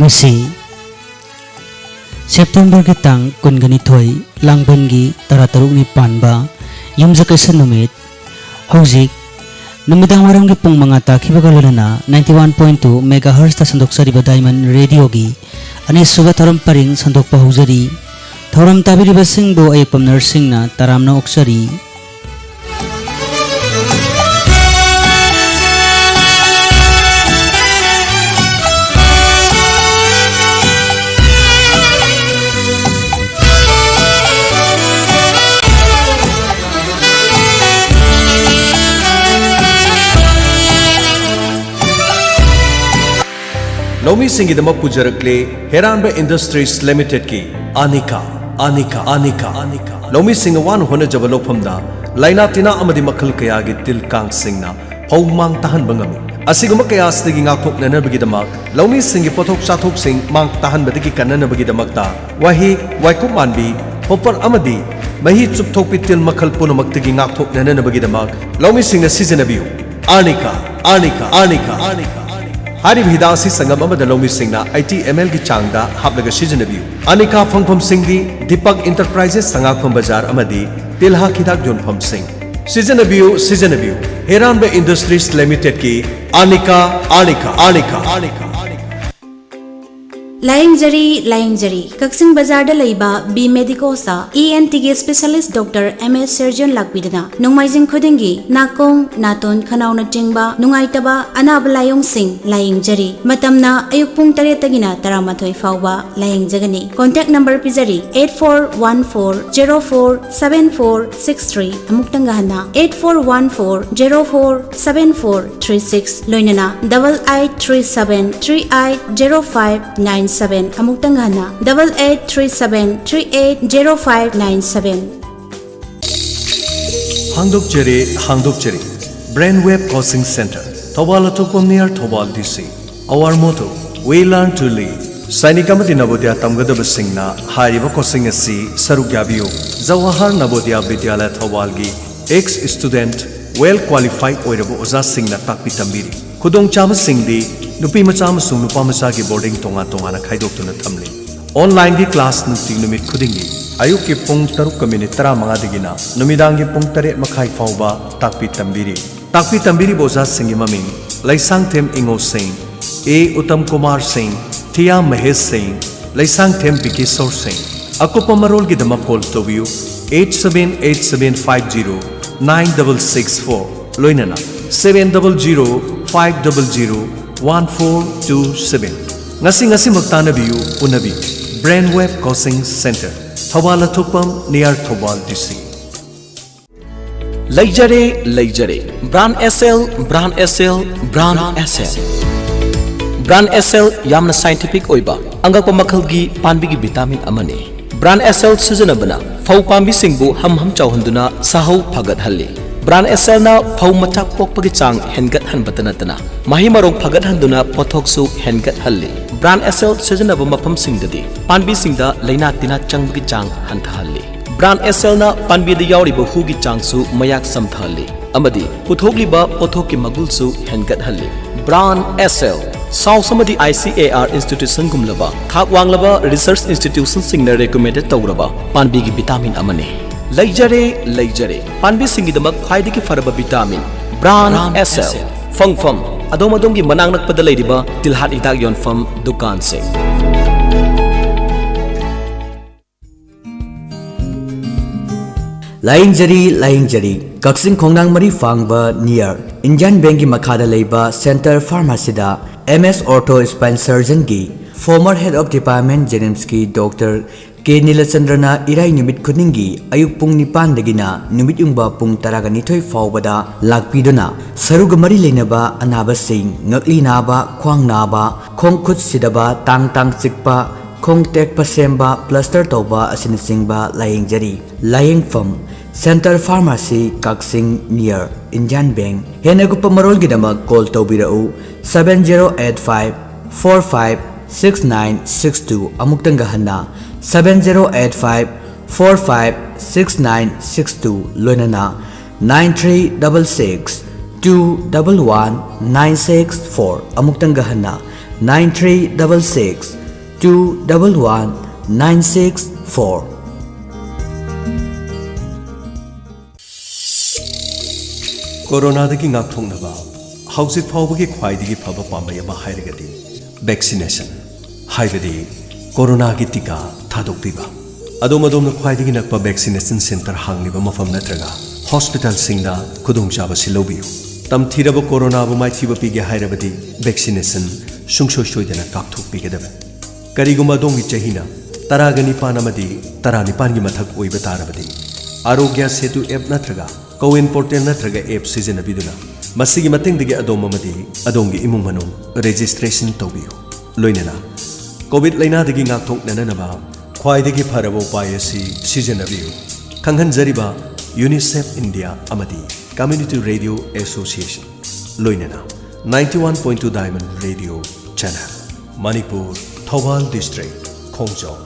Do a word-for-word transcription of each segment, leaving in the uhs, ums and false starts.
ꯑꯁꯤ ꯁꯦꯞꯇꯦꯝꯕꯔꯒꯤ ꯇꯥꯡ ꯀꯨꯟꯒ ꯅꯤꯊꯣꯏ, ꯂꯥꯡꯕꯟꯒꯤ ꯇꯔꯥꯇꯔꯨꯛꯅꯤ ꯄꯥꯟꯕ ꯌꯨꯝꯁꯀꯩꯁ ꯅꯨꯃꯤꯠ꯫ ꯍꯧꯖꯤꯛ ꯅꯨꯃꯤꯗꯥꯡ ꯋꯥꯏꯔꯝꯒꯤ ꯄꯨꯡ ꯃꯉꯥ ꯇꯥꯈꯤꯕꯒ ꯂꯣꯏꯅꯅ ninety one point two megahertzꯇ ꯁꯟꯗꯣꯛꯆꯔꯤꯕ Diamond Radioꯒꯤ ꯑꯅꯤꯁꯨꯕ ꯊꯧꯔꯝ ꯄꯔꯤꯡ ꯁꯟꯗꯣꯛꯄ ꯍꯧꯖꯔꯤ꯫ ꯊꯧꯔꯝ ꯇꯥꯕꯤꯔꯤꯕꯁꯤꯡꯕꯨ ꯑꯌꯦꯛꯄꯝ ꯅꯔꯁꯤꯡꯅ ꯇꯔꯥꯝꯅ ꯑꯣꯛꯆꯔꯤ꯫ ꯂꯧꯃꯤꯁꯤꯡꯒꯤꯗꯃꯛ ꯄꯨꯖꯔꯛꯂꯦ ꯍꯦꯔꯥꯟꯕ ꯏꯟꯗꯁꯇ꯭ꯔꯤꯁ ꯂꯤꯃꯤꯇꯦꯗꯀꯤ ꯑꯅꯤꯀꯥ, ꯑꯅꯤꯀꯥ, ꯑꯅꯤꯀꯥ, ꯑꯅꯤꯀꯥ꯫ ꯂꯧꯃꯤꯁꯤꯡꯅ ꯋꯥꯅ ꯍꯣꯠꯅꯖꯕ ꯂꯧꯐꯝꯗ ꯂꯥꯏꯅꯥ ꯇꯤꯟꯅꯥ ꯑꯃꯗꯤ ꯃꯈꯜ ꯀꯌꯥꯒꯤ ꯇꯤꯜ ꯀꯥꯡꯁꯤꯡꯅ ꯐꯧ ꯃꯥꯡ ꯇꯥꯍꯟꯕ ꯉꯝꯃꯤ꯫ ꯑꯁꯤꯒꯨꯝꯕ ꯀꯌꯥ ꯑꯁꯤꯗꯒꯤ ꯉꯥꯛꯊꯣꯛꯅꯅꯕꯒꯤꯗꯃꯛ ꯂꯧꯃꯤꯁꯤꯡꯒꯤ ꯄꯣꯠꯊꯣꯛ ꯆꯥꯊꯣꯛꯁꯤꯡ ꯃꯥꯡ ꯇꯥꯍꯟꯕꯗꯒꯤ ꯀꯟꯅꯅꯕꯒꯤꯗꯃꯛꯇ ꯋꯥꯍꯤꯛ, ꯋꯥꯏꯀꯨꯞ ꯃꯥꯟꯕꯤ, ꯍꯣꯄꯔ ꯑꯃꯗꯤ ꯃꯍꯤ ꯆꯨꯞꯊꯣꯛꯄꯤ ꯇꯤꯜ ꯃꯈꯜ ꯄꯨꯝꯅꯃꯛꯇꯒꯤ ꯉꯥꯛꯊꯣꯛꯅꯅꯕꯒꯤꯗꯃꯛ ꯂꯧꯃꯤꯁꯤꯡꯅ ꯁꯤꯖꯤꯟꯅꯕꯤꯌꯨ꯫ ꯑꯥꯔꯅꯤꯀꯥ, ꯑꯥꯔꯅꯤꯀꯥ, ꯑꯥꯔꯅꯤꯀꯥ, ꯑꯥꯔꯅꯤꯀꯥ꯫ ꯍꯥꯏꯔꯤꯕ ꯍꯤꯗꯥꯛ ꯑꯁꯤ ꯁꯪꯒꯝ ꯑꯃꯗ ꯂꯧꯃꯤꯁꯤꯡꯅ eighty ml ꯒꯤ ꯆꯥꯡꯗ ꯍꯥꯞꯂꯒ ꯁꯤꯖꯤꯟꯅꯕꯤꯌꯨ꯫ ꯑꯥꯔꯅꯤꯀꯥ ꯐꯪꯐꯝꯁꯤꯡꯗꯤ ꯗꯤꯄꯛ ꯏꯟꯇꯔꯄ꯭ꯔꯥꯏꯖꯦꯁ ꯁꯉꯥꯛꯐꯝ ꯕꯖꯥꯔ ꯑꯃꯗꯤ ꯇꯤꯜꯍꯥꯠ ꯍꯤꯗꯥꯛ ꯌꯣꯟꯐꯝꯁꯤꯡ꯫ ꯁꯤꯖꯤꯟꯅꯕꯤꯌꯨ, ꯁꯤꯖꯤꯟꯅꯕꯤꯌꯨ꯫ ꯍꯦꯔꯥꯟꯕ ꯏꯟꯗꯁꯇ꯭ꯔꯤꯁ ꯂꯤꯃꯤꯇꯦꯗꯀꯤ ꯑꯥꯔꯅꯤꯀꯥ, ꯑꯥꯔꯅꯤꯀꯥ, ꯑꯥꯔꯅꯤꯀꯥ, ꯑꯥꯔꯅꯤꯀꯥ, ꯑꯥꯔꯅꯤꯀꯥ꯫ ꯂꯥꯌꯦꯡꯖꯔꯤ, ꯂꯥꯌꯦꯡꯖꯔꯤ꯫ ꯀꯛꯆꯤꯡ ꯕꯖꯥꯔꯗ ꯂꯩꯕ ꯕꯤ ꯃꯦꯗꯤꯀꯣꯁꯇ ꯏ ꯑꯦꯟ ꯇꯤꯒꯤ ꯁ꯭ꯄꯦꯁꯤꯌꯦꯂꯤꯁ ꯗꯣꯛꯇꯔ ꯑꯦꯝ ꯑꯦꯁ ꯁꯔꯖꯟ ꯂꯥꯛꯄꯤꯗꯨꯅ ꯅꯣꯡꯃꯥꯏꯖꯤꯡ ꯈꯨꯗꯤꯡꯒꯤ ꯅꯥꯀꯣꯡ, ꯅꯥꯇꯣꯟ, ꯈꯅꯥꯎꯅꯆꯤꯡꯕ ꯅꯨꯡꯉꯥꯏꯇꯕ ꯑꯅꯥꯕ ꯂꯥꯏꯑꯣꯡꯁꯤꯡ ꯂꯥꯌꯦꯡꯖꯔꯤ꯫ ꯃꯇꯝꯅ ꯑꯌꯨꯛ ꯄꯨꯡ ꯇꯔꯦꯠꯇꯒꯤꯅ ꯇꯔꯥꯃꯥꯊꯣꯏ ꯐꯥꯎꯕ ꯂꯥꯌꯦꯡꯖꯒꯅꯤ꯫ ꯀꯣꯟꯇꯦꯛ ꯅꯝꯕꯔ ꯄꯤꯖꯔꯤ, eight four one four zero four seven four six three꯫ ꯑꯃꯨꯛꯇꯪꯒ ꯍꯟꯅ, eight four one four zero four seven four three six, ꯂꯣꯏꯅꯅ double eight three seven three eight zero five nine seven꯫ ꯑꯃꯨꯛꯇꯪꯒ ꯍꯟꯅ, double eight three seven three eight zero five nine seven꯫ ꯍꯥꯡꯗꯣꯛꯆꯔꯦ, ꯍꯥꯡꯗꯣꯛꯆꯔꯦ꯫ Brain Wave Coaching Center, Thoubal ꯑꯇꯣꯞꯄꯝ near Thoubal D C꯫ Our motto, We learn to live꯫ Sainik ꯑꯃꯗꯤ ꯅꯕꯣꯗꯤꯌꯥ ꯇꯝꯒꯗꯕꯁꯤꯡꯅ ꯍꯥꯏꯔꯤꯕ coaching ꯑꯁꯤ ꯁꯔꯨꯛ ꯌꯥꯕꯤꯌꯨ꯫ Jawahar ꯅꯕꯣꯗꯤꯌꯥ ꯕꯤꯗ꯭ꯌꯥꯂꯌ ꯊꯧꯕꯥꯜꯒꯤ ex student, well qualified ꯑꯣꯏꯔꯕ ꯑꯣꯖꯥꯁꯤꯡꯅ ꯇꯥꯛꯄꯤ ꯇꯝꯕꯤꯔꯤ꯫ ꯈꯨꯗꯣꯡꯆꯥꯕꯁꯤꯡꯗꯤ ꯅꯨꯄꯤ ꯃꯆꯥ ꯑꯃꯁꯨꯡ ꯅꯨꯄꯥ ꯃꯆꯥꯒꯤ ꯕꯣꯔꯗꯤꯡ ꯇꯣꯉꯥꯟ ꯇꯣꯉꯥꯟꯅ ꯈꯥꯏꯗꯣꯛꯇꯨꯅ ꯊꯝꯂꯤ꯫ ꯑꯣꯟꯂꯥꯏꯟꯒꯤ ꯀ꯭ꯂꯥꯁ ꯅꯨꯡꯇꯤ ꯅꯨꯃꯤꯠ ꯈꯨꯗꯤꯡꯒꯤ ꯑꯌꯨꯛꯀꯤ ꯄꯨꯡ ꯇꯔꯨꯛꯀ ꯃꯤꯅꯤꯠ ꯇꯔꯥꯃꯉꯥꯗꯒꯤꯅ ꯅꯨꯃꯤꯗꯥꯡꯒꯤ ꯄꯨꯡ ꯇꯔꯦꯠ ꯃꯈꯥꯏ ꯐꯥꯎꯕ ꯇꯥꯛꯄꯤ ꯇꯝꯕꯤꯔꯤ꯫ ꯇꯥꯛꯄꯤ ꯇꯝꯕꯤꯔꯤꯕ ꯑꯣꯖꯥꯁꯤꯡꯒꯤ ꯃꯃꯤꯡ: ꯂꯩꯁꯥꯡꯊꯦꯝ ꯏꯉꯣ ꯁꯤꯡ, ꯑꯦ ꯎꯇꯝ ꯀꯨꯃꯥꯔ ꯁꯤꯡ, ꯊꯤꯌꯥꯝ ꯃꯍꯦꯁ ꯁꯤꯡ, ꯂꯩꯁꯥꯡꯊꯦꯝ ꯕꯤꯀꯦꯁꯣꯔ ꯁꯤꯡ꯫ ꯑꯀꯨꯞꯄ ꯃꯔꯣꯜꯒꯤꯗꯃꯛ ꯀꯣꯜ ꯇꯧꯕꯤꯌꯨ, eight seven eight seven five zero nine double six four, ꯂꯣꯏꯅꯅ seven double zero five double zero one four two seven꯫ ꯉꯁꯤ ꯉꯁꯤꯃꯛ ꯇꯥꯟꯅꯕꯤꯌꯨ, ꯎꯅꯕꯤꯌꯨ꯫ Brain Wave Coaching Center, Thoubal ꯂꯊꯣꯛꯄꯝ, near Thoubal D C꯫ ꯂꯩꯖꯔꯦ, ꯂꯩꯖꯔꯦ꯫ Brain Essence, Brain Essence, Brain Essence꯫ Brain Essence ꯌꯥꯝꯅ scientific ꯑꯣꯏꯕ ꯑꯉꯛꯄ ꯃꯈꯜꯒꯤ ꯄꯥꯝꯕꯤꯒꯤ vitamin ꯑꯃꯅꯤ꯫ Brain Essence ꯁꯤꯖꯤꯟꯅꯕꯅ ꯐꯧ ꯄꯥꯝꯕꯤꯁꯤꯡꯕꯨ ꯍꯝ ꯍꯝ ꯆꯥꯎꯍꯟꯗꯨꯅ ꯁꯥꯍꯧ ꯐꯒꯠꯍꯜꯂꯤ꯫ Brain Essence ꯅ ꯐꯧ ꯃꯆꯥ ꯄꯣꯛꯄꯒꯤ ꯆꯥꯡ ꯍꯦꯟꯒꯠꯍꯟꯕꯇ ꯅꯠꯇꯅ ꯃꯍꯩ ꯃꯔꯣꯡ ꯐꯒꯠꯍꯟꯗꯨꯅ ꯄꯣꯠꯊꯣꯛꯁꯨ ꯍꯦꯟꯒꯠꯍꯜꯂꯤ꯫ Brain Essence ꯁꯤꯖꯤꯟꯅꯕ ꯃꯐꯝꯁꯤꯡꯗꯗꯤ ꯄꯥꯝꯕꯤꯁꯤꯡꯗ ꯂꯥꯏꯅꯥ ꯇꯤꯟꯅꯥ ꯆꯪꯕꯒꯤ ꯆꯥꯡ ꯍꯟꯊꯍꯜꯂꯤ꯫ Brain Essence ꯅ ꯄꯥꯝꯕꯤꯗ ꯌꯥꯎꯔꯤꯕ ꯍꯨꯒꯤ ꯆꯥꯡꯁꯨ ꯃꯌꯥꯛ ꯆꯝꯊꯍꯜꯂꯤ ꯑꯃꯗꯤ ꯄꯨꯊꯣꯛꯂꯤꯕ ꯄꯣꯠꯊꯣꯛꯀꯤ ꯃꯒꯨꯜꯁꯨ ꯍꯦꯟꯒꯠꯍꯜꯂꯤ꯫ Brain Essence, SAWS ꯑꯃꯗꯤ I C A R institution ꯒꯨꯝꯂꯕ ꯊꯥꯛ ꯋꯥꯡꯂꯕ research institution ꯁꯤꯡꯅ recommended ꯇꯧꯔꯕ ꯄꯥꯝꯕꯤꯒꯤ vitamin ꯑꯃꯅꯤ꯫ ꯂꯩꯖꯔꯦ, ꯂꯩꯖꯔꯦ꯫ ꯄꯥꯝꯕꯤꯁꯤꯡꯒꯤꯗꯃꯛ ꯈ꯭ꯋꯥꯏꯗꯒꯤ ꯐꯔꯕ vitamin, Brain Essence꯫ ꯐꯪꯐꯝ: ꯑꯗꯣꯝ ꯑꯗꯣꯝꯒꯤ ꯃꯅꯥꯛ ꯅꯛꯄꯗ ꯂꯩꯔꯤꯕ ꯇꯤꯜꯍꯥꯠ ꯍꯤꯗꯥꯛ ꯌꯣꯟꯐꯝ ꯗꯨꯀꯥꯟꯁꯤꯡ꯫ ꯂꯥꯌꯦꯡꯖꯔꯤ, ꯂꯥꯌꯦꯡꯖꯔꯤ꯫ ꯀꯛꯆꯤꯡ ꯈꯣꯡꯅꯥꯡ ꯃꯔꯤ ꯐꯥꯡꯕ near Indian Bank ꯀꯤ ꯃꯈꯥꯗ ꯂꯩꯕ Center Pharmacy ꯗ M S Ortho Spine Surgeon ꯒꯤ former Head of Department JNIMS ꯀꯤ Doctor ꯀꯦ ꯅꯤꯂꯆꯟꯗ꯭ꯔꯅ ꯏꯔꯥꯏ ꯅꯨꯃꯤꯠ ꯈꯨꯗꯤꯡꯒꯤ ꯑꯌꯨꯛ ꯄꯨꯡ ꯅꯤꯄꯥꯟꯗꯒꯤꯅ ꯅꯨꯃꯤꯠ ꯌꯨꯡꯕ ꯄꯨꯡ ꯇꯔꯥꯒ ꯅꯤꯊꯣꯏ ꯐꯥꯎꯕꯗ ꯂꯥꯛꯄꯤꯗꯨꯅ ꯁꯔꯨꯒ ꯃꯔꯤ ꯂꯩꯅꯕ ꯑꯅꯥꯕꯁꯤꯡ, ꯉꯛꯂꯤ ꯅꯥꯕ, ꯈ꯭ꯋꯥꯡ ꯅꯥꯕ, ꯈꯣꯡ ꯈꯨꯠ ꯁꯤꯗꯕ, ꯇꯥꯡ ꯇꯥꯡ ꯆꯤꯛꯄ, ꯈꯣꯡ ꯇꯦꯛꯄ ꯁꯦꯝꯕ, plaster ꯇꯧꯕ ꯑꯁꯤꯅꯆꯤꯡꯕ ꯂꯥꯌꯦꯡꯖꯔꯤ꯫ ꯂꯥꯌꯦꯡꯐꯝ: Center Pharmacy, ꯀꯛꯆꯤꯡ, near Indian Bank꯫ ꯍꯦꯟꯅ ꯀꯨꯞꯄ ꯃꯔꯣꯜꯒꯤꯗꯃꯛ call ꯇꯧꯕꯤꯔꯛꯎ, seven zero eight five four five six nine six two꯫ ꯑꯃꯨꯛꯇꯪꯒ ꯍꯟꯅ, seven zero eight five four five six nine six two, ꯂꯣꯏꯅꯅ nine three double six two double one nine six four꯫ ꯑꯃꯨꯛꯇꯪꯒ ꯍꯟꯅ, nine three double six two double one nine six four꯫ ꯀꯣꯔꯣꯅꯥꯗꯒꯤ ꯉꯥꯛꯊꯣꯛꯅꯕ ꯍꯧꯖꯤꯛ ꯐꯥꯎꯕꯒꯤ ꯈ꯭ꯋꯥꯏꯗꯒꯤ ꯐꯕ ꯄꯥꯝꯕꯩ ꯑꯃ ꯍꯥꯏꯔꯒꯗꯤ vaccination, ꯍꯥꯏꯕꯗꯤ ꯀꯣꯔꯣꯅꯥꯒꯤ ꯇꯤꯀꯥ ꯊꯥꯗꯣꯛꯄꯤꯕ꯫ ꯑꯗꯣꯝ ꯑꯗꯣꯝꯅ ꯈ꯭ꯋꯥꯏꯗꯒꯤ ꯅꯛꯄ vaccination center ꯍꯥꯡꯂꯤꯕ ꯃꯐꯝ ꯅꯠꯇ꯭ꯔꯒ hospitalꯁꯤꯡꯗ ꯈꯨꯗꯣꯡꯆꯥꯕꯁꯤ ꯂꯧꯕꯤꯌꯨ꯫ ꯇꯝꯊꯤꯔꯕ ꯀꯣꯔꯣꯅꯥꯕꯨ ꯃꯥꯏꯊꯤꯕ ꯄꯤꯒꯦ ꯍꯥꯏꯔꯕꯗꯤ vaccination ꯁꯨꯡꯁꯣꯏ ꯁꯣꯏꯗꯅ ꯀꯥꯞꯊꯣꯛꯄꯤꯒꯗꯕꯅꯤ꯫ ꯀꯔꯤꯒꯨꯝꯕ ꯑꯗꯣꯝꯒꯤ ꯆꯍꯤꯅ ꯇꯔꯥꯒ ꯅꯤꯄꯥꯟ ꯑꯃꯗꯤ ꯇꯔꯥꯅꯤꯄꯥꯟꯒꯤ ꯃꯊꯛ ꯑꯣꯏꯕ ꯇꯥꯔꯕꯗꯤ, ꯑꯥꯔꯣꯒ꯭ꯌ ꯁꯦꯇꯨ app ꯅꯠꯇ꯭ꯔꯒ ꯀꯣꯋꯤꯟ ꯄꯣꯔꯇꯦꯜ ꯅꯠꯇ꯭ꯔꯒ app ꯁꯤꯖꯤꯟꯅꯕꯤꯗꯨꯅ ꯃꯁꯤꯒꯤ ꯃꯇꯦꯡꯗꯒꯤ ꯑꯗꯣꯝ ꯑꯃꯗꯤ ꯑꯗꯣꯝꯒꯤ ꯏꯃꯨꯡ ꯃꯅꯨꯡ registration ꯇꯧꯕꯤꯌꯨ꯫ ꯂꯣꯏꯅꯅ COVID ꯂꯥꯏꯅꯥꯗꯒꯤ ꯉꯥꯛꯊꯣꯛꯅꯅꯕ ꯈ꯭ꯋꯥꯏꯗꯒꯤ ꯐꯔꯕ ꯎꯄꯥꯏ ꯑꯁꯤ ꯁꯤꯖꯤꯟꯅꯕꯤꯌꯨ꯫ ꯈꯪꯍꯟꯖꯔꯤꯕ UNICEF India ꯑꯃꯗꯤ Community Radio Association, ꯂꯣꯏꯅꯅ ninety one point two Diamond Radio Channel, Manipur, Thoubal district, ꯈꯣꯡꯖꯣꯝ꯫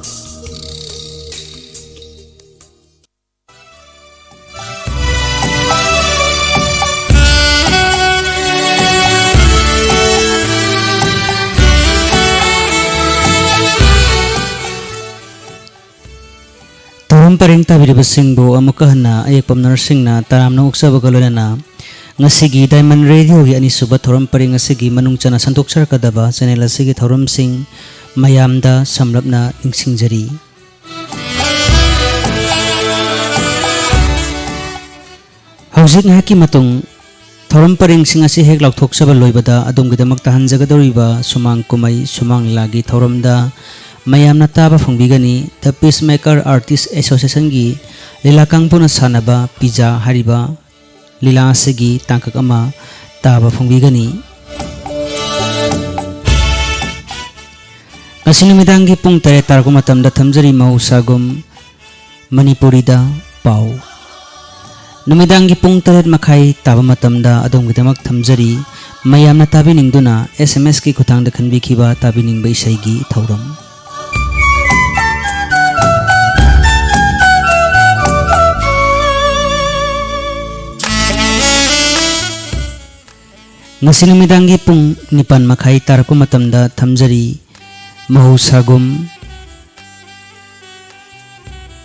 ꯊꯧꯔꯝ ꯄꯔꯦꯡ ꯇꯥꯕꯤꯔꯤꯕꯁꯤꯡꯕꯨ ꯑꯃꯨꯛꯀ ꯍꯟꯅ ꯑꯌꯦꯛꯄꯝ ꯅꯔꯁꯤꯡꯅ ꯇꯔꯥꯝꯅ ꯑꯣꯛꯆꯕꯒ ꯂꯣꯏꯅꯅ ꯉꯁꯤꯒꯤ Diamond Radioꯒꯤ ꯑꯅꯤꯁꯨꯕ ꯊꯧꯔꯝ ꯄꯔꯦꯡ ꯑꯁꯤꯒꯤ ꯃꯅꯨꯡ ꯆꯟꯅ ꯁꯟꯗꯣꯛꯆꯔꯛꯀꯗꯕ channel ꯑꯁꯤꯒꯤ ꯊꯧꯔꯝꯁꯤꯡ ꯃꯌꯥꯝꯗ ꯁꯝꯂꯞꯅ ꯅꯤꯡꯁꯤꯡꯖꯔꯤ꯫ ꯍꯧꯖꯤꯛ ꯉꯥꯏꯍꯥꯛꯀꯤ ꯃꯇꯨꯡ ꯊꯧꯔꯝ ꯄꯔꯦꯡꯁꯤꯡ ꯑꯁꯤ ꯍꯦꯛ ꯂꯥꯎꯊꯣꯛꯆꯕ ꯂꯣꯏꯕꯗ ꯑꯗꯣꯝꯒꯤꯗꯃꯛꯇ ꯍꯟꯖꯒꯗꯧꯔꯤꯕ ꯁꯨꯃꯥꯡ ꯀꯨꯝꯍꯩ, ꯁꯨꯃꯥꯡ ꯂꯤꯂꯥꯒꯤ ꯊꯧꯔꯝꯗ ꯃꯌꯥꯝꯅ ꯇꯥꯕ ꯐꯪꯕꯤꯒꯅꯤ꯫ The Peacemaker Artist Associationꯒꯤ ꯂꯤꯂꯥ ꯀꯥꯡꯕꯨꯅ ꯁꯥꯟꯅꯕ ꯄꯤꯖꯥ ꯍꯥꯏꯔꯤꯕ ꯂꯤꯂꯥ ꯑꯁꯤꯒꯤ ꯇꯥꯡꯀꯛ ꯑꯃ ꯇꯥꯕ ꯐꯪꯕꯤꯒꯅꯤ꯫ ꯉꯁꯤ ꯅꯨꯃꯤꯗꯥꯡꯒꯤ ꯄꯨꯡ ꯇꯔꯦꯠ ꯇꯥꯔꯛꯄ ꯃꯇꯝꯗ ꯊꯝꯖꯔꯤ ꯃꯍꯧꯁꯥꯒꯨꯝ ꯃꯅꯤꯄꯨꯔꯤꯗ ꯄꯥꯎ꯫ ꯅꯨꯃꯤꯗꯥꯡꯒꯤ ꯄꯨꯡ ꯇꯔꯦꯠ ꯃꯈꯥꯏ ꯇꯥꯕ ꯃꯇꯝꯗ ꯑꯗꯣꯝꯒꯤꯗꯃꯛ ꯊꯝꯖꯔꯤ ꯃꯌꯥꯝꯅ ꯇꯥꯕꯤꯅꯤꯡꯗꯨꯅ SMSꯀꯤ ꯈꯨꯠꯊꯥꯡꯗ ꯈꯟꯕꯤꯈꯤꯕ ꯇꯥꯕꯤꯅꯤꯡꯕ ꯏꯁꯩꯒꯤ ꯊꯧꯔꯝ꯫ ꯉꯁꯤ ꯅꯨꯃꯤꯗꯥꯡꯒꯤ ꯄꯨꯡ ꯅꯤꯄꯥꯟ ꯃꯈꯥꯏ ꯇꯥꯔꯛꯄ ꯃꯇꯝꯗ ꯊꯝꯖꯔꯤ꯫ ꯃꯍꯧꯁꯥꯒꯨꯝ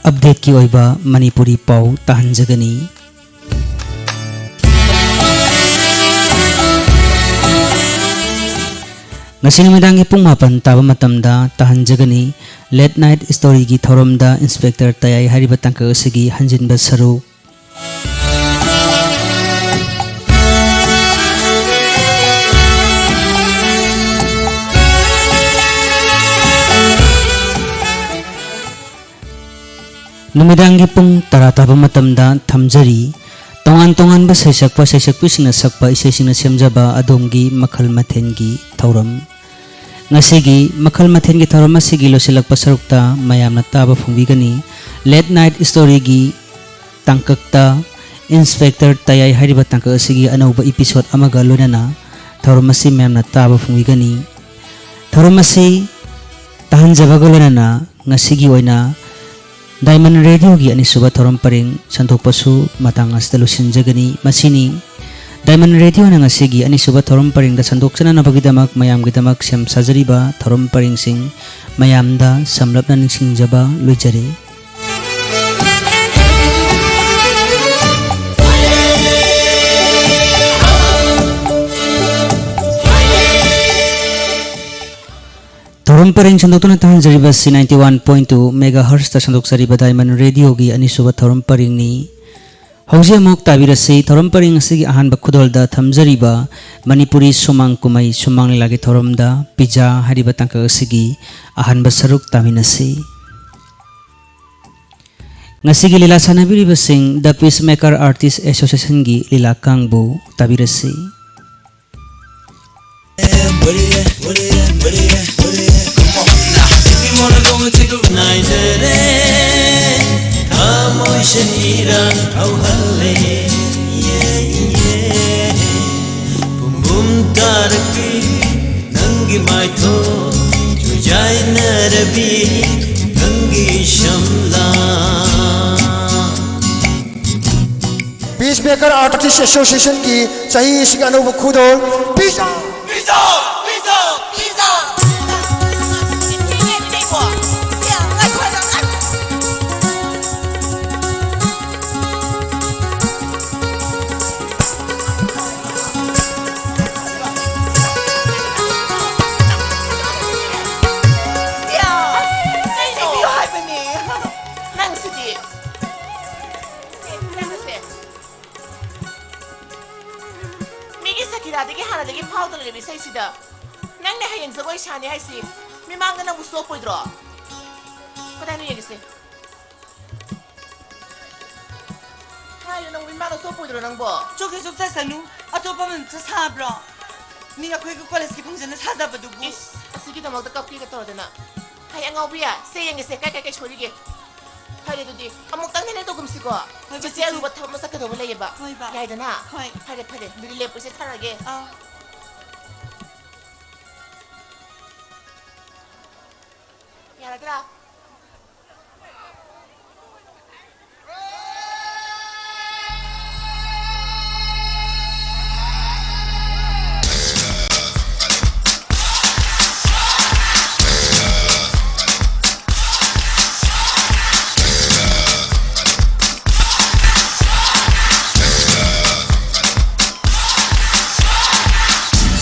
ꯑꯞꯗꯦꯠꯀꯤ ꯑꯣꯏꯕ ꯃꯅꯤꯄꯨꯔꯤ ꯄꯥꯎ ꯇꯥꯍꯟꯖꯒꯅꯤ꯫ ꯉꯁꯤ ꯅꯨꯃꯤꯗꯥꯡꯒꯤ ꯄꯨꯡ ꯃꯥꯄꯟ ꯇꯥꯕ ꯃꯇꯝꯗ ꯇꯥꯍꯟꯖꯒꯅꯤ꯫ ꯂꯦꯠ ꯅꯥꯏꯠ ꯁ꯭ꯇꯣꯔꯤꯒꯤ ꯊꯧꯔꯝꯗ ꯏꯟꯁꯄꯦꯛꯇꯔ ꯇꯌꯥꯏ ꯍꯥꯏꯔꯤꯕ ꯇꯥꯡꯀꯛ ꯑꯁꯤꯒꯤ ꯍꯟꯖꯤꯟꯕ ꯁꯔꯨꯛ꯫ ꯅꯨꯃꯤꯗꯥꯡꯒꯤ ꯄꯨꯡ ꯇꯔꯥ ꯇꯥꯕ ꯃꯇꯝꯗ ꯊꯝꯖꯔꯤ꯫ ꯇꯣꯉꯥꯟ ꯇꯣꯉꯥꯟꯕ ꯁꯩꯁꯛꯄ ꯁꯩꯁꯛꯄꯤꯁꯤꯡꯅ ꯁꯛꯄ ꯏꯁꯩꯁꯤꯡꯅ ꯁꯦꯝꯖꯕ ꯑꯗꯣꯝꯒꯤ ꯃꯈꯜ ꯃꯊꯦꯜꯒꯤ ꯊꯧꯔꯝ꯫ ꯉꯁꯤꯒꯤ ꯃꯈꯜ ꯃꯊꯦꯜꯒꯤ ꯊꯧꯔꯝ ꯑꯁꯤꯒꯤ ꯂꯣꯏꯁꯤꯜꯂꯛꯄ ꯁꯔꯨꯛꯇ ꯃꯌꯥꯝꯅ ꯇꯥꯕ ꯐꯣꯡꯕꯤꯒꯅꯤ꯫ ꯂꯦꯠ ꯅꯥꯏꯠ ꯁ꯭ꯇꯣꯔꯤꯒꯤ ꯇꯥꯡꯀꯛꯇ ꯏꯟꯁꯄꯦꯛꯇꯔ ꯇꯌꯥꯏ ꯍꯥꯏꯔꯤꯕ ꯇꯥꯡꯀꯛ ꯑꯁꯤꯒꯤ ꯑꯅꯧꯕ ꯏꯄꯤꯁꯣꯗ ꯑꯃꯒ ꯂꯣꯏꯅꯅ ꯊꯧꯔꯝ ꯑꯁꯤ ꯃꯌꯥꯝꯅ ꯇꯥꯕ ꯐꯣꯡꯕꯤꯒꯅꯤ꯫ ꯊꯧꯔꯝ ꯑꯁꯤ ꯇꯥꯍꯟꯖꯕꯒ ꯂꯣꯏꯅꯅ ꯉꯁꯤꯒꯤ ꯑꯣꯏꯅ ꯗꯥꯏꯃꯟ ꯔꯦꯗꯤꯑꯣꯒꯤ ꯑꯅꯤꯁꯨꯕ ꯊꯧꯔꯝ ꯄꯔꯦꯡ ꯁꯟꯗꯣꯛꯄꯁꯨ ꯃꯇꯥꯡ ꯑꯁꯤꯗ ꯂꯣꯏꯁꯤꯟꯖꯒꯅꯤ꯫ ꯃꯁꯤꯅꯤ ꯗꯥꯏꯃꯟ ꯔꯦꯗꯤꯑꯣꯅ ꯉꯁꯤꯒꯤ ꯑꯅꯤꯁꯨꯕ ꯊꯧꯔꯝ ꯄꯔꯦꯡꯗ ꯁꯟꯗꯣꯛꯆꯅꯅꯕꯒꯤꯗꯃꯛ ꯃꯌꯥꯝꯒꯤꯗꯃꯛ ꯁꯦꯝ ꯁꯥꯖꯔꯤꯕ ꯊꯧꯔꯝ ꯄꯔꯦꯡꯁꯤꯡ꯫ ꯃꯌꯥꯝꯗ ꯁꯝꯂꯞꯅ ꯅꯤꯡꯁꯤꯡꯖꯕ ꯂꯣꯏꯖꯔꯦ꯫ ꯊꯧꯔꯝ ꯄꯔꯦꯡ ꯁꯟꯗꯣꯛꯇꯨꯅ ꯇꯥꯍꯟꯖꯔꯤꯕ ꯑꯁꯤ ninety one point two megahertzꯇ ꯁꯟꯗꯣꯛꯆꯔꯤꯕ ꯗꯥꯏꯃꯟ ꯔꯦꯗꯤꯑꯣꯒꯤ ꯑꯅꯤꯁꯨꯕ ꯊꯧꯔꯝ ꯄꯔꯦꯡꯅꯤ꯫ ꯍꯧꯖꯤꯛ ꯑꯃꯨꯛ ꯇꯥꯕꯤꯔꯁꯤ ꯊꯧꯔꯝ ꯄꯔꯦꯡ ꯑꯁꯤꯒꯤ ꯑꯍꯥꯟꯕ ꯈꯨꯗꯣꯜꯗ ꯊꯝꯖꯔꯤꯕ ꯃꯅꯤꯄꯨꯔꯤ ꯁꯨꯃꯥꯡ ꯀꯨꯝꯍꯩ ꯁꯨꯃꯥꯡ ꯂꯤꯂꯥꯒꯤ ꯊꯧꯔꯝꯗ ꯄꯤꯖꯥ ꯍꯥꯏꯔꯤꯕ ꯇꯥꯡꯀꯛ ꯑꯁꯤꯒꯤ ꯑꯍꯥꯟꯕ ꯁꯔꯨꯛ ꯇꯥꯃꯤꯟꯅꯁꯤ꯫ ꯉꯁꯤꯒꯤ ꯂꯤꯂꯥ ꯁꯥꯟꯅꯕꯤꯔꯤꯕꯁꯤꯡ The Peacemaker Artist Associationꯒꯤ ꯂꯤꯂꯥ ꯀꯥꯡꯕꯨ ꯇꯥꯕꯤꯔꯁꯤ꯫ ꯊꯃꯣꯏꯁꯤꯡ ꯏꯔꯥꯡ ꯍꯧꯍꯜꯂꯦ꯫ ꯄꯨꯝꯕꯨꯝ ꯇꯥꯔꯛꯀꯤ ꯅꯪꯒꯤ ꯃꯥꯏꯊꯣꯡ ꯆꯨꯖꯥꯏꯅꯔꯕꯤ ꯅꯪꯒꯤ ꯁꯝꯂꯥꯡ꯫ Peacemaker ꯁꯤꯀꯔ ꯑꯥꯔꯇꯤꯁ ꯑꯦꯁꯣꯁꯤꯌꯦꯁꯟꯒꯤ ꯆꯍꯤꯁꯤꯒꯤ ꯑꯅꯧꯕ ꯈꯨꯗꯣꯜ ꯄꯤꯖꯥ꯫ ꯅꯪꯁꯤꯗꯤ꯫ ꯅꯪꯁꯦ꯫ ꯃꯤꯒꯤ ꯁꯀꯤꯔꯥꯗꯒꯤ ꯍꯥꯟꯅꯗꯒꯤ ꯐꯥꯎꯗꯅ ꯂꯩꯕ ꯏꯁꯩꯁꯤꯗ ꯅꯪꯅ ꯍꯌꯦꯡ ꯖꯒꯣꯏ ꯁꯥꯅꯤ ꯍꯥꯏꯁꯤ ꯃꯤꯃꯥꯡꯗ ꯅꯪꯕꯨ ꯆꯣꯞꯄꯣꯏꯗ꯭ꯔꯣ? ꯀꯗꯥꯏꯅꯣ ꯌꯦꯡꯒꯦꯁꯦ꯫ ꯍꯥꯏꯌꯨ, ꯅꯪꯕꯨ ꯃꯤꯃꯥꯡꯗ ꯆꯣꯞꯄꯣꯏꯗ꯭ꯔꯣ ꯅꯪꯕꯣ? ꯆꯣꯞꯀꯦ ꯆꯣꯞꯆꯁꯅꯨ, ꯑꯇꯣꯞꯄ ꯑꯃ ꯑꯝꯇ ꯁꯥꯕ꯭ꯔꯣ? ꯃꯤ ꯑꯩꯈꯣꯏꯒꯤ ꯀꯣꯂꯦꯖꯀꯤ ꯐꯪꯁꯟꯗ ꯁꯥꯖꯕꯗꯨꯕꯨ꯫ ꯏꯁ, ꯑꯁꯤꯒꯤꯗꯃꯛꯇ ꯀꯞꯀꯦꯒ ꯇꯧꯔꯗꯅ꯫ ꯍꯩ ꯑꯉꯥꯎꯕꯤ, ꯁꯦ ꯌꯦꯡꯒꯦꯁꯦ, ꯀꯥꯏ ꯀꯥꯏ ꯀꯥꯏ ꯁꯣꯏꯔꯤꯒꯦ? ꯐꯔꯦ, ꯑꯗꯨꯗꯤ ꯑꯃꯨꯛꯇꯪ ꯍꯦꯟꯅ ꯇꯧꯒꯨꯝꯁꯤꯀꯣ꯫ ꯍꯣꯏ, ꯆꯤꯆꯦ ꯆꯤꯆꯦ꯫ ꯑꯔꯨꯕ ꯊꯕꯛ ꯑꯃ ꯆꯠꯀꯗꯧꯕ ꯂꯩꯌꯦꯕ꯫ ꯍꯣꯏꯕ꯫ ꯌꯥꯏꯗꯅ? ꯍꯣꯏ꯫ ꯐꯔꯦ, ꯐꯔꯦ, ꯑꯗꯨꯗꯤ ꯂꯦꯞꯄꯁꯦ ꯊꯥꯔꯛꯑꯒꯦ꯫ ꯑꯥ꯫ ꯌꯥꯔꯗ꯭ꯔꯥ?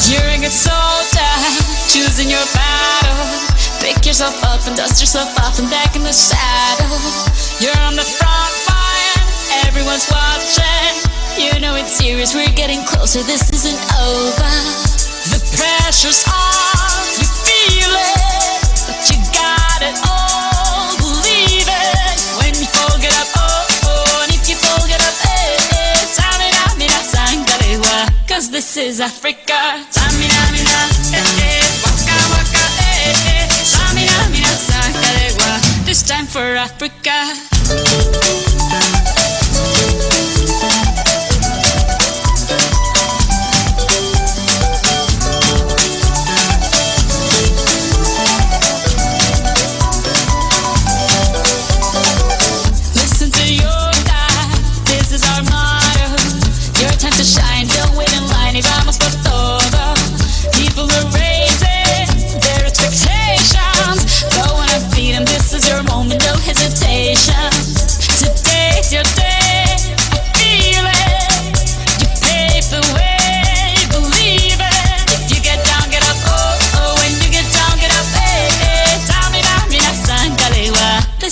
You're a good soldier, choosing your battle. Pick yourself up and dust yourself off and back in the saddle. You're on the front line, everyone's watching. You know it's serious, we're getting closer, this isn't over. The pressure's on, you feel it, but you got it all, believe it. When you fold it up, oh, oh, and if you fold it up, eh, eh, samina, mina, sangalewa, 'cause this is Africa. Samina, mina, eh, eh, waka, waka, eh, eh, samina, mina, sangalewa. This time for Africa. Listen to your God, this is our motto.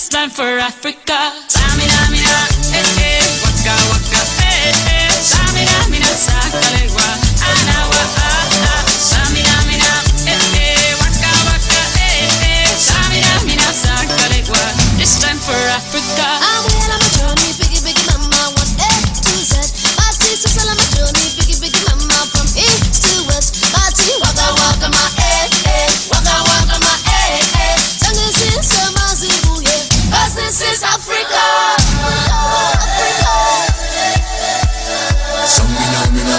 It's time for Africa. Samina mina, eh eh, waka waka, eh eh. Samina mina, sakalewa, anawa, ah ah. Samina mina, eh eh, waka waka, eh eh. Samina mina, sakalewa. It's time for Africa. I'm well on my journey, biggie biggie mama, one A to Z. Party sisala my journey, biggie biggie mama, from east to west. Party waka waka my eh eh, waka waka my eh eh. Tangi sisa mazibuye, 'cause this is Africa. Africa. Samina mina,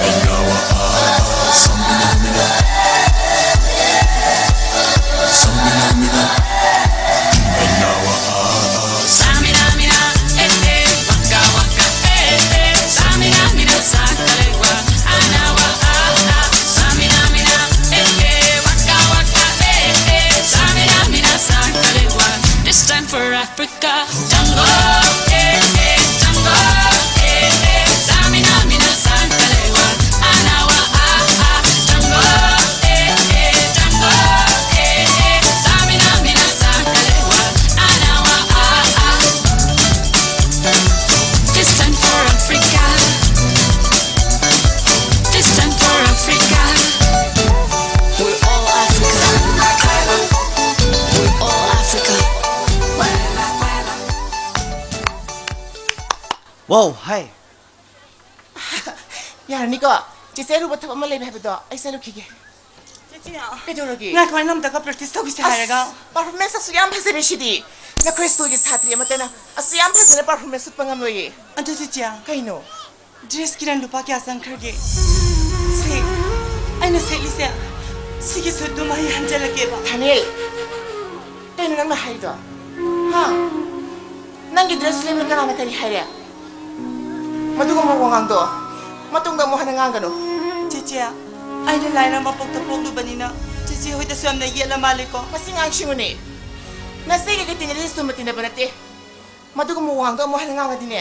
anawa ah ah. Samina mina, samina mina, anawa ah ah. Samina mina, eh eh, waka waka, eh eh. Samina mina, sakalewa, anawa ah ah. Samina mina, eh eh, waka waka, eh eh. Samina mina, sakalewa. This time for Africa. Africa. Jungle, eh eh, jungle, eh eh. Samina mina, sakalewa, anawa ah ah. Jungle, eh eh, jungle, eh eh. Samina mina, sakalewa, anawa ah ah. This time for Africa. This time for Africa. We're all Africa. We're all Africa. Wow, hi. ꯌꯥꯔꯅꯤꯀꯣ? ꯆꯦꯆꯦ ꯑꯔꯨꯕ ꯊꯕꯛ ꯑꯃ ꯂꯩꯕ ꯍꯥꯏꯕꯗꯣ ꯑꯩ ꯆꯠꯂꯨꯈꯤꯒꯦ꯫ ꯆꯦꯆꯦ, ꯀꯩꯗꯧꯔꯒꯦ? ꯉꯥꯏꯈꯣ, ꯑꯩꯅ ꯑꯝꯇꯒ practice ꯇꯧꯈꯤꯁꯦ ꯑꯁ, ꯍꯥꯏꯔꯒ꯫ Performance ꯑꯁꯨꯛ ꯌꯥꯝ ꯐꯖꯔꯦ ꯁꯤꯗꯤ꯫ ꯅꯈꯣꯏ school ꯒꯤ ꯁꯥꯇ꯭ꯔꯤ ꯑꯃꯠꯇꯅ ꯑꯁꯨꯛ ꯌꯥꯝ ꯐꯖꯅ performance ꯎꯠꯄ ꯉꯝꯂꯣꯏꯌꯦ꯫ ꯑꯗꯨ ꯆꯦꯆꯦ, ꯀꯩꯅꯣ? Dress ꯀꯤꯔꯟ ꯂꯨꯄꯥ ꯀꯌꯥ ꯆꯪꯈ꯭ꯔꯒꯦ? ꯁꯤ, ꯑꯩꯅ ꯁꯦꯠꯂꯤꯁꯦ, ꯁꯤꯒꯤ suit ꯇꯨꯃ ꯑꯩ ꯍꯟꯖꯜꯂꯛꯀꯦꯕ꯫ ꯊꯥꯅꯦꯜ, ꯀꯩꯅꯣ ꯅꯪꯅ ꯍꯥꯏꯗꯣ? ꯍꯥ? ꯅꯪꯒꯤ dress ꯂꯩꯕꯗ ꯀꯅꯥꯅ ꯀꯔꯤ ꯍꯥꯏꯔꯦ? ꯃꯗꯨꯒꯨꯝꯕ ꯋꯥꯉꯥꯡꯗꯣ ꯃꯇꯨꯡꯗ ꯑꯃꯨꯛ ꯍꯟꯅ ꯉꯥꯡꯒꯅꯨ꯫ ꯆꯦꯆꯦ, ꯑꯩꯅ ꯂꯥꯏꯔ ꯃꯄꯣꯛꯇ ꯄꯣꯛꯂꯨꯕꯅꯤꯅ ꯆꯦꯆꯦ ꯍꯣꯏꯗꯁꯨ ꯌꯥꯝꯅ ꯌꯦꯠꯂ ꯃꯥꯜꯂꯦꯀꯣ꯫ ꯃꯁꯤ ꯉꯥꯡꯁꯤꯡꯉꯨꯅꯦ꯫ ꯅꯆꯦꯒ ꯀꯩ ꯇꯤꯟꯅꯔꯤꯁꯦ ꯆꯨꯝꯅ ꯇꯤꯟꯅꯕ ꯅꯠꯇꯦ꯫ ꯃꯗꯨꯒꯨꯝꯕ ꯋꯥꯉꯥꯡꯗꯣ ꯑꯃꯨꯛ ꯍꯟꯅ ꯉꯥꯡꯉꯗꯤꯅꯦ,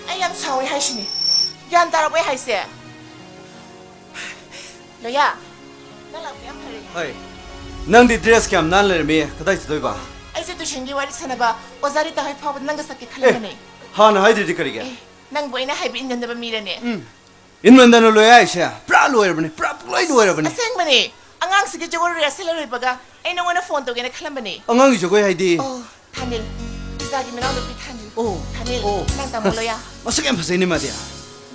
ꯑꯩ ꯌꯥꯝ ꯁꯥꯎꯔꯦ ꯍꯥꯏꯁꯤꯅꯤ꯫ ꯒ꯭ꯌꯥꯟ ꯇꯥꯔꯕꯣ ꯑꯩ ꯍꯥꯏꯁꯦ? ꯂꯣꯌꯥ, ꯅꯪ ꯂꯥꯛꯄ ꯌꯥꯝ ꯐꯔꯦ꯫ ꯍꯣꯏ꯫ ꯅꯪꯗꯤ dress ꯀꯌꯥꯝ ꯅꯥꯟ ꯂꯩꯔꯝꯃꯤ, ꯀꯗꯥꯏ ꯆꯠꯇꯣꯏꯕ? ꯁꯤ ꯇꯨꯏꯁꯟꯒꯤ ꯋꯥꯔꯤ ꯁꯥꯟꯅꯕ ꯑꯣꯖꯥ ꯔꯤꯇꯥ ꯍꯣꯏ ꯐꯥꯎꯕꯗ ꯅꯪꯒ ꯆꯠꯀꯦ ꯈꯜꯂꯝꯕꯅꯦ꯫ ꯍꯥꯟꯅ ꯍꯥꯏꯗ꯭ꯔꯗꯤ ꯀꯔꯤꯒꯤ? ꯑꯦ, ꯅꯪꯕꯨ ꯑꯩꯅ ꯍꯥꯏꯕ ꯏꯟꯒꯟꯗꯕ ꯃꯤꯔꯅꯦ? ꯎꯝ, ꯏꯟꯃꯟꯗꯅ ꯂꯣꯏ ꯍꯥꯏꯁꯦ ꯄꯨꯔꯥ ꯂꯣꯏꯔꯕꯅꯤ, ꯄꯨꯔꯥ ꯄꯨꯡꯂꯣꯏ ꯂꯣꯏꯔꯕꯅꯤ꯫ ꯑꯁꯦꯡꯕꯅꯦ꯫ ꯑꯉꯥꯡꯁꯤꯒꯤ ꯖꯒꯣꯏ ꯔꯤꯍꯔꯁꯦꯜ ꯂꯣꯏꯕꯒ ꯑꯩ ꯅꯉꯣꯟꯗ ꯐꯣꯟ ꯇꯧꯒꯦꯅ ꯈꯜꯂꯝꯕꯅꯤ꯫ ꯑꯉꯥꯡꯒꯤ ꯖꯒꯣꯏ ꯍꯥꯏꯗꯤ? ꯑꯣ, ꯊꯥꯅꯤꯜ, ꯏꯆꯥꯒꯤ ꯃꯅꯥꯎꯅꯨꯄꯤ ꯊꯥꯅꯤꯜ꯫ ꯑꯣ, ꯊꯥꯅꯤꯜ, ꯑꯣ꯫ ꯅꯪ ꯇꯥꯃꯣ ꯂꯣꯌꯥ꯫ ꯃꯁꯛ ꯌꯥꯝ ꯐꯖꯩꯅꯦ ꯃꯥꯗꯤ꯫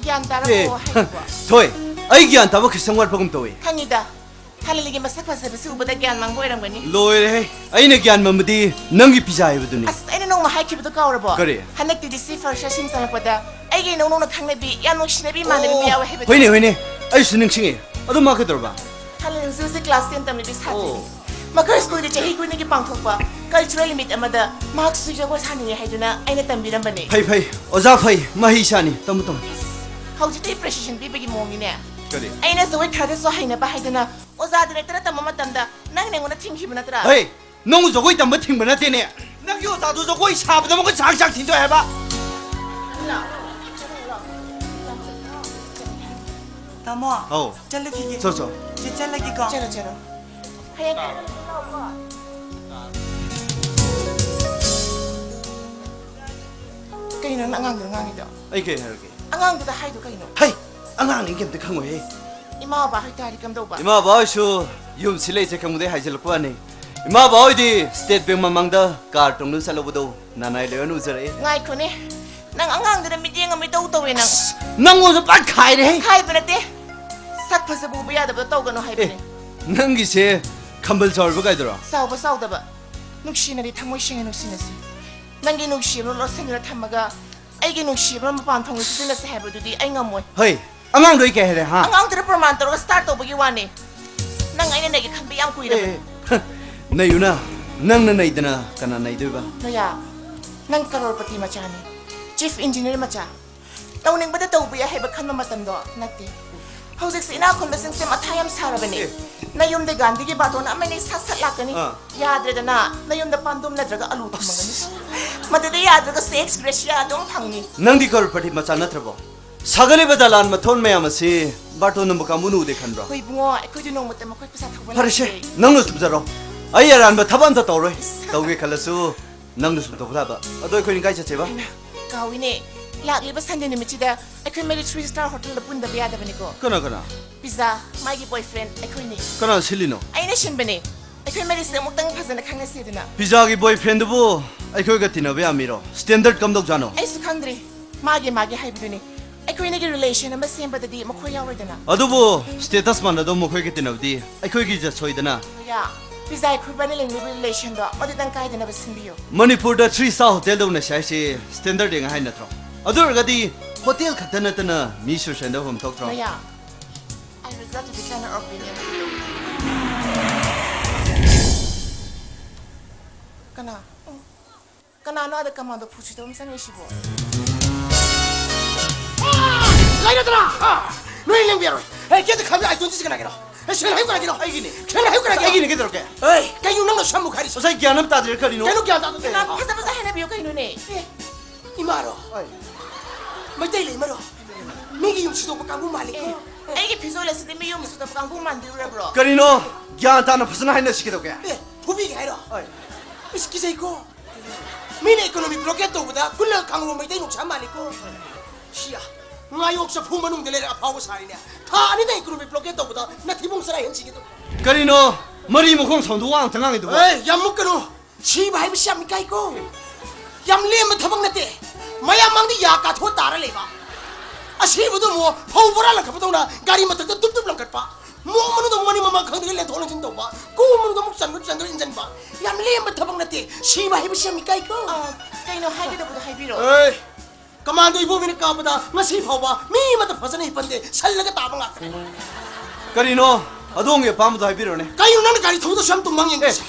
ꯒ꯭ꯌꯥꯟ ꯑꯦ, ꯇꯥꯔꯕꯣ ꯍꯥꯏꯔꯤꯕꯣ? ꯊꯣꯏ, ꯑꯩ ꯒ꯭ꯌꯥꯟ ꯇꯥꯕ ꯈꯤꯇꯪ ꯋꯥꯠꯄꯒꯨꯝ ꯇꯧꯏ꯫ ꯈꯪꯉꯤꯗ, ꯊꯥꯅꯤꯜꯒꯤ ꯃꯁꯛ ꯐꯖꯕꯁꯤ ꯎꯕꯗ ꯒ꯭ꯌꯥꯟ ꯃꯥꯡꯕ ꯑꯣꯏꯔꯝꯒꯅꯤ꯫ ꯂꯣꯏꯔꯦꯍꯦ, ꯑꯩꯅ ꯒ꯭ꯌꯥꯟ ꯃꯝꯕꯗꯤ ꯅꯪꯒꯤ ꯄꯤꯖꯥ ꯍꯥꯏꯕꯗꯨꯅꯤ꯫ ꯑꯁ, ꯑꯩꯅ ꯅꯣꯡꯃ ꯍꯥꯏꯈꯤꯕꯗꯣ ꯀꯥꯎꯔꯕꯣ? ꯀꯔꯤ? ꯍꯟꯗꯛꯇꯤ ꯗꯤ ꯁꯤ ꯐꯥꯔꯁ ꯌꯥꯔ ꯁꯤꯡ ꯆꯪꯂꯛꯄꯗ ꯑꯩꯒꯤ ꯏꯅꯧ ꯅꯧꯅ ꯈꯪꯅꯕꯤ, ꯌꯥꯝ ꯅꯨꯡꯁꯤꯅꯕꯤ ꯏꯃꯥꯟꯅꯕꯤ ꯑꯃ ꯑꯣ, ꯌꯥꯎꯋꯦ ꯍꯥꯏꯕꯗꯣ꯫ ꯍꯣꯏꯅꯦ, ꯍꯣꯏꯅꯦ, ꯑꯩꯁꯨ ꯅꯤꯡꯁꯤꯡꯉꯦ꯫ ꯑꯗꯨ ꯃꯥ ꯀꯩꯗꯧꯔꯕ? ꯊꯥꯅꯤꯜ ꯍꯧꯖꯤꯛ ꯍꯧꯖꯤꯛ ꯀ꯭ꯂꯥꯁ ꯇꯦꯟ ꯇꯝꯂꯤꯕꯤ ꯁꯥꯇ꯭ꯔꯅꯤ꯫ ꯑꯣ꯫ ꯃꯈꯣꯏ ꯁ꯭ꯀꯨꯜꯒꯤ ꯆꯍꯤ ꯈꯨꯗꯤꯡꯒꯤ ꯄꯥꯡꯊꯣꯛꯄ ꯀꯜꯆꯔꯦꯜ ꯃꯤꯠ ꯑꯃꯗ ꯃꯍꯥꯛꯁꯨ ꯖꯒꯣꯏ ꯁꯥꯅꯤꯡꯉꯦ ꯍꯥꯏꯗꯨꯅ ꯑꯩꯅ ꯇꯝꯕꯤꯔꯝꯕꯅꯦ꯫ ꯐꯩ, ꯐꯩ, ꯑꯣꯖꯥ ꯐꯩ, ꯃꯍꯩ ꯁꯥꯅꯤ, ꯇꯝꯃꯨ, ꯇꯝꯃꯨ꯫ ꯏꯁ, ꯍꯧꯖꯤꯛꯇꯤ ꯄ꯭ꯔꯦꯁꯤꯖꯟ ꯄꯤꯕꯒꯤ ꯃꯑꯣꯡꯅꯤꯅꯦ꯫ ꯀꯔꯤ? ꯑꯩꯅ ꯖꯒꯣꯏ ꯈꯔꯗꯁꯨ ꯍꯩꯅꯕ ꯍꯥꯏꯗꯅ ꯑꯣꯖꯥ ꯗꯤꯔꯦꯛꯇꯔꯅ ꯇꯝꯕ ꯃꯇꯝꯗ ꯅꯪ ꯅꯉꯣꯟꯗ ꯊꯤꯡꯈꯤꯕ ꯅꯠꯇ꯭ꯔꯥ? ꯍꯩ, ꯅꯪꯕꯨ ꯖꯒꯣꯏ ꯇꯝꯕ ꯊꯤꯡꯕ ꯅꯠꯇꯦꯅꯦ꯫ ꯅꯪꯒꯤ ꯑꯣꯖꯥꯗꯨ ꯖꯒꯣꯏ ꯁꯥꯕꯗ ꯃꯈꯨꯠ ꯁꯥꯡ ꯁꯥꯡ ꯊꯤꯟꯗꯣꯛꯑꯦ ꯍꯥꯏꯕ꯫ ꯇꯥꯃꯣ, ꯑꯧ꯫ ꯆꯠꯂꯨꯈꯤꯒꯦ꯫ ꯆꯣ, ꯆꯣ꯫ ꯆꯦ, ꯆꯠꯂꯒꯦꯀꯣ꯫ ꯆꯠꯂꯣ, ꯆꯠꯂꯣ꯫ ꯍꯌꯦꯡ ꯀꯩꯅꯣ ꯅꯪ ꯑꯉꯥꯡꯗꯨꯅ ꯉꯥꯡꯉꯤꯗꯣ? ꯑꯩ ꯀꯩ ꯍꯥꯏꯔꯒꯦ? ꯑꯉꯥꯡꯗꯨꯗ ꯍꯥꯏꯗꯣ ꯀꯩꯅꯣ? ꯍꯩ, ꯑꯉꯥꯡꯅꯤ ꯀꯩꯝꯇ ꯈꯪꯉꯣꯏꯍꯦ꯫ ꯏꯃꯥ ꯕꯕꯥ ꯍꯥꯏꯇꯥꯔꯗꯤ ꯀꯝꯗꯧꯕ? ꯏꯃꯥ ꯕꯕꯥ ꯍꯣꯏꯁꯨ ꯌꯨꯝꯁꯤ ꯂꯩꯁꯦ ꯈꯪꯕꯗꯩ ꯍꯥꯏꯖꯤꯜꯂꯛꯄ ꯋꯥꯅꯤ꯫ ꯏꯃꯥ ꯕꯕꯥ ꯍꯣꯏꯗꯤ ꯁ꯭ꯇꯦꯠ ꯕꯦꯡꯛ ꯃꯃꯥꯡꯗ ꯀꯥꯔ ꯇꯣꯡꯗꯨꯅ ꯆꯠꯂꯧꯕꯗꯣ ꯅꯅꯥꯏ ꯂꯩꯕꯅ ꯎꯖꯔꯛꯑꯦ꯫ ꯉꯥꯏꯈꯣꯅꯦ, ꯅꯪ ꯑꯉꯥꯡꯗꯨꯅ ꯃꯤꯠꯌꯦꯡ ꯑꯃ ꯏꯇꯧ ꯇꯧꯋꯦ ꯅꯪ꯫ ꯅꯪꯉꯣꯟꯁꯨ ꯄꯥꯛ ꯈꯥꯏꯔꯦꯍꯦ꯫ ꯈꯥꯏꯕ ꯅꯠꯇꯦ, ꯁꯛ ꯐꯖꯕ ꯎꯕ ꯌꯥꯗꯕꯗꯣ ꯇꯧꯒꯅꯣ ꯑꯦ, ꯍꯥꯏꯕꯅꯦ꯫ ꯅꯪꯒꯤꯁꯦ ꯈꯝꯕꯜ ꯆꯥꯎꯔꯕ ꯀꯥꯏꯗꯨꯔꯣ? ꯆꯥꯎꯕ ꯆꯥꯎꯗꯕ, ꯅꯨꯡꯁꯤꯅꯔꯤ ꯊꯃꯣꯏ ꯁꯦꯡꯅ ꯅꯨꯡꯁꯤꯅꯁꯤ꯫ ꯅꯪꯒꯤ ꯅꯨꯡꯁꯤꯕ ꯂꯣꯠꯁꯤꯟꯗꯨꯅ ꯊꯝꯃꯒ ꯑꯩꯒꯤ ꯅꯨꯡꯁꯤꯕ ꯃꯄꯥꯟ ꯊꯣꯡꯗ ꯁꯤꯖꯤꯟꯅꯁꯤ ꯍꯥꯏꯕꯗꯨꯗꯤ ꯑꯩ ꯉꯝꯃꯣꯏ꯫ ꯍꯩ, ꯑꯉꯥꯡꯗꯣ ꯑꯩ ꯀꯩ ꯍꯥꯏꯔꯦ, ꯍꯥ? ꯑꯉꯥꯡꯗꯨꯅ ꯄ꯭ꯔꯃꯥꯟ ꯇꯧꯔꯒ ꯁ꯭ꯇꯥꯔꯠ ꯇꯧꯕꯒꯤ ꯋꯥꯅꯤ꯫ ꯅꯪ ꯑꯩꯅ ꯅꯩꯒꯦ ꯈꯟꯕ ꯌꯥꯝ ꯀꯨꯏꯔꯕꯅꯤ꯫ ꯑꯦ, ꯅꯩꯌꯨꯅ, ꯅꯪꯅ ꯅꯩꯗꯅ ꯀꯅꯥ ꯅꯩꯗꯣꯏꯕ? ꯂꯣꯌꯥ, ꯅꯪ ꯀꯔꯣꯔꯄꯇꯤ ꯃꯆꯥꯅꯤ, ꯆꯤꯐ ꯏꯟꯖꯤꯅꯤꯌꯔ ꯃꯆꯥ꯫ ꯇꯧꯅꯤꯡꯕꯗ ꯇꯧꯕ ꯌꯥꯏ ꯍꯥꯏꯕ ꯈꯟꯕ ꯃꯇꯝꯗꯣ ꯅꯠꯇꯦ꯫ ꯍꯧꯖꯤꯛꯁꯦ ꯏꯅꯥꯛ ꯈꯨꯟꯕꯁꯤꯡꯁꯦ ꯃꯊꯥ ꯌꯥꯝ ꯁꯥꯔꯕꯅꯦ꯫ ꯑꯦ꯫ ꯅꯌꯨꯝꯗ ꯒꯥꯟꯙꯤꯒꯤ ꯕꯥꯇꯣꯟ ꯑꯃꯅꯤ ꯁꯠ ꯁꯠ ꯂꯥꯛꯀꯅꯤ꯫ ꯑꯥ꯫ ꯌꯥꯗ꯭ꯔꯦꯗꯅ, ꯅꯌꯨꯝꯗ ꯄꯥꯟꯗꯨꯝ ꯅꯠꯇ꯭ꯔꯒ ꯑꯂꯨ ꯊꯝꯃꯒꯅꯤ꯫ ꯃꯗꯨꯗ ꯌꯥꯗ꯭ꯔꯒ ꯁꯦꯛꯁ ꯒ꯭ꯔꯦꯁꯤꯌꯥ ꯑꯗꯨꯝ ꯐꯪꯅꯤ꯫ ꯅꯪꯗꯤ ꯀꯔꯣꯔꯄꯇꯤ ꯃꯆꯥ ꯅꯠꯇ꯭ꯔꯕꯣ? ꯁꯥꯒꯠꯂꯤꯕ ꯗꯂꯥꯟ ꯃꯊꯣꯟ ꯃꯌꯥꯝ ꯑꯁꯤ ꯕꯥꯔꯇꯣꯟ ꯅꯝꯕ ꯀꯥꯡꯕꯨꯅ ꯎꯗꯦ ꯈꯟꯕ꯭ꯔꯣ? ꯍꯣꯏ ꯏꯕꯨꯡꯉꯣ, ꯑꯩꯈꯣꯏꯗꯤ ꯅꯣꯡꯃꯇ ꯃꯈꯣꯏ ꯄꯩꯁꯥ ꯊꯧꯕ ꯐꯔꯦꯁꯦ, ꯅꯠꯇꯦ꯫ ꯅꯪꯅ ꯊꯨꯞꯆꯔꯣ꯫ ꯑꯩ ꯑꯔꯥꯟꯕ ꯊꯕꯛ ꯑꯝꯇ ꯇꯧꯔꯣꯏ꯫ ꯇꯧꯒꯦ ꯈꯜꯂꯁꯨ ꯅꯪꯅ ꯁꯨꯝ ꯇꯧꯕ ꯇꯥꯕ꯫ ꯑꯗꯣ ꯑꯩꯈꯣꯏꯅꯤ ꯀꯥꯏ ꯆꯠꯁꯦꯕ? ꯀꯥꯎꯏꯅꯦ, ꯂꯥꯛꯂꯤꯕ ꯁꯟꯗꯦ ꯅꯨꯃꯤꯠꯁꯤꯗ ꯑꯩꯈꯣꯏ ꯃꯔꯤ ꯊ꯭ꯔꯤ ꯁ꯭ꯇꯥꯔ ꯍꯣꯇꯦꯜꯗ ꯄꯨꯟꯗꯕ ꯌꯥꯗꯕꯅꯤꯀꯣ꯫ ꯀꯅꯥ ꯀꯅꯥ? ꯄꯤꯖꯥ, ꯃꯥꯒꯤ ꯕꯣꯏꯐ꯭ꯔꯦꯟ ꯑꯩꯈꯣꯏꯅꯤ꯫ ꯀꯅꯥ ꯁꯤꯜꯂꯤꯅꯣ? ꯑꯩꯅ ꯁꯤꯟꯕꯅꯦ꯫ ꯑꯩꯈꯣꯏ ꯃꯔꯤꯁꯦ ꯑꯃꯨꯛꯇꯪ ꯐꯖꯅ ꯈꯪꯅꯁꯦꯗꯅ꯫ ꯄꯤꯖꯥꯒꯤ ꯕꯣꯏꯐ꯭ꯔꯦꯟꯗꯨꯕꯨ ꯑꯩꯈꯣꯏꯒ ꯇꯤꯟꯅꯕ ꯌꯥꯝꯃꯤꯔꯣ? ꯁ꯭ꯇꯦꯟꯗꯔꯗ ꯀꯝꯗꯧꯖꯥꯠꯅꯣ? ꯑꯩꯁꯨ ꯈꯪꯗ꯭ꯔꯤ꯫ ꯃꯥꯒꯤ ꯃꯥꯒꯤ ꯍꯥꯏꯕꯗꯨꯅꯤ꯫ ꯑꯩꯈꯣꯏꯅꯤꯒꯤ ꯔꯤꯂꯦꯁꯟ ꯑꯃ ꯁꯦꯝꯕꯗꯗꯤ ꯃꯈꯣꯏ ꯌꯥꯎꯔꯣꯏꯗꯅ꯫ ꯑꯗꯨꯕꯨ ꯁ꯭ꯇꯦꯇꯁ ꯃꯥꯟꯅꯗꯧ ꯃꯈꯣꯏꯒ ꯇꯤꯟꯅꯕꯗꯤ ꯑꯩꯈꯣꯏꯒꯤ ꯏꯖꯠ ꯁꯣꯏꯗꯅ꯫ ꯌꯥ, ꯄꯤꯖꯥ, ꯑꯩꯈꯣꯏꯕꯥꯅꯤ ꯂꯩꯅꯔꯤꯕ ꯔꯤꯂꯦꯁꯟꯗꯣ ꯃꯗꯨꯗꯪ ꯀꯥꯏꯗꯅꯕ ꯁꯤꯟꯕꯤꯌꯨ꯫ ꯃꯅꯤꯄꯨꯔꯗ ꯊ꯭ꯔꯤ ꯁ꯭ꯇꯥꯔ ꯍꯣꯇꯦꯜꯗ ꯎꯅꯁꯦ ꯍꯥꯏꯁꯦ ꯁ꯭ꯇꯦꯟꯗꯔꯗ ꯌꯦꯡꯉ ꯍꯥꯏ ꯅꯠꯇ꯭ꯔꯣ? ꯑꯗꯨ ꯑꯣꯏꯔꯒꯗꯤ ꯍꯣꯇꯦꯜ ꯈꯛꯇ ꯅꯠꯇꯅ ꯃꯤ ꯁꯨꯔꯁꯦꯟꯗ ꯎꯐꯝ ꯊꯣꯛꯇ꯭ꯔꯣ? ꯃꯌꯥ, I regret to decline our opinion. ꯀꯅꯥ? ꯀꯅꯥꯅꯣ ꯑꯗ ꯀꯃꯥꯟꯗꯣ ꯐꯨꯁꯤꯗꯧ ꯑꯃ ꯆꯪꯉꯛꯏꯁꯤꯕꯣ? ꯂꯩꯔꯗ꯭ꯔꯥ? ꯅꯣꯏ ꯂꯦꯡꯕꯤꯔꯣꯏ꯫ ꯑꯦ, ꯀꯦꯗ ꯈꯥꯕꯤ ꯑꯥꯏ ꯇ꯭ꯋꯦꯟꯇꯤꯁꯤ ꯀꯅꯥꯒꯤꯅꯣ? ꯑꯦ, ꯁꯦꯜ ꯍꯥꯏꯌꯨ ꯀꯅꯥꯒꯤꯅꯣ? ꯑꯩꯒꯤꯅꯦ꯫ ꯁꯦꯜ ꯍꯥꯏꯌꯨ ꯀꯅꯥꯒꯤꯅꯣ? ꯑꯩꯒꯤꯅꯦ, ꯀꯩꯗꯧꯔꯒꯦ? ꯑꯦ, ꯀꯩꯅꯣ ꯅꯪꯅ ꯁꯝꯃꯨ ꯈꯥꯏꯔꯤꯁꯦ? ꯉꯁꯥꯏ ꯒ꯭ꯌꯥꯟ ꯑꯃ ꯇꯥꯗ꯭ꯔꯤꯔꯥ ꯀꯔꯤꯅꯣ? ꯀꯩꯅꯣ ꯒ꯭ꯌꯥꯟ ꯇꯥꯗꯕ? ꯀꯅꯥ ꯐꯖ ꯐꯖ ꯍꯥꯏꯅꯕꯤꯌꯨ ꯀꯩꯅꯣꯅꯦ? ꯑꯦ, ꯏꯃꯥꯔꯣ? ꯍꯣꯏ꯫ ꯃꯩꯇꯩ ꯂꯩꯃꯔꯣ? ꯃꯤꯒꯤ ꯌꯨꯝ ꯁꯤꯗꯣꯛꯄ ꯀꯥꯡꯕꯨ ꯃꯥꯜꯂꯤ꯫ ꯑꯦ, ꯑꯩꯒꯤ ꯐꯤꯖꯣꯜ ꯑꯁꯤꯗꯤ ꯃꯤ ꯌꯨꯝ ꯁꯤꯗꯣꯛꯄ ꯀꯥꯡꯕꯨ ꯃꯥꯟꯕꯤꯔꯨꯔꯕ꯭ꯔꯣ? ꯀꯔꯤꯅꯣ? ꯒ꯭ꯌꯥꯟ ꯇꯥꯅ ꯐꯖꯅ ꯍꯥꯏꯅꯁꯤ ꯀꯩꯗꯧꯒꯦ? ꯑꯦ, ꯐꯨꯕꯤꯒꯦ ꯍꯥꯏꯔꯣ? ꯍꯣꯏ꯫ ꯏꯁ, ꯀꯤꯖꯩꯀꯣ꯫ ꯃꯤꯅ ꯏꯀꯣꯅꯣꯃꯤ ꯕ꯭ꯂꯣꯀꯦꯠ ꯇꯧꯕꯗ ꯀꯨꯜꯂꯒ ꯈꯥꯡꯉꯕ ꯃꯩꯇꯩ ꯅꯨꯡꯁꯥ ꯃꯥꯜꯂꯤꯀꯣ꯫ ꯁꯤꯌꯥ, ꯉꯥꯌꯣꯛ ꯆꯐꯨ ꯃꯅꯨꯡꯗ ꯂꯩꯔ ꯑꯐꯥꯎꯕ ꯁꯥꯔꯤꯅꯦ꯫ ꯊꯥ ꯑꯅꯤꯗ ꯏꯀꯣꯅꯣꯃꯤ ꯕ꯭ꯂꯣꯀꯦꯠ ꯇꯧꯕꯗ ꯅꯊꯤꯕꯣꯡ ꯆꯔꯥ ꯍꯦꯟ ꯁꯤꯒꯦ ꯇꯧꯋꯦ꯫ ꯀꯔꯤꯅꯣ? ꯃꯔꯤ ꯃꯈꯣꯡ ꯁꯣꯟꯗꯣꯛ ꯋꯥ ꯉꯥꯛꯇ ꯉꯥꯡꯉꯤꯗꯨꯕꯣ? ꯑꯦ, ꯌꯥꯝ ꯃꯨꯛꯀꯅꯨ꯫ ꯁꯤꯕ ꯍꯥꯏꯕꯁꯤ ꯌꯥꯝ ꯏꯀꯥꯏꯀꯣ꯫ ꯌꯥꯝ ꯂꯦꯝꯕ ꯊꯕꯛ ꯅꯠꯇꯦ꯫ ꯃꯌꯥꯝ ꯃꯥꯡꯗ ꯌꯥ ꯀꯥꯊꯣꯛꯑ ꯇꯥꯔ ꯂꯩꯕ꯫ ꯑꯁꯤꯕꯗꯨ ꯑꯃꯨꯛ ꯐꯧ ꯕꯣꯔꯥ ꯂꯪꯈꯠꯄꯗꯧꯅ ꯒꯥꯔꯤ ꯃꯊꯛꯇ ꯇꯨꯞ ꯇꯨꯞ ꯂꯪꯈꯠꯄ꯫ ꯃꯣꯡ ꯃꯅꯨꯡꯗ ꯑꯃꯨꯛ ꯃꯅꯤꯡ ꯃꯃꯥꯡ ꯈꯪꯗꯒꯩ ꯂꯦꯟꯊꯣꯛ ꯂꯦꯟꯁꯤꯟ ꯇꯧꯕ꯫ ꯀꯨ ꯃꯅꯨꯡꯗ ꯑꯃꯨꯛ ꯆꯟꯕ ꯆꯟꯗ꯭ꯔ ꯏꯟꯖꯟꯕ꯫ ꯌꯥꯝ ꯂꯦꯝꯕ ꯊꯕꯛ ꯅꯠꯇꯦ꯫ ꯁꯤꯕ ꯍꯥꯏꯕꯁꯤ ꯌꯥꯝ ꯏꯀꯥꯏꯀꯣ꯫ ꯑ, ꯀꯩꯅꯣ ꯍꯥꯏꯒꯗꯕꯗꯣ ꯍꯥꯏꯕꯤꯔꯣ꯫ ꯑꯦ, ꯀꯃꯥꯟꯗꯣ ꯏꯕꯣꯕꯤꯅ ꯀꯥꯞꯄꯗ ꯉꯁꯤ ꯐꯥꯎꯕ ꯃꯤ ꯑꯃꯠꯇ ꯐꯖꯅ ꯍꯤꯞꯄꯟꯗꯦ, ꯁꯜꯂꯒ ꯇꯥꯕ ꯉꯥꯛꯇꯅꯦ꯫ ꯀꯔꯤꯅꯣ? ꯑꯗꯣꯝꯒꯤ ꯑꯄꯥꯝꯕꯗꯣ ꯍꯥꯏꯕꯤꯔꯣꯅꯦ꯫ ꯀꯩꯅꯣ ꯅꯪꯅ ꯒꯥꯔꯤ ꯊꯧꯕꯗꯁꯨ ꯌꯥꯝ ꯇꯨꯝꯃꯪ ꯌꯦꯡꯉꯤꯁꯦ?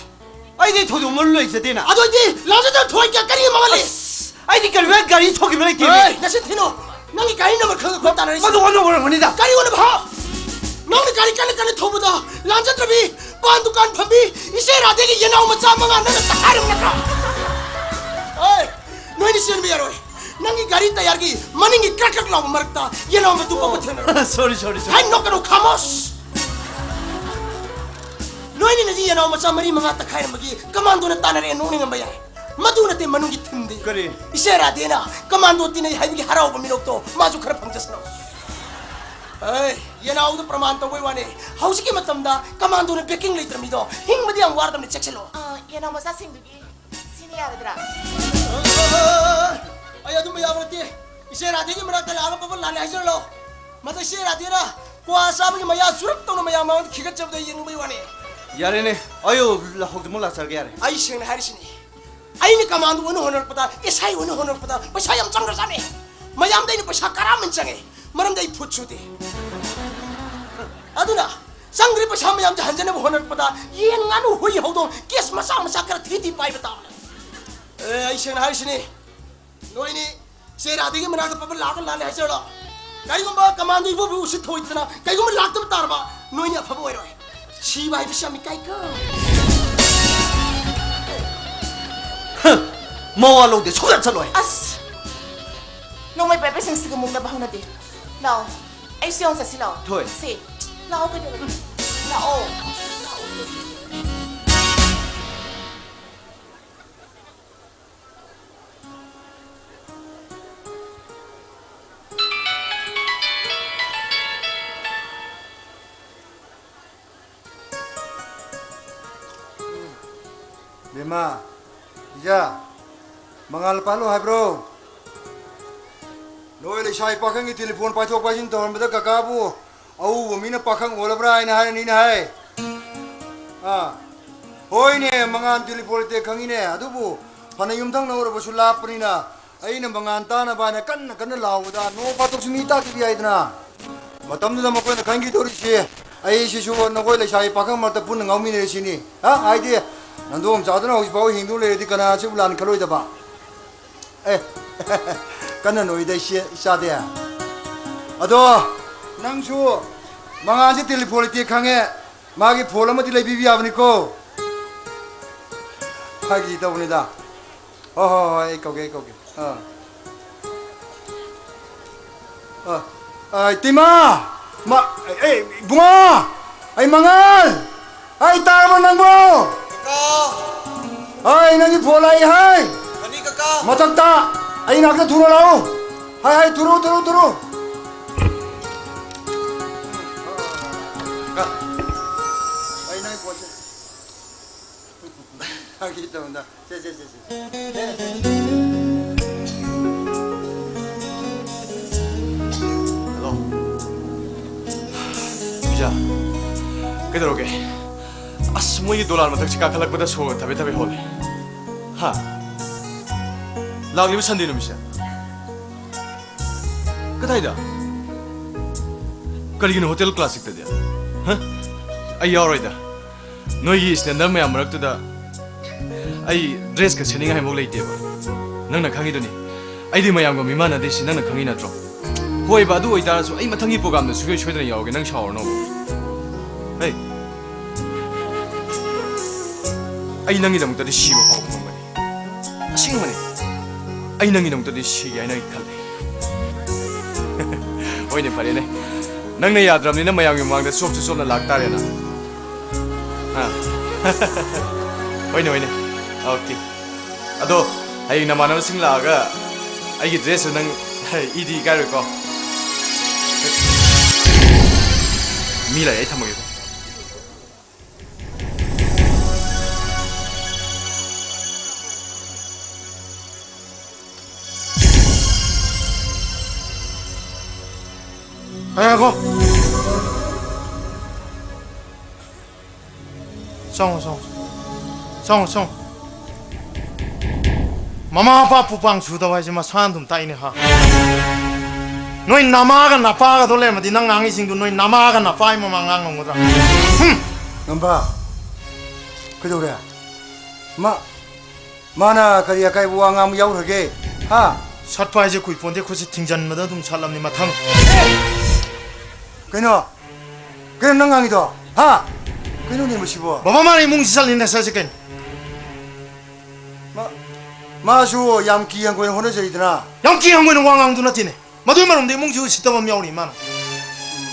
ꯑꯩꯗꯤ ꯊꯧꯗꯣꯛ ꯃꯔꯨ ꯂꯩꯖꯗꯦꯅ꯫ ꯑꯗꯨ ꯑꯣꯏꯗꯤ ꯂꯥꯟꯖꯗ ꯊꯣꯏ ꯀꯌꯥ ꯀꯔꯤ ꯃꯃꯜ ꯂꯩ? ꯑꯁ, ꯑꯩꯗꯤ ꯀꯔꯤꯒꯨꯝꯕ ꯒꯥꯔꯤ ꯊꯧꯈꯤꯕ ꯂꯩꯇꯦ꯫ ꯑꯦ, ꯅꯆꯤꯟ ꯊꯤꯅꯣ꯫ ꯅꯪꯒꯤ ꯒꯥꯔꯤ ꯅꯝꯕꯔ ꯈꯪꯉ ꯈꯣꯠ ꯇꯥꯟꯅꯔꯤꯁꯦ꯫ ꯃꯗꯨ ꯑꯣꯟꯅ ꯑꯣꯏꯔꯝꯒꯅꯤꯗ꯫ ꯀꯔꯤ ꯑꯣꯟꯅꯕ? ꯅꯪꯅ ꯒꯥꯔꯤ ꯀꯟꯅ ꯀꯟꯅ ꯊꯧꯕꯗ ꯂꯥꯟꯖꯗ꯭ꯔꯕꯤ, ꯄꯥꯟ ꯗꯨꯀꯥꯟ ꯐꯝꯕꯤ, ꯏꯆꯦ ꯔꯥꯙꯦꯒꯤ ꯌꯦꯅꯥꯎ ꯃꯆꯥ ꯃꯉꯥ ꯅꯪꯅ ꯇꯛꯈꯥꯏꯔꯝ ꯅꯠꯇ꯭ꯔꯣ? ꯑꯦ, ꯅꯣꯏꯅ ꯆꯦꯟꯕ ꯌꯥꯔꯣꯏ꯫ ꯅꯪꯒꯤ ꯒꯥꯔꯤ ꯇꯌꯥꯔꯒꯤ ꯃꯅꯤꯡꯒꯤ ꯀ꯭ꯔꯛ ꯀ꯭ꯔꯛ ꯂꯥꯎꯕ ꯃꯔꯛꯇ ꯌꯦꯅꯥꯎ ꯃꯇꯨ ꯄꯛꯄ ꯊꯦꯡꯅꯔꯣꯏ꯫ Sorry, sorry, sorry. ꯍꯥꯏ, ꯅꯣꯛꯀꯅꯨ, ꯈꯥꯃꯣꯁ꯫ ꯅꯣꯏꯅꯤꯅꯗꯤ ꯌꯦꯅꯥꯎ ꯃꯆꯥ ꯃꯔꯤ ꯃꯉꯥ ꯇꯛꯈꯥꯏꯔꯝꯕꯒꯤ ꯀꯃꯥꯟꯗꯣꯅ ꯇꯥꯟꯅꯔꯛꯑꯦ, ꯅꯣꯛꯅꯤꯡꯉꯝꯕ ꯌꯥꯏ꯫ ꯃꯗꯨ ꯅꯠꯇꯦ, ꯃꯅꯨꯡꯒꯤ ꯊꯤꯝꯗꯤ꯫ ꯀꯔꯤ? ꯏꯆꯦ ꯔꯥꯙꯦꯅ ꯀꯃꯥꯟꯗꯣ ꯇꯤꯟꯅꯩ ꯍꯥꯏꯕꯒꯤ ꯍꯔꯥꯎꯕ ꯃꯤꯅꯣꯛꯇꯣ ꯃꯥꯁꯨ ꯈꯔ ꯐꯪꯖꯁꯅꯨ꯫ ꯑꯩ ꯌꯦꯅꯥꯎꯗ ꯄ꯭ꯔꯃꯥꯟ ꯇꯧꯕꯩ ꯋꯥꯅꯦ꯫ ꯍꯧꯖꯤꯛꯀꯤ ꯃꯇꯝꯗ ꯀꯃꯥꯟꯗꯣꯅ backing ꯂꯩꯇ꯭ꯔ ꯃꯤꯗꯣ ꯍꯤꯡꯕꯗꯤ ꯌꯥꯝ ꯋꯥꯔꯗꯕꯅꯤ, ꯆꯦꯛꯁꯤꯜꯂꯣ꯫ ꯑ, ꯌꯦꯅꯥꯎ ꯃꯆꯥꯁꯤꯡꯗꯨꯒꯤ ꯁꯤꯅ ꯌꯥꯔꯗ꯭ꯔꯥ? ꯑꯩ ꯑꯗꯨꯝꯕ ꯌꯥꯕ ꯅꯠꯇꯦ꯫ ꯏꯆꯦ ꯔꯥꯙꯦꯒꯤ ꯃꯅꯥꯛꯇ ꯂꯥꯛꯑꯒ ꯄꯕꯟ ꯂꯥꯜꯂꯦ ꯍꯥꯏꯖꯔ ꯂꯥꯛꯑꯣ꯫ ꯃꯗ ꯏꯆꯦ ꯔꯥꯙꯦꯅ ꯀ꯭ꯋꯥ ꯆꯥꯕꯒꯤ ꯃꯌꯥ ꯆꯨꯔꯞ ꯇꯧꯅ ꯃꯌꯥꯝ ꯃꯃꯥꯡꯗ ꯈꯤꯒꯠꯆꯕꯗ ꯌꯦꯡꯅꯤꯡꯕꯩ ꯋꯥꯅꯦ꯫ ꯌꯥꯔꯦꯅꯦ, ꯑꯩ ꯍꯧꯖꯤꯛꯃꯛ ꯂꯥꯛꯆꯔꯒꯦ, ꯌꯥꯔꯦ꯫ ꯑꯩ ꯁꯦꯡꯅ ꯍꯥꯏꯔꯤꯁꯤꯅꯤ, ꯑꯩꯅ ꯀꯃꯥꯟꯗꯣ ꯑꯣꯏꯅ ꯍꯣꯠꯅꯔꯛꯄꯗ, ꯑꯦꯁ ꯑꯥꯏ ꯑꯣꯏꯅ ꯍꯣꯠꯅꯔꯛꯄꯗ ꯄꯩꯁꯥ ꯌꯥꯝ ꯆꯪꯈ꯭ꯔꯖꯥꯠꯅꯤ꯫ ꯃꯌꯥꯝꯗ ꯑꯩꯅ ꯄꯩꯁꯥ ꯀꯔꯥꯝ ꯆꯪꯉꯦ, ꯃꯔꯝꯗꯤ ꯑꯩ ꯐꯨꯠ ꯁꯨꯗꯦ꯫ ꯑꯗꯨꯅ ꯆꯪꯈ꯭ꯔꯤ ꯄꯩꯁꯥ ꯃꯌꯥꯝꯁꯦ ꯍꯟꯖꯅꯕ ꯍꯣꯠꯅꯔꯛꯄꯗ ꯌꯦꯟ, ꯉꯥꯅꯨ, ꯍꯨꯏ, ꯍꯧꯗꯣꯡ ꯀꯦꯁ ꯃꯆꯥ ꯃꯆꯥ ꯈꯔ ꯊꯤ ꯊꯤ ꯄꯥꯏꯕ ꯇꯥꯕꯅꯦ꯫ ꯑꯦ, ꯑꯩ ꯁꯦꯡꯅ ꯍꯥꯏꯔꯤꯁꯤꯅꯤ, ꯅꯣꯏꯅꯤ ꯆꯦ ꯔꯥꯙꯦꯒꯤ ꯃꯅꯥꯛꯇ ꯄꯕꯟ ꯂꯥꯛꯑꯒ ꯂꯥꯜꯂꯦ ꯍꯥꯏꯖꯔꯣ꯫ ꯀꯔꯤꯒꯨꯝꯕ ꯀꯃꯥꯟꯗꯣ ꯏꯕꯣꯕꯤ ꯎꯁꯤꯠ ꯊꯧꯑꯣꯏꯗꯅ ꯀꯔꯤꯒꯨꯝꯕ ꯂꯥꯛꯇꯕ ꯇꯥꯔꯕ, ꯅꯣꯏꯅꯤ ꯑꯐꯕ ꯑꯣꯏꯔꯣꯏ꯫ ꯁꯤꯕ ꯍꯥꯏꯕꯁꯤ ꯌꯥꯝ ꯏꯀꯥꯏꯀꯣ꯫ ꯍ! ꯃꯋꯥ ꯂꯧꯗꯦ, ꯁꯨꯡꯆꯠ ꯆꯠꯂꯣꯏ꯫ ꯑꯁ! ꯅꯣꯡꯃꯩ ꯄꯥꯏꯕꯁꯤꯡꯁꯤꯒ ꯃꯨꯛꯅꯕ ꯍꯧꯅꯗꯦ꯫ ꯂꯥꯛꯑꯣ, ꯑꯩꯁꯨ ꯌꯥꯎꯅ ꯆꯠꯁꯤ ꯂꯥꯛꯑꯣ꯫ ꯊꯣꯏ꯫ ꯁꯦ, ꯂꯥꯛꯑꯣ ꯀꯩꯗꯧꯔꯒꯦ? ꯂꯥꯛꯑꯣ꯫ ꯕꯦꯝꯃ, ꯏꯆꯥ, ꯃꯉꯥꯜ ꯄꯥꯜꯂꯨ ꯍꯥꯏꯕ꯭ꯔꯣ? ꯅꯣꯏ ꯂꯩꯁꯥꯕꯤ ꯄꯥꯈꯪꯒꯤ ꯇꯦꯂꯤꯐꯣꯟ ꯄꯥꯏꯊꯣꯛ ꯄꯥꯏꯁꯤꯟ ꯇꯧꯔꯝꯕꯗ ꯀꯀꯥꯕꯨ ꯑꯎꯕ ꯃꯤꯅ ꯄꯥꯈꯪ ꯑꯣꯜꯂꯕ꯭ꯔꯥ ꯍꯥꯏꯅ ꯍꯥꯏꯔꯅꯤꯅꯦ ꯍꯥꯏ꯫ ꯑꯥ, ꯍꯣꯏꯅꯦ, ꯃꯉꯥꯜ ꯇꯦꯂꯤꯐꯣꯟ ꯂꯩꯇꯦ ꯈꯪꯉꯤꯅꯦ, ꯑꯗꯨꯕꯨ ꯐꯅ ꯌꯨꯝꯊꯪꯅꯧꯔꯕꯁꯨ ꯂꯥꯞꯄꯅꯤꯅ ꯑꯩꯅ ꯃꯉꯥꯜ ꯇꯥꯅꯕ ꯍꯥꯏꯅ ꯀꯟꯅ ꯀꯟꯅ ꯂꯥꯎꯕꯗ ꯅꯣꯡ ꯐꯥꯗꯣꯛꯁꯨ ꯃꯤ ꯇꯥꯈꯤꯕ ꯌꯥꯏꯗꯅ꯫ ꯃꯇꯝꯗꯨꯗ ꯃꯈꯣꯏꯅ ꯈꯪꯈꯤꯗꯧꯔꯤꯁꯤ ꯑꯩꯁꯤꯁꯨ ꯅꯈꯣꯏ ꯂꯩꯁꯥꯕꯤ ꯄꯥꯈꯪ ꯃꯔꯛꯇ ꯄꯨꯟꯅ ꯉꯥꯎꯃꯤꯟꯅꯔꯦ ꯁꯤꯅꯤ꯫ ꯍꯥ? ꯍꯥꯏꯗꯤ ꯅꯟꯗꯣꯝ ꯆꯥꯗꯨꯅ ꯍꯧꯖꯤꯛ ꯐꯥꯎ ꯍꯤꯡꯗꯨꯅ ꯂꯩꯔꯗꯤ ꯀꯅꯥꯁꯨ ꯂꯥꯟ ꯈꯜꯂꯣꯏꯗꯕ꯫ ꯑꯦ, ꯀꯟꯅ ꯅꯣꯏꯗ ꯏꯆꯦ, ꯏꯆꯥꯗꯤ꯫ ꯑꯗꯣ ꯅꯪꯁꯨ ꯃꯉꯥꯜꯁꯦ ꯇꯦꯂꯤꯐꯣꯟ ꯂꯩꯇꯦ ꯈꯪꯉꯦ, ꯃꯥꯒꯤ ꯐꯣꯟ ꯑꯃꯗꯤ ꯂꯩꯕꯤꯕ ꯌꯥꯕꯅꯤꯀꯣ꯫ ꯐꯥꯒꯤ ꯇꯧꯕꯅꯤꯗ꯫ ꯍꯣꯏ, ꯍꯣꯏ, ꯍꯣꯏ, ꯑꯩ ꯀꯧꯒꯦ, ꯑꯩ ꯀꯧꯒꯦ꯫ ꯑꯥ꯫ ꯑꯥ, ꯑꯥ, ꯏꯇꯩꯃ! ꯃ-, ꯑꯦ, ꯏꯕꯨꯡꯉꯣ! ꯑꯩ ꯃꯉꯥꯜ! ꯍꯥꯏ, ꯇꯥꯔꯕꯣ ꯅꯪꯕꯣ? ꯀꯀꯥ! ꯍꯥꯏ, ꯅꯪꯒꯤ ꯐꯣꯟ ꯂꯥꯛꯏ ꯍꯥꯏ꯫ ꯀꯅꯤ ꯀꯀꯥ? ꯃꯊꯛꯇ ꯑꯩ ꯅꯥꯛꯇ ꯊꯨꯅ ꯂꯥꯛꯑꯣ꯫ ꯍꯥꯏ, ꯍꯥꯏ, ꯊꯨꯔꯨ, ꯊꯨꯔꯨ, ꯊꯨꯔꯨ꯫ ꯀꯀꯥ, ꯑꯩ ꯅꯪꯒꯤ ꯐꯣꯟꯁꯦ꯫ ꯐꯥꯒꯤ ꯇꯧꯅ꯫ ꯁꯦ, ꯁꯦ, ꯁꯦ, ꯁꯦ꯫ ꯍꯜꯂꯣ꯫ ꯄꯤꯖꯥ, ꯀꯩꯗꯧꯔꯒꯦ? ꯑꯁ, ꯃꯣꯏꯒꯤ ꯗꯣꯂꯥꯟ ꯃꯊꯛꯁꯦ ꯀꯥꯈꯠꯂꯛꯄꯗ ꯁꯣꯔꯒ ꯊꯕꯦ ꯊꯕꯦ ꯍꯣꯜꯂꯦ꯫ ꯍꯥ? ꯂꯥꯛꯂꯤꯕ ꯁꯟꯗꯦ ꯅꯨꯃꯤꯠꯁꯦ? ꯀꯗꯥꯏꯗ? ꯀꯔꯤꯒꯤꯅꯣ ꯍꯣꯇꯦꯜ ꯀ꯭ꯂꯥꯁꯤꯛꯇꯗꯤ? ꯍꯥ? ꯑꯩ ꯌꯥꯎꯔꯣꯏꯗ꯫ ꯅꯣꯏꯒꯤ ꯁ꯭ꯇꯦꯟꯗꯔ ꯃꯌꯥꯝ ꯃꯔꯛꯇꯨꯗ ꯑꯩ ꯗ꯭ꯔꯦꯁꯀ ꯁꯦꯠꯅꯤꯡꯉꯥꯏꯐꯥꯎ ꯂꯩꯇꯦꯕ꯫ ꯅꯪꯅ ꯈꯪꯉꯤꯗꯨꯅꯤ, ꯑꯩꯗꯤ ꯃꯌꯥꯝꯒ ꯃꯤꯃꯥꯟꯅꯗꯦ, ꯁꯤ ꯅꯪꯅ ꯈꯪꯉꯤ ꯅꯠꯇ꯭ꯔꯣ? ꯍꯣꯏꯕ, ꯑꯗꯨ ꯑꯣꯏꯇꯥꯔꯁꯨ ꯑꯩ ꯃꯊꯪꯒꯤ ꯄ꯭ꯔꯣꯒ꯭ꯔꯥꯝꯗ ꯁꯨꯡꯁꯣꯏ ꯁꯣꯏꯗꯅ ꯌꯥꯎꯔꯒꯦ, ꯅꯪ ꯁꯥꯎꯔꯅꯣꯕ꯫ ꯍꯩ, ꯑꯩ ꯅꯪꯒꯤꯗꯃꯛꯇꯗꯤ ꯁꯤꯕ ꯐꯥꯎꯕ ꯉꯝꯒꯅꯤ꯫ ꯑꯁꯦꯡꯕꯅꯤ, ꯑꯩ ꯅꯪꯒꯤꯗꯃꯛꯇꯗꯤ ꯁꯤꯒꯦ ꯍꯥꯏꯅ ꯑꯩ ꯈꯜꯂꯤ꯫ ꯍꯣꯏꯅꯦ, ꯐꯔꯦꯅꯦ, ꯅꯪꯅ ꯌꯥꯗ꯭ꯔꯕꯅꯤꯅ ꯃꯌꯥꯝꯒꯤ ꯃꯃꯥꯡꯗ ꯆꯣꯞꯁꯨ ꯆꯣꯞꯅ ꯂꯥꯛꯇꯥꯔꯦꯅ꯫ ꯑꯥ꯫ ꯍꯣꯏꯅꯦ, ꯍꯣꯏꯅꯦ꯫ ꯑꯣꯀꯦ꯫ ꯑꯗꯣ ꯍꯌꯦꯡ ꯅꯃꯥꯟꯅꯕꯁꯤꯡ ꯂꯥꯛꯑꯒ ꯑꯩꯒꯤ ꯗ꯭ꯔꯦꯁꯇꯨ ꯅꯪ ꯏꯗꯤ ꯏꯀꯥꯏꯔꯣꯏꯀꯣ? ꯃꯤ ꯂꯥꯛꯑꯦ, ꯑꯩ ꯊꯝꯃꯒꯦꯀꯣ꯫ ꯉꯥꯏꯈꯣ꯫ ꯆꯪꯉꯣ, ꯆꯪꯉꯣ꯫ ꯆꯪꯉꯣ, ꯆꯪꯉꯣ꯫ ꯃꯃꯥ ꯃꯄꯥ ꯄꯨꯄꯥꯡ ꯁꯨꯗꯕ ꯍꯥꯏꯁꯦ ꯃꯁꯥꯅ ꯑꯗꯨꯝ ꯇꯥꯛꯏꯅꯦ, ꯍꯥ? ꯅꯣꯏ ꯅꯃꯥꯒ ꯅꯄꯥꯒꯗꯣ ꯂꯩꯔꯝꯃꯗꯤ ꯅꯪ ꯉꯥꯡꯉꯤꯁꯤꯡꯗꯨ ꯅꯣꯏ ꯅꯃꯥꯒ ꯅꯄꯥꯒꯤ ꯃꯃꯥꯡ ꯉꯥꯡ ꯉꯝꯒꯗ꯭ꯔꯥ? ꯍꯨꯝ! ꯉꯝꯕ, ꯀꯩꯗꯧꯔꯦ? ꯃꯥ, ꯃꯥꯅ ꯀꯔꯤ ꯑꯀꯥꯏꯕ ꯋꯥ ꯉꯥꯡꯕ ꯌꯥꯎꯈ꯭ꯔꯒꯦ? ꯍꯥ? ꯁꯠꯄ ꯍꯥꯏꯁꯦ ꯀꯨꯏꯄꯣꯟꯇꯦ, ꯈꯨꯠꯁꯦ ꯊꯤꯡꯖꯟꯕꯗ ꯑꯗꯨꯝ ꯁꯠꯂꯝꯅꯤ ꯃꯊꯪ꯫ ꯀꯩꯅꯣ? ꯀꯩꯅꯣ ꯅꯪ ꯉꯥꯡꯉꯤꯗꯣ? ꯍꯥ? ꯀꯩꯅꯣꯅꯦ ꯃꯁꯤꯕꯣ? ꯕꯕꯥ, ꯃꯥꯅ ꯏꯃꯨꯡꯁꯤ ꯆꯠꯂꯤꯅꯦ, ꯁꯠꯁꯦ ꯀꯩꯅꯣ? ꯃꯥ, ꯃꯥꯁꯨ ꯌꯥꯝ ꯀꯤ ꯍꯪꯒꯣꯏꯅ ꯍꯣꯠꯅꯖꯔꯤꯗꯅ꯫ ꯌꯥꯝ ꯀꯤ ꯍꯪꯒꯣꯏꯅ ꯋꯥ ꯉꯥꯡꯗꯨ ꯅꯠꯇꯦꯅꯦ꯫ ꯃꯗꯨꯒꯤ ꯃꯔꯝꯗꯤ ꯏꯃꯨꯡꯁꯤ ꯎꯁꯤꯠꯇꯕ ꯑꯃ ꯌꯥꯎꯔꯤ ꯃꯥꯅ꯫ ꯎꯝ꯫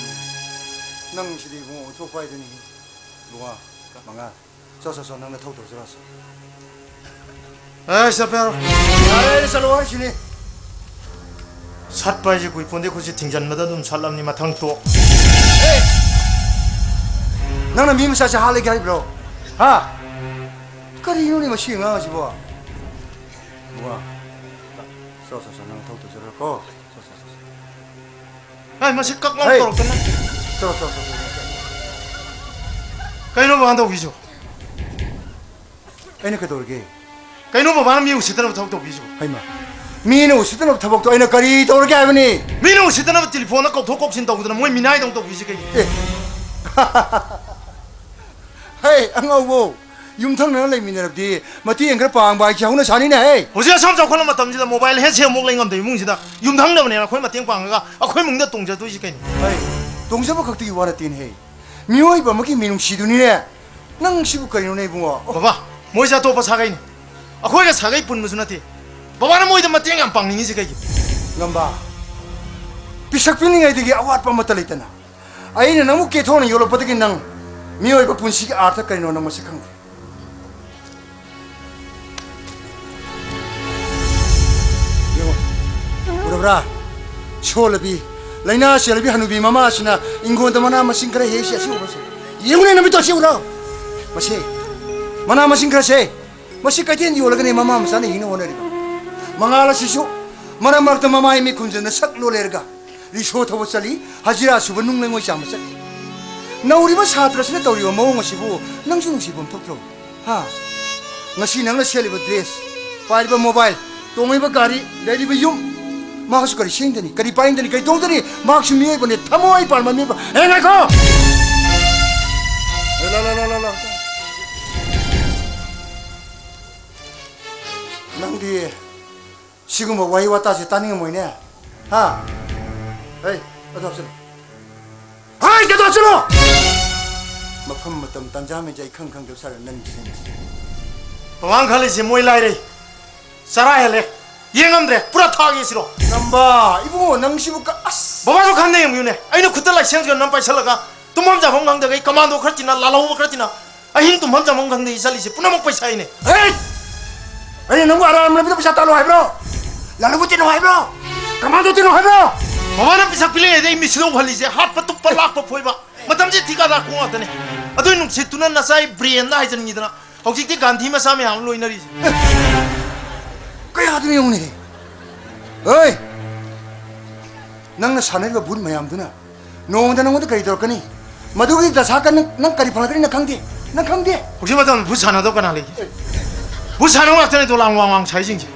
ꯅꯪꯁꯤꯗꯤ ꯏꯕꯨꯡꯉꯣ ꯑꯣꯟꯊꯣꯛꯄ ꯍꯥꯏꯗꯨꯅꯤ, ꯏꯕꯨꯡꯉꯣ꯫ ꯃꯉꯥ꯫ ꯆꯣ, ꯆꯣ, ꯆꯣ, ꯅꯪ ꯅꯊꯧ ꯇꯧꯖꯔꯣ, ꯆꯣ꯫ ꯑꯦ, ꯆꯠꯄ ꯌꯥꯔꯣꯏ꯫ ꯌꯥꯔꯦ, ꯑꯩꯅ ꯆꯠꯂꯣ ꯍꯥꯏꯁꯤꯅꯤ꯫ ꯁꯠꯄ ꯍꯥꯏꯁꯦ ꯀꯨꯏꯄꯣꯟꯗꯦ, ꯈꯨꯠꯁꯦ ꯊꯤꯡꯖꯟꯕꯗ ꯑꯗꯨꯝ ꯁꯠꯂꯝꯅꯤ, ꯃꯊꯪ ꯇꯣ꯫ ꯑꯦ! ꯅꯪꯅ ꯃꯤ ꯃꯆꯥꯁꯦ ꯍꯥꯠꯂꯒꯦ ꯍꯥꯏꯕ꯭ꯔꯣ? ꯍꯥ? ꯀꯔꯤꯅꯣꯅꯦ ꯃꯁꯤ ꯑꯉꯥꯡ ꯑꯁꯤꯕꯣ? ꯕꯨꯡꯉꯣ, ꯆꯣ, ꯆꯣ, ꯆꯣ, ꯅꯪ ꯊꯧ ꯇꯧꯖꯔꯣꯀꯣ꯫ ꯆꯣ, ꯆꯣ, ꯆꯣ, ꯆꯣ꯫ ꯍꯥꯏ, ꯃꯁꯤ ꯀꯛ ꯂꯥꯎ ꯍꯩ! ꯇꯧꯔꯛꯇꯅ꯫ ꯆꯣ, ꯆꯣ, ꯆꯣ, ꯆꯣ, ꯆꯣ꯫ ꯀꯩꯅꯣ ꯕꯕꯥꯅ ꯇꯧꯈꯤꯁꯤꯕꯣ? ꯑꯩꯅ ꯀꯩꯗꯧꯔꯒꯦ? ꯀꯩꯅꯣ ꯕꯕꯥꯅ ꯃꯤ ꯎꯁꯤꯠꯇꯅꯕ ꯊꯕꯛ ꯇꯧꯕꯤꯁꯤꯕꯣ? ꯍꯩꯃꯥ, ꯃꯤꯅ ꯎꯁꯤꯠꯇꯅꯕ ꯊꯕꯛꯇꯣ ꯑꯩꯅ ꯀꯔꯤ ꯇꯧꯔꯒꯦ ꯍꯥꯏꯕꯅꯤ? ꯃꯤꯅ ꯎꯁꯤꯠꯇꯅꯕ ꯇꯦꯂꯤꯐꯣꯟꯗ ꯀꯧꯊꯣꯛ ꯀꯧꯁꯤꯟ ꯇꯧꯗꯅ ꯃꯣꯏ ꯃꯤꯅꯥꯏꯗꯧꯅ ꯇꯧꯕꯤꯁꯤ ꯀꯩꯒꯤꯅꯣ? ꯑꯦ꯫ ꯍꯩ, ꯑꯉꯥꯎꯕꯧ, ꯌꯨꯝꯊꯪꯅꯅ ꯂꯩꯃꯤꯟꯅꯔꯕꯗꯤ ꯃꯇꯦꯡ ꯈꯔ ꯄꯥꯡꯕ ꯍꯥꯏꯁꯦ ꯍꯧꯅ ꯁꯥꯅꯤꯅꯦ, ꯍꯩ꯫ ꯍꯧꯖꯤꯛ ꯑꯁꯨꯛ ꯆꯥꯎꯈꯠꯂ ꯃꯇꯝꯁꯤꯗ ꯃꯣꯕꯥꯏꯜ ꯍꯦꯠꯁꯦꯠ ꯑꯃꯨꯛ ꯂꯩ ꯉꯝꯗꯕ ꯏꯃꯨꯡꯁꯤꯗ ꯌꯨꯝꯊꯪꯅꯕꯅꯦꯅ ꯑꯩꯈꯣꯏ ꯃꯇꯦꯡ ꯄꯥꯡꯉꯒ ꯑꯩꯈꯣꯏ ꯏꯃꯨꯡꯗ ꯇꯣꯡꯖꯗꯣꯏꯁꯤ ꯀꯩꯅꯣ? ꯍꯩ, ꯇꯣꯡꯖꯕ ꯈꯛꯇꯒꯤ ꯋꯥ ꯅꯠꯇꯦꯅꯦ, ꯍꯩ꯫ ꯃꯤꯑꯣꯏꯕ ꯑꯃꯒꯤ ꯃꯤꯅꯨꯡꯁꯤꯗꯨꯅꯤꯅꯦ꯫ ꯅꯪ ꯁꯤꯕꯨ ꯀꯔꯤꯅꯣꯅꯦ, ꯏꯕꯨꯡꯉꯣ? ꯑꯣ꯫ ꯕꯕꯥ, ꯃꯣꯏꯁꯦ ꯑꯇꯣꯞꯄ ꯁꯥꯒꯩꯅꯤ꯫ ꯑꯩꯈꯣꯏꯒ ꯁꯥꯒꯩ ꯄꯨꯟꯕꯁꯨ ꯅꯠꯇꯦ꯫ ꯕꯕꯥꯅ ꯃꯣꯏꯗ ꯃꯇꯦꯡ ꯌꯥꯝ ꯄꯥꯡꯅꯤꯡꯉꯤꯁꯦ ꯀꯩꯒꯤꯅꯣ? ꯉꯝꯕ, ꯄꯤꯁꯛ ꯄꯤꯛꯂꯤꯉꯩꯗꯒꯤ ꯑꯋꯥꯠꯄ ꯑꯃꯠꯇ ꯂꯩꯇꯅ ꯑꯩꯅ ꯅꯪꯕꯨ ꯀꯦꯊꯣꯛꯅ ꯌꯣꯛꯂꯛꯄꯗꯒꯤ ꯅꯪ ꯃꯤꯑꯣꯏꯕ ꯄꯨꯟꯁꯤꯒꯤ ꯑꯥꯔꯊ ꯀꯔꯤꯅꯣ ꯅꯪ ꯃꯁꯤ ꯈꯪꯗ꯭ꯔꯦ꯫ ꯌꯦꯡꯉꯣ, ꯎꯔꯕ꯭ꯔꯥ? ꯁꯣꯜꯂꯕꯤ, ꯂꯥꯏꯅꯥ ꯆꯦꯜꯂꯕꯤ ꯍꯅꯨꯕꯤ ꯃꯃꯥ ꯑꯁꯤꯅ ꯏꯪꯒꯣꯟꯗ ꯃꯅꯥ ꯃꯁꯤꯡ ꯈꯔ ꯍꯦꯛꯏꯁꯤ ꯑꯁꯤ ꯎꯕ꯭ꯔꯥ? ꯌꯦꯡꯉꯨꯅꯦ, ꯅꯃꯤꯠꯇꯣ ꯑꯁꯤ ꯎꯔꯣ? ꯃꯁꯤ ꯃꯅꯥ ꯃꯁꯤꯡ ꯈꯔꯁꯦ, ꯃꯁꯤ ꯀꯩꯊꯦꯜ ꯌꯣꯜꯂꯒꯅꯦ ꯃꯃꯥ ꯃꯆꯥꯅ ꯍꯤꯡꯅ ꯍꯣꯠꯅꯔꯤꯕ꯫ ꯃꯉꯥꯜ ꯑꯁꯤꯁꯨ ꯃꯔꯛ ꯃꯔꯛꯇ ꯃꯃꯥꯏ ꯃꯤꯠ ꯈꯨꯝꯖꯟꯅ ꯁꯛ ꯅꯣꯜ ꯂꯩꯔꯒ ꯔꯤꯛꯁꯣ ꯊꯧꯕ ꯆꯠꯂꯤ, ꯍꯖꯤꯔꯥ ꯁꯨꯕ ꯅꯨꯡ ꯂꯩꯉꯣꯏ ꯆꯥꯝꯕ ꯆꯠꯂꯤ꯫ ꯅꯧꯔꯤꯕ ꯁꯥꯇ꯭ꯔꯁꯤꯅ ꯇꯧꯔꯤꯕ ꯃꯑꯣꯡ ꯑꯁꯤꯕꯨ ꯅꯪꯁꯨ ꯅꯨꯡꯁꯤꯐꯝ ꯊꯣꯛꯇ꯭ꯔꯣ? ꯍꯥ? ꯉꯁꯤ ꯅꯪꯅ ꯁꯦꯠꯂꯤꯕ ꯗ꯭ꯔꯦꯁ, ꯄꯥꯏꯔꯤꯕ ꯃꯣꯕꯥꯏꯜ, ꯇꯣꯡꯉꯤꯕ ꯒꯥꯔꯤ, ꯂꯩꯔꯤꯕ ꯌꯨꯝ, ꯃꯍꯥꯛꯁꯨ ꯀꯔꯤ ꯁꯦꯝꯒꯅꯤ, ꯀꯔꯤ ꯄꯥꯏꯒꯅꯤ, ꯀꯔꯤ ꯇꯧꯒꯅꯤ? ꯃꯍꯥꯛꯁꯨ ꯃꯤꯑꯣꯏꯕꯅꯤ, ꯊꯃꯣꯏ ꯄꯥꯟꯕ ꯃꯤꯑꯣꯏꯕ꯫ ꯑꯦ, ꯉꯥꯏꯈꯣ! ꯑꯦ, ꯂꯥ, ꯂꯥ, ꯂꯥ, ꯂꯥ, ꯂꯥ꯫ ꯅꯪꯗꯤ ꯁꯤꯒꯨꯝꯕ ꯋꯥꯍꯩ ꯋꯥꯇꯥꯁꯦ ꯇꯥꯅꯤꯡꯉꯝꯃꯣꯏꯅꯦ꯫ ꯍꯥ? ꯍꯩ, ꯑꯗꯨ ꯍꯥꯞꯆꯤꯜꯂꯨ꯫ ꯍꯥꯏ, ꯀꯩꯗꯧꯁꯤꯅꯣ? ꯃꯐꯝ, ꯃꯇꯝ, ꯇꯥꯟꯖꯥ, ꯃꯦꯟꯖꯥ ꯑꯩ ꯈꯪ ꯈꯪꯗꯕ ꯁꯥꯔ ꯅꯪ ꯁꯦꯝꯃꯤꯁꯦ꯫ ꯃꯃꯥꯡ ꯈꯜꯂꯤꯁꯦ ꯃꯣꯏ ꯂꯥꯏꯔꯩ, ꯆꯔꯥ ꯍꯦꯜꯂꯦ, ꯌꯦꯡꯉꯝꯗ꯭ꯔꯦ, ꯄꯨꯔꯥ ꯊꯥꯒꯦ ꯁꯤꯔꯣ? ꯉꯝꯕ, ꯏꯕꯨꯡꯉꯣ, ꯅꯪ ꯁꯤꯕꯨ ꯀ-, ꯑꯁ! ꯕꯕꯥꯁꯨ ꯈꯟꯅ ꯌꯦꯡꯕꯤꯌꯨꯅꯦ, ꯑꯩꯅ ꯈꯨꯠꯇ ꯂꯥꯏꯁꯦꯟꯁꯒ ꯅꯝ ꯄꯥꯏꯁꯜꯂꯒ ꯇꯨꯝꯐꯝ ꯆꯥꯐꯝ ꯈꯪꯗꯈꯩ ꯀꯃꯥꯟꯗꯣ ꯈꯔ ꯇꯤꯟꯅ, ꯂꯥꯜꯍꯧꯕ ꯈꯔ ꯇꯤꯟꯅ, ꯑꯍꯤꯡ ꯇꯨꯝꯐꯝ ꯆꯥꯐꯝ ꯈꯪꯗꯦ ꯆꯠꯂꯤꯁꯦ ꯄꯨꯝꯅꯃꯛ ꯄꯩꯁꯥꯅꯦ꯫ ꯍꯦ! ꯑꯩꯅ ꯅꯪꯕꯨ ꯑꯔꯥꯝ ꯂꯝꯕꯤꯗ ꯄꯩꯁꯥ ꯇꯥꯜꯂꯣ ꯍꯥꯏꯕ꯭ꯔꯣ? ꯂꯥꯂꯨꯕꯨ ꯇꯤꯟꯅꯧ ꯍꯥꯏꯕ꯭ꯔꯣ? ꯀꯃꯥꯟꯗꯣ ꯇꯤꯟꯅꯧ ꯍꯥꯏꯕ꯭ꯔꯣ? ꯃꯃꯥꯅ ꯄꯩꯁꯥ ꯄꯤꯔꯛꯑꯦꯗꯤ ꯑꯩ ꯃꯤꯁꯤꯗꯧ ꯈꯜꯂꯤꯁꯦ ꯍꯥꯠꯄ ꯇꯨꯞꯄ ꯂꯥꯛꯄ ꯐꯣꯏꯕ꯫ ꯃꯇꯝꯁꯦ ꯊꯤꯀꯥ ꯂꯥꯛꯄ ꯉꯥꯛꯇꯅꯦ꯫ ꯑꯗꯨꯏ ꯅꯨꯡꯁꯤꯠꯇꯨꯅ ꯅꯆꯥꯏ ꯕ꯭ꯔꯦꯟꯗ ꯍꯥꯏꯖꯟꯈꯤꯗꯅ ꯍꯧꯖꯤꯛꯇꯤ ꯒꯥꯟꯙꯤ ꯃꯆꯥ ꯃꯌꯥꯝ ꯑꯃ ꯂꯣꯏꯅꯔꯤꯁꯦ꯫ ꯀꯌꯥꯗꯨ ꯌꯦꯡꯉꯨꯅꯦ꯫ ꯍꯣꯏ! ꯅꯪꯅ ꯁꯥꯟꯅꯔꯤꯕ ꯚꯨꯠ ꯃꯌꯥꯝꯗꯨꯅ ꯅꯣꯡꯃꯗ ꯅꯪꯉꯣꯟꯗ ꯀꯔꯤ ꯇꯧꯔꯛꯀꯅꯤ? ꯃꯗꯨꯒꯤ ꯗꯁꯥ ꯀꯟꯅ ꯅꯪ ꯀꯔꯤ ꯐꯪꯂꯛꯀꯅꯤ ꯅꯪ ꯈꯪꯗꯦ꯫ ꯅꯪ ꯈꯪꯗꯦ꯫ ꯍꯧꯖꯤꯛ ꯃꯇꯝꯗ ꯚꯨꯠ ꯁꯥꯟꯅꯗꯧ ꯀꯅꯥ ꯂꯩꯒꯦ? ꯚꯨꯠ ꯁꯥꯟꯅꯕ ꯉꯥꯛꯇꯅꯦ ꯗꯣꯂꯥꯟ ꯋꯥꯡ ꯋꯥꯡ ꯁꯥꯏꯁꯤꯡꯁꯦ꯫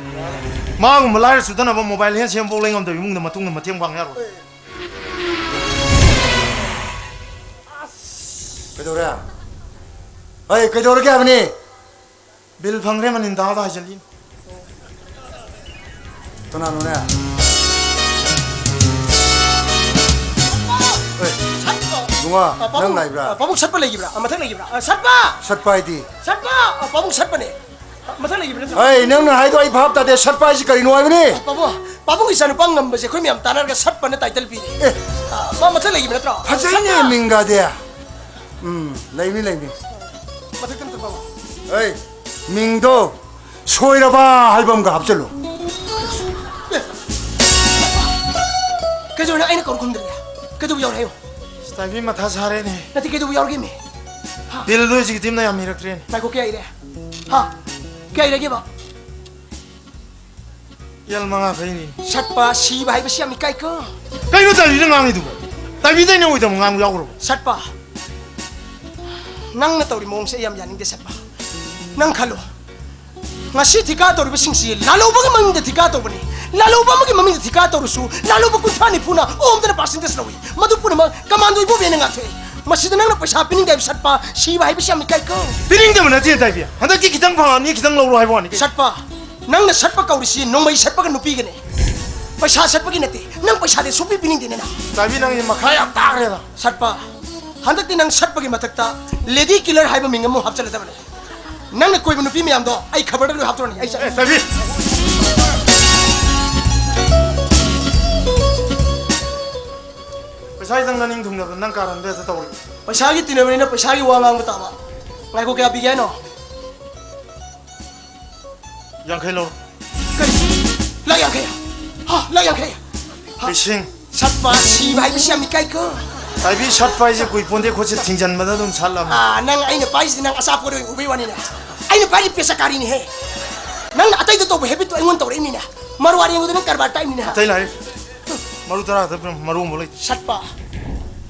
ꯃꯥꯒꯨꯝꯕ ꯂꯥꯏꯔ ꯆꯨꯗꯅꯕ ꯃꯣꯕꯥꯏꯜ ꯍꯦꯟ ꯁꯦꯝꯐꯥꯎ ꯂꯩ ꯉꯝꯗꯕ ꯏꯃꯨꯡꯗ ꯃꯇꯨꯡꯗ ꯃꯇꯦꯡ ꯄꯥꯡ ꯌꯥꯔꯣꯏ꯫ ꯀꯩꯗꯧꯔꯦ? ꯑꯩ ꯀꯩꯗꯧꯔꯒꯦ ꯍꯥꯏꯕꯅꯤ? ꯕꯤꯜ ꯐꯪꯈ꯭ꯔꯦ ꯃꯅꯤꯟꯗꯥꯗ ꯍꯥꯏꯖꯜꯂꯤ꯫ ꯀꯅꯥꯅꯣꯅꯦ? ꯑꯦ, ꯁꯠꯄ! ꯏꯕꯨꯡꯉꯣ, ꯑ, ꯄꯥꯕꯨꯡ, ꯅꯪ ꯂꯥꯛꯏꯕ꯭ꯔꯥ? ꯑ, ꯄꯥꯕꯨꯡ ꯁꯠꯄ ꯂꯩꯈꯤꯕ꯭ꯔꯥ? ꯑ, ꯃꯊꯛ ꯂꯩꯈꯤꯕ꯭ꯔꯥ? ꯑ, ꯁꯠꯄ! ꯁꯠꯄ ꯍꯥꯏꯗꯤ? ꯁꯠꯄ! ꯑ, ꯄꯥꯕꯨꯡ ꯁꯠꯄꯅꯦ꯫ ꯑ, ꯃꯊꯛ ꯂꯩꯈꯤꯕ꯭ꯔꯥ ꯅꯠꯇ꯭ꯔꯣ? ꯑꯩ, ꯅꯪꯅ ꯍꯥꯏꯗꯣ ꯑꯩ ꯚꯥꯞ ꯇꯥꯗꯦ꯫ ꯁꯠꯄ ꯍꯥꯏꯁꯤ ꯀꯔꯤꯅꯣ ꯍꯥꯏꯕꯅꯤ? ꯑ, ꯄꯥꯕꯨꯡ, ꯄꯥꯕꯨꯡ ꯏꯆꯥꯅꯨꯄꯥ ꯉꯝꯕꯁꯦ ꯑꯩꯈꯣꯏ ꯃꯌꯥꯝ ꯇꯥꯟꯅꯔꯒ ꯁꯠꯄꯅ ꯇꯥꯏꯇꯜ ꯄꯤꯔꯦ꯫ ꯑꯦ꯫ ꯑ, ꯃꯥ ꯃꯊꯛ ꯂꯩꯈꯤꯕ ꯅꯠꯇ꯭ꯔꯣ? ꯐꯖꯩꯅꯦ ꯁꯠꯄ! ꯃꯤꯡꯒꯗꯤ꯫ ꯎꯝ, ꯂꯩꯅꯤ, ꯂꯩꯅꯤ꯫ ꯃꯊꯛꯇ ꯑꯝꯇ ꯄꯥꯕꯨꯡ꯫ ꯑꯩ, ꯃꯤꯡꯗꯣ ꯁꯣꯏꯔꯕ ꯍꯥꯏꯕ ꯑꯃꯒ ꯍꯥꯞꯆꯜꯂꯨ꯫ ꯀꯩꯗꯧꯔꯦ? ꯑꯩꯅ ꯀꯧꯔ ꯈꯨꯝꯗ꯭ꯔꯤꯌꯦ꯫ ꯀꯩꯗꯧꯕ ꯌꯥꯎꯔꯦ ꯍꯥꯏꯌꯣ꯫ ꯇꯥꯏꯕꯤ ꯃꯊꯥ ꯁꯥꯔꯦꯅꯦ꯫ ꯅꯠꯇꯦ, ꯀꯩꯗꯧꯕ ꯌꯥꯎꯔꯒꯦꯃꯤ? ꯍꯥ? ꯕꯤꯜꯗꯣ ꯍꯧꯖꯤꯛꯀꯤ ꯇꯤꯝꯅ ꯌꯥꯝ ꯏꯔꯛꯇ꯭ꯔꯦꯅꯦ꯫ ꯉꯥꯏꯈꯣ, ꯀꯌꯥ ꯏꯔꯦ? ꯍꯥ? ꯀꯌꯥ ꯏꯔꯒꯦꯕ? ꯌꯦꯜ ꯃꯉꯥ ꯈꯛ ꯏꯔꯤ꯫ ꯁꯠꯄ, ꯁꯤꯕ ꯍꯥꯏꯕꯁꯤ ꯌꯥꯝ ꯏꯀꯥꯏꯀꯣ꯫ ꯀꯩꯅꯣ ꯇꯥꯏꯕꯤꯅ ꯉꯥꯡꯉꯤꯗꯨꯕꯣ? ꯇꯥꯏꯕꯤꯗ ꯑꯩꯅ ꯑꯣꯏꯗꯕ ꯉꯥꯡꯕ ꯌꯥꯎꯈ꯭ꯔꯕꯣ? ꯁꯠꯄ, ꯅꯪꯅ ꯇꯧꯔꯤ ꯃꯑꯣꯡꯁꯦ ꯑꯩ ꯌꯥꯝ ꯌꯥꯅꯤꯡꯗꯦ ꯁꯠꯄ꯫ ꯅꯪ ꯈꯜꯂꯣ, ꯉꯁꯤ ꯊꯤꯀꯥ ꯇꯧꯔꯤꯕꯁꯤꯡꯁꯤ ꯂꯥꯂꯧꯕꯒꯤ ꯃꯃꯤꯡꯗ ꯊꯤꯀꯥ ꯇꯧꯕꯅꯤ꯫ ꯂꯥꯂꯧꯕ ꯑꯃꯒꯤ ꯃꯃꯤꯡꯗ ꯊꯤꯀꯥ ꯇꯧꯔꯁꯨ ꯂꯥꯂꯧꯕ ꯀꯨꯟꯊ꯭ꯔꯥ ꯅꯤꯐꯨꯅ ꯑꯣꯝꯗꯅ ꯄꯥꯔꯁꯦꯟꯇꯦꯖ ꯂꯧꯏ꯫ ꯃꯗꯨ ꯄꯨꯝꯅꯃꯛ ꯀꯃꯥꯟꯗꯣ ꯏꯕꯣꯕꯤꯅ ꯉꯥꯛꯊꯣꯛꯏ꯫ ꯃꯁꯤꯗ ꯅꯪꯅ ꯄꯩꯁꯥ ꯄꯤꯅꯤꯡꯗꯦ ꯍꯥꯏꯕ ꯁꯠꯄ, ꯁꯤꯕ ꯍꯥꯏꯕꯁꯤ ꯌꯥꯝ ꯏꯀꯥꯏꯀꯣ꯫ ꯄꯤꯅꯤꯡꯗꯕ ꯅꯠꯇꯦ ꯇꯥꯏꯕꯤ, ꯍꯟꯗꯛꯇꯤ ꯈꯤꯇꯪ ꯐꯪꯉꯛꯑꯕꯅꯤ, ꯈꯤꯇꯪ ꯂꯧꯔꯣ ꯍꯥꯏꯕ ꯋꯥꯅꯤ ꯀꯩꯅꯣ꯫ ꯁꯠꯄ, ꯅꯪꯅ ꯁꯠꯄ ꯀꯧꯔꯤꯁꯤ ꯅꯣꯡꯃꯩ ꯁꯠꯄꯒ ꯅꯨꯄꯤꯒꯅꯦ꯫ ꯄꯩꯁꯥ ꯁꯠꯄꯒꯤ ꯅꯠꯇꯦ꯫ ꯅꯪ ꯄꯩꯁꯥꯗꯤ ꯁꯨꯡꯄꯤ ꯄꯤꯅꯤꯡꯗꯦꯅꯦ ꯅꯪ꯫ ꯇꯥꯏꯕꯤ, ꯅꯪꯁꯦ ꯃꯈꯥ ꯌꯥꯝ ꯇꯥꯈ꯭ꯔꯦꯗ꯫ ꯁꯠꯄ, ꯍꯟꯗꯛꯇꯤ ꯅꯪ ꯁꯠꯄꯒꯤ ꯃꯊꯛꯇ ꯂꯦꯗꯤ ꯀꯤꯂꯔ ꯍꯥꯏꯕ ꯃꯤꯡ ꯑꯃ ꯍꯥꯞꯆꯜꯂꯗꯕꯅꯦ꯫ ꯅꯪꯅ ꯀꯣꯏꯕ ꯅꯨꯄꯤ ꯃꯌꯥꯝꯗꯣ ꯑꯩ ꯈꯕꯔꯗ ꯂꯣꯏ ꯍꯥꯞꯇꯣꯔꯅꯤ꯫ ꯑꯩ ꯆꯠꯂꯦ꯫ ꯑꯦ, ꯇꯥꯏꯕꯤ꯫ ꯄꯩꯁꯥꯒꯤꯗꯪ ꯅꯅꯤꯡ ꯊꯨꯡꯅꯕ ꯅꯪ ꯀꯥꯔꯟꯗ ꯍꯦꯛꯇ ꯇꯧꯔꯤ꯫ ꯄꯩꯁꯥꯒꯤ ꯇꯤꯟꯅꯕꯅꯤꯅ ꯄꯩꯁꯥꯒꯤ ꯋꯥ ꯉꯥꯡꯕ ꯇꯥꯕ꯫ ꯉꯥꯏꯈꯣ, ꯀꯌꯥ ꯄꯤꯒꯦ ꯍꯥꯏꯅꯣ? ꯌꯥꯡꯈꯩ ꯂꯧ꯫ ꯀꯔꯤ? ꯂꯥꯛ ꯌꯥꯡꯈꯩ? ꯍꯥ, ꯂꯥꯛ ꯌꯥꯡꯈꯩ? ꯍꯥ? ꯂꯤꯁꯤꯡ꯫ ꯁꯠꯄ ꯁꯤꯕ ꯍꯥꯏꯕꯁꯤ ꯌꯥꯝ ꯏꯀꯥꯏꯀꯣ꯫ ꯇꯥꯏꯕꯤ, ꯁꯠꯄ ꯍꯥꯏꯁꯦ ꯀꯨꯏ ꯄꯣꯟꯗꯦ, ꯈꯨꯠꯁꯦ ꯊꯤꯡꯖꯟꯕꯗ ꯑꯗꯨꯝ ꯁꯠꯂꯕꯅꯤ꯫ ꯑꯥ, ꯅꯪ ꯑꯩꯅ ꯄꯥꯏꯔꯤꯁꯤꯗꯤ ꯅꯪ ꯑꯆꯥꯄꯣꯠ ꯑꯣꯏꯅ ꯎꯕꯩ ꯋꯥꯅꯤꯅꯦ꯫ ꯑꯩꯅ ꯄꯥꯏꯔꯤ ꯄꯦꯁꯥꯀꯥꯔꯤꯅꯤꯍꯦ꯫ ꯅꯪꯅ ꯑꯇꯩꯗ ꯇꯧꯕ ꯍꯦꯕꯤꯠꯇꯣ ꯑꯩꯉꯣꯟꯗ ꯇꯧꯔꯛꯏꯅꯤꯅꯦ꯫ ꯃꯔꯨ ꯑꯔꯦꯡꯕꯗꯣ ꯅꯪ ꯀꯔꯕꯥꯔ ꯇꯥꯛꯏꯅꯤꯅꯦ꯫ ꯑꯇꯩ ꯂꯥꯏꯔꯤ꯫ ꯃꯔꯨ ꯇꯔꯥ ꯈꯛꯇ ꯄꯤꯔꯝꯃꯣ, ꯃꯔꯨ ꯑꯃꯐꯥꯎ ꯂꯩꯇꯦ꯫ ꯁꯠꯄ,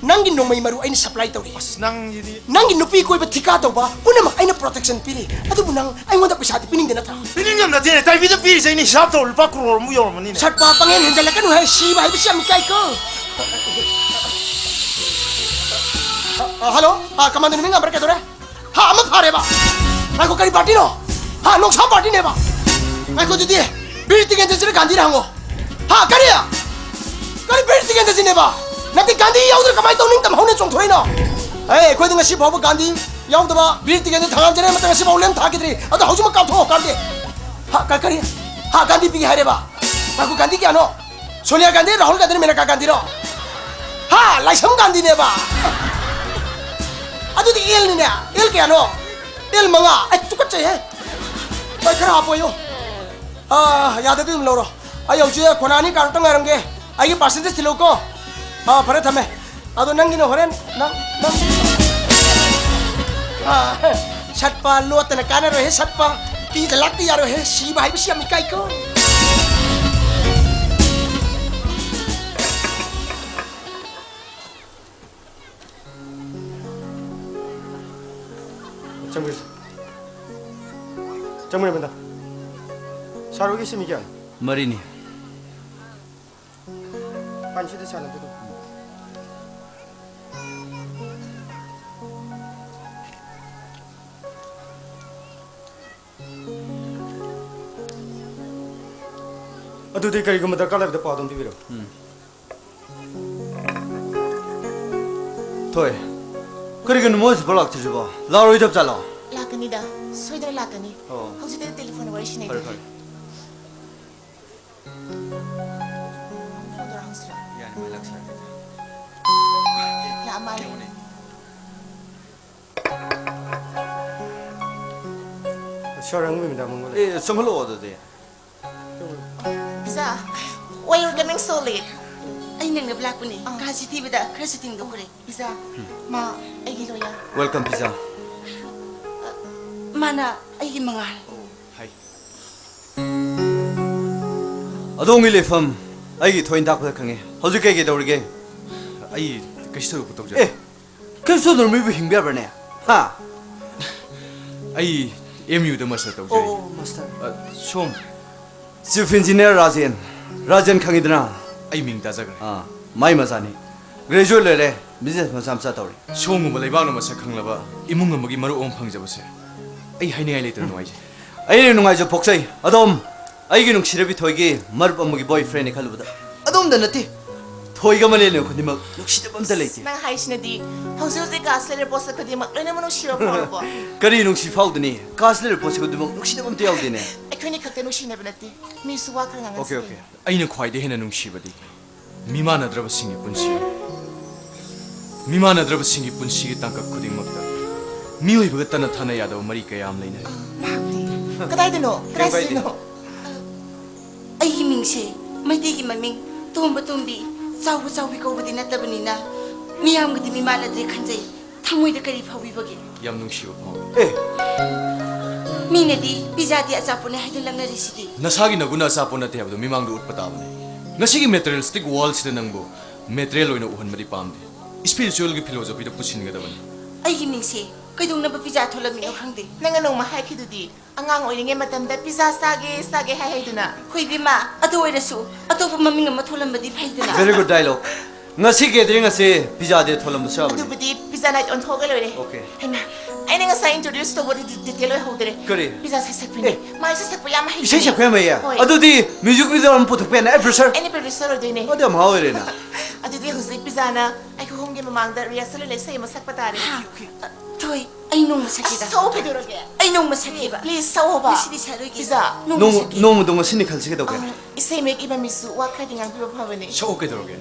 ꯅꯪꯒꯤ ꯅꯣꯡꯃꯩ ꯃꯔꯨ ꯑꯩꯅ ꯁꯄ꯭ꯂꯥꯏ ꯇꯧꯔꯤ꯫ ꯑꯁ, ꯅꯪꯒꯤꯗꯤ꯫ ꯅꯪꯒꯤ ꯅꯨꯄꯤ ꯀꯣꯏꯕ ꯊꯤꯀꯥ ꯇꯧꯕ ꯄꯨꯝꯅꯃꯛ ꯑꯩꯅ ꯄ꯭ꯔꯣꯇꯦꯛꯁꯟ ꯄꯤꯔꯤ꯫ ꯑꯗꯨꯕꯨ ꯅꯪ ꯑꯩꯉꯣꯟꯗ ꯄꯩꯁꯥꯗꯤ ꯄꯤꯅꯤꯡꯗ ꯅꯠꯇ꯭ꯔꯥ? ꯄꯤꯅꯤꯡꯗꯕ ꯅꯠꯇꯦꯅꯦ, ꯇꯥꯏꯕꯤꯗ ꯄꯤꯔꯤꯁꯦ ꯑꯩꯅ ꯍꯤꯁꯥꯞ ꯇꯧꯔ ꯂꯨꯄꯥ ꯀ꯭ꯔꯣꯔ ꯑꯃꯨꯛ ꯌꯧꯔꯝꯃꯅꯤꯅꯦ꯫ ꯁꯠꯄ, ꯄꯪꯍꯦꯟ ꯍꯦꯟꯖꯜꯂꯛꯀꯅꯨꯍꯦ, ꯁꯤꯕ ꯍꯥꯏꯕꯁꯤ ꯌꯥꯝ ꯏꯀꯥꯏꯀꯣ꯫ ꯑ, ꯑ, ꯍꯜꯂꯣ, ꯑ, ꯀꯃꯥꯟꯗꯣ ꯅꯨꯃꯤꯠ ꯉꯝꯕ꯭ꯔꯥ ꯀꯩꯗꯧꯔꯦ? ꯍꯥ, ꯑꯃ ꯐꯥꯔꯦꯕ꯫ ꯉꯥꯏꯈꯣ, ꯀꯔꯤ ꯄꯥꯔꯇꯤꯅꯣ? ꯍꯥ, ꯅꯣꯡꯁꯥ ꯄꯥꯔꯇꯤꯅꯦꯕ꯫ ꯉꯥꯏꯈꯣ, ꯑꯗꯨꯗꯤ ꯕꯤꯔ ꯇꯤꯀꯦꯟꯗ꯭ꯔꯖꯤꯠꯅ ꯒꯥꯟꯙꯤꯔ ꯍꯪꯉꯣ꯫ ꯍꯥ, ꯀꯔꯤ? ꯀꯔꯤ ꯕꯤꯔ ꯇꯤꯀꯦꯟꯗ꯭ꯔꯖꯤꯠꯅꯦꯕ? ꯅꯠꯇꯦ, ꯒꯥꯟꯙꯤ ꯌꯥꯎꯗꯅ ꯀꯃꯥꯏꯅ ꯇꯧꯅꯤꯡꯇꯝ ꯍꯧꯅ ꯆꯣꯡꯊꯣꯔꯛꯏꯅꯣ? ꯑꯦ, ꯑꯩꯈꯣꯏꯗꯤ ꯉꯁꯤ ꯐꯥꯎꯕ ꯒꯥꯟꯙꯤ ꯌꯥꯎꯗꯕ, ꯕꯤꯔ ꯇꯤꯀꯦꯟꯗ꯭ꯔ ꯊꯥꯡꯒꯥꯟꯖꯅ ꯃꯇꯝ ꯉꯁꯤ ꯐꯥꯎ ꯂꯦꯝ ꯊꯥꯈꯤꯗ꯭ꯔꯤ꯫ ꯑꯗꯣ ꯍꯧꯖꯤꯛꯃꯛ ꯀꯥꯞꯊꯣꯛꯑꯣ, ꯀꯥꯞꯇꯦ꯫ ꯍꯥ, ꯀ-, ꯀꯔꯤ? ꯍꯥ, ꯒꯥꯟꯙꯤ ꯄꯤꯒꯦ ꯍꯥꯏꯔꯦꯕ? ꯉꯥꯏꯈꯣ, ꯒꯥꯟꯙꯤ ꯀꯌꯥꯅꯣ? ꯁꯣꯅꯤꯌꯥ ꯒꯥꯟꯙꯤ, ꯔꯥꯍꯨꯜ ꯒꯥꯟꯙꯤ, ꯃꯦꯅꯀꯥ ꯒꯥꯟꯙꯤꯔꯣ? ꯍꯥ, ꯂꯥꯏꯁ꯭ꯔꯝ ꯒꯥꯟꯙꯤꯅꯦꯕ꯫ ꯑꯗꯨꯗꯤ ꯑꯦꯜꯅꯤꯅꯦ꯫ ꯑꯦꯜ ꯀꯌꯥꯅꯣ? ꯑꯦꯜ ꯃꯉꯥ꯫ ꯑꯩ ꯇꯨꯀꯠꯆꯩꯍꯦ꯫ ꯍꯣꯏ, ꯈꯔ ꯍꯥꯞꯄꯣꯌꯣ꯫ ꯑꯥ, ꯌꯥꯗꯗꯤ ꯑꯗꯨꯝ ꯂꯧꯔꯣ꯫ ꯑꯩ ꯍꯧꯖꯤꯛ ꯈꯣꯅꯥ ꯑꯅꯤ ꯀꯥꯔꯛꯇ ꯉꯥꯏꯔꯝꯒꯦ꯫ ꯑꯩꯒꯤ ꯄꯥꯔꯁꯦꯟꯇꯦꯖ ꯊꯤꯜꯂꯛꯎꯀꯣ꯫ ꯑꯥ, ꯐꯔꯦ, ꯊꯝꯃꯦ꯫ ꯑꯗꯣ ꯅꯪꯒꯤꯅ ꯍꯣꯔꯦꯟ ꯅꯪ, ꯅꯪ, ꯑꯥ, ꯁꯠꯄ ꯂꯣꯠꯇꯅ ꯀꯥꯟꯅꯔꯣꯏꯍꯦ, ꯁꯠꯄ꯫ ꯄꯤꯗ ꯂꯥꯛꯇ ꯌꯥꯔꯣꯏꯍꯦ, ꯁꯤꯕ ꯍꯥꯏꯕꯁꯤ ꯌꯥꯝ ꯏꯀꯥꯏꯀꯣ꯫ ꯆꯪꯕꯤꯔꯣ, ꯆꯪꯕꯤꯔꯣ, ꯃꯦꯗꯥꯝ꯫ ꯁꯥꯔ ꯍꯣꯏꯒꯤꯁꯤ ꯃꯤ ꯀꯌꯥꯅꯣ? ꯃꯔꯤꯅꯤ꯫ ꯄꯥꯟꯁꯤꯗ ꯁꯥꯟꯅꯕꯗꯣ꯫ ꯑꯗꯨꯗꯤ ꯀꯔꯤꯒꯨꯝꯕ ꯗꯔꯀꯥꯔ ꯂꯩꯕꯗ ꯄꯥꯎ ꯑꯗꯨꯝ ꯄꯤꯕꯤꯔꯛꯎ꯫ ꯎꯝ꯫ ꯊꯣꯏ, ꯀꯔꯤꯒꯤꯅꯣ ꯃꯣꯏ ꯍꯧꯖꯤꯛꯐꯥꯎ ꯂꯥꯛꯇ꯭ꯔꯤꯁꯤꯕꯣ? ꯂꯥꯛꯑꯔꯣꯏꯗꯕ ꯖꯥꯠꯂꯣ? ꯂꯥꯛꯀꯅꯤꯗ, ꯁꯣꯏꯗꯅ ꯂꯥꯛꯀꯅꯤ꯫ ꯑꯣ꯫ ꯍꯧꯖꯤꯛꯇ ꯇꯦꯂꯤꯐꯣꯟꯗ ꯋꯥꯔꯤ ꯁꯤꯟꯅꯩ꯫ ꯐꯔꯦ, ꯐꯔꯦ꯫ ꯐꯣꯟ ꯇꯧꯔ ꯍꯪꯁꯤꯔꯣ? ꯌꯥꯅꯤ, ꯃꯥꯏ ꯂꯥꯛꯆꯔꯒꯦ꯫ ꯂꯥꯛꯑ ꯃꯥꯜꯂꯦ꯫ ꯌꯦꯡꯉꯨꯅꯦ꯫ ꯁꯣꯔꯪ ꯃꯤꯃꯤꯗ ꯃꯪꯒꯣꯜ꯫ ꯑꯦ, ꯆꯪꯍꯜꯂꯛꯑꯣ ꯑꯗꯨꯗꯤ꯫ Pizza, why you coming so late? ꯑꯩ ꯅꯪꯅꯕ ꯂꯥꯛꯄꯅꯦ꯫ ꯑꯥ꯫ ꯀꯥꯁꯤ ꯊꯤꯕꯗ ꯈꯔꯁꯨ ꯊꯦꯡꯗꯣꯛꯈ꯭ꯔꯦ꯫ ꯄꯤꯖꯥ, ꯃꯥ ꯑꯩꯒꯤ lawyer꯫ Welcome, pizza. ꯃꯥꯅ ꯑꯩꯒꯤ ꯃꯉꯥꯜ꯫ ꯍꯥꯏ꯫ ꯑꯗꯣꯝꯒꯤ ꯂꯩꯐꯝ ꯑꯩꯒꯤ ꯊꯣꯏꯅ ꯇꯥꯛꯄꯗ ꯈꯪꯉꯦ꯫ ꯍꯧꯖꯤꯛ ꯀꯩ ꯀꯩ ꯇꯧꯔꯤꯒꯦ? ꯑꯩ ꯀꯩꯁꯨ ꯊꯣꯏꯗꯣꯛꯄ ꯇꯧꯖꯗꯦ꯫ ꯑꯦ, ꯀꯩꯁꯨ ꯇꯧꯗꯅ ꯃꯤꯕꯨ ꯍꯤꯡꯕ ꯌꯥꯕ꯭ꯔꯅꯦ? ꯍꯥ? ꯑꯩ ꯑꯦꯝ ꯌꯨꯗ ꯃꯥꯁꯇꯔ ꯇꯧꯖꯔꯤ꯫ ꯑꯣ, ꯃꯥꯁꯇꯔ꯫ ꯑ, ꯁꯣꯝ꯫ Chief Engineer Rajen. ꯔꯥꯖꯦꯟ ꯈꯪꯉꯤꯗꯅ? ꯑꯩ ꯃꯤꯡ ꯇꯥꯖꯈ꯭ꯔꯦ꯫ ꯑꯥ, ꯃꯥꯏ ꯃꯆꯥꯅꯤ꯫ Graduate ꯂꯣꯏꯔꯦ, business ꯃꯆꯥ ꯃꯆꯥ ꯇꯧꯔꯤ꯫ ꯁꯣꯝꯒꯨꯝꯕ ꯂꯩꯕꯥꯛꯅ ꯃꯁꯛ ꯈꯪꯂꯕ ꯏꯃꯨꯡ ꯑꯃꯒꯤ ꯃꯔꯨꯞ ꯑꯃ ꯐꯪꯖꯕꯁꯦ ꯑꯩ ꯍꯥꯏꯅꯤꯡꯉꯥꯏ ꯂꯩꯇꯅ ꯅꯨꯡꯉꯥꯏꯖꯩ꯫ ꯑꯩꯅ ꯅꯨꯡꯉꯥꯏꯖꯕ ꯐꯣꯛꯆꯩ꯫ ꯑꯗꯣꯝ, ꯑꯩꯒꯤ ꯅꯨꯡꯁꯤꯔꯕꯤ ꯊꯣꯏꯒꯤ ꯃꯔꯨꯞ ꯑꯃꯒꯤ boyfriend ꯅꯤ ꯈꯜꯂꯨꯕꯗ ꯑꯗꯣꯝꯗ ꯅꯠꯇꯦ꯫ ꯊꯣꯏꯒ ꯃꯂꯦꯟꯒ ꯈꯨꯗꯤꯡꯃꯛ ꯅꯨꯡꯁꯤꯗꯕ ꯑꯝꯇ ꯂꯩꯇꯦ꯫ ꯅꯪ ꯍꯥꯏꯁꯤꯅꯗꯤ ꯍꯧꯖꯤꯛ ꯍꯧꯖꯤꯛ ꯀꯥꯁ ꯂꯩꯔꯦ ꯄꯣꯠꯁꯛ ꯈꯨꯗꯤꯡꯃꯛ ꯂꯣꯏꯅꯃꯛ ꯅꯨꯡꯁꯤꯕ ꯐꯥꯎꯔꯕꯣ? ꯀꯔꯤ ꯅꯨꯡꯁꯤ ꯐꯥꯎꯗꯅꯤ? ꯀꯥꯁ ꯂꯩꯔꯦ ꯄꯣꯠꯁꯛ ꯈꯨꯗꯤꯡꯃꯛ ꯅꯨꯡꯁꯤꯗꯕ ꯑꯝꯇ ꯌꯥꯎꯗꯦꯅꯦ꯫ ꯑꯩꯈꯣꯏꯅꯤ ꯈꯛꯇ ꯅꯨꯡꯁꯤꯅꯕ ꯅꯠꯇꯦ, ꯃꯤꯁꯨ ꯋꯥ ꯈꯔ ꯉꯥꯡꯅꯁꯤ꯫ Okay, okay. ꯑꯩꯅ ꯈ꯭ꯋꯥꯏꯗꯒꯤ ꯍꯦꯟꯅ ꯅꯨꯡꯁꯤꯕꯗꯤ ꯃꯤꯃꯥꯟꯅꯗ꯭ꯔꯕꯁꯤꯡꯒꯤ ꯄꯨꯟꯁꯤ꯫ ꯃꯤꯃꯥꯟꯅꯗ꯭ꯔꯕꯁꯤꯡꯒꯤ ꯄꯨꯟꯁꯤꯒꯤ ꯇꯥꯡꯀꯛ ꯈꯨꯗꯤꯡꯃꯛꯇ ꯃꯤꯑꯣꯏꯕꯒ ꯇꯠꯅ ꯊꯥꯅ ꯌꯥꯗꯕ ꯃꯔꯤ ꯀꯌꯥ ꯑꯃ ꯂꯩꯅꯩ꯫ ꯃꯍꯥꯛꯇꯤ ꯀꯗꯥꯏꯗꯅꯣ? ꯀꯩꯝ ꯀꯥꯏꯗꯦ꯫ ꯀꯗꯥꯏꯗꯅꯣ? ꯑꯩꯒꯤ ꯃꯤꯡꯁꯦ ꯃꯩꯇꯩꯒꯤ ꯃꯃꯤꯡ ꯇꯣꯝꯕ ꯇꯣꯝꯕꯤ, ꯆꯥꯎꯕ ꯆꯥꯎꯕꯤ ꯀꯧꯕꯗꯤ ꯅꯠꯇꯕꯅꯤꯅ ꯃꯤꯌꯥꯝꯒꯗꯤ ꯃꯤꯃꯥꯟꯅꯗ꯭ꯔꯦ ꯈꯟꯖꯩ꯫ ꯊꯃꯣꯏꯗ ꯀꯔꯤ ꯐꯥꯎꯕꯤꯕꯒꯦ? ꯌꯥꯝ ꯅꯨꯡꯁꯤꯕ ꯐꯥꯎꯏ꯫ ꯑꯦ, ꯃꯤꯅꯗꯤ ꯄꯤꯖꯥꯗꯤ ꯑꯆꯥꯄꯣꯠꯅꯦ ꯍꯥꯏꯗꯨꯅ ꯂꯛꯅꯔꯤꯁꯤꯗꯤ꯫ ꯅꯁꯥꯒꯤ ꯅꯒꯨꯟꯅ ꯑꯆꯥꯄꯣꯠ ꯅꯠꯇꯦ ꯍꯥꯏꯕꯗꯨ ꯃꯤꯃꯥꯡꯗ ꯎꯠꯄ ꯇꯥꯕꯅꯤ꯫ ꯉꯁꯤꯒꯤ materialistic world ꯁꯤꯗ ꯅꯪꯕꯨ material ꯑꯣꯏꯅ ꯎꯍꯟꯕꯗꯤ ꯄꯥꯝꯗꯦ꯫ Spiritual ꯒꯤ philosophy ꯗ ꯄꯨꯁꯤꯟꯒꯗꯕꯅꯤ꯫ ꯑꯩꯒꯤ ꯃꯤꯡꯁꯦ ꯀꯩꯗꯧꯅꯕ ꯄꯤꯖꯥ ꯊꯣꯂꯝꯃꯤꯅꯣ ꯈꯪꯗꯦ꯫ ꯅꯪꯅ ꯅꯣꯡꯃ ꯍꯥꯏꯈꯤꯗꯨꯗꯤ, ꯑꯉꯥꯡ ꯑꯣꯏꯔꯤꯉꯩ ꯃꯇꯝꯗ ꯄꯤꯖꯥ ꯆꯥꯒꯦ, ꯆꯥꯒꯦ ꯍꯥꯏ ꯍꯥꯏꯗꯨꯅ꯫ ꯍꯣꯏ ꯏꯕꯦꯝꯃ, ꯑꯗꯨ ꯑꯣꯏꯔꯁꯨ ꯑꯇꯣꯞꯄ ꯃꯃꯤꯡ ꯑꯃ ꯊꯣꯜꯂꯝꯕꯗꯤ ꯐꯩꯗꯅ꯫ Very good dialogue. ꯉꯁꯤ gathering ꯑꯁꯤ pizza day ꯊꯣꯜꯂꯝꯕꯁꯨ ꯌꯥꯕꯅꯤ꯫ ꯑꯗꯨꯕꯨꯗꯤ pizza night ꯑꯣꯟꯊꯣꯛꯑꯒ ꯂꯣꯏꯔꯦ꯫ Okay. ꯍꯩꯃꯥ, ꯑꯩꯅ ꯉꯁꯥꯏ introduce ꯇꯧꯕꯗꯤ detail ꯑꯣꯏꯍꯧꯗ꯭ꯔꯦ꯫ ꯀꯔꯤ? Pizza ꯏꯁꯩ ꯁꯛꯄꯤꯅꯦ꯫ ꯑꯦ꯫ ꯃꯥ ꯏꯁꯩ ꯁꯛꯄ ꯌꯥꯝ ꯍꯩꯕꯅꯦ꯫ ꯏꯁꯩ ꯁꯛꯄ ꯌꯥꯝ ꯍꯩꯌꯦ? ꯍꯣꯏ꯫ ꯑꯗꯨꯗꯤ music video ꯑꯃ ꯄꯨꯊꯣꯛꯄ ꯌꯥꯅꯤ꯫ ꯑꯩ producer? ꯑꯩꯅ producer ꯑꯣꯏꯗꯣꯏꯅꯦ꯫ ꯑꯗꯨ ꯌꯥꯝ ꯍꯥꯎ ꯑꯣꯏꯔꯦꯅ꯫ ꯑꯗꯨꯗꯤ ꯍꯧꯖꯤꯛ ꯄꯤꯖꯥꯅ ꯑꯩꯈꯣꯏ ꯑꯍꯨꯝꯒꯤ ꯃꯃꯥꯡꯗ rehearsal ꯑꯣꯏꯅ ꯏꯁꯩ ꯑꯃ ꯁꯛꯄ ꯇꯥꯔꯦ꯫ ꯍꯥ, ꯊꯣꯏ, ꯑꯩ ꯅꯣꯡꯃ ꯁꯛꯀꯦꯗ꯫ ꯑꯁ, ꯁꯛꯑꯣ, ꯀꯩꯗꯧꯔꯒꯦ? ꯑꯩ ꯅꯣꯡꯃ ꯁꯛꯀꯦꯕ꯫ Please, ꯁꯛꯑꯣꯕ꯫ ꯉꯁꯤꯗꯤ ꯁꯛꯑꯔꯣꯏꯒꯦ꯫ ꯄꯤꯖꯥ꯫ ꯅꯣꯡꯃ ꯅꯣꯡ-, ꯁꯛꯀꯦ꯫ ꯅꯣꯡꯃꯗꯣ ꯉꯁꯤꯅꯤ ꯈꯜꯂꯁꯤ ꯀꯩꯗꯧꯒꯦ? ꯑ, ꯏꯁꯩ ꯃꯌꯦꯛ ꯏꯕ ꯃꯤꯁꯨ ꯋꯥ ꯈꯔꯗꯤ ꯉꯥꯡꯕꯤꯕ ꯐꯕꯅꯦ꯫ ꯁꯛꯑꯣ, ꯀꯩꯗꯧꯔꯒꯦ?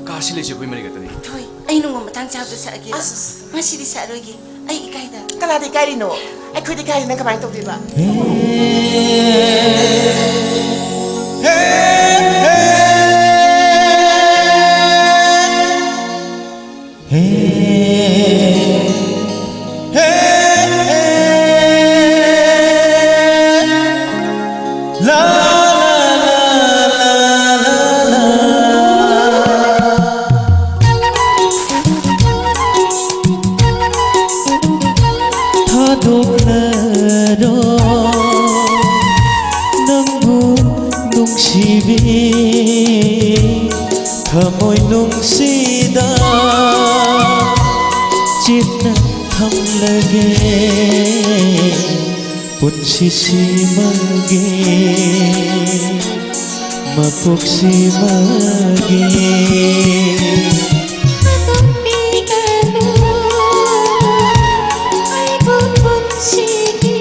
ꯀꯥꯁꯤ ꯂꯩꯁꯦ ꯑꯩꯈꯣꯏ ꯃꯔꯤ ꯈꯛꯇꯅꯤ꯫ ꯊꯣꯏ, ꯑꯩ ꯅꯣꯡꯃ ꯃꯇꯥꯡ ꯆꯥꯕꯗ ꯁꯛꯑꯒꯦꯕ꯫ ꯑꯁ, ꯑꯁ꯫ ꯉꯁꯤꯗꯤ ꯁꯛꯑꯔꯣꯏꯒꯦ꯫ ꯑꯩ ꯏꯀꯥꯏꯗ꯫ ꯀꯅꯥꯗ ꯏꯀꯥꯏꯔꯤꯅꯣ? ꯑꯩꯈꯣꯏꯗ ꯏꯀꯥꯏꯔꯤ, ꯅꯪ ꯀꯃꯥꯏꯅ ꯇꯧꯗꯣꯏꯕ? ꯊꯥꯗꯣꯛꯂꯔꯣ ꯅꯪꯕꯨ ꯅꯨꯡꯁꯤꯕꯤ, ꯊꯃꯣꯏ ꯅꯨꯡꯁꯤꯗ ꯆꯦꯠꯅ ꯊꯝꯂꯒꯦ ꯄꯨꯟꯁꯤꯁꯤꯃꯒꯤ, ꯃꯄꯣꯛꯁꯤꯃꯒꯤ꯫ ꯊꯥꯗꯣꯛꯄꯤꯒꯅꯨ ꯑꯩꯕꯨ ꯄꯨꯟꯁꯤꯒꯤ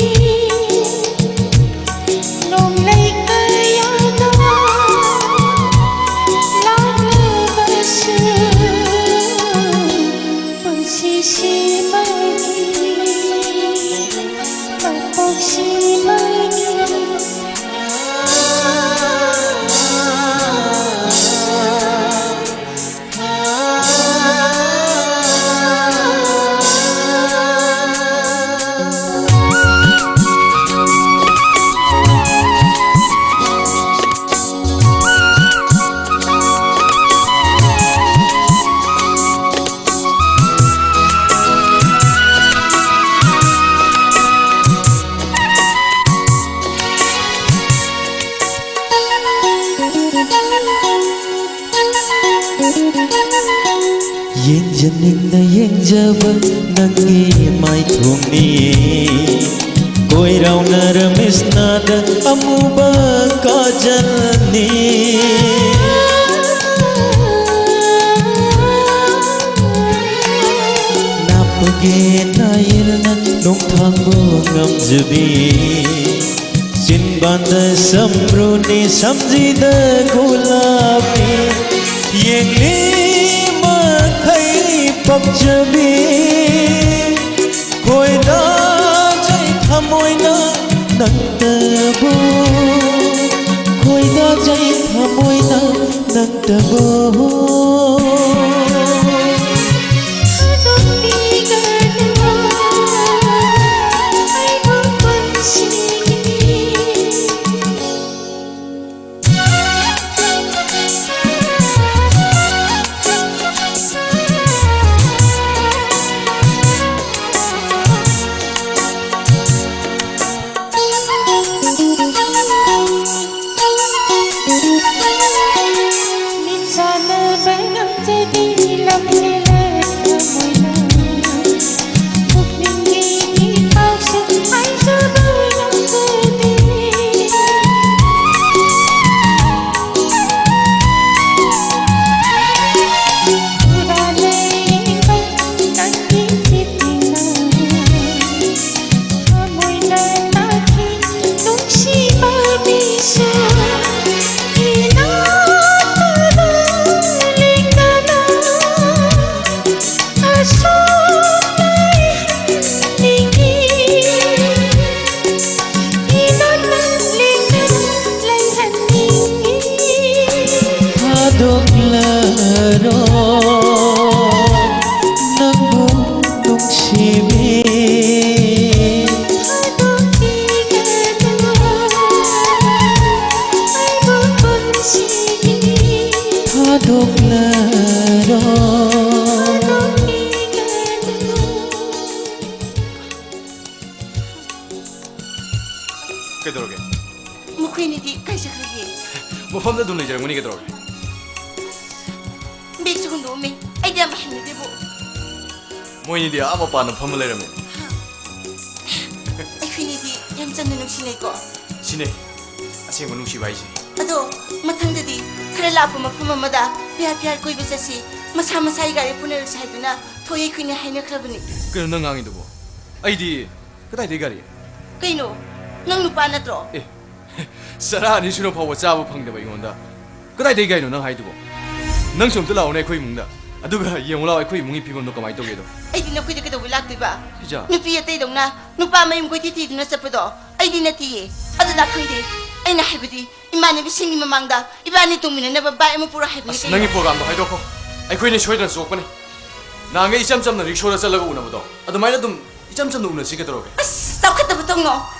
ꯅꯣꯡꯂꯩ ꯀꯌꯥꯅ ꯂꯥꯛꯂꯕꯁꯨ, ꯄꯨꯟꯁꯤꯁꯤꯃꯒꯤ, ꯃꯄꯣꯛꯁꯤꯃꯒꯤ꯫ ꯌꯦꯡꯖꯅꯤꯡꯅ ꯌꯦꯡꯖꯕ ꯅꯪꯒꯤ ꯃꯥꯏꯊꯣꯡꯅꯤ, ꯀꯣꯏꯔꯥꯎꯅꯔ ꯃꯤꯠꯁꯅꯥꯗ ꯑꯃꯨꯕ ꯀꯥꯖꯜꯅꯤ꯫ ꯅꯥꯞꯄꯒꯤ ꯅꯥꯌꯦꯜꯅ ꯅꯣꯡꯊꯥꯡꯕꯨ ꯉꯝꯖꯕꯤ, ꯆꯤꯟꯕꯥꯟꯗ ꯁꯝꯕ꯭ꯔꯨꯅꯤ, ꯁꯝꯖꯤꯗ ꯒꯨꯂꯥꯞꯅꯤ, ꯌꯦꯡꯂꯤ ꯃꯈꯩ ꯄꯛꯆꯕꯤ, ꯈꯣꯏꯗꯥꯖꯩ ꯊꯃꯣꯏꯅ ꯅꯪꯇꯕꯨ, ꯈꯣꯏꯗꯥꯖꯩ ꯊꯃꯣꯏꯅ ꯅꯪꯇꯕꯨ꯫ ꯊꯥꯗꯣꯛꯂꯔꯣ ꯅꯪꯕꯨ ꯅꯨꯡꯁꯤꯕꯤ꯫ ꯊꯥꯗꯣꯛꯂꯔꯣ꯫ ꯀꯩꯗꯧꯔꯒꯦ? ꯃꯈꯣꯏꯅꯤꯗꯤ ꯀꯥꯏ ꯆꯠꯈ꯭ꯔꯒꯦ? ꯃꯐꯝꯗ ꯑꯗꯨꯝ ꯂꯩꯖꯔꯝꯒꯅꯤ, ꯀꯩꯗꯧꯔꯒꯦ? ꯕꯦꯒꯁꯨ ꯍꯨꯟꯗꯣꯛꯑꯝꯃꯦ꯫ ꯑꯩꯗꯤ ꯌꯥꯝ ꯍꯩꯅꯗꯦꯕꯣ꯫ ꯃꯣꯏꯅꯤꯗꯤ ꯑꯥ ꯃꯄꯥꯟꯗ ꯐꯝꯃ ꯂꯩꯔꯝꯃꯦ꯫ ꯑꯩꯈꯣꯏꯅꯤꯗꯤ ꯌꯥꯝ ꯆꯝꯅ ꯅꯨꯡꯁꯤꯅꯩꯀꯣ꯫ ꯁꯤꯅꯦ ꯑꯁꯦꯡꯕ ꯅꯨꯡꯁꯤꯕ ꯍꯥꯏꯁꯦ꯫ ꯑꯗꯣ ꯃꯊꯪꯗꯗꯤ ꯈꯔ ꯂꯥꯞꯄ ꯃꯐꯝ ꯑꯃꯗ ꯄꯤꯌꯥꯔ ꯄꯤꯌꯥꯔ ꯀꯣꯏꯕ ꯆꯠꯁꯤ, ꯃꯁꯥ ꯃꯁꯥꯒꯤ ꯒꯥꯔꯤ ꯄꯨꯅꯔꯁꯤ ꯍꯥꯏꯗꯨꯅ ꯊꯣꯏ ꯑꯩꯈꯣꯏꯅꯤ ꯍꯥꯏꯅꯈ꯭ꯔꯕꯅꯤ꯫ ꯀꯩꯅꯣ ꯅꯪ ꯉꯥꯡꯉꯤꯗꯨꯕꯣ? ꯑꯩꯗꯤ ꯀꯗꯥꯏꯗꯒꯤ ꯒꯥꯔꯤ? ꯀꯩꯅꯣ? ꯅꯪ ꯅꯨꯄꯥ ꯅꯠꯇ꯭ꯔꯣ? ꯑꯦ, ꯆꯔꯥ ꯑꯅꯤ ꯁꯨꯅ ꯐꯥꯎꯕ ꯆꯥꯕ ꯐꯪꯗꯕ ꯑꯩꯉꯣꯟꯗ ꯀꯗꯥꯏꯗꯒꯤ ꯒꯥꯔꯤꯅꯣ ꯅꯪ ꯍꯥꯏꯗꯨꯕꯣ? ꯅꯪꯁꯨ ꯑꯝꯇ ꯂꯥꯛꯑꯣꯅꯦ ꯑꯩꯈꯣꯏ ꯏꯃꯨꯡꯗ꯫ ꯑꯗꯨꯒ ꯌꯦꯡꯉꯨ ꯂꯥꯎ, ꯑꯩꯈꯣꯏ ꯏꯃꯨꯡꯒꯤ ꯐꯤꯕꯝꯗꯣ ꯀꯃꯥꯏꯅ ꯇꯧꯒꯦꯗꯣ꯫ ꯑꯩꯗꯤ ꯅꯈꯣꯏꯗ ꯀꯩꯗꯧꯕꯩ ꯂꯥꯛꯇꯣꯏꯕ? ꯄꯤꯖꯥ꯫ ꯅꯨꯄꯤ ꯑꯇꯩꯗꯧꯅ ꯅꯨꯄꯥ ꯃꯌꯨꯝ ꯀꯣꯏꯊꯤ ꯊꯤꯗꯨꯅ ꯆꯠꯄꯗꯣ ꯑꯩꯗꯤ ꯅꯠꯇꯤꯌꯦ꯫ ꯑꯗꯨꯅ ꯈꯪꯗꯦ꯫ ꯑꯩꯅ ꯍꯥꯏꯕꯗꯤ, ꯏꯃꯥꯟꯅꯕꯤꯁꯤꯡꯒꯤ ꯃꯃꯥꯡꯗ ꯏꯕꯥꯅꯤ ꯇꯣꯡꯃꯤꯟꯅꯅꯕ ꯕꯥꯏꯛ ꯑꯃ ꯄꯨꯔꯛꯑꯣ ꯍꯥꯏꯕꯅꯤ ꯑꯁ, ꯀꯩꯅꯣ꯫ ꯅꯪꯒꯤ ꯄ꯭ꯔꯣꯒꯥꯝꯗꯣ ꯍꯥꯏꯗꯣꯛꯈꯣ꯫ ꯑꯩꯈꯣꯏꯅꯤ ꯁꯣꯏꯗꯅ ꯆꯣꯛꯄꯅꯤ꯫ ꯅꯍꯥꯟꯒꯩ ꯏꯆꯝ ꯆꯝꯅ ꯔꯤꯛꯁꯣꯗ ꯆꯠꯂꯒ ꯎꯅꯕꯗꯣ, ꯑꯗꯨꯃꯥꯏꯅ ꯑꯗꯨꯝ ꯏꯆꯝ ꯆꯝꯅ ꯎꯅꯁꯤ ꯀꯩꯗꯧꯔꯒꯦ? ꯑꯁ, ꯆꯥꯎꯈꯠꯇꯕ ꯇꯧꯅꯣ꯫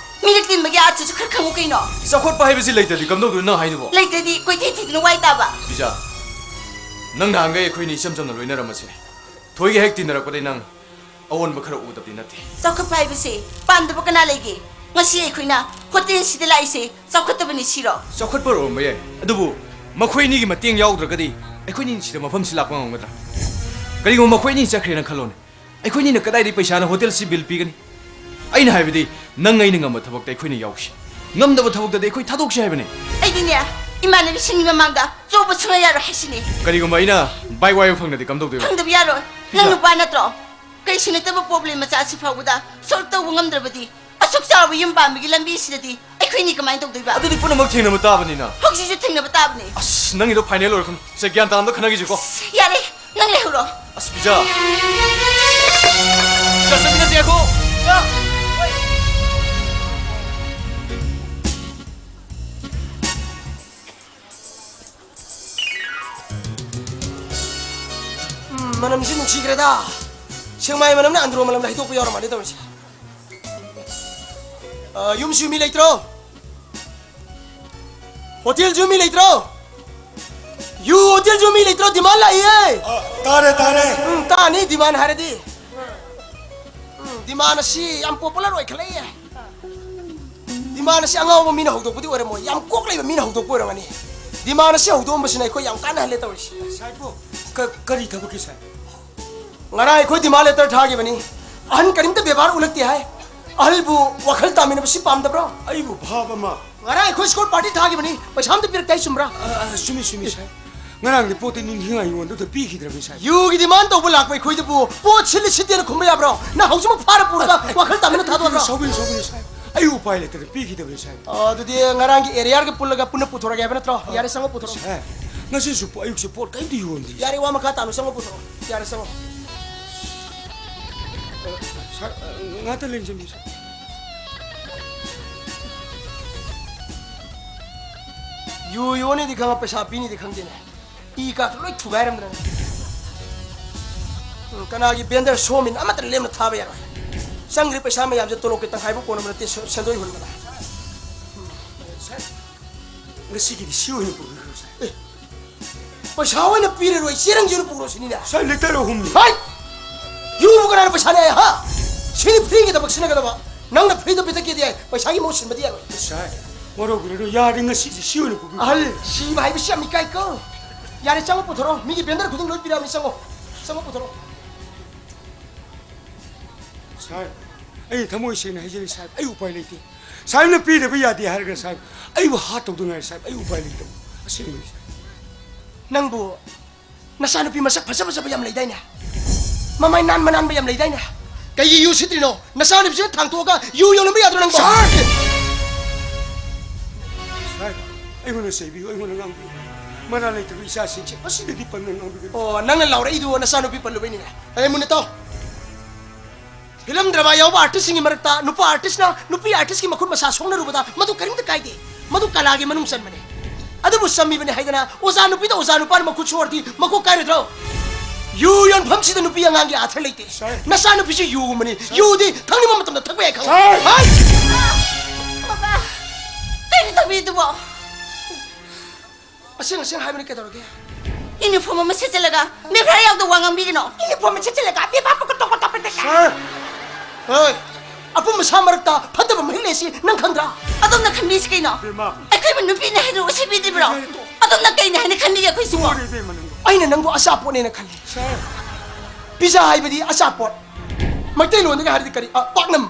ꯃꯤꯔꯛ ꯇꯤꯟꯕꯒꯤ ꯑꯥꯔꯠꯁꯤꯁꯨ ꯈꯔ ꯈꯪꯉꯨ ꯀꯩꯅꯣ꯫ ꯆꯥꯎꯈꯠꯄ ꯍꯥꯏꯕꯁꯤ ꯂꯩꯇ꯭ꯔꯗꯤ ꯀꯝꯗꯧꯗꯣꯏꯅꯣ ꯅꯪ ꯍꯥꯏꯗꯨꯕꯣ? ꯂꯩꯇ꯭ꯔꯗꯤ ꯀꯣꯏꯊꯤ ꯊꯤꯗꯨꯅ ꯋꯥꯏ ꯇꯥꯕ꯫ ꯄꯤꯖꯥ, ꯅꯪ ꯅꯍꯥꯟꯒꯩ ꯑꯩꯈꯣꯏꯅꯤ ꯏꯆꯝ ꯆꯝꯅ ꯂꯣꯏꯅꯔꯝꯃꯁꯤꯅꯦ꯫ ꯊꯣꯏꯒ ꯍꯦꯛ ꯇꯤꯟꯅꯔꯛꯄꯗꯩ ꯅꯪ ꯑꯑꯣꯟꯕ ꯈꯔ ꯎꯗꯕꯗꯤ ꯅꯠꯇꯦ꯫ ꯆꯥꯎꯈꯠꯄ ꯍꯥꯏꯕꯁꯤ ꯄꯥꯝꯗꯕ ꯀꯅꯥ ꯂꯩꯒꯦ? ꯉꯁꯤ ꯑꯩꯈꯣꯏꯅ ꯍꯣꯇꯦꯜꯁꯤꯗ ꯂꯥꯛꯏꯁꯦ ꯆꯥꯎꯈꯠꯇꯕꯅꯤ ꯁꯤꯔꯣ? ꯆꯥꯎꯈꯠꯄ ꯑꯣꯏꯔꯝꯕ ꯌꯥꯏ, ꯑꯗꯨꯕꯨ ꯃꯈꯣꯏ ꯑꯅꯤꯒꯤ ꯃꯇꯦꯡ ꯌꯥꯎꯗ꯭ꯔꯒꯗꯤ ꯑꯩꯈꯣꯏꯅꯤ ꯁꯤꯗ ꯃꯐꯝꯁꯤ ꯂꯥꯛꯄ ꯉꯝꯒꯗ꯭ꯔꯥ? ꯀꯔꯤꯒꯨꯝꯕ ꯃꯈꯣꯏ ꯑꯅꯤ ꯆꯠꯈ꯭ꯔꯦꯅ ꯈꯜꯂꯣꯅꯦ, ꯑꯩꯈꯣꯏꯅꯤꯅ ꯀꯗꯥꯏꯗꯒꯤ ꯄꯩꯁꯥꯅ ꯍꯣꯇꯦꯜꯁꯤ ꯕꯤꯜ ꯄꯤꯒꯅꯤ? ꯑꯩꯅ ꯍꯥꯏꯕꯗꯤ, ꯅꯪ ꯑꯩꯅ ꯉꯝꯕ ꯊꯕꯛꯇ ꯑꯩꯈꯣꯏꯅ ꯌꯥꯎꯁꯤ, ꯉꯝꯗꯕ ꯊꯕꯛꯇꯗꯤ ꯑꯩꯈꯣꯏ ꯊꯥꯗꯣꯛꯁꯤ ꯍꯥꯏꯕꯅꯤ꯫ ꯑꯩꯗꯤꯅꯦ, ꯏꯃꯥꯟꯅꯕꯤꯁꯤꯡꯒꯤ ꯃꯃꯥꯡꯗ ꯆꯣꯞꯄ ꯁꯨꯡꯌꯥ ꯌꯥꯔꯣꯏ ꯍꯥꯏꯁꯤꯅꯤ꯫ ꯀꯔꯤꯒꯨꯝꯕ ꯑꯩꯅ ꯕꯥꯏꯛ ꯋꯥꯏꯕ ꯐꯪꯗ꯭ꯔꯗꯤ ꯀꯝꯗꯧꯗꯣꯏꯕ? ꯐꯪꯗꯕ ꯌꯥꯔꯣꯏ꯫ ꯅꯪ ꯄꯤꯖꯥ꯫ ꯅꯨꯄꯥ ꯅꯠꯇ꯭ꯔꯣ? ꯀꯔꯤꯁꯨ ꯅꯠꯇꯕ ꯄ꯭ꯔꯣꯕ꯭ꯂꯦꯝ ꯃꯆꯥ ꯑꯁꯤ ꯐꯥꯎꯕꯗ ꯁꯣꯜꯕ ꯇꯧꯕ ꯉꯝꯗ꯭ꯔꯕꯗꯤ, ꯑꯁꯨꯛ ꯆꯥꯎꯕ ꯌꯨꯝ ꯄꯥꯟꯕꯒꯤ ꯂꯝꯕꯤ ꯑꯁꯤꯗꯗꯤ ꯑꯩꯈꯣꯏꯅꯤ ꯀꯃꯥꯏꯅ ꯇꯧꯗꯣꯏꯕ? ꯑꯗꯨꯗꯤ ꯄꯨꯝꯅꯃꯛ ꯊꯦꯡꯅꯕ ꯇꯥꯕꯅꯤꯅ꯫ ꯍꯧꯖꯤꯛꯁꯨ ꯊꯦꯡꯅꯕ ꯇꯥꯕꯅꯤ꯫ ꯑꯁ, ꯅꯪꯒꯤꯗꯣ ꯐꯥꯏꯅꯦꯜ ꯑꯣꯏꯔꯛꯀꯅꯨ꯫ ꯁꯦ, ꯒ꯭ꯌꯥꯟ ꯇꯥꯅ ꯈꯟꯅꯈꯤꯁꯤꯀꯣ꯫ ꯑꯁ, ꯌꯥꯔꯦ, ꯅꯪ ꯂꯩꯍꯧꯔꯣ꯫ ꯑꯁ, ꯄꯤꯖꯥ꯫ ꯄꯤꯖꯥ, ꯆꯠꯃꯤꯟꯅꯁꯦ, ꯉꯥꯏꯈꯣ꯫ ꯄꯤꯖꯥ꯫ ꯎꯝ, ꯃꯅꯝꯁꯤ ꯅꯨꯡꯁꯤꯈ꯭ꯔꯦꯗ꯫ ꯁꯦꯛꯃꯥꯏ ꯃꯅꯝꯅ ꯑꯟꯗ꯭ꯔꯣ ꯃꯅꯝꯗ ꯍꯩꯗꯣꯛꯄ ꯌꯥꯎꯔ ꯃꯥꯜꯂꯦ ꯇꯧꯔꯤꯁꯦ꯫ ꯑ, ꯌꯨꯝꯁꯨ ꯃꯤ ꯂꯩꯇ꯭ꯔꯣ? ꯍꯣꯇꯦꯜꯁꯨ ꯃꯤ ꯂꯩꯇ꯭ꯔꯣ? ꯌꯨ ꯍꯣꯇꯦꯜꯁꯨ ꯃꯤ ꯂꯩꯇ꯭ꯔꯣ? ꯗꯤꯃꯥꯟ ꯂꯥꯛꯏꯌꯦ꯫ ꯑ, ꯇꯥꯔꯦ, ꯇꯥꯔꯦ꯫ ꯎꯝ, ꯇꯥꯅꯤ ꯗꯤꯃꯥꯟ ꯍꯥꯏꯔꯗꯤ꯫ ꯎꯝ, ꯗꯤꯃꯥꯟ ꯑꯁꯤ ꯌꯥꯝ ꯄꯣꯄꯨꯂꯔ ꯑꯣꯏꯈꯠꯂꯛꯏꯌꯦ꯫ ꯗꯤꯃꯥꯟ ꯑꯁꯤ ꯑꯉꯥꯎꯕ ꯃꯤꯅ ꯍꯧꯗꯣꯛꯄꯗꯤ ꯑꯣꯏꯔꯝꯃꯣꯏ, ꯌꯥꯝ ꯀꯣꯛ ꯂꯩꯕ ꯃꯤꯅ ꯍꯧꯗꯣꯛꯄ ꯑꯣꯏꯔꯝꯒꯅꯤ꯫ ꯗꯤꯃꯥꯟ ꯑꯁꯤ ꯍꯧꯗꯣꯛꯑꯝꯕꯁꯤꯅ ꯑꯩꯈꯣꯏ ꯌꯥꯝ ꯀꯥꯟꯅꯍꯜꯂꯦ ꯇꯧꯔꯤꯁꯦ꯫ ꯁꯥꯏꯕꯣ, ꯀ-, ꯀꯔꯤ ꯊꯕꯛꯀꯤ ꯁꯥꯏ? ꯉꯔꯥꯡ ꯑꯩꯈꯣꯏ ꯗꯤꯃꯥꯟ ꯂꯦꯇꯔ ꯊꯥꯈꯤꯕꯅꯤ꯫ ꯑꯍꯟ ꯀꯔꯤꯝꯇ ꯕꯦꯕꯥꯔ ꯎꯠꯂꯛꯇꯦ ꯍꯥꯏ꯫ ꯑꯍꯜꯕꯨ ꯋꯥꯈꯜ ꯇꯥꯃꯤꯟꯅꯕꯁꯤ ꯄꯥꯝꯗꯕ꯭ꯔꯣ? ꯑꯩꯕꯨ ꯚꯥꯕ ꯑꯃ꯫ ꯉꯔꯥꯡ ꯑꯩꯈꯣꯏ ꯁ꯭ꯀꯣꯔ ꯄꯥꯔꯇꯤ ꯊꯥꯈꯤꯕꯅꯤ, ꯄꯩꯁꯥ ꯑꯝꯇ ꯄꯤꯔꯛꯇꯦ ꯍꯥꯏ, ꯆꯨꯝꯕ꯭ꯔꯥ? ꯑ, ꯑ, ꯆꯨꯝꯃꯤ, ꯆꯨꯝꯃꯤ, ꯁꯥꯏ꯫ ꯉꯔꯥꯡꯗꯤ ꯄꯣꯠꯇꯤ ꯅꯤꯡꯊꯤꯅ ꯑꯩꯉꯣꯟꯗ ꯑꯝꯇ ꯄꯤꯈꯤꯗ꯭ꯔꯕꯅꯤ, ꯁꯥꯏ꯫ ꯌꯨꯒꯤ ꯗꯤꯃꯥꯟ ꯇꯧꯕ ꯂꯥꯛꯄ ꯑꯩꯈꯣꯏꯗꯕꯨ ꯄꯣꯠ ꯁꯤꯠꯂꯤ ꯁꯤꯠꯇꯦꯅ ꯈꯨꯝꯕ ꯌꯥꯕ꯭ꯔꯣ? ꯅꯪ ꯍꯧꯖꯤꯛꯃꯛ ꯐꯥꯔ ꯄꯨꯔꯒ ꯋꯥꯈꯜ ꯇꯥꯃꯤꯟꯅ ꯊꯥꯗꯣꯛꯑꯕ꯭ꯔꯣ? ꯁꯥꯎꯕꯤꯅꯨ, ꯁꯥꯎꯕꯤꯅꯨ, ꯁꯥꯏ꯫ ꯑꯩ ꯎꯄꯥꯏ ꯂꯩꯇꯅ ꯄꯤꯈꯤꯗꯕꯅꯤ, ꯁꯥꯏ꯫ ꯑ, ꯑꯗꯨꯗꯤ ꯉꯔꯥꯡꯒꯤ ꯑꯦꯔꯤꯌꯥꯔꯒ ꯄꯨꯜꯂꯒ ꯄꯨꯟꯅ ꯄꯨꯊꯣꯔꯛꯑꯒꯦ ꯍꯥꯏꯕ ꯅꯠꯇ꯭ꯔꯣ? ꯌꯥꯔꯦ, ꯆꯪꯉꯣ, ꯄꯨꯊꯣꯔꯛꯑꯣ꯫ ꯁꯥꯏ, ꯉꯁꯤꯁꯨ ꯄꯣ-, ꯑꯌꯨꯛꯁꯦ ꯄꯣꯠ ꯀꯔꯤꯝꯇ ꯌꯣꯟꯗꯦ꯫ ꯌꯥꯔꯦ, ꯋꯥ ꯃꯈꯥ ꯇꯥꯅꯨ, ꯆꯪꯉꯣ, ꯄꯨꯊꯣꯔꯛꯑꯣ꯫ ꯌꯥꯔꯦ, ꯆꯪꯉꯣ꯫ ꯑ, ꯁꯥꯔ, ꯑ, ꯉꯥꯛꯇ ꯂꯦꯡꯖꯟꯕꯤꯌꯨ, ꯁꯥꯔ꯫ ꯌꯨ ꯌꯣꯟꯅꯤꯗꯤ ꯈꯪꯉ, ꯄꯩꯁꯥ ꯄꯤꯅꯤꯗꯤ ꯈꯪꯗꯦꯅꯦ꯫ ꯏ ꯀꯥꯔꯗ ꯂꯣꯏ ꯊꯨꯒꯥꯏꯔꯝꯗꯅ꯫ ꯎꯝ, ꯀꯅꯥꯒꯤ ꯕꯦꯟꯗꯔ ꯁꯣꯃꯤꯟ ꯑꯃꯠꯇ ꯂꯦꯝꯅ ꯊꯥꯕ ꯌꯥꯔꯣꯏ꯫ ꯆꯪꯈ꯭ꯔꯤ ꯄꯩꯁꯥ ꯃꯌꯥꯝꯁꯦ ꯇꯣꯂꯣꯞꯀꯤ ꯇꯪꯈꯥꯏꯐꯥꯎ ꯀꯣꯟꯅꯕ ꯅꯠꯇꯦ, ꯁꯦ-, ꯁꯦꯟꯗꯣꯏ ꯍꯨꯟꯕꯗ꯫ ꯎꯝ, ꯁꯥꯔ, ꯉꯁꯤꯒꯤꯗꯤ ꯁꯤ ꯑꯣꯏꯅ ꯄꯨꯕꯤꯈ꯭ꯔꯣ, ꯁꯥꯔ꯫ ꯑꯦ, ꯄꯩꯁꯥ ꯑꯣꯏꯅ ꯄꯤꯔꯔꯣꯏ, ꯆꯦꯔꯪꯁꯤ ꯑꯣꯏꯅ ꯄꯨꯈ꯭ꯔꯣ ꯁꯤꯅꯤꯅꯦ꯫ ꯁꯥꯔ, ꯂꯤꯇꯔ ꯑꯍꯨꯝꯅꯤ꯫ ꯍꯥꯏ! ꯌꯨꯕꯨ ꯀꯅꯥꯅ ꯄꯩꯁꯥꯅꯦ ꯍꯥꯏ, ꯍꯥ? ꯁꯤꯗꯤ ꯐ꯭ꯔꯤꯒꯤ ꯊꯕꯛ ꯁꯤꯟꯅꯒꯗꯕ꯫ ꯅꯪꯅ ꯐ꯭ꯔꯤꯗ ꯄꯤꯊꯛꯀꯦꯗꯤ ꯌꯥꯏ, ꯄꯩꯁꯥꯒꯤ ꯃꯍꯨꯠ ꯁꯤꯟꯕꯗꯤ ꯌꯥꯔꯣꯏ꯫ ꯁꯥꯔ, ꯋꯥꯔꯧꯕꯤꯔꯅꯨ, ꯌꯥꯔꯦ, ꯉꯁꯤꯗꯤ ꯁꯤ ꯑꯣꯏꯅ ꯄꯨꯕꯤꯌꯨ꯫ ꯑꯍꯜ ꯁꯤꯕ ꯍꯥꯏꯕꯁꯤ ꯌꯥꯝ ꯏꯀꯥꯏꯀꯣ꯫ ꯌꯥꯔꯦ, ꯆꯪꯉꯣ, ꯄꯨꯊꯣꯔꯛꯑꯣ꯫ ꯃꯤꯒꯤ ꯕꯦꯟꯗꯔ ꯈꯨꯗꯤꯡ ꯂꯣꯏ ꯄꯤꯔꯛꯑꯕꯅꯤ, ꯆꯪꯉꯣ꯫ ꯆꯪꯉꯣ, ꯄꯨꯊꯣꯔꯛꯑꯣ꯫ ꯁꯥꯔ, ꯑꯩ ꯊꯃꯣꯏ ꯁꯦꯡꯅ ꯍꯥꯏꯖꯔꯤ, ꯁꯥꯔ, ꯑꯩ ꯎꯄꯥꯏ ꯂꯩꯇꯦ꯫ ꯁꯥꯔꯅ ꯄꯤꯗꯕ ꯌꯥꯗꯦ ꯍꯥꯏꯔꯒ, ꯁꯥꯔ, ꯑꯩꯕꯨ ꯍꯥꯠꯇꯧꯗ ꯉꯥꯏꯔꯦ, ꯁꯥꯔ, ꯑꯩ ꯎꯄꯥꯏ ꯂꯩꯇꯕ꯫ ꯑꯁꯦꯡꯕꯅꯤ, ꯁꯥꯔ꯫ ꯅꯪꯕꯨ ꯅꯆꯥꯅꯨꯄꯤ ꯃꯁꯛ ꯐꯖ ꯐꯖꯕ ꯌꯥꯝ ꯂꯩꯗꯥꯏꯅꯦ? ꯃꯃꯥꯏ ꯅꯥꯟꯕ ꯅꯥꯟꯕ ꯌꯥꯝ ꯂꯩꯗꯥꯏꯅꯦ? ꯀꯩꯒꯤ ꯌꯨ ꯁꯤꯠꯇ꯭ꯔꯤꯅꯣ? ꯅꯆꯥꯅꯨꯄꯤꯁꯤꯅ ꯊꯥꯡꯇꯣꯛꯑꯒ ꯌꯨ ꯌꯣꯜꯂꯝꯕ ꯌꯥꯗ꯭ꯔꯣ ꯅꯪꯕꯣ? ꯁꯥꯔ! ꯁꯥꯔ, ꯑꯩꯉꯣꯟꯗ ꯆꯩꯕꯤꯌꯨ, ꯑꯩꯉꯣꯟꯗ ꯉꯥꯡꯕꯤꯌꯨ꯫ ꯃꯔꯥꯜ ꯂꯩꯇꯕ ꯏꯆꯥꯁꯤꯡꯁꯦ ꯃꯁꯤꯗꯗꯤ ꯄꯟꯅ ꯉꯥꯡꯕꯤꯒꯅꯨ꯫ ꯑꯣ, ꯅꯪꯅ ꯂꯥꯎꯔꯛꯏꯗꯨ ꯅꯆꯥꯅꯨꯄꯤ ꯄꯜꯂꯨꯕꯩꯅꯤꯅꯦ꯫ ꯑꯦ, ꯃꯨꯟꯅ ꯇꯥꯎ꯫ ꯐꯤꯂꯝ ꯗ꯭ꯔꯃꯥ ꯌꯥꯎꯕ ꯑꯥꯔꯇꯤꯁꯁꯤꯡꯒꯤ ꯃꯔꯛꯇ ꯅꯨꯄꯥ ꯑꯥꯔꯇꯤꯁꯅ ꯅꯨꯄꯤ ꯑꯥꯔꯇꯤꯁꯀꯤ ꯃꯈꯨꯠ ꯃꯁꯥ ꯁꯣꯛꯅꯔꯨꯕꯗ ꯃꯗꯨ ꯀꯔꯤꯝꯇ ꯀꯥꯏꯗꯦ꯫ ꯃꯗꯨ ꯀꯂꯥꯒꯤ ꯃꯅꯨꯡ ꯆꯟꯕꯅꯤ꯫ ꯑꯗꯨꯕꯨ ꯆꯝꯃꯤꯕꯅꯤ ꯍꯥꯏꯗꯅ ꯑꯣꯖꯥ ꯅꯨꯄꯤꯗ ꯑꯣꯖꯥ ꯅꯨꯄꯥꯅ ꯃꯈꯨꯠ ꯁꯣꯛꯑꯗꯤ ꯃꯀꯣꯛ ꯀꯥꯏꯔꯣꯏꯗ꯭ꯔꯣ? ꯌꯨ ꯌꯣꯟꯐꯝꯁꯤꯗ ꯅꯨꯄꯤ ꯑꯉꯥꯡꯒꯤ ꯑꯥꯊꯔ ꯂꯩꯇꯦ꯫ ꯁꯥꯔ꯫ ꯅꯆꯥꯅꯨꯄꯤꯁꯨ ꯌꯨꯒꯨꯝꯕꯅꯤ꯫ ꯁꯥꯔ꯫ ꯌꯨꯗꯤ ꯊꯛꯅꯤꯡꯕ ꯃꯇꯝꯗ ꯊꯛꯄ ꯌꯥꯏ, ꯈꯪꯉꯣ? ꯁꯥꯔ꯫ ꯍꯥꯏ! ꯕꯕꯥ, ꯀꯩꯅꯣ ꯇꯧꯕꯤꯗꯨꯕꯣ? ꯑꯁꯦꯡ ꯑꯁꯦꯡ ꯍꯥꯏꯕꯅꯤ, ꯀꯩꯗꯧꯔꯒꯦ? ꯌꯨꯅꯤꯐꯣꯔꯝ ꯑꯃ ꯁꯦꯠꯆꯜꯂꯒ ꯕꯦꯕꯥꯔ ꯌꯥꯎꯗ ꯋꯥ ꯉꯥꯡꯕꯤꯒꯅꯣ꯫ ꯌꯨꯅꯤꯐꯣꯔꯝ ꯑꯃ ꯁꯦꯠꯆꯜꯂꯒ ꯕꯦꯕꯥꯔ ꯄꯀ ꯇꯣꯛ ꯇꯣꯛ ꯇꯣꯛ ꯇꯣꯛ꯫ ꯁꯥꯔ! ꯍꯣꯏ, ꯑꯄꯨꯝꯕ ꯁꯥ ꯃꯔꯛꯇ ꯐꯠꯇꯕ ꯃꯍꯤꯛ ꯂꯩꯁꯤ ꯅꯪ ꯈꯪꯗ꯭ꯔꯥ? ꯑꯗꯣꯝꯅ ꯈꯟꯕꯤꯁꯤ ꯀꯩꯅꯣ? ꯕꯦꯝꯃ꯫ ꯑꯩꯈꯣꯏꯕꯨ ꯅꯨꯄꯤꯅꯦ ꯍꯥꯏꯅ ꯎꯁꯤꯠꯄꯤꯗ꯭ꯔꯤꯕ꯭ꯔꯣ? ꯌꯥꯔꯦ, ꯇꯣꯛ꯫ ꯑꯗꯣꯝꯅ ꯀꯩꯅꯦ ꯍꯥꯏꯅ ꯈꯟꯕꯤꯒꯦ ꯑꯩꯈꯣꯏꯁꯤꯕꯣ? ꯇꯣꯛꯑꯣ, ꯏꯕꯦꯝꯃ, ꯅꯪꯕꯨ꯫ ꯑꯩꯅ ꯅꯪꯕꯨ ꯑꯆꯥꯄꯣꯠꯅꯦꯅ ꯈꯜꯂꯤ꯫ ꯁꯥꯔ꯫ ꯄꯤꯖꯥ ꯍꯥꯏꯕꯗꯤ ꯑꯆꯥꯄꯣꯠ꯫ ꯃꯩꯇꯩꯂꯣꯟꯗꯒ ꯍꯥꯏꯔꯗꯤ ꯀꯔꯤ? ꯑ, ꯄꯥꯛꯅꯝ꯫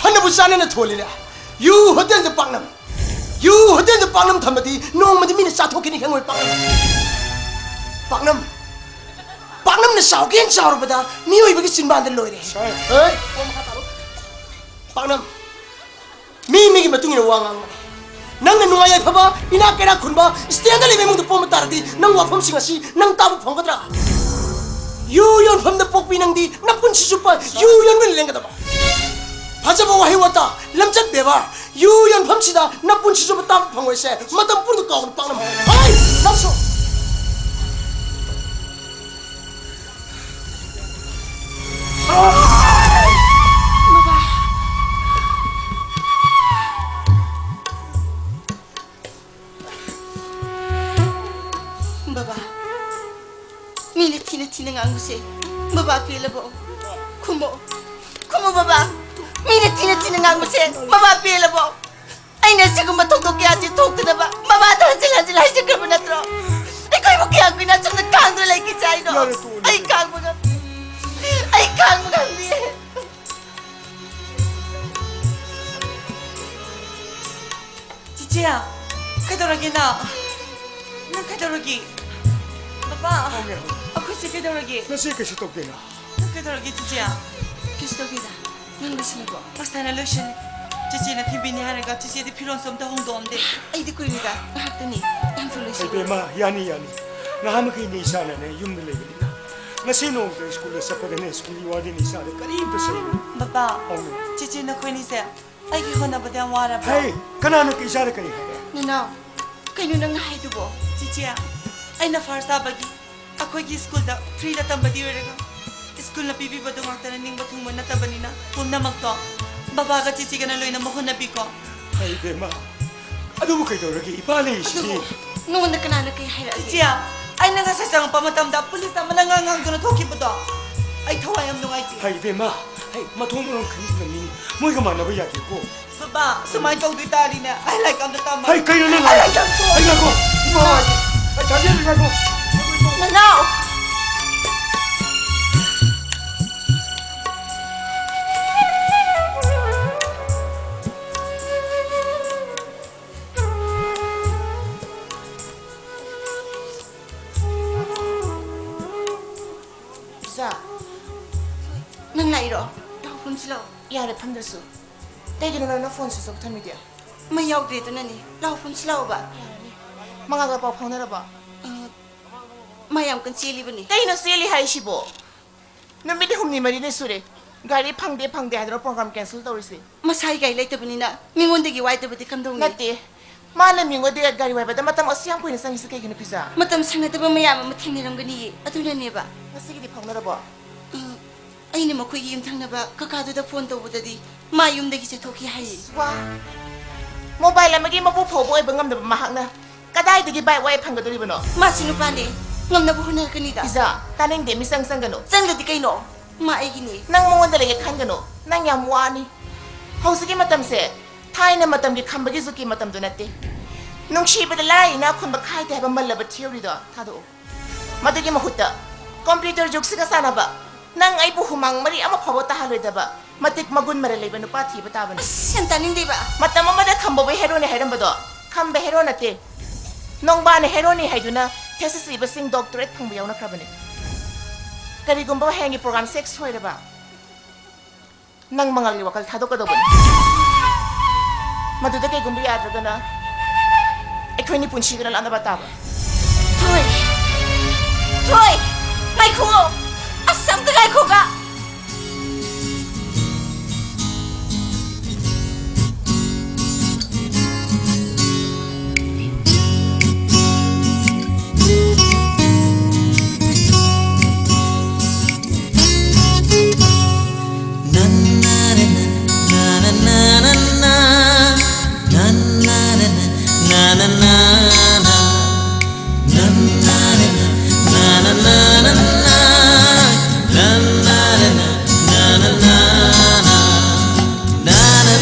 ꯐꯅꯕꯨ ꯆꯥꯅꯅ ꯊꯣꯜꯂꯤꯅꯦ꯫ ꯌꯨ ꯍꯣꯇꯦꯜꯗ ꯄꯥꯛꯅꯝ꯫ ꯌꯨ ꯍꯣꯇꯦꯜꯗ ꯄꯥꯛꯅꯝ ꯊꯝꯃꯗꯤ ꯅꯣꯡꯃꯗꯤ ꯃꯤꯅ ꯆꯥꯊꯣꯛꯈꯤꯅꯤ ꯈꯪꯉꯣꯏ ꯄꯥꯛꯅꯝ꯫ ꯄꯥꯛꯅꯝ꯫ ꯄꯥꯛꯅꯝꯅ ꯆꯥꯎꯒꯦꯅ ꯆꯥꯎꯔꯕꯗ ꯃꯤꯑꯣꯏꯕꯒꯤ ꯆꯤꯟꯕꯥꯟꯗ ꯂꯣꯏꯔꯦ꯫ ꯁꯥꯔ꯫ ꯍꯣꯏ꯫ ꯄꯥꯛꯅꯝ꯫ ꯃꯤ ꯃꯤꯒꯤ ꯃꯇꯨꯡ ꯏꯟꯅ ꯋꯥ ꯉꯥꯡꯕꯅꯤ꯫ ꯅꯪꯅ ꯅꯨꯡꯉꯥꯏ ꯌꯥꯏꯐꯕ, ꯏꯅꯥꯛ ꯀꯩꯔꯥꯛ ꯈꯨꯟꯕ, ꯏꯁꯇꯦꯟꯗꯔꯗ ꯂꯩꯕ ꯏꯃꯨꯡꯗ ꯄꯣꯛꯄ ꯇꯥꯔꯗꯤ, ꯅꯪ ꯋꯥꯐꯝꯁꯤꯡ ꯑꯁꯤ ꯅꯪ ꯇꯥꯕ ꯐꯪꯒꯗ꯭ꯔꯥ? ꯌꯨ ꯌꯣꯟꯐꯝꯗ ꯄꯣꯛꯄꯤ ꯅꯪꯗꯤ ꯅꯄꯨꯟꯁꯤ ꯆꯨꯞꯄ ꯌꯨ ꯌꯣꯟꯕꯅ ꯂꯦꯡꯒꯗꯕ꯫ ꯐꯖꯕ ꯋꯥꯍꯩ ꯋꯥꯇꯥ, ꯂꯝꯆꯠ ꯕꯦꯕꯥꯔ, ꯌꯨ ꯌꯣꯟꯐꯝꯁꯤꯗ ꯅꯄꯨꯟꯁꯤ ꯆꯨꯞꯄ ꯇꯥꯕ ꯐꯪꯉꯣꯏꯁꯦ꯫ ꯃꯇꯝ ꯄꯨꯝꯅꯃꯛꯇ ꯀꯥꯎꯗꯅ ꯄꯥꯛꯅ ꯍꯣꯏ, ꯂꯥꯛꯁꯣ꯫ ꯕꯕꯥ, ꯃꯤꯅ ꯊꯤꯅ ꯊꯤꯅ ꯉꯥꯡꯕꯁꯦ ꯕꯕꯥ ꯄꯦꯜꯂꯕꯣ? ꯈꯨꯝꯃꯣ, ꯈꯨꯝꯃꯣ ꯕꯕꯥ꯫ ꯃꯤꯅ ꯊꯤꯅ ꯊꯤꯅ ꯉꯥꯡꯕꯁꯦ ꯕꯕꯥ ꯄꯦꯜꯂꯕꯣ? ꯑꯩꯅ ꯁꯤꯒꯨꯝꯕ ꯊꯧꯗꯣꯛ ꯀꯌꯥꯁꯤ ꯊꯣꯛꯇꯅꯕ ꯕꯕꯥꯗ ꯍꯟꯖꯤꯜ ꯍꯟꯖꯤꯜ ꯍꯥꯏꯖꯈ꯭ꯔꯕ ꯅꯠꯇ꯭ꯔꯣ? ꯑꯩꯈꯣꯏꯕꯨ ꯀꯌꯥꯝ ꯀꯨꯏꯅ ꯑꯁꯨꯝꯅ ꯈꯥꯡꯗꯨꯅ ꯂꯩꯈꯤꯁꯦ ꯍꯥꯏꯅꯣ? ꯌꯥꯔꯦ, ꯇꯣꯛꯑꯣ, ꯑꯩ ꯌꯥꯔꯦ꯫ ꯈꯥꯡꯕ ꯉꯝꯗꯦ꯫ ꯑꯩ ꯈꯥꯡꯕ ꯉꯝꯗꯦ꯫ ꯆꯤꯆꯦ, ꯀꯩꯗꯧꯔꯒꯦ ꯅꯪ? ꯅꯪ ꯀꯩꯗꯧꯔꯒꯦ? ꯄꯄꯥ, ꯍꯧꯔꯦ, ꯍꯧꯔꯦ꯫ ꯑꯩꯈꯣꯏꯁꯦ ꯀꯩꯗꯧꯔꯒꯦ? ꯅꯆꯦ ꯀꯩꯁꯨ ꯇꯧꯗꯦꯅ꯫ ꯅꯪ ꯀꯩꯗꯧꯔꯒꯦ, ꯆꯤꯆꯦ? ꯀꯩꯁꯨ ꯇꯧꯗꯦꯗ꯫ ꯅꯪ ꯂꯣꯏꯁꯤꯜꯂꯕꯣ? ꯉꯁꯥꯏꯅ ꯂꯣꯏꯁꯤꯜꯂꯤ꯫ ꯆꯤꯆꯦꯅ ꯊꯤꯟꯕꯤꯅꯤ ꯍꯥꯏꯔꯒ ꯆꯤꯆꯦꯗꯤ ꯐꯤꯔꯣꯜꯁꯨ ꯑꯝꯇ ꯍꯣꯡꯗꯣꯛꯑꯝꯗꯦ꯫ ꯑꯩꯗꯤ ꯀꯨꯏꯔꯣꯏꯗ, ꯉꯥꯏꯍꯥꯛꯇꯅꯤ꯫ ꯌꯥꯝ ꯊꯨꯅ ꯂꯣꯏꯁꯤꯜꯂꯤ꯫ ꯏꯕꯦꯝꯃ, ꯌꯥꯅꯤ, ꯌꯥꯅꯤ꯫ ꯉꯍꯥꯟ ꯃꯈꯩꯅꯦ ꯏꯆꯥꯅꯅꯦ ꯌꯨꯝꯗ ꯂꯩꯕꯅꯤꯅ꯫ ꯉꯁꯤ ꯅꯣꯡꯃꯇ ꯁ꯭ꯀꯨꯜꯗ ꯆꯠꯄꯗꯅꯦ ꯁ꯭ꯀꯨꯜꯒꯤ ꯋꯥꯔꯗꯦꯟꯅ ꯏꯆꯥꯗ ꯀꯔꯤꯝꯇ ꯆꯩꯔꯣꯏ꯫ ꯕꯕꯥ, ꯍꯧꯔꯦ꯫ ꯆꯤꯆꯦ ꯅꯈꯣꯏꯅꯤꯁꯦ ꯑꯩꯒꯤ ꯍꯣꯠꯅꯕꯗ ꯌꯥꯝ ꯋꯥꯔꯕ꯭ꯔꯣ? ꯍꯩ, ꯀꯅꯥꯅ ꯏꯆꯥꯗ ꯀꯔꯤ ꯍꯥꯏꯔꯦ? ꯅꯅꯥꯎ, ꯀꯩꯅꯣ ꯅꯪꯅ ꯍꯥꯏꯗꯨꯕꯣ? ꯆꯤꯆꯦ, ꯑꯩꯅ ꯐꯥꯔꯁ ꯇꯥꯕꯒꯤ ꯑꯩꯈꯣꯏꯒꯤ ꯁ꯭ꯀꯨꯜꯗ ꯐ꯭ꯔꯤꯗ ꯇꯝꯕꯗꯤ ꯑꯣꯏꯔꯒ, ꯁ꯭ꯀꯨꯜꯅ ꯄꯤꯕꯤꯕꯗꯨ ꯉꯥꯛꯇꯅ ꯅꯤꯡꯕ ꯊꯨꯡꯕ ꯅꯠꯇꯕꯅꯤꯅ, ꯄꯨꯝꯅꯃꯛꯇꯣ ꯕꯕꯥꯒ ꯆꯤꯆꯦꯒꯅ ꯂꯣꯏꯅꯃꯛ ꯍꯣꯠꯅꯕꯤꯀꯣ꯫ ꯍꯩ ꯏꯕꯦꯝꯃ, ꯑꯗꯨꯕꯨ ꯀꯩꯗꯧꯔꯒꯦ? ꯏꯄꯥ ꯂꯩꯔꯤꯁꯤꯗꯤ꯫ ꯑꯗꯨꯕꯨ ꯅꯉꯣꯟꯗ ꯀꯅꯥꯅ ꯀꯩ ꯍꯥꯏꯔꯛꯑꯒꯦ? ꯆꯤꯆꯦ, ꯑꯩꯅ ꯉꯁꯥꯏ ꯆꯪꯉꯛꯄ ꯃꯇꯝꯗ ꯄꯨꯂꯤꯁ ꯑꯃꯅ ꯉꯥꯡ ꯉꯥꯡꯗꯨꯅ ꯊꯣꯛꯈꯤꯕꯗꯣ, ꯑꯩ ꯊꯋꯥꯏ ꯌꯥꯝ ꯅꯨꯡꯉꯥꯏꯇꯦ꯫ ꯍꯩ ꯏꯕꯦꯝꯃ, ꯍꯩ, ꯃꯊꯣꯡ ꯃꯔꯝ ꯈꯪꯗꯅ ꯃꯤ ꯃꯣꯏꯒ ꯃꯥꯟꯅꯕ ꯌꯥꯗꯦꯀꯣ꯫ ꯕꯕꯥ, ꯁꯨꯃꯥꯏꯅ ꯇꯧꯗꯣꯏ ꯇꯥꯔꯗꯤꯅꯦ, ꯑꯩ ꯂꯥꯏꯔꯤꯛ ꯑꯝꯇ ꯇꯝꯃꯔꯣꯏ꯫ ꯍꯩ, ꯀꯩꯅꯣ ꯅꯪ ꯍꯥꯏ-, ꯑꯩ ꯌꯥꯝ ꯁꯣꯔꯦ꯫ ꯍꯩ, ꯉꯥꯏꯈꯣ꯫ ꯏꯃꯥ, ꯑꯩ ꯊꯥꯖꯗ꯭ꯔꯦ, ꯉꯥꯏꯈꯣ꯫ ꯅꯅꯥꯎ! ꯏꯆꯥ, ꯅꯪ ꯂꯥꯛꯏꯔꯣ? ꯂꯥꯛꯑꯣ, ꯐꯝꯁꯤ ꯂꯥꯛꯑꯣ꯫ ꯌꯥꯔꯦ, ꯐꯝꯗ꯭ꯔꯁꯨ꯫ ꯀꯩꯒꯤꯅꯣ ꯅꯪꯅ ꯐꯣꯟ ꯁ꯭ꯋꯤꯆ ꯑꯣꯐ ꯊꯝꯃꯤꯗꯤ? ꯃꯩ ꯌꯥꯎꯗ꯭ꯔꯦ, ꯑꯗꯨꯅꯅꯦ꯫ ꯂꯥꯎ, ꯐꯨꯝꯁꯤ ꯂꯥꯎꯕ꯫ ꯃꯉꯥꯜꯒ ꯄꯥꯎ ꯐꯥꯎꯅꯔꯕꯣ? ꯑ, ꯃꯥ ꯌꯥꯝ ꯀꯟ ꯆꯦꯜꯂꯤꯕꯅꯤ꯫ ꯀꯩꯅꯣ ꯆꯦꯜꯂꯤ ꯍꯥꯏꯁꯤꯕꯣ? ꯅꯨꯃꯤꯠ ꯍꯨꯝꯅꯤ ꯃꯔꯤꯅꯤ ꯁꯨꯔꯦ꯫ ꯒꯥꯔꯤ ꯐꯪꯗꯦ, ꯐꯪꯗꯦ ꯍꯥꯏꯗꯅ program cancel ꯇꯧꯔꯤꯁꯦ꯫ ꯃꯁꯥꯒꯤ ꯒꯥꯔꯤ ꯂꯩꯇꯕꯅꯤꯅ ꯃꯤꯉꯣꯟꯗꯒꯤ ꯋꯥꯏꯗꯕꯗꯤ ꯀꯝꯗꯧꯅꯤ? ꯅꯠꯇꯦ꯫ ꯃꯥꯅ ꯃꯤꯉꯣꯟꯗꯒꯤ ꯒꯥꯔꯤ ꯋꯥꯏꯕꯗ ꯃꯇꯝ ꯑꯁꯨꯛ ꯌꯥꯝ ꯀꯨꯏꯅ ꯆꯪꯉꯤꯁꯦ ꯀꯩꯒꯤꯅꯣ, ꯐꯤꯖꯥ? ꯃꯇꯝ ꯁꯪꯅꯗꯕ ꯃꯌꯥꯝ ꯑꯃ ꯊꯦꯡꯅꯔꯝꯒꯅꯤꯌꯦ, ꯑꯗꯨꯅꯅꯦꯕ꯫ ꯉꯁꯤꯒꯤꯗꯤ ꯐꯥꯎꯅꯔꯕꯣ? ꯎꯝ, ꯑꯩꯅ ꯃꯈꯣꯏꯒꯤ ꯌꯨꯝꯊꯪꯅꯕ ꯀꯀꯥꯗꯨꯗ phone ꯇꯧꯕꯗꯗꯤ ꯃꯥ ꯌꯨꯝꯗꯒꯤ ꯆꯠꯊꯣꯛꯈꯤ ꯍꯥꯏꯌꯦ꯫ ꯋꯥ! Mobile ꯑꯃꯒꯤ ꯃꯄꯨ ꯐꯥꯎꯕ ꯑꯣꯏꯕ ꯉꯝꯗꯕ ꯃꯍꯥꯛꯅ ꯀꯗꯥꯏꯗꯒꯤ bike ꯋꯥꯏ ꯐꯪꯒꯗꯧꯔꯤꯕꯅꯣ? ꯃꯥꯁꯤ ꯅꯨꯄꯥꯅꯦ, ꯉꯝꯅꯕ ꯍꯣꯠꯅꯔꯛꯀꯅꯤꯗ꯫ ꯐꯤꯖꯥ, ꯇꯥꯅꯤꯡꯗꯦ, ꯃꯤꯆꯪ ꯆꯪꯒꯅꯨ꯫ ꯆꯪꯗꯗꯤ ꯀꯩꯅꯣ? ꯃꯥ ꯑꯩꯒꯤꯅꯦ꯫ ꯅꯪ ꯃꯉꯣꯟꯗ ꯂꯩꯒꯦ ꯈꯟꯒꯅꯨ, ꯅꯪ ꯌꯥꯝ ꯋꯥꯅꯤ꯫ ꯍꯧꯖꯤꯛꯀꯤ ꯃꯇꯝꯁꯦ ꯊꯥꯏꯅ ꯃꯇꯝꯒꯤ ꯈꯝꯕꯒꯤ ꯖꯨꯛꯀꯤ ꯃꯇꯝꯗꯣ ꯅꯠꯇꯦ꯫ ꯅꯨꯡꯁꯤꯕꯗ ꯂꯥꯏꯔ ꯏꯅꯥꯛ ꯈꯨꯟꯕ ꯈꯥꯏꯗꯦ ꯍꯥꯏꯕ ꯃꯜꯂꯕ theory ꯗꯣ ꯊꯥꯗꯣꯛꯎ꯫ ꯃꯗꯨꯒꯤ ꯃꯍꯨꯠꯇ computer ꯖꯨꯛꯁꯤꯒ ꯆꯥꯟꯅꯕ, ꯅꯪ ꯑꯩꯕꯨ ꯍꯨꯃꯥꯡ ꯃꯔꯤ ꯑꯃ ꯐꯥꯎꯕ ꯇꯥꯍꯜꯂꯣꯏꯗꯕ ꯃꯇꯤꯛ ꯃꯒꯨꯟ ꯃꯔꯩ ꯂꯩꯕ ꯅꯨꯄꯥ ꯊꯤꯕ ꯇꯥꯕꯅꯤ꯫ ꯑꯁ, ꯌꯥꯝ ꯇꯥꯅꯤꯡꯗꯦꯕ꯫ ꯃꯇꯝ ꯑꯃꯗ ꯈꯝꯕꯕꯨ hero ꯅꯤ ꯍꯥꯏꯔꯝꯕꯗꯣ ꯈꯝꯕ hero ꯅꯠꯇꯦ꯫ ꯅꯣꯡꯕꯥꯅ hero ꯅꯤ ꯍꯥꯏꯗꯨꯅ thesis ꯏꯕꯁꯤꯡ doctorate ꯐꯪꯕ ꯌꯥꯎꯅꯈ꯭ꯔꯕꯅꯤ꯫ ꯀꯔꯤꯒꯨꯝꯕ ꯍꯌꯦꯡꯒꯤ program ꯁꯦꯛ ꯁꯣꯏꯔꯕ, ꯅꯪ ꯃꯉꯥꯜꯒꯤ ꯋꯥꯈꯜ ꯊꯥꯗꯣꯛꯀꯗꯧꯕꯅꯤ꯫ ꯃꯗꯨꯗ ꯀꯩꯒꯨꯝꯕ ꯌꯥꯗ꯭ꯔꯒꯅ ꯑꯩꯈꯣꯏꯅꯤ ꯄꯨꯟꯁꯤꯗꯨꯅ ꯂꯥꯟꯅꯕ ꯇꯥꯕ꯫ ꯊꯣꯏ! ꯊꯣꯏ! ꯉꯥꯏꯈꯨꯑꯣ! ꯑꯁ, ꯑꯝꯇ ꯉꯥꯏꯈꯣꯕ!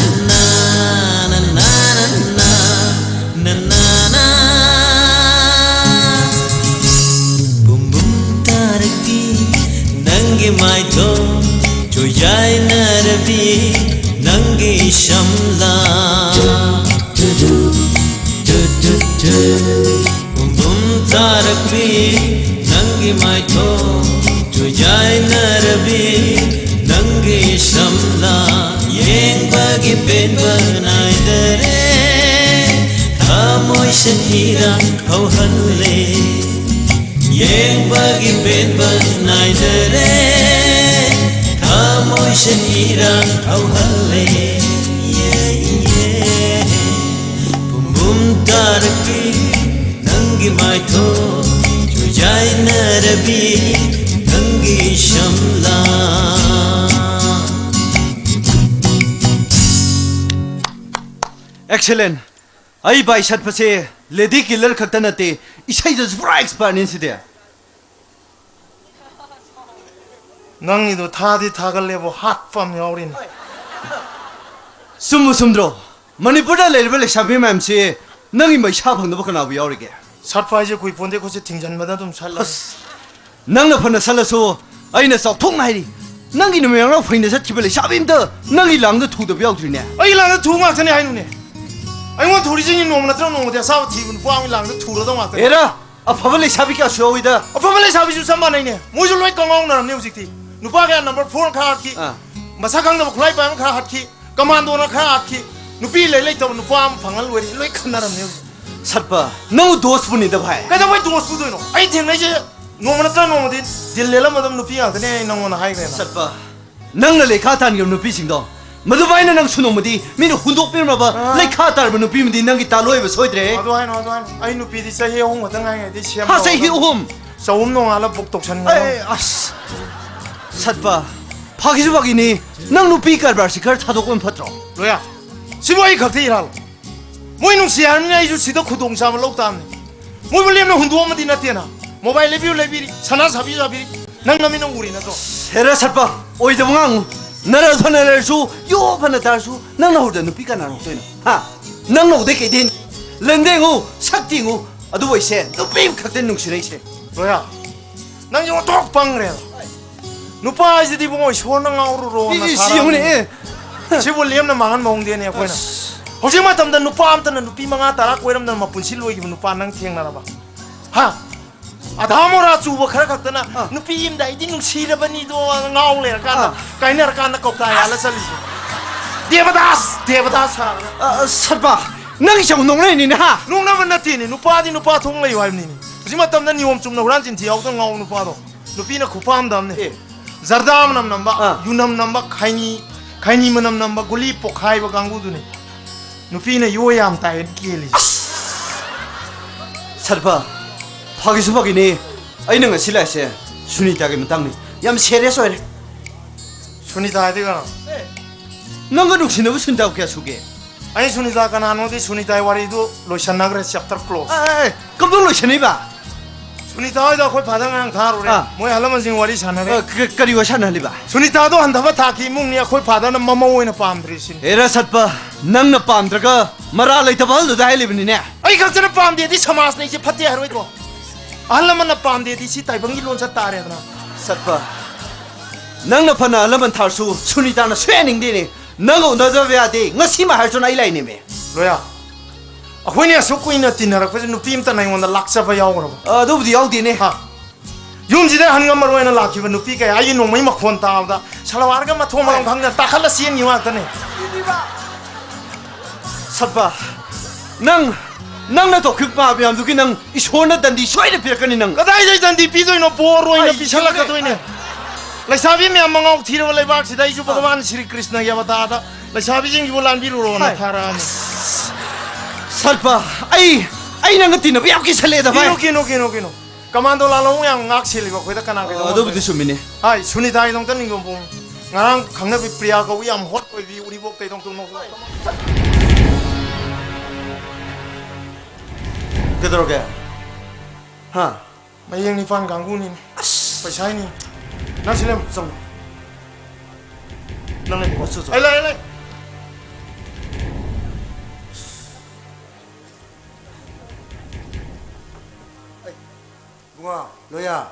ꯁꯤꯟ ꯏꯔꯥꯡ ꯍꯧꯍꯜꯂꯦ꯫ ꯌꯦꯡꯕꯒꯤ ꯄꯦꯟꯕ ꯅꯥꯏꯗꯔꯦ꯫ ꯊꯃꯣꯏ ꯁꯤꯟ ꯏꯔꯥꯡ ꯍꯧꯍꯜꯂꯦ꯫ ꯌꯦ, ꯌꯦ꯫ ꯄꯨꯝꯕꯨꯝ ꯇꯥꯔꯛꯀꯤ ꯅꯪꯒꯤ ꯃꯥꯏꯊꯣꯡ ꯆꯨꯖꯥꯏꯅꯔꯕꯤ ꯅꯪꯒꯤ ꯁꯝꯂꯥ꯫ Excellent. ꯑꯩ ꯚꯥꯏ ꯁꯠꯄꯁꯦ ꯂꯦꯗꯤ ꯀꯤꯂꯔ ꯈꯛꯇ ꯅꯠꯇꯦ, ꯏꯁꯩꯗꯁꯨ ꯄꯨꯔꯥ ꯑꯦꯛꯁꯄꯔꯠꯅꯤ ꯁꯤꯗꯤ꯫ ꯅꯪꯒꯤꯗꯣ ꯊꯥꯗꯤ ꯊꯥꯒꯠꯂꯦꯕꯣ, ꯍꯥꯠꯄ ꯑꯃ ꯌꯥꯎꯔꯤꯅꯦ꯫ ꯆꯨꯝꯕꯨ ꯆꯨꯝꯗ꯭ꯔꯣ? ꯃꯅꯤꯄꯨꯔꯗ ꯂꯩꯔꯤꯕ ꯂꯩꯁꯥꯕꯤ ꯃꯌꯥꯝꯁꯤ ꯅꯪꯒꯤ ꯃꯩꯁꯥ ꯐꯪꯗꯕ ꯀꯅꯥꯕꯨ ꯌꯥꯎꯔꯤꯒꯦ? ꯁꯠꯄ ꯍꯥꯏꯁꯦ ꯀꯨꯏꯄꯣꯟꯗꯦ, ꯑꯩꯈꯣꯏꯁꯦ ꯊꯤꯡꯖꯟꯕꯗ ꯑꯗꯨꯝ ꯁꯠꯂꯦ꯫ ꯑꯁ, ꯅꯪꯅ ꯐꯅ ꯁꯠꯂꯁꯨ ꯑꯩꯅ ꯆꯥꯎꯊꯣꯛꯅ ꯍꯥꯏꯔꯤ, ꯅꯪꯒꯤ ꯅꯨꯃꯤꯗꯥꯡ ꯐꯩꯅ ꯆꯠꯈꯤꯕ ꯂꯩꯁꯥꯕꯤ ꯑꯝꯇ ꯅꯪꯒꯤ ꯂꯥꯡꯗ ꯊꯨꯗꯕ ꯌꯥꯎꯗ꯭ꯔꯤꯅꯦ꯫ ꯑꯩ ꯂꯥꯡꯗ ꯊꯨ ꯉꯥꯛꯇꯅꯦ ꯍꯥꯏꯅꯨꯅꯦ꯫ ꯑꯩꯉꯣꯟꯗ ꯊꯨꯔꯤꯁꯤꯡꯁꯤ ꯅꯣꯡꯃ ꯅꯠꯇ꯭ꯔꯒ ꯅꯣꯡꯃꯗꯤ ꯑꯁꯥꯕ ꯊꯤꯕ ꯅꯨꯄꯥ ꯑꯃꯒꯤ ꯂꯥꯡꯗ ꯊꯨꯔꯗꯧ ꯉꯥꯛꯇꯅꯦ꯫ ꯑꯦꯔꯥ, ꯑꯐꯕ ꯂꯩꯁꯥꯕꯤ ꯀꯌꯥꯁꯨ ꯌꯥꯎꯏꯗ꯫ ꯑꯐꯕ ꯂꯩꯁꯥꯕꯤꯁꯨ ꯆꯞ ꯃꯥꯟꯅꯩꯅꯦ꯫ ꯃꯣꯏꯁꯨ ꯂꯣꯏ ꯀꯪꯉꯥꯎꯅꯔꯝꯅꯦ ꯍꯧꯖꯤꯛꯇꯤ꯫ ꯅꯨꯄꯥ ꯀꯌꯥ ꯅꯝꯕꯔ ꯐꯣꯔ ꯈꯔ ꯍꯥꯠꯈꯤ꯫ ꯑꯥ꯫ ꯃꯁꯛ ꯈꯪꯗꯕ ꯈꯨꯠꯂꯥꯏ ꯄꯥꯏꯕ ꯈꯔ ꯍꯥꯠꯈꯤ꯫ ꯀꯃꯥꯟꯗꯣꯅ ꯈꯔ ꯍꯥꯠꯈꯤ꯫ ꯅꯨꯄꯤ ꯂꯩ ꯂꯩꯇꯕ ꯅꯨꯄꯥ ꯑꯃ ꯐꯪꯉ ꯂꯣꯏꯔꯦ꯫ ꯂꯣꯏ ꯈꯟꯅꯔꯝꯅꯦ ꯍꯧꯖꯤꯛ꯫ ꯁꯠꯄ, ꯅꯪꯕꯨ ꯗꯣꯁꯄꯨꯅꯤꯗ ꯚꯥꯏ꯫ ꯀꯩꯗꯧꯕꯩ ꯗꯣꯁ ꯄꯨꯗꯣꯏꯅꯣ? ꯑꯩ ꯊꯦꯡꯅꯩꯁꯦ ꯅꯣꯡꯃ ꯅꯠꯇ꯭ꯔ ꯅꯣꯡꯃꯗꯤ ꯗꯤꯜ ꯂꯦꯜꯂꯝꯃꯗꯕ ꯅꯨꯄꯤ ꯉꯥꯛꯇꯅꯦ ꯑꯩ ꯅꯪꯉꯣꯟꯗ ꯍꯥꯏꯈ꯭ꯔꯦꯅ꯫ ꯁꯠꯄ, ꯅꯪꯅ ꯂꯩꯈꯥ ꯇꯥꯟꯈꯤꯕ ꯅꯨꯄꯤꯁꯤꯡꯗꯣ, ꯃꯗꯨꯃꯥꯏꯅ ꯅꯪꯁꯨ ꯅꯣꯡꯃꯗꯤ ꯃꯤꯅ ꯍꯨꯟꯗꯣꯛꯄꯤꯔꯝꯂꯕ ꯑꯥ꯫ ꯂꯩꯈꯥ ꯇꯥꯔꯕ ꯅꯨꯄꯤ ꯑꯃꯗꯤ ꯅꯪꯒꯤ ꯇꯥꯂꯣꯏꯕ ꯁꯣꯏꯗ꯭ꯔꯦ꯫ ꯑꯗꯨ ꯍꯥꯏꯅꯣ, ꯑꯗꯨ ꯍꯥꯏꯅꯣ꯫ ꯑꯩ ꯅꯨꯄꯤꯗꯤ ꯆꯍꯤ ꯑꯍꯨꯝ ꯈꯛꯇ ꯉꯥꯏꯉꯩꯗꯤ ꯁꯦꯝ ꯍꯥ, ꯆꯍꯤ ꯍꯧꯔꯕꯅꯤ꯫ ꯑꯍꯨꯝ? ꯆꯍꯨꯝ ꯅꯣꯡꯉꯥꯜꯂ ꯕꯨꯛ ꯇꯧꯁꯟꯒꯗꯕꯅꯤ꯫ ꯑꯦ, ꯑꯁ꯫ ꯁꯠꯄ, ꯐꯥꯒꯤꯁꯨ ꯐꯥꯒꯤꯅꯤ꯫ ꯅꯪ ꯅꯨꯄꯤ ꯀꯔꯕꯥꯔꯁꯤ ꯈꯔ ꯊꯥꯗꯣꯛꯄꯅ ꯐꯠꯇ꯭ꯔꯣ? ꯂꯣꯌꯥ, ꯁꯤꯕꯨ ꯑꯩ ꯈꯛꯇ ꯏꯔꯥꯜꯂꯣ? ꯃꯣꯏ ꯅꯨꯡꯁꯤ ꯍꯥꯏꯔꯕꯅꯤꯅ ꯑꯩꯁꯨ ꯁꯤꯗ ꯈꯨꯗꯣꯡꯆꯥꯕ ꯂꯧ ꯇꯥꯕꯅꯤ꯫ ꯃꯣꯏꯕꯨ ꯂꯦꯝꯅ ꯍꯨꯟꯗꯣꯛꯑꯝꯃꯗꯤ ꯅꯠꯇꯦꯅ꯫ ꯃꯣꯕꯥꯏꯜ ꯂꯩꯕꯤꯌꯨ ꯂꯩꯕꯤꯔꯤ, ꯁꯅꯥ ꯁꯥꯕꯤꯌꯨ ꯁꯥꯕꯤꯔꯤ꯫ ꯅꯪ ꯅꯃꯤꯠꯅ ꯎꯔꯤ ꯅꯠꯇ꯭ꯔꯣ? ꯍꯦꯔꯥ ꯁꯠꯄ, ꯑꯣꯏꯗꯕ ꯉꯥꯡꯉꯨ꯫ ꯅꯔꯜ ꯐꯅ ꯂꯩꯔꯁꯨ, ꯌꯣ ꯐꯅ ꯇꯥꯔꯁꯨ, ꯅꯪꯅ ꯍꯧꯔꯗ ꯅꯨꯄꯤ ꯀꯅꯥ ꯍꯧꯔꯛꯇꯣꯏꯅꯣ? ꯍꯥ? ꯅꯪ ꯅꯧꯗꯩ ꯀꯩꯗꯩ? ꯂꯦꯟꯗꯦꯡꯉꯨ, ꯁꯛ ꯇꯤꯡꯉꯨ꯫ ꯑꯗꯨꯕꯨ ꯑꯩꯁꯦ ꯅꯨꯄꯤ ꯑꯃꯈꯛꯇ ꯅꯨꯡꯁꯤꯔꯛꯏꯁꯦ꯫ ꯂꯣꯌꯥ, ꯅꯪꯁꯦ ꯑꯣꯟꯊꯣꯛ ꯄꯪꯒ꯭ꯔꯦꯗ꯫ ꯅꯨꯄꯥ ꯍꯥꯏꯁꯤꯗꯤꯕꯨꯡꯉꯣ ꯏꯁꯣꯔꯅ ꯉꯥꯎꯔꯨꯔꯣꯅ ꯏ, ꯏ, ꯁꯤ ꯌꯦꯡꯉꯨꯅꯦ, ꯁꯥꯔꯛꯑꯕꯅꯤ꯫ ꯑꯦ꯫ ꯁꯤꯕꯨ ꯂꯦꯝꯅ ꯃꯥꯡꯍꯟꯕ ꯍꯧꯅꯗꯦꯅꯦ ꯑꯩꯈꯣꯏꯅ꯫ ꯑꯁ꯫ ꯍꯧꯖꯤꯛ ꯃꯇꯝꯗ ꯅꯨꯄꯥ ꯑꯝꯇꯅ ꯅꯨꯄꯤ ꯃꯉꯥ ꯇꯔꯥ ꯀꯣꯏꯔꯝꯗꯅ ꯃꯄꯨꯟꯁꯤ ꯂꯣꯏꯈꯤꯕ ꯅꯨꯄꯥ ꯅꯪ ꯊꯦꯡꯅꯔꯕ? ꯍꯥ? ꯑꯙꯥ ꯃꯣꯔꯥ ꯆꯨꯕ ꯈꯔ ꯈꯛꯇꯅ ꯑꯥ꯫ ꯅꯨꯄꯤ ꯑꯃꯗ ꯑꯩꯗꯤ ꯅꯨꯡꯁꯤꯔꯕꯅꯤꯗꯣ ꯉꯥꯎ ꯂꯩꯔꯀꯥꯟꯗ ꯑꯥ꯫ ꯀꯥꯏꯅꯔꯀꯥꯟꯗ ꯀꯧꯇꯥ ꯌꯥꯜꯂ ꯆꯠꯂꯤꯁꯦ꯫ ꯗꯦꯕꯗꯥꯁ! ꯗꯦꯕꯗꯥꯁ ꯁꯥꯔꯒ꯫ ꯑ, ꯑ, ꯁꯠꯄ, ꯅꯪꯒꯤ ꯆꯧ ꯅꯣꯡꯂꯩꯅꯤꯅꯦ, ꯍꯥ? ꯅꯣꯡꯅꯕ ꯅꯠꯇꯦꯅꯦ, ꯅꯨꯄꯥꯗꯤ ꯅꯨꯄꯥ ꯊꯣꯛꯅ ꯂꯩꯌꯨ ꯍꯥꯏꯕꯅꯤꯅꯦ꯫ ꯍꯧꯖꯤꯛ ꯃꯇꯝꯗ ꯅꯤꯌꯣꯝ ꯆꯨꯝꯅ ꯍꯨꯔꯥꯟ ꯆꯤꯟꯊꯤ ꯌꯥꯎꯗꯅ ꯉꯥꯎꯕ ꯅꯨꯄꯥꯗꯣ ꯅꯨꯄꯤꯅ ꯈꯨꯄꯥꯝꯗꯕꯅꯦ꯫ ꯑꯦ꯫ ꯖꯔꯗꯥ ꯃꯅꯝ ꯅꯝꯕ, ꯑꯥ꯫ ꯌꯨ ꯅꯝ ꯅꯝꯕ, ꯈꯩꯅꯤ, ꯈꯩꯅꯤ ꯃꯅꯝ ꯅꯝꯕ, ꯒꯨꯂꯤ ꯄꯣꯛꯈꯥꯏꯕ ꯀꯥꯡꯕꯨꯗꯨꯅꯦ ꯅꯨꯄꯤꯅ ꯌꯣ ꯌꯥꯝ ꯇꯥꯏꯌꯦꯅ ꯀꯦꯜꯂꯤꯁꯦ꯫ ꯁꯠꯄ, ꯐꯥꯒꯤꯁꯨ ꯐꯥꯒꯤꯅꯦ꯫ ꯑꯩꯅ ꯉꯁꯤ ꯂꯥꯛꯏꯁꯦ ꯁꯨꯅꯤꯇꯥꯒꯤ ꯃꯇꯥꯡꯅꯤ꯫ ꯌꯥꯝ serious ꯑꯣꯏꯔꯦ꯫ ꯁꯨꯅꯤꯇꯥ ꯍꯥꯏꯗꯤ ꯀꯅꯥ? ꯅꯪꯒ ꯅꯨꯡꯁꯤꯅꯕ ꯁꯨꯅꯤꯇꯥꯕꯨ ꯀꯌꯥ ꯁꯨꯒꯦ? ꯑꯩ ꯁꯨꯅꯤꯇꯥ ꯀꯅꯥꯅꯣꯗꯤ ꯁꯨꯅꯤꯇꯥꯒꯤ ꯋꯥꯔꯤꯗꯨ ꯂꯣꯏꯁꯟꯅꯈ꯭ꯔꯦ, chapter close꯫ ꯑꯦ, ꯑꯦ, ꯀꯝꯗꯧ ꯂꯣꯏꯁꯟꯅꯩꯕ? ꯁꯨꯅꯤꯇꯥ ꯍꯣꯏꯗ ꯑꯩꯈꯣꯏ ꯐꯥꯗꯔ ꯉꯔꯥꯡ ꯊꯥꯔꯨꯔꯦ꯫ ꯑꯥ꯫ ꯃꯣꯏ ꯑꯍꯜ ꯂꯃꯟꯁꯤꯡ ꯋꯥꯔꯤ ꯁꯥꯟꯅꯔꯦ꯫ ꯑ, ꯀ-, ꯀꯔꯤ ꯋꯥꯔꯤ ꯁꯥꯟꯅꯍꯜꯂꯤꯕ? ꯁꯨꯅꯤꯇꯥꯗꯣ ꯍꯟꯊꯕ ꯊꯥꯛꯀꯤ ꯏꯃꯨꯡꯅꯤ, ꯑꯩꯈꯣꯏ ꯐꯥꯗꯔꯅ ꯃꯃꯧ ꯑꯣꯏꯅ ꯄꯥꯝꯗ꯭ꯔꯦ ꯁꯤꯅꯤ꯫ ꯍꯦꯔꯥ ꯁꯠꯄ, ꯅꯪꯅ ꯄꯥꯝꯗ꯭ꯔꯒ ꯃꯔꯥꯜ ꯂꯩꯇꯕ ꯑꯍꯜꯗꯨꯗ ꯍꯥꯏꯂꯤꯕꯅꯤꯅꯦ꯫ ꯑꯩ ꯈꯛꯇꯅ ꯄꯥꯝꯗꯦꯗꯤ ꯁꯃꯥꯖꯅ ꯑꯩꯁꯦ ꯐꯠꯇꯦ ꯍꯥꯏꯔꯣꯏꯀꯣ? ꯑꯍꯜ ꯂꯃꯟꯅ ꯄꯥꯝꯗꯦꯗꯤ ꯁꯤ ꯇꯥꯏꯕꯪꯒꯤ ꯂꯣꯟꯆꯠ ꯇꯥꯔꯦꯗꯅ꯫ ꯁꯠꯄ, ꯅꯪꯅ ꯐꯅ ꯑꯍꯜ ꯂꯃꯟ ꯊꯥꯔꯁꯨ ꯁꯨꯅꯤꯇꯥꯅ ꯁꯣꯏꯍꯟꯅꯤꯡꯗꯦꯅꯦ꯫ ꯅꯪꯒ ꯎꯅꯗꯕ ꯌꯥꯗꯦ, ꯉꯁꯤꯃꯛ ꯍꯥꯏꯔꯁꯨ ꯑꯩ ꯂꯥꯛꯏꯅꯦꯃꯦ꯫ ꯂꯣꯌꯥ, ꯑꯩꯈꯣꯏꯅ ꯑꯁꯨꯛ ꯀꯨꯏꯅ ꯇꯤꯟꯅꯔꯛꯄꯁꯦ ꯅꯨꯄꯤ ꯑꯝꯇꯅ ꯑꯩꯉꯣꯟꯗ ꯂꯥꯛꯆꯕ ꯌꯥꯎꯈ꯭ꯔꯕ? ꯑ, ꯑꯗꯨꯕꯨꯗꯤ ꯌꯥꯎꯗꯦꯅꯦ꯫ ꯍꯥ? ꯌꯨꯝꯁꯤꯗ ꯍꯟꯉꯝꯃꯔꯣꯏꯅ ꯂꯥꯛꯈꯤꯕ ꯅꯨꯄꯤ ꯀꯌꯥ ꯑꯩꯒꯤ ꯅꯣꯡꯃꯩ ꯃꯈꯣꯟ ꯇꯥꯕꯗ ꯁꯂꯋꯥꯔꯒ ꯃꯊꯣꯡ ꯃꯔꯝ ꯈꯪꯗꯅ ꯇꯥꯈꯠꯂ ꯆꯦꯟꯈꯤꯕ ꯉꯥꯛꯇꯅꯦ꯫ ꯁꯠꯄ, ꯅꯪ, ꯅꯪꯅ ꯇꯧꯈꯤꯕ ꯄꯥꯞ ꯃꯌꯥꯝꯗꯨꯒꯤ ꯅꯪ ꯏꯁꯣꯔꯅ ꯗꯟꯗꯤ ꯁꯣꯏꯗꯅ ꯄꯤꯔꯛꯀꯅꯤ ꯅꯪ꯫ ꯀꯗꯥꯏꯗꯩ ꯗꯟꯗꯤ ꯄꯤꯗꯣꯏꯅꯣ? ꯕꯣꯔ ꯑꯣꯏꯅ ꯑꯩ ꯄꯤꯁꯜꯂꯛꯀꯗꯣꯏꯅꯦ꯫ ꯂꯩꯁꯥꯕꯤ ꯃꯌꯥꯝ ꯃꯉꯥꯎ ꯊꯤꯔꯕ ꯂꯩꯕꯥꯛꯁꯤꯗ ꯑꯩꯁꯨ ꯚꯒꯋꯥꯟ ꯁ꯭ꯔꯤ ꯀ꯭ꯔꯤꯁꯅꯒꯤ ꯑꯕꯇꯥꯔꯗ ꯂꯩꯁꯥꯕꯤꯁꯤꯡꯁꯤꯕꯨ ꯂꯥꯟꯕꯤꯔꯨꯔꯣꯅ ꯍꯥꯏ꯫ ꯊꯥꯔꯛꯑꯅꯤ꯫ ꯁꯠꯄ, ꯑꯩ, ꯑꯩ ꯅꯪꯒ ꯇꯤꯟꯅꯕ ꯌꯥꯝ ꯀꯤꯁꯜꯂꯛꯑꯦꯗ, ꯚꯥꯏ꯫ ꯀꯤꯅꯣ, ꯀꯤꯅꯣ, ꯀꯤꯅꯣ, ꯀꯤꯅꯣ꯫ ꯀꯃꯥꯟꯗꯣ ꯂꯥꯜꯍꯧ ꯌꯥꯝ ꯉꯥꯛ ꯁꯦꯜꯂꯤꯕ ꯑꯩꯈꯣꯏꯗ ꯀꯅꯥ ꯀꯩꯗꯧꯕ ꯑꯗꯨꯕꯨꯗꯤ ꯂꯩ? ꯆꯨꯝꯃꯤꯅꯦ꯫ ꯍꯥꯏ, ꯁꯨꯅꯤꯇꯥꯒꯤꯗꯃꯛꯇ ꯅꯤꯡꯗꯣꯝ ꯄꯣꯡ꯫ ꯉꯔꯥꯡ ꯈꯪꯅꯕꯤ ꯄ꯭ꯔꯤꯌꯥ ꯀꯧꯕ ꯌꯥꯝ hot ꯑꯣꯏꯕꯤ ꯎꯔꯤꯄꯣꯛꯇꯩꯗꯣ ꯇꯨꯝꯍꯧꯕ꯫ ꯀꯩꯗꯧꯔꯒꯦ? ꯍꯥ? ꯃꯌꯦꯡ ꯅꯤꯄꯥꯟ ꯀꯥꯡꯕꯨꯅꯤꯅꯦ꯫ ꯑꯁ! ꯄꯩꯁꯥ ꯍꯥꯏꯅꯤ꯫ ꯅꯪ ꯁꯤ ꯂꯩ꯫ ꯆꯪꯉꯣ꯫ ꯅꯪ ꯂꯩ꯫ ꯆꯣ, ꯆꯣ꯫ ꯑꯩ ꯂꯩ, ꯑꯩ ꯂꯩ꯫ ꯏꯕꯨꯡꯉꯣ, ꯂꯣꯌꯥ,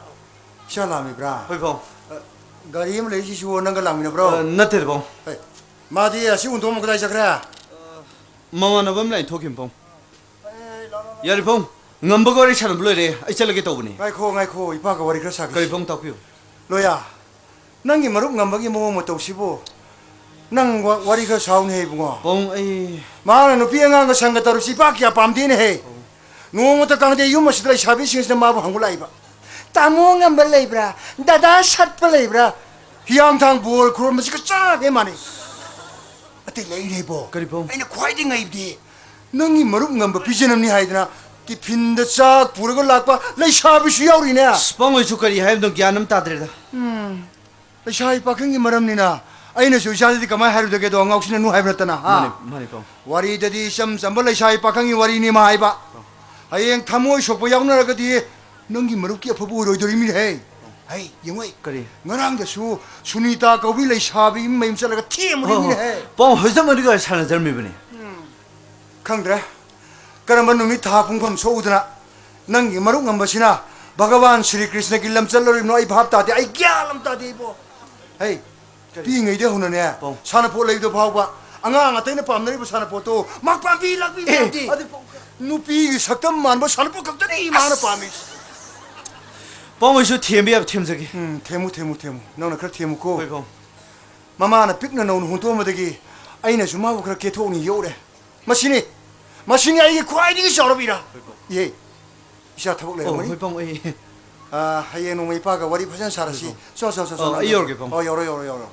ꯏꯆꯥ ꯂꯥꯛꯂꯤꯕ꯭ꯔꯥ? ꯍꯣꯏ, ꯄꯥꯕꯨꯡ꯫ ꯑ, ꯒꯥꯔꯤ ꯑꯃ ꯂꯩꯔꯤꯁꯤꯁꯨ ꯅꯪꯒ ꯂꯥꯛꯃꯤꯟꯅꯕ꯭ꯔꯣ? ꯑ, ꯅꯠꯇꯦꯗ, ꯄꯥꯕꯨꯡ꯫ ꯍꯩ, ꯃꯥꯗꯤ ꯑꯁꯤ ꯍꯨꯟꯗꯣꯛꯑꯝꯃ ꯀꯗꯥꯏ ꯆꯠꯈ꯭ꯔꯦ? ꯃꯃꯥꯟꯅꯕ ꯑꯃ ꯂꯥꯛꯑꯦ, ꯊꯣꯛꯈꯤꯕꯅꯤ, ꯄꯥꯕꯨꯡ꯫ ꯌꯥꯔꯦ, ꯄꯥꯕꯨꯡ, ꯉꯝꯕꯒ ꯋꯥꯔꯤ ꯁꯥꯟꯅꯕ ꯂꯣꯏꯔꯦ, ꯑꯩ ꯆꯠꯂꯒꯦ ꯇꯧꯕꯅꯤ꯫ ꯉꯥꯏꯈꯣ, ꯉꯥꯏꯈꯣ, ꯏꯄꯥꯒ ꯋꯥꯔꯤ ꯈꯔ ꯁꯥꯈꯤꯁꯤ꯫ ꯀꯔꯤ, ꯄꯥꯕꯨꯡ, ꯇꯥꯛꯄꯤꯌꯨ꯫ ꯂꯣꯌꯥ, ꯅꯪꯒꯤ ꯃꯔꯨꯞ ꯉꯝꯕꯒꯤ ꯃꯑꯣꯡ ꯃꯇꯧꯁꯤꯕꯨ ꯅꯪ ꯋꯥ-, ꯋꯥꯔꯤ ꯈꯔ ꯁꯥꯎꯅꯦꯍꯦ, ꯏꯕꯨꯡꯉꯣ꯫ ꯄꯥꯕꯨꯡ, ꯑꯩ ꯃꯍꯥꯛꯅ ꯅꯨꯄꯤ ꯑꯉꯥꯡꯒ ꯁꯪꯒ ꯇꯧꯔꯨꯁꯤ ꯏꯄꯥ ꯀꯌꯥ ꯄꯥꯝꯗꯦꯅꯦꯍꯦ꯫ ꯅꯣꯡꯃꯇ ꯀꯥꯡꯗꯦ ꯌꯨꯝ ꯑꯁꯤꯗ ꯂꯩꯁꯥꯕꯤꯁꯤꯡꯁꯤꯅ ꯃꯥꯕꯨ ꯍꯪꯕ ꯂꯥꯛꯏꯕ, "ꯇꯥꯃꯣ ꯉꯝꯕ ꯂꯩꯕ꯭ꯔꯥ? ꯗꯗꯥ ꯁꯠꯄ ꯂꯩꯕ꯭ꯔꯥ?" ꯍꯤꯌꯥꯡꯊꯥꯡ ꯕꯣꯔ ꯈꯨꯔꯨꯝꯕꯁꯤꯒ ꯆꯞ ꯍꯦꯛ ꯃꯥꯟꯅꯩ꯫ ꯑꯇꯩ ꯂꯩꯔꯦꯕꯣ꯫ ꯀꯔꯤ ꯄꯥꯕꯨꯡ? ꯑꯩꯅ ꯈ꯭ꯋꯥꯏꯗꯒꯤ ꯉꯛꯏꯕꯗꯤ ꯅꯪꯒꯤ ꯃꯔꯨꯞ ꯉꯝꯕ ꯄꯤꯖꯅꯕꯅꯤ ꯍꯥꯏꯗꯅ ꯇꯤꯐꯤꯟꯗ ꯆꯥꯛ ꯄꯨꯔꯒ ꯂꯥꯛꯄ ꯂꯩꯁꯥꯕꯤꯁꯨ ꯌꯥꯎꯔꯤꯅꯦ꯫ ꯑꯁ, ꯄꯥꯕꯨꯡ, ꯑꯩꯁꯨ ꯀꯔꯤ ꯍꯥꯏꯕꯅꯣ ꯒ꯭ꯌꯥꯟ ꯑꯃ ꯇꯥꯗ꯭ꯔꯦꯗ꯫ ꯎꯝ, ꯂꯩꯁꯥꯕꯤ ꯄꯥꯈꯪꯒꯤ ꯃꯔꯝꯅꯤꯅ ꯑꯩꯅꯁꯨ ꯏꯆꯥꯗꯗꯤ ꯀꯃꯥꯏꯅ ꯍꯥꯏꯔꯨꯗꯒꯦꯗꯣ, ꯉꯥꯎꯁꯤꯟꯅꯅꯨ ꯍꯥꯏꯕ ꯅꯠꯇꯅ, ꯍꯥ? ꯃꯥꯅꯦ, ꯃꯥꯅꯦ, ꯄꯥꯕꯨꯡ꯫ ꯋꯥꯔꯤꯗꯗꯤ ꯏꯆꯝ ꯆꯝꯕ ꯂꯩꯁꯥꯕꯤ ꯄꯥꯈꯪꯒꯤ ꯋꯥꯔꯤꯅꯤ ꯃꯥ ꯍꯥꯏꯕ꯫ ꯍꯌꯦꯡ ꯊꯃꯣꯏ ꯁꯣꯛꯄ ꯌꯥꯎꯅꯔꯒꯗꯤ ꯅꯪꯒꯤ ꯃꯔꯨꯞꯀꯤ ꯑꯐꯕ ꯑꯣꯏꯔꯣꯏꯗꯣꯔꯤꯃꯤꯅꯦꯍꯦ꯫ ꯍꯩ, ꯌꯦꯡꯉꯣꯏ꯫ ꯀꯔꯤ? ꯉꯔꯥꯡꯗꯁꯨ ꯁꯨꯅꯤꯇꯥ ꯀꯧꯕꯤ ꯂꯩꯁꯥꯕꯤ ꯃꯌꯨꯝ ꯆꯠꯂꯒ ꯊꯦꯝꯃꯨꯔꯤꯃꯤꯅꯦꯍꯦ꯫ ꯍꯣ, ꯍꯣ꯫ ꯄꯥꯕꯨꯡ, ꯍꯧꯖꯤꯛ ꯃꯗꯨꯒ ꯁꯥꯟꯅꯖꯔꯝꯃꯤꯕꯅꯤ꯫ ꯎꯝ꯫ ꯈꯪꯗ꯭ꯔꯦ꯫ ꯀꯔꯝꯕ ꯅꯨꯃꯤꯠ ꯊꯥ ꯄꯨꯡꯐꯝ ꯁꯣꯛꯎꯗꯅ ꯅꯪꯒꯤ ꯃꯔꯨꯞ ꯉꯝꯕꯁꯤꯅ ꯚꯒꯋꯥꯟ ꯁ꯭ꯔꯤ ꯀ꯭ꯔꯤꯁꯅꯒꯤ ꯂꯝꯆꯠ ꯂꯧꯔꯤꯕꯅꯣ ꯑꯩ ꯚꯥꯞ ꯇꯥꯗꯦ, ꯑꯩ ꯒ꯭ꯌꯥꯟ ꯑꯃ ꯇꯥꯗꯦ ꯏꯕꯣ꯫ ꯍꯩ, ꯀꯔꯤ? ꯄꯤꯛꯏꯉꯩꯗ ꯍꯧꯅꯅꯦ, ꯄꯥꯕꯨꯡ꯫ ꯁꯥꯟꯅꯄꯣꯠ ꯂꯩꯕꯗ ꯐꯥꯎꯕ ꯑꯉꯥꯡ ꯑꯇꯩꯅ ꯄꯥꯝꯅꯔꯤꯕ ꯁꯥꯟꯅꯄꯣꯠꯇꯣ ꯃꯥ ꯄꯥꯝꯕꯤ ꯂꯥꯛꯄꯤ ꯑꯦ, ꯄꯥꯝꯗꯦ꯫ ꯑꯗꯨ ꯄꯥꯕꯨꯡ꯫ ꯅꯨꯄꯤꯒꯤ ꯁꯛꯇꯝ ꯃꯥꯟꯕ ꯁꯥꯟꯅꯄꯣꯠ ꯈꯛꯇꯅꯤ ꯃꯥꯅ ꯄꯥꯝꯃꯤ꯫ ꯄꯥꯕꯨꯡ, ꯑꯩꯁꯨ ꯊꯦꯝꯕ ꯌꯥꯕ ꯊꯦꯝꯖꯒꯦ꯫ ꯎꯝ, ꯊꯦꯝꯃꯨ, ꯊꯦꯝꯃꯨ, ꯊꯦꯝꯃꯨ꯫ ꯅꯪꯅ ꯈꯔ ꯊꯦꯝꯃꯨꯀꯣ꯫ ꯍꯣꯏ, ꯄꯥꯕꯨꯡ꯫ ꯃꯃꯥꯅ ꯄꯤꯛꯅ ꯅꯧꯅ ꯍꯨꯟꯇꯣꯛꯑꯝꯕꯗꯒꯤ ꯑꯩꯅꯁꯨ ꯃꯥꯕꯨ ꯈꯔ ꯀꯦꯊꯣꯛꯅ ꯌꯣꯛꯂꯦ꯫ ꯃꯁꯤꯅꯤ, ꯃꯁꯤꯅꯤ ꯑꯩꯒꯤ ꯈ꯭ꯋꯥꯏꯗꯒꯤ ꯆꯥꯎꯔꯕ ꯏꯔꯥ꯫ ꯍꯣꯏ, ꯄꯥꯕꯨꯡ꯫ ꯏꯍꯦ, ꯏꯆꯥ ꯊꯕꯛ ꯑꯣ, ꯂꯩꯔꯝꯒꯅꯤ꯫ ꯍꯣꯏ, ꯄꯥꯕꯨꯡ, ꯑꯩ ꯑꯥ, ꯍꯌꯦꯡ ꯅꯣꯡꯃ ꯏꯄꯥꯒ ꯋꯥꯔꯤ ꯐꯖꯅ ꯁꯥꯔꯁꯤ꯫ ꯍꯣꯏ, ꯄꯥꯕꯨꯡ꯫ ꯆꯣ, ꯆꯣ, ꯆꯣ, ꯆꯣ, ꯑꯣ, ꯅꯪ ꯑꯩ ꯆꯣ꯫ ꯌꯧꯔꯒꯦ, ꯄꯥꯕꯨꯡ꯫ ꯑꯣ, ꯌꯧꯔꯣ, ꯌꯧꯔꯣ, ꯌꯧꯔꯣ꯫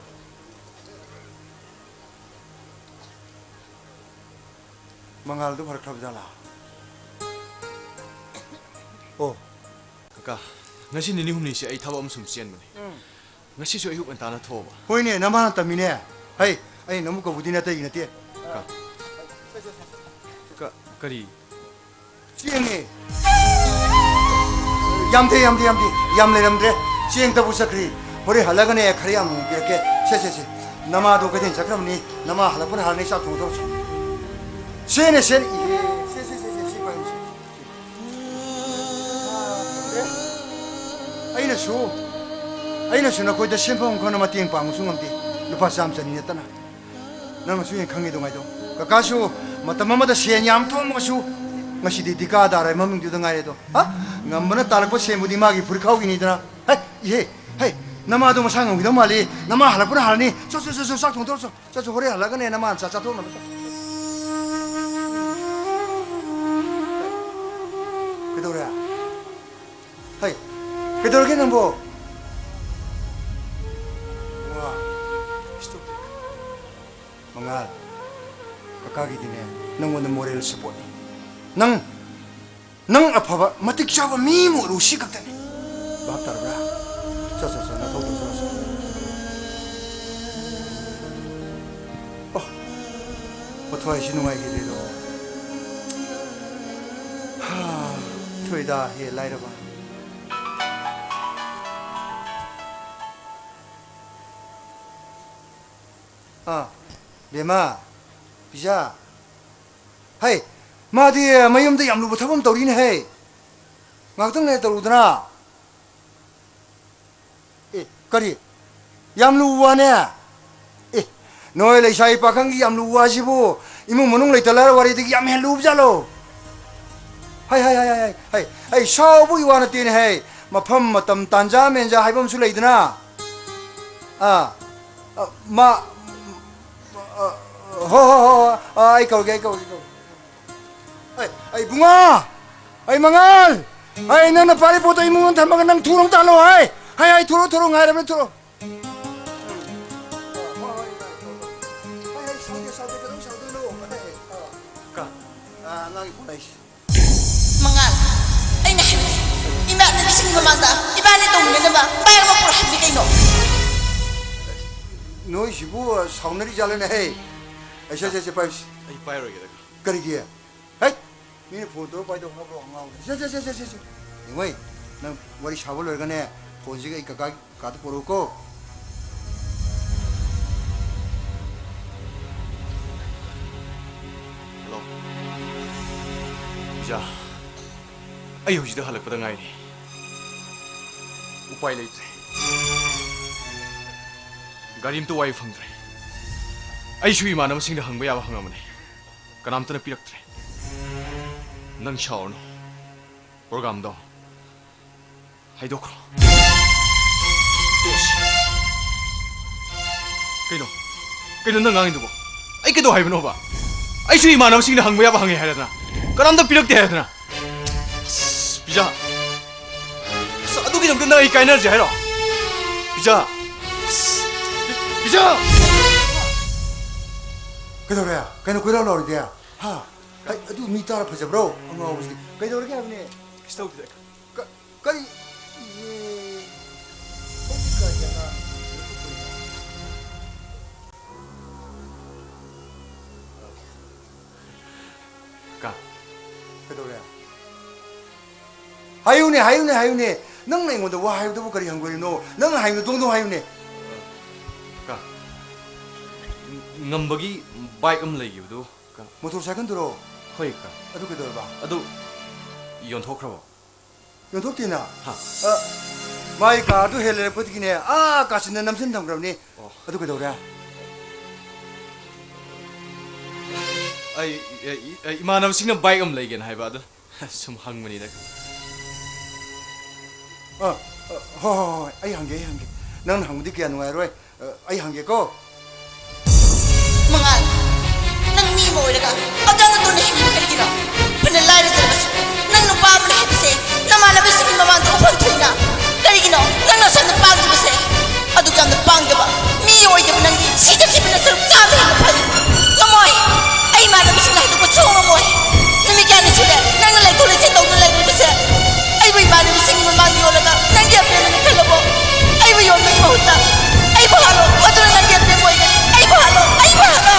ꯃꯉꯥꯜꯗꯨ ꯐꯔꯛꯈ꯭ꯔꯕ ꯖꯥꯠꯂꯥ? ꯑꯣ꯫ ꯀꯀꯥ, ꯉꯁꯤ ꯅꯤꯅꯤ ꯍꯨꯝꯅꯤꯁꯤ ꯑꯩ ꯊꯕꯛ ꯑꯃ ꯁꯨꯝ ꯆꯦꯟꯕꯅꯦ꯫ ꯎꯝ꯫ ꯉꯁꯤꯁꯨ ꯑꯌꯨꯛ ꯉꯟꯇꯥꯅ ꯊꯣꯛꯑꯕ꯫ ꯍꯣꯏꯅꯦ, ꯅꯃꯥꯅ ꯇꯝꯃꯤꯅꯦ꯫ ꯍꯩ, ꯑꯩ ꯅꯃꯨꯛ ꯀꯧꯕꯗꯤ ꯅꯇꯩꯒꯤ ꯅꯠꯇꯦ꯫ ꯀ-, ꯀ-, ꯀꯔꯤ? ꯆꯦꯡꯅꯦ꯫ ꯌꯥꯝꯗꯦ, ꯌꯥꯝꯗꯦ, ꯌꯥꯝꯗꯦ꯫ ꯌꯥꯝ ꯂꯩꯔꯝꯗ꯭ꯔꯦ꯫ ꯆꯦꯡ ꯇꯕꯨ ꯆꯠꯈ꯭ꯔꯤ꯫ ꯍꯣꯔꯦꯟ ꯍꯜꯂꯒꯅꯦ, ꯈꯔ ꯌꯥꯝ ꯑꯃꯨꯛ ꯄꯤꯔꯛꯀꯦ꯫ ꯁꯦ, ꯁꯦ, ꯁꯦ꯫ ꯅꯃꯥꯗꯣ ꯀꯩꯊꯦꯜ ꯆꯠꯈ꯭ꯔꯕꯅꯤ꯫ ꯅꯃꯥ ꯍꯜꯂꯛꯄꯅ ꯍꯥꯟꯅ ꯑꯩ ꯆꯥꯛ ꯊꯣꯡꯗꯧꯔꯁꯤ꯫ ꯁꯦꯅꯦ, ꯁꯦꯅꯦ꯫ ꯏꯍꯦ, ꯁꯦ, ꯁꯦ, ꯁꯦ, ꯁꯦ, ꯁꯤ ꯄꯥꯏꯌꯨ, ꯁꯦ꯫ ꯑꯩꯅꯁꯨ, ꯑꯩꯅꯁꯨ ꯅꯈꯣꯏꯗ ꯁꯦꯟꯐꯝ ꯈꯪꯅ ꯃꯇꯦꯡ ꯄꯥꯡꯕꯁꯨ ꯉꯝꯗꯦ, ꯂꯨꯄꯥ ꯆꯥꯝꯃ ꯆꯅꯤ ꯅꯠꯇꯅ꯫ ꯅꯪꯅꯁꯨ ꯍꯦꯟꯅ ꯈꯪꯉꯤꯗꯣ ꯉꯥꯏꯗꯣ꯫ ꯀꯀꯥꯁꯨ ꯃꯇꯝ ꯑꯃꯗ ꯁꯦꯟ ꯌꯥꯝ ꯊꯣꯛꯑꯝꯃꯒꯁꯨ ꯉꯁꯤꯗꯤ ꯗꯤꯀꯥꯗꯥꯔ ꯍꯥꯏ ꯃꯃꯤꯡꯗꯨꯗ ꯉꯥꯏꯔꯦꯗꯣ꯫ ꯍꯥ? ꯉꯝꯕꯅ ꯇꯥꯜꯂꯛꯄ ꯁꯦꯟꯕꯨꯗꯤ ꯃꯥꯒꯤ ꯐꯨꯔꯤꯠꯈꯥꯎꯒꯤꯅꯤꯗꯅ꯫ ꯍꯩ, ꯏꯍꯦ, ꯍꯩ, ꯅꯃꯥꯗꯣ ꯃꯁꯥ ꯉꯝꯈꯤꯗꯧ ꯃꯥꯜꯂꯤ꯫ ꯅꯃꯥ ꯍꯜꯂꯛꯄꯅ ꯍꯥꯜꯂꯅꯤ꯫ ꯆꯣ, ꯆꯣ, ꯆꯣ, ꯆꯣ, ꯆꯥꯛ ꯊꯣꯡꯗꯣꯔꯣ, ꯆꯣ꯫ ꯆꯠꯁꯨ ꯍꯣꯔꯦꯟ ꯍꯜꯂꯛꯑꯒꯅꯦ ꯅꯃꯥꯅ ꯆꯥ ꯆꯥꯊꯣꯛꯅꯕ ꯇꯧ꯫ ꯀꯩꯗꯧꯔꯦ? ꯍꯩ, ꯀꯩꯗꯧꯔꯒꯦ ꯅꯪꯕꯣ? ꯋꯥ, stupid꯫ ꯃꯉꯥꯜ, ꯀꯀꯥꯒꯤꯗꯤꯅꯦ ꯅꯪꯉꯣꯟꯗ moral supportꯅꯤ꯫ ꯅꯪ ꯅꯪ ꯑꯐꯕ, ꯃꯇꯤꯛ ꯆꯥꯕ ꯃꯤ ꯑꯃ ꯑꯣꯏꯔꯨ, ꯁꯤ ꯈꯛꯇꯅꯤ꯫ ꯚꯥꯞ ꯇꯥꯔꯕ꯭ꯔꯥ? ꯆꯣ, ꯆꯣ, ꯆꯣ, ꯅꯊꯧ ꯇꯧꯖꯔꯣ, ꯆꯣ꯫ ꯑꯣ, ꯄꯣꯊꯣꯏꯁꯤ ꯅꯨꯡꯉꯥꯏꯈꯤꯗꯦꯗꯣ꯫ ꯍꯥ, ꯊꯣꯏꯗ ꯍꯦ ꯂꯥꯏꯔꯕ꯫ ꯑꯥ, ꯕꯦꯝꯃ, ꯄꯤꯖꯥ꯫ ꯍꯩ, ꯃꯥꯗꯤ ꯃꯌꯨꯝꯗ ꯌꯥꯝ ꯂꯨꯕ ꯊꯕꯛ ꯑꯃ ꯇꯧꯔꯤꯅꯦ ꯍꯦ꯫ ꯉꯥꯛꯇꯪ ꯂꯩꯔ ꯇꯧꯔꯨꯗꯅ꯫ ꯑꯦ, ꯀꯔꯤ? ꯌꯥꯝ ꯂꯨꯕ ꯋꯥꯅꯦ? ꯑꯦ, ꯅꯣꯏ ꯂꯩꯁꯥꯕꯤ ꯄꯥꯈꯪꯒꯤ ꯌꯥꯝ ꯂꯨꯕ ꯋꯥꯁꯤꯕꯨ ꯏꯃꯨꯡ ꯃꯅꯨꯡ ꯂꯩꯇ ꯂꯥꯏꯔ ꯋꯥꯔꯤꯗꯒꯤ ꯌꯥꯝ ꯍꯦꯟꯅ ꯂꯨꯕ ꯖꯥꯠꯂꯣ? ꯍꯩ, ꯍꯩ, ꯍꯩ, ꯍꯩ, ꯍꯩ, ꯍꯩ, ꯍꯩ, ꯁꯥꯎꯕꯒꯤ ꯋꯥ ꯅꯠꯇꯦꯅꯦ ꯍꯩ꯫ ꯃꯐꯝ, ꯃꯇꯝ, ꯇꯥꯟꯖꯥ, ꯃꯦꯟꯖꯥ ꯍꯥꯏꯕ ꯑꯃꯁꯨ ꯂꯩꯗꯅ꯫ ꯑꯥ, ꯑ, ꯃꯥ, ꯑ, ꯍꯣ, ꯍꯣ, ꯍꯣ, ꯍꯣ, ꯑ, ꯑꯩ ꯀꯧꯒꯦ, ꯑꯩ ꯀꯧꯒꯦ, ꯑꯩ ꯀꯧꯒꯦ꯫ ꯑꯩ, ꯑꯩ ꯏꯕꯨꯡꯉꯣ! ꯑꯩ ꯃꯉꯥꯜ! ꯑꯩ ꯅꯪꯅ ꯄꯥꯏꯔꯤ ꯄꯣꯠꯇꯣ ꯏꯃꯨꯡꯗ ꯊꯝꯃꯒ ꯅꯪ ꯊꯨꯔꯣ ꯇꯥꯜꯂꯣ ꯍꯥꯏ! ꯍꯥꯏ, ꯍꯥꯏ, ꯊꯨꯔꯣ, ꯊꯨꯔꯣ, ꯉꯥꯏꯔꯕꯅꯤ, ꯊꯨꯔꯣ꯫ ꯍꯣꯏ, ꯍꯣꯏ, ꯍꯣꯏ, ꯍꯣꯏ, ꯍꯣꯏ, ꯁꯥꯎꯗꯦ, ꯁꯥꯎꯗꯦ, ꯀꯩꯗꯧ ꯁꯥꯎꯗꯣꯏꯅꯣ? ꯍꯣꯏ, ꯍꯣꯏ, ꯍꯣꯏ꯫ ꯀ-, ꯑ, ꯑꯉꯥꯡꯒꯤ ꯐꯣꯟ ꯂꯩꯁꯤ꯫ ꯃꯉꯥꯜ, ꯑꯩꯅ ꯍꯥꯏꯕꯅꯦ, ꯏꯃꯥ ꯅꯪ ꯏꯁꯤꯡ ꯃꯃꯥꯡꯗ ꯏꯕꯥꯅꯤ ꯇꯧꯃꯤꯟꯅꯅꯕ bag ꯑꯃ ꯄꯨꯔꯛꯑꯣ ꯍꯥꯏꯕꯅꯤ ꯀꯩꯅꯣ? ꯅꯣꯏꯁꯤꯕꯨ ꯁꯥꯎꯅꯔꯤ ꯖꯥꯠꯂꯅꯦ ꯍꯦ? ꯑꯩ ꯁꯦ, ꯁꯦ, ꯁꯦ, ꯄꯥꯏꯁꯤ꯫ ꯑꯩ ꯄꯥꯏꯔꯣꯏꯒꯦꯗ꯫ ꯀꯔꯤꯒꯤ? ꯍꯩꯠ! ꯃꯤꯅ ꯐꯣꯟ ꯇꯧꯔ ꯄꯥꯏꯗꯧ ꯍꯣꯠꯅꯕ꯭ꯔꯣ, ꯑꯉꯥꯎꯕ? ꯁꯦ, ꯁꯦ, ꯁꯦ, ꯁꯦ, ꯁꯦ, ꯁꯦ꯫ ꯌꯦꯡꯉꯣ, ꯅꯪ ꯋꯥꯔꯤ ꯁꯥꯕ ꯂꯣꯏꯔꯒꯅꯦ, ꯐꯣꯟꯁꯤꯒ ꯑꯩ ꯀꯀꯥꯒꯤ ꯀꯥꯗ ꯄꯨꯔꯛꯎꯀꯣ꯫ ꯍꯜꯂꯣ꯫ ꯄꯤꯖꯥ, ꯑꯩ ꯍꯧꯖꯤꯛꯇ ꯍꯜꯂꯛꯄꯗ ꯉꯥꯏꯔꯤ꯫ ꯎꯄꯥꯏ ꯂꯩꯇ꯭ꯔꯦ꯫ ꯒꯥꯔꯤ ꯑꯝꯇ ꯋꯥꯏꯕ ꯐꯪꯗ꯭ꯔꯦ꯫ ꯑꯩꯁꯨ ꯏꯃꯥꯟꯅꯕꯁꯤꯡꯗ ꯍꯪꯕ ꯌꯥꯕ ꯍꯪꯉꯕꯅꯦ, ꯀꯅꯥꯝꯇꯅ ꯄꯤꯔꯛꯇ꯭ꯔꯦ꯫ ꯅꯪ ꯁꯥꯎꯔꯅꯨ꯫ Programꯗꯣ ꯍꯥꯏꯗꯣꯛꯈ꯭ꯔꯣ꯫ ꯀꯩꯅꯣ? ꯀꯩꯅꯣ ꯅꯪ ꯉꯥꯡꯉꯤꯗꯨꯕꯣ? ꯑꯩ ꯀꯩꯗꯧ ꯍꯥꯏꯕꯅꯣꯕ? ꯑꯩꯁꯨ ꯏꯃꯥꯟꯅꯕꯁꯤꯡꯅ ꯍꯪꯕ ꯌꯥꯕ ꯍꯪꯉꯦ ꯍꯥꯏꯔꯗꯅ, ꯀꯅꯥꯝꯇ ꯄꯤꯔꯛꯇꯦ ꯍꯥꯏꯔꯗꯅ꯫ ꯑꯁ, ꯄꯤꯖꯥ꯫ ꯑꯁ, ꯑꯗꯨꯒꯤꯗꯃꯛꯇ ꯅꯪ ꯑꯩ ꯀꯥꯏꯅꯔꯁꯦ ꯍꯥꯏꯔꯣ? ꯄꯤꯖꯥ꯫ ꯑꯁ, ꯄꯤ-, ꯄꯤꯖꯥ! ꯀꯩꯗꯧꯔꯦ? ꯀꯩꯅꯣ ꯀꯣꯏꯂꯥꯎ ꯂꯥꯎꯔꯤꯗꯤ? ꯍꯥ? ꯍꯩ, ꯑꯗꯨ ꯃꯤ ꯇꯥꯔ ꯐꯖꯕ꯭ꯔꯣ? ꯑꯉꯥꯎꯕꯁꯤꯗꯤ꯫ ꯀꯩꯗꯧꯔꯒꯦ ꯍꯥꯏꯕꯅꯦ? ꯀꯩꯁꯨ ꯇꯧꯗꯦꯗ꯫ ꯀ-, ꯀꯔꯤ? ꯏꯍꯦ, ꯍꯧꯖꯤꯛꯀꯥꯟꯒꯤ ꯑꯉꯥꯡꯁꯤꯡꯁꯤꯕꯨ ꯀꯩꯅꯣ? ꯀꯥ꯫ ꯀꯩꯗꯧꯔꯦ? ꯍꯥꯏꯌꯨꯅꯦ, ꯍꯥꯏꯌꯨꯅꯦ, ꯍꯥꯏꯌꯨꯅꯦ꯫ ꯅꯪꯅ ꯑꯩꯉꯣꯟꯗ ꯋꯥ ꯍꯥꯏꯕꯗꯨꯕꯨ ꯀꯔꯤ ꯍꯪꯒꯣꯏꯔꯤꯅꯣ? ꯅꯪꯅ ꯍꯥꯏꯅꯤꯡꯕꯗꯣ ꯗꯣꯡ ꯗꯣꯡ ꯍꯥꯏꯌꯨꯅꯦ꯫ ꯀꯥ, ꯉꯝꯕꯒꯤ bike ꯑꯃ ꯂꯩꯈꯤꯕꯗꯨ, ꯀꯥ꯫ ꯃꯣꯇꯣꯔ ꯁꯥꯏꯀꯜꯗꯨꯔꯣ? ꯍꯣꯏ, ꯀꯥ꯫ ꯑꯗꯨ ꯀꯩꯗꯧꯔꯕ? ꯑꯗꯨ ꯌꯣꯟꯊꯣꯛꯈ꯭ꯔꯕꯣ? ꯌꯣꯟꯊꯣꯛꯇꯦꯅ? ꯍꯥ꯫ ꯑ, ꯃꯥꯒꯤ ꯀꯥꯔꯗꯨ ꯍꯦꯛ ꯂꯩꯔꯛꯄꯗꯒꯤꯅꯦ, ꯑꯥ ꯀꯥꯆꯤꯟꯗ ꯅꯝꯁꯤꯟ ꯊꯝꯈ꯭ꯔꯕꯅꯤ꯫ ꯑꯣ꯫ ꯑꯗꯨ ꯀꯩꯗꯧꯔꯦ? ꯑꯩ, ꯑꯩ, ꯑꯩ, ꯏꯃꯥꯟꯅꯕꯁꯤꯡꯅ bike ꯑꯃ ꯂꯩꯒꯦꯅ ꯍꯥꯏꯕ, ꯑꯗꯨ ꯁꯨꯝ ꯍꯪꯕꯅꯤꯗ꯫ ꯑ, ꯑ, ꯍꯣꯏ, ꯍꯣꯏ, ꯍꯣꯏ, ꯑꯩ ꯍꯪꯒꯦ, ꯑꯩ ꯍꯪꯒꯦ꯫ ꯅꯪꯅ ꯍꯪꯕꯗꯤ ꯀꯌꯥ ꯅꯨꯡꯉꯥꯏꯔꯣꯏ꯫ ꯑ, ꯑꯩ ꯍꯪꯒꯦꯀꯣ꯫ ꯃꯉꯥꯜ, ꯅꯪ ꯃꯤ ꯑꯃ ꯑꯣꯏꯔꯒ ꯑꯗꯥ ꯅꯇꯣꯟꯅ ꯍꯤꯡꯂꯤꯕ ꯀꯔꯤꯒꯤꯅꯣ? ꯐꯅ ꯂꯥꯏꯔꯖꯔꯕꯁꯨ ꯅꯪ ꯅꯨꯄꯥ ꯑꯃꯅꯤ ꯍꯥꯏꯕꯁꯦ ꯅꯃꯥꯟꯅꯕꯁꯤꯡꯒꯤ ꯃꯃꯥꯡꯗ ꯎꯐꯝ ꯊꯣꯛꯏꯅ꯫ ꯀꯔꯤꯒꯤꯅꯣ ꯅꯪꯅ ꯑꯁꯨꯝꯅ ꯄꯥꯡꯗ꯭ꯔꯤꯕꯁꯦ? ꯑꯗꯨꯛ ꯌꯥꯝꯅ ꯄꯥꯡꯗꯕ ꯃꯤ ꯑꯣꯏꯗꯕ ꯅꯪꯗꯤ ꯁꯤꯗ ꯊꯤꯕꯅ ꯁꯔꯨꯛ ꯆꯥꯝꯃ ꯍꯦꯟꯅ ꯐꯩ꯫ ꯉꯝꯃꯣꯏ꯫ ꯑꯩ ꯏꯃꯥꯟꯅꯕꯁꯤꯡꯅ ꯍꯥꯏꯗꯣꯛꯄ ꯁꯨꯡꯉꯝ ꯉꯝꯃꯣꯏ꯫ ꯅꯨꯃꯤꯠ ꯀꯌꯥꯅꯤ ꯁꯨꯔꯦ ꯅꯪꯅ ꯂꯩꯊꯣꯛ ꯂꯩꯁꯤꯟ ꯇꯧꯗꯨꯅ ꯂꯩꯔꯤꯕꯁꯦ꯫ ꯑꯩꯕꯨ ꯏꯃꯥꯟꯅꯕꯤꯁꯤꯡꯒꯤ ꯃꯃꯥꯡꯗ ꯌꯣꯜꯂꯒ ꯅꯪꯒꯤ ꯑꯄꯦꯟꯕꯅꯤ ꯈꯜꯂꯕꯣ? ꯑꯩꯕꯨ ꯌꯣꯟꯕꯒꯤ ꯃꯍꯨꯠꯇ ꯑꯩꯕꯨ ꯍꯥꯠꯂꯣ, ꯃꯗꯨꯅ ꯅꯪꯒꯤ ꯑꯄꯦꯟꯕ ꯑꯣꯏꯒꯅꯤ꯫ ꯑꯩꯕꯨ ꯍꯥꯠꯂꯣ, ꯑꯩꯕꯨ ꯍꯥꯠꯂꯣ꯫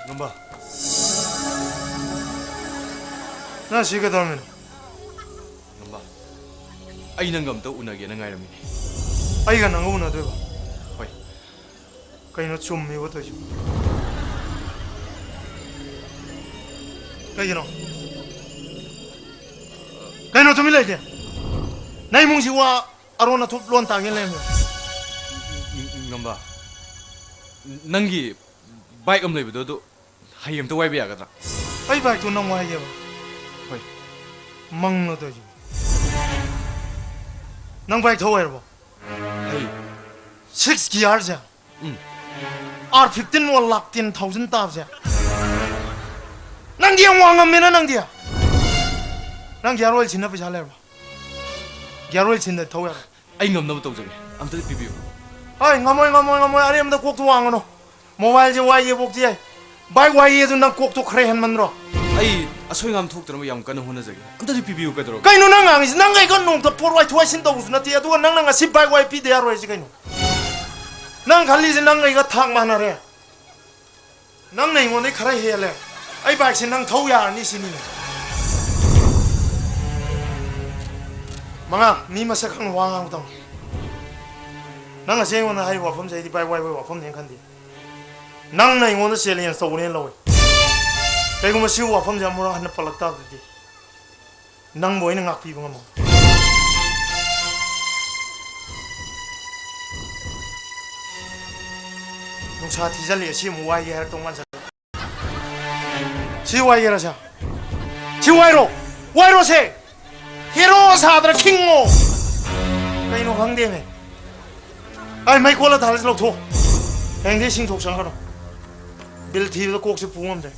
ꯉꯝꯕ꯫ ꯅꯪ ꯁꯤ ꯀꯩꯗꯧꯔꯝꯃꯤꯅꯣ? ꯉꯝꯕ, ꯑꯩ ꯅꯪꯒ ꯑꯝꯇ ꯎꯅꯒꯦꯅ ꯉꯥꯏꯔꯝꯃꯤꯅꯦ꯫ ꯑꯩꯒ ꯅꯪꯒ ꯎꯅꯗꯣꯏꯕ? ꯍꯣꯏ꯫ ꯀꯩꯅꯣ ꯆꯨꯝꯃꯤꯕꯣ ꯇꯧꯏꯁꯤꯕꯣ? ꯀꯩꯒꯤꯅꯣ? ꯀꯩꯅꯣ ꯇꯨꯃꯤꯟ ꯂꯩꯗꯤ? ꯅꯪ ꯏꯃꯨꯡꯁꯤ ꯋꯥ ꯑꯔꯣꯟ ꯑꯊꯨꯞ ꯂꯣꯟ ꯇꯥꯒꯦ ꯂꯩꯔꯝꯃꯦ꯫ ꯉꯝꯕ, ꯅꯪꯒꯤ ꯕꯥꯏꯛ ꯑꯃ ꯂꯩꯕꯗꯣ, ꯑꯗꯨ ꯍꯌꯦꯡ ꯑꯝꯇ ꯋꯥꯏꯕ ꯌꯥꯒꯗ꯭ꯔꯥ? ꯑꯩ ꯕꯥꯏꯛꯇꯨ ꯅꯪ ꯋꯥꯏꯒꯦꯕ? ꯍꯣꯏ꯫ ꯃꯪꯂꯣ ꯇꯧꯔꯤꯁꯤꯕꯣ? ꯅꯪ ꯕꯥꯏꯛ ꯊꯧ ꯍꯩꯔꯕꯣ? ꯍꯩ꯫ ꯁꯤꯛꯁ ꯒꯤꯌꯥꯔꯁꯦ? ꯎꯝ꯫ ꯑꯥꯔ ꯐꯤꯐꯇꯤꯟ ꯋꯥꯟ ꯂꯥꯛ ꯇꯦꯟ ꯊꯥꯎꯖꯟ ꯇꯥꯕꯁꯦ? ꯅꯪꯗꯤ ꯌꯥꯝ ꯋꯥꯡꯉꯝꯃꯦꯅ ꯅꯪꯗꯤ꯫ ꯅꯪ ꯒꯤꯌꯥꯔ ꯑꯣꯏꯜ ꯁꯤꯟꯅ ꯄꯩꯁꯥ ꯂꯩꯔꯕꯣ? ꯒꯤꯌꯥꯔ ꯑꯣꯏꯜ ꯁꯤꯟꯗ ꯊꯧ ꯌꯥꯔꯣꯏ꯫ ꯑꯩ ꯉꯝꯅꯕ ꯇꯧꯖꯒꯦ꯫ ꯑꯝꯇꯗꯤ ꯄꯤꯕꯤꯌꯨ꯫ ꯍꯣꯏ, ꯉꯝꯃꯣꯏ, ꯉꯝꯃꯣꯏ, ꯉꯝꯃꯣꯏ꯫ ꯑꯔꯦꯝꯕꯗ ꯀꯣꯛꯇꯨ ꯋꯥꯡꯉꯅꯨ꯫ ꯃꯣꯕꯥꯏꯜꯁꯦ ꯋꯥꯏꯒꯦ ꯄꯣꯛꯇꯤ ꯌꯥꯏ꯫ ꯕꯥꯏꯛ ꯋꯥꯏꯒꯦ ꯑꯗꯨ ꯅꯪ ꯀꯣꯛꯇꯣ ꯈꯔ ꯍꯦꯟꯃꯟꯗ꯭ꯔꯣ? ꯑꯩ ꯑꯁꯣꯏ ꯑꯉꯥꯝ ꯊꯣꯛꯇꯅꯕ ꯌꯥꯝ ꯀꯟꯅ ꯍꯣꯠꯅꯖꯒꯦ꯫ ꯑꯝꯇꯗꯤ ꯄꯤꯕꯤꯌꯨ, ꯀꯩꯗꯧꯔꯒꯦ? ꯀꯩꯅꯣ ꯅꯪ ꯉꯥꯡꯉꯤꯁꯤ? ꯅꯪ ꯑꯩꯒ ꯅꯣꯡꯃꯇ ꯄꯣꯠ ꯋꯥꯏꯊꯣꯛ ꯋꯥꯏꯁꯤꯟ ꯇꯧꯕꯁꯨ ꯅꯠꯇꯦ, ꯑꯗꯨꯒ ꯅꯪꯅ ꯉꯁꯤ ꯕꯥꯏꯛ ꯋꯥꯏ ꯄꯤꯗ ꯌꯥꯔꯣꯏ ꯍꯥꯏꯁꯤ ꯀꯩꯅꯣ? ꯅꯪ ꯈꯜꯂꯤꯁꯦ ꯅꯪ ꯑꯩꯒ ꯊꯥꯛ ꯃꯥꯟꯅꯔꯦ꯫ ꯅꯪꯅ ꯑꯩꯉꯣꯟꯗꯩ ꯈꯔ ꯍꯦꯜꯂꯦ꯫ ꯑꯩ ꯕꯥꯏꯛꯁꯦ ꯅꯪ ꯊꯧ ꯌꯥꯔꯅꯤ ꯁꯤꯅꯤꯅꯦ꯫ ꯃꯉꯥ, ꯃꯤ ꯃꯁꯛ ꯈꯪꯅ ꯋꯥ ꯉꯥꯡꯕ ꯇꯝꯃꯨ꯫ ꯅꯪ ꯉꯁꯤ ꯑꯩꯉꯣꯟꯗ ꯍꯥꯏꯔꯤꯕ ꯋꯥꯐꯝꯁꯦ ꯑꯩꯗꯤ ꯕꯥꯏꯛ ꯋꯥꯏꯕꯒꯤ ꯋꯥꯐꯝꯅꯦꯅ ꯈꯟꯗꯦ꯫ ꯅꯪꯅ ꯑꯩꯉꯣꯟꯗ ꯆꯦꯂꯦꯟꯖ ꯇꯧꯕꯅꯦꯅ ꯂꯧꯋꯤ꯫ ꯀꯩꯒꯨꯝꯕ ꯁꯤꯒꯤ ꯋꯥꯐꯝꯁꯦ ꯑꯃꯨꯔꯛ ꯍꯟꯅ ꯄꯜꯂꯛ ꯇꯥꯔꯗꯤ, ꯅꯪꯕꯨ ꯑꯩꯅ ꯉꯥꯛꯄꯤꯕ ꯉꯝꯃꯣꯏ꯫ ꯅꯨꯡꯁꯥ ꯊꯤꯖꯤꯜꯂꯛꯑꯦ, ꯁꯤ ꯑꯃꯨꯛ ꯋꯥꯏꯒꯦ ꯍꯥꯏꯔꯛꯇꯧ ꯃꯥꯟꯁꯤꯜꯂꯛꯑꯦ꯫ ꯁꯤ ꯋꯥꯏꯒꯦꯔꯥ ꯁꯦ? ꯁꯤ ꯋꯥꯏꯔꯣ! ꯋꯥꯏꯔꯣꯁꯦ! ꯍꯦꯔꯣ ꯁꯥꯗꯅ ꯈꯤꯡꯉꯣ! ꯀꯩꯅꯣ ꯈꯪꯗꯦꯅꯦ꯫ ꯑꯩ ꯃꯩ ꯀꯣꯜꯂ ꯊꯥꯜꯂꯁꯤ ꯂꯧꯊꯣꯛ꯫ ꯍꯌꯦꯡꯗꯤ ꯏꯁꯤꯡ ꯁꯣꯛ ꯆꯪꯒꯅꯨ꯫ ꯕꯤꯜ ꯊꯤꯕꯗ ꯀꯣꯛꯁꯦ ꯄꯨ ꯉꯝꯗ꯭ꯔꯦ꯫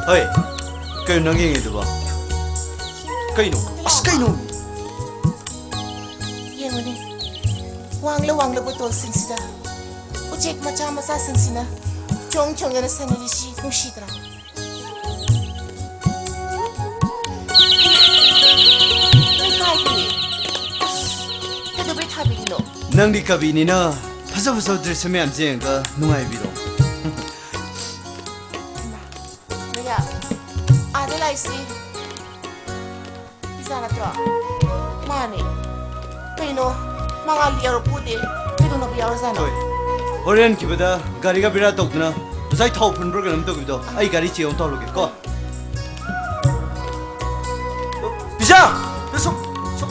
ꯍꯣꯏ, ꯀꯩꯅꯣ ꯅꯪ ꯌꯦꯡꯉꯤꯗꯨꯕꯣ? ꯀꯩꯅꯣ? ꯑꯁ, ꯀꯩꯅꯣ? ꯌꯦꯡꯉꯨꯅꯦ, ꯋꯥꯡꯂ ꯋꯥꯡꯂꯕ ꯇꯣꯜꯁꯤꯡꯁꯤꯗ ꯎꯆꯦꯛ ꯃꯆꯥ ꯃꯆꯥꯁꯤꯡꯁꯤꯅ ꯆꯣꯡ ꯆꯣꯡꯗꯅ ꯁꯥꯟꯅꯔꯤꯁꯤ ꯅꯨꯡꯁꯤꯗ꯭ꯔꯥ? ꯅꯪ ꯀꯥꯏꯗꯦ꯫ ꯑꯁ, ꯀꯩꯗꯧꯕꯩ ꯊꯥꯕꯤꯔꯤꯅꯣ? ꯅꯪꯗꯤ ꯀꯕꯤꯅꯤꯅ ꯐꯖ ꯐꯖꯕ ꯗ꯭ꯔꯦꯁ ꯃꯌꯥꯝꯁꯦ ꯌꯦꯡꯉꯒ ꯅꯨꯡꯉꯥꯏꯕꯤꯔꯣ꯫ ꯏꯃꯥ, ꯃꯌꯥ, ꯑꯥꯗ ꯂꯥꯛꯏꯁꯤ ꯄꯤꯖꯥ ꯅꯠꯇ꯭ꯔꯣ? ꯃꯥꯅꯦ꯫ ꯀꯩꯅꯣ, ꯃꯉꯥꯜꯗꯤ ꯌꯥꯎꯔꯛꯄ ꯎꯗꯦ꯫ ꯀꯩꯗꯧꯅꯕ ꯌꯥꯎꯔꯖꯥꯠꯅꯣ? ꯍꯣꯏ꯫ ꯍꯣꯔꯦꯟ ꯈꯤꯕꯗ ꯒꯥꯔꯤꯒ ꯕꯦꯔꯥ ꯇꯧꯗꯅ ꯉꯁꯥꯏ ꯊꯥꯎ ꯐꯨꯟꯕ꯭ꯔꯥ ꯀꯩꯅꯣꯝ ꯇꯧꯈꯤꯕꯗꯣ, ꯑꯩ ꯒꯥꯔꯤ ꯆꯦꯛ ꯑꯃꯨꯛ ꯇꯧꯍꯜꯂꯨꯒꯦ ꯀꯣ꯫ ꯄꯤꯖꯥ! ꯁꯨꯝ, ꯁꯨꯝ꯫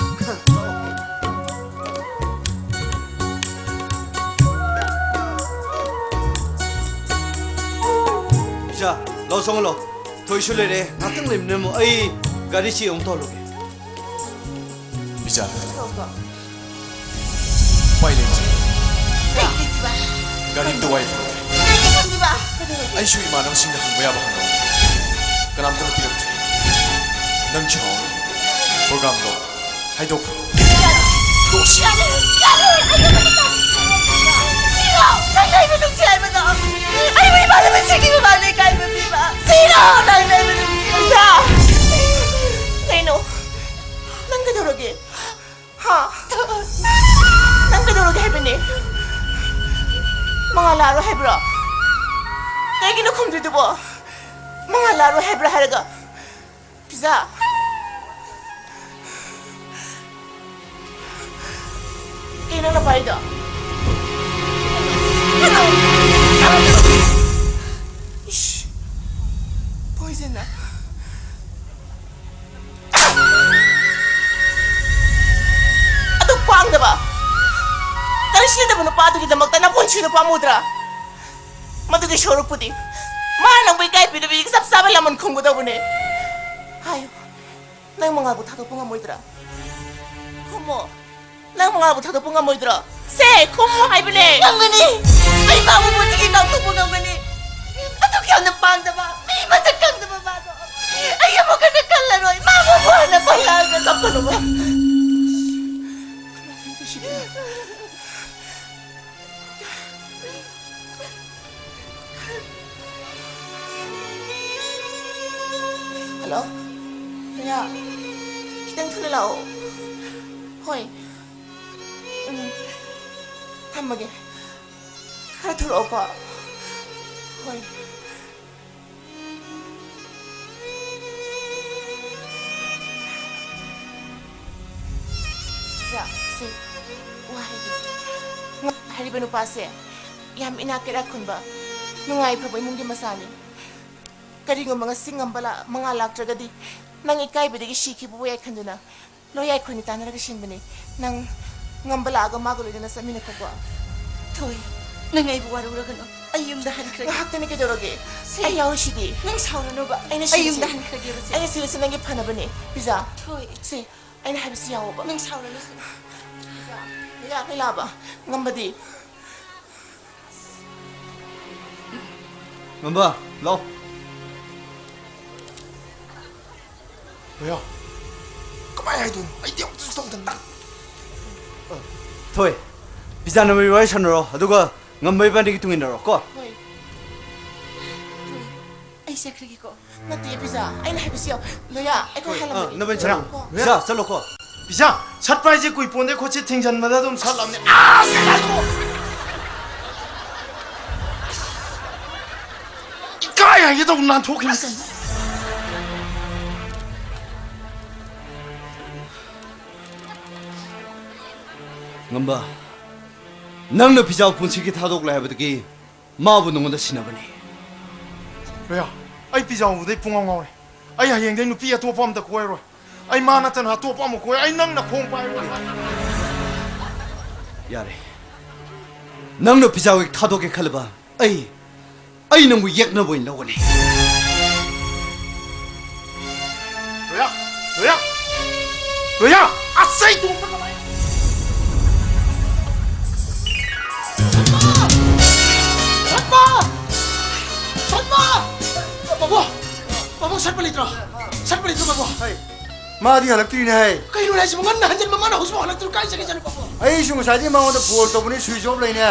ꯄꯤꯖꯥ, ꯂꯥꯎ, ꯆꯪꯉꯣ, ꯂꯥꯎ꯫ ꯊꯣꯏꯁꯨ ꯂꯩꯔꯦ, ꯉꯥꯛꯇꯪ ꯂꯩꯃꯤꯟꯅꯔꯝꯃꯣ, ꯑꯩ ꯒꯥꯔꯤ ꯆꯦꯛ ꯑꯃꯨꯛ ꯇꯧꯍꯜꯂꯨꯒꯦ꯫ ꯄꯤꯖꯥ꯫ ꯎꯄꯥꯏ ꯂꯩꯇꯦ꯫ ꯀꯩꯒꯤꯅꯣꯕ? ꯒꯥꯔꯤ ꯑꯝꯇ ꯋꯥꯏ ꯐꯪꯗ꯭ꯔꯦ꯫ ꯀꯩꯒꯤꯅꯣꯕ? ꯑꯩꯁꯨ ꯏꯃꯥꯟꯅꯕꯁꯤꯡꯗ ꯍꯪꯕ ꯌꯥꯕ ꯍꯪꯉꯝꯕꯅꯤ꯫ ꯀꯅꯥꯝꯇꯅ ꯄꯤꯔꯛꯇ꯭ꯔꯦ꯫ ꯅꯪ ꯁꯥꯎꯔꯅꯨ꯫ ꯄ꯭ꯔꯣꯒ꯭ꯔꯥꯝꯗꯣ ꯍꯥꯏꯗꯣꯛꯈ꯭ꯔꯣ꯫ ꯇꯣꯛꯁꯤ꯫ ꯌꯥꯔꯦ, ꯌꯥꯔꯦ, ꯑꯩ ꯑꯃꯇ ꯇꯧꯗ꯭ꯔꯦ꯫ ꯁꯤꯔꯣ, ꯅꯪ ꯑꯩꯕꯨ ꯅꯨꯡꯁꯤ ꯍꯥꯏꯕꯗꯣ? ꯑꯩꯕꯨ ꯏꯃꯥꯟꯅꯕꯁꯤꯡꯒꯤ ꯃꯃꯥꯡꯗ ꯏꯀꯥꯏꯕ ꯄꯤꯕ? ꯁꯤꯔꯣ, ꯅꯪ ꯑꯩꯕꯨ ꯅꯨꯡꯁꯤ ꯍꯥꯏꯕ? ꯀꯩꯅꯣ? ꯅꯪ ꯀꯩꯗꯧꯔꯒꯦ? ꯍꯥ? ꯅꯪ ꯀꯩꯗꯧꯔꯒꯦ ꯍꯥꯏꯕꯅꯦ? ꯃꯉꯥꯜ ꯂꯥꯛꯑꯔꯣꯏ ꯍꯥꯏꯕ꯭ꯔꯣ? ꯀꯩꯒꯤꯅꯣ ꯈꯨꯝꯗ꯭ꯔꯤꯗꯨꯕꯣ? ꯃꯉꯥꯜ ꯂꯥꯛꯑꯔꯣꯏ ꯍꯥꯏꯕ꯭ꯔꯥ ꯍꯥꯏꯔꯒ? ꯄꯤꯖꯥ꯫ ꯀꯩꯅꯣ ꯅꯪꯅ ꯄꯥꯏꯗꯣ? ꯏꯁ, poison ꯅ꯫ ꯑꯗꯨ ꯄꯥꯡꯗꯕ, ꯀꯔꯤ ꯁꯤꯖꯤꯟꯅꯗꯕ ꯅꯨꯄꯥꯗꯨꯒꯤꯗꯃꯛꯇ ꯅꯄꯨꯟꯁꯤꯗꯣ ꯄꯥꯝꯃꯨꯗ꯭ꯔꯥ? ꯃꯗꯨꯒꯤ ꯁꯔꯨꯛꯄꯨꯗꯤ ꯃꯥꯅ ꯅꯪꯕꯨ ꯏꯀꯥꯏ ꯄꯤꯗꯕꯤꯒꯤ ꯆꯞ ꯆꯥꯕ ꯂꯃꯟ ꯈꯨꯝꯒꯗꯧꯕꯅꯦ꯫ ꯍꯥꯏꯌꯨ, ꯅꯪ ꯃꯉꯥꯜꯕꯨ ꯊꯥꯗꯣꯛꯄ ꯉꯝꯃꯣꯏꯗ꯭ꯔꯥ? ꯈꯨꯝꯃꯣ, ꯅꯪ ꯃꯉꯥꯜꯕꯨ ꯊꯥꯗꯣꯛꯄ ꯉꯝꯃꯣꯏꯗ꯭ꯔꯣ? ꯁꯦ, ꯈꯨꯝꯃꯣ ꯍꯥꯏꯕꯅꯦ꯫ ꯉꯝꯒꯅꯤ꯫ ꯑꯩ ꯃꯥꯕꯨ ꯃꯨꯠꯇꯒꯤ ꯂꯥꯎꯊꯣꯛꯄ ꯉꯝꯒꯅꯤ꯫ ꯑꯗꯨꯛ ꯌꯥꯝꯅ ꯄꯥꯝꯗꯕ, ꯃꯤ ꯃꯁꯛ ꯈꯪꯗꯕ ꯃꯥꯗꯣ꯫ ꯃꯤ ꯑꯩ ꯑꯃꯨꯛ ꯍꯟꯅ ꯀꯜꯂꯔꯣꯏ꯫ ꯃꯥꯕꯨ ꯑꯃꯨꯛ ꯍꯟꯅ ꯀꯜꯂꯔꯣꯏ꯫ ꯀꯞꯀꯅꯨ, ꯃꯥ꯫ ꯍꯜꯂꯣ꯫ ꯔꯤꯌꯥ, ꯈꯤꯇꯪ ꯊꯨꯅ ꯂꯥꯛꯑꯣ꯫ ꯍꯣꯏ꯫ ꯎꯝ꯫ ꯊꯝꯃꯒꯦ꯫ ꯈꯔ ꯊꯨꯔꯛꯑꯣꯀꯣ꯫ ꯍꯣꯏ꯫ ꯁꯦ, ꯁꯦ, ꯋꯥ ꯍꯥꯏꯒꯦ꯫ ꯍꯥꯏꯔꯤꯕ ꯅꯨꯄꯥꯁꯦ ꯌꯥꯝ ꯏꯅꯥꯛ ꯀꯩꯔꯥꯛ ꯈꯨꯟꯕ, ꯅꯨꯡꯉꯥꯏ ꯐꯕ ꯏꯃꯨꯡꯒꯤ ꯃꯆꯥꯅꯤ꯫ ꯀꯔꯤꯒꯨꯝꯕ ꯉꯁꯤ ꯉꯝꯕ ꯂꯥ-, ꯃꯉꯥ ꯂꯥꯛꯇ꯭ꯔꯒꯗꯤ ꯅꯪ ꯏꯀꯥꯏꯕꯗꯒꯤ ꯁꯤꯈꯤꯕꯕꯨ ꯌꯥꯏ ꯈꯟꯗꯨꯅ ꯂꯣꯌꯥ ꯑꯩꯈꯣꯏꯅꯤ ꯇꯥꯟꯅꯔꯒ ꯁꯤꯟꯕꯅꯤ꯫ ꯅꯪ ꯉꯝꯕ ꯂꯥꯛꯑꯒ ꯃꯥꯒ ꯂꯣꯏꯅꯅ ꯆꯠꯃꯤꯟꯅꯈꯣꯀꯣ꯫ ꯊꯣꯏ, ꯅꯪ ꯑꯩꯕꯨ ꯋꯥꯔꯧꯔꯒꯅꯨ꯫ ꯑꯩ ꯌꯨꯝꯗ ꯍꯟꯈ꯭ꯔꯒꯦ꯫ ꯉꯥꯏꯍꯥꯛꯇꯅꯤ, ꯀꯩꯗꯧꯔꯒꯦ? ꯁꯤ, ꯑꯩ ꯌꯥꯎꯔꯤꯁꯤꯗꯤ꯫ ꯅꯪ ꯁꯥꯎꯔꯅꯨꯕ꯫ ꯑꯩꯅ ꯑꯩ ꯁꯤꯟꯁꯤ꯫ ꯌꯨꯝꯗ ꯍꯟꯈ꯭ꯔꯒꯦꯕ, ꯁꯦ꯫ ꯑꯩꯅ ꯁꯤꯜꯂꯤꯁꯤ ꯅꯪꯒꯤ ꯐꯅꯕꯅꯤ, ꯄꯤꯖꯥ꯫ ꯊꯣꯏ꯫ ꯁꯦ, ꯑꯩꯅ ꯍꯥꯏꯕꯁꯤ ꯌꯥꯎꯑꯣꯕ꯫ ꯅꯪ ꯁꯥꯎꯔꯅꯨ, ꯁꯦ꯫ Pizza, pizza, ꯂꯣꯏꯂꯥꯕ, ꯉꯝꯕꯗꯤ꯫ ꯉꯝꯕ, ꯂꯥꯎ꯫ ꯂꯣꯌꯥ, ꯀꯃꯥꯏ ꯍꯥꯏꯗꯣꯏꯅꯣ? ꯑꯩꯗꯤ ꯑꯃꯨꯛꯇꯁꯨ ꯇꯧꯗꯅ꯫ ꯊꯣꯏ, ꯄꯤꯖꯥ ꯅꯕꯥꯅꯤ ꯋꯥꯔꯤ ꯁꯥꯟꯅꯔꯣ, ꯑꯗꯨꯒ ꯉꯝꯕ ꯏꯕꯥꯅꯤꯒꯤ ꯇꯨꯡ ꯏꯟꯅꯔꯣ, ꯀꯣ? ꯍꯣꯏ꯫ ꯍꯣꯏ꯫ ꯑꯩ ꯆꯠꯈ꯭ꯔꯒꯦꯀꯣ꯫ ꯅꯠꯇꯦ, ꯄꯤꯖꯥ, ꯑꯩꯅ ꯍꯥꯏꯕꯁꯤ ꯌꯥꯎ-, ꯂꯣꯌꯥ, ꯑꯩꯈꯣꯏ ꯍꯣꯏ, ꯑꯥ, ꯍꯜꯂꯝꯃꯒꯦ꯫ ꯅꯕꯥꯅꯤ ꯆꯠꯂꯣ꯫ ꯀꯣ꯫ ꯄꯤꯖꯥ, ꯆꯠꯂꯣꯀꯣ꯫ ꯄꯤꯖꯥ, ꯁꯠꯄ ꯍꯥꯏꯁꯦ ꯀꯨꯏ ꯄꯣꯟꯗꯦ ꯈꯣꯠꯁꯦ ꯊꯤꯡꯖꯟꯕꯗ ꯑꯗꯨꯝ ꯁꯠꯂꯝꯅꯦ꯫ ꯑꯁ! ꯏꯀꯥꯏ ꯍꯥꯏꯒꯦ ꯇꯧꯕ ꯅꯥꯟꯊꯣꯛꯈꯤꯅꯤ ꯀꯩꯅꯣ꯫ ꯉꯝꯕ, ꯅꯪꯅ ꯄꯤꯖꯥꯕꯨ ꯄꯨꯟꯁꯤꯒꯤ ꯊꯥꯗꯣꯛꯂꯦ ꯍꯥꯏꯕꯗꯒꯤ ꯃꯥꯕꯨ ꯅꯉꯣꯟꯗ ꯁꯤꯟꯅꯕꯅꯤ꯫ ꯂꯣꯌꯥ, ꯑꯩ ꯄꯤꯖꯥ ꯎꯕꯗꯩ ꯄꯨꯡꯉꯥꯎ ꯉꯥꯎꯔꯦ꯫ ꯑꯩ ꯍꯌꯦꯡꯗꯩ ꯅꯨꯄꯤ ꯑꯇꯣꯞꯄ ꯑꯝꯇ ꯀꯣꯏꯔꯣꯏ꯫ ꯑꯩ ꯃꯥ ꯅꯠꯇꯅ ꯑꯇꯣꯞꯄ ꯑꯃ ꯀꯣꯏ꯫ ꯑꯩ ꯅꯪ ꯅꯈꯣꯡ ꯄꯥꯏꯔꯣꯏ꯫ ꯌꯥꯔꯦ꯫ ꯅꯪꯅ ꯄꯤꯖꯥ ꯍꯦꯛ ꯊꯥꯗꯣꯛꯀꯦ ꯈꯜꯂꯕ, ꯑꯩ, ꯑꯩ ꯅꯪꯕꯨ ꯌꯦꯛꯅꯕ ꯑꯣꯏꯅ ꯂꯧꯒꯅꯤ꯫ ꯂꯣꯌꯥ! ꯂꯣꯌꯥ! ꯂꯣꯌꯥ! ꯑꯁ, ꯑꯩ ꯇꯣꯛꯄ ꯀꯃꯥꯏ-, ꯁꯠꯄ! ꯁꯠꯄ! ꯁꯠꯄ! ꯄꯥꯕꯨꯡ! ꯄꯥꯕꯨꯡ, ꯁꯠ-, ꯂꯩꯇ꯭ꯔꯣ? ꯁꯠꯄ ꯂꯩꯇ꯭ꯔꯣ, ꯄꯥꯕꯨꯡ? ꯍꯩ, ꯃꯥꯗꯤ ꯍꯜꯂꯛꯇ꯭ꯔꯤꯅꯦ, ꯍꯩ꯫ ꯀꯩꯅꯣꯅꯦ ꯍꯥꯏꯁꯤꯕꯨ? ꯉꯟꯅ ꯍꯟꯖꯤꯟꯕ, ꯃꯥꯅ ꯍꯧꯖꯤꯛꯐꯥꯎ ꯍꯜꯂꯛꯇ꯭ꯔꯤ꯫ ꯀꯥꯏ ꯆꯠꯈꯤꯖꯥꯠꯅꯣ, ꯄꯥꯕꯨꯡ? ꯑꯩꯁꯨ ꯉꯁꯥꯏꯗꯒꯤ ꯃꯉꯣꯟꯗ ꯐꯣꯟ ꯇꯧꯕꯅꯤ, ꯁ꯭ꯋꯤꯆ ꯑꯣꯐ ꯂꯩꯅꯦ꯫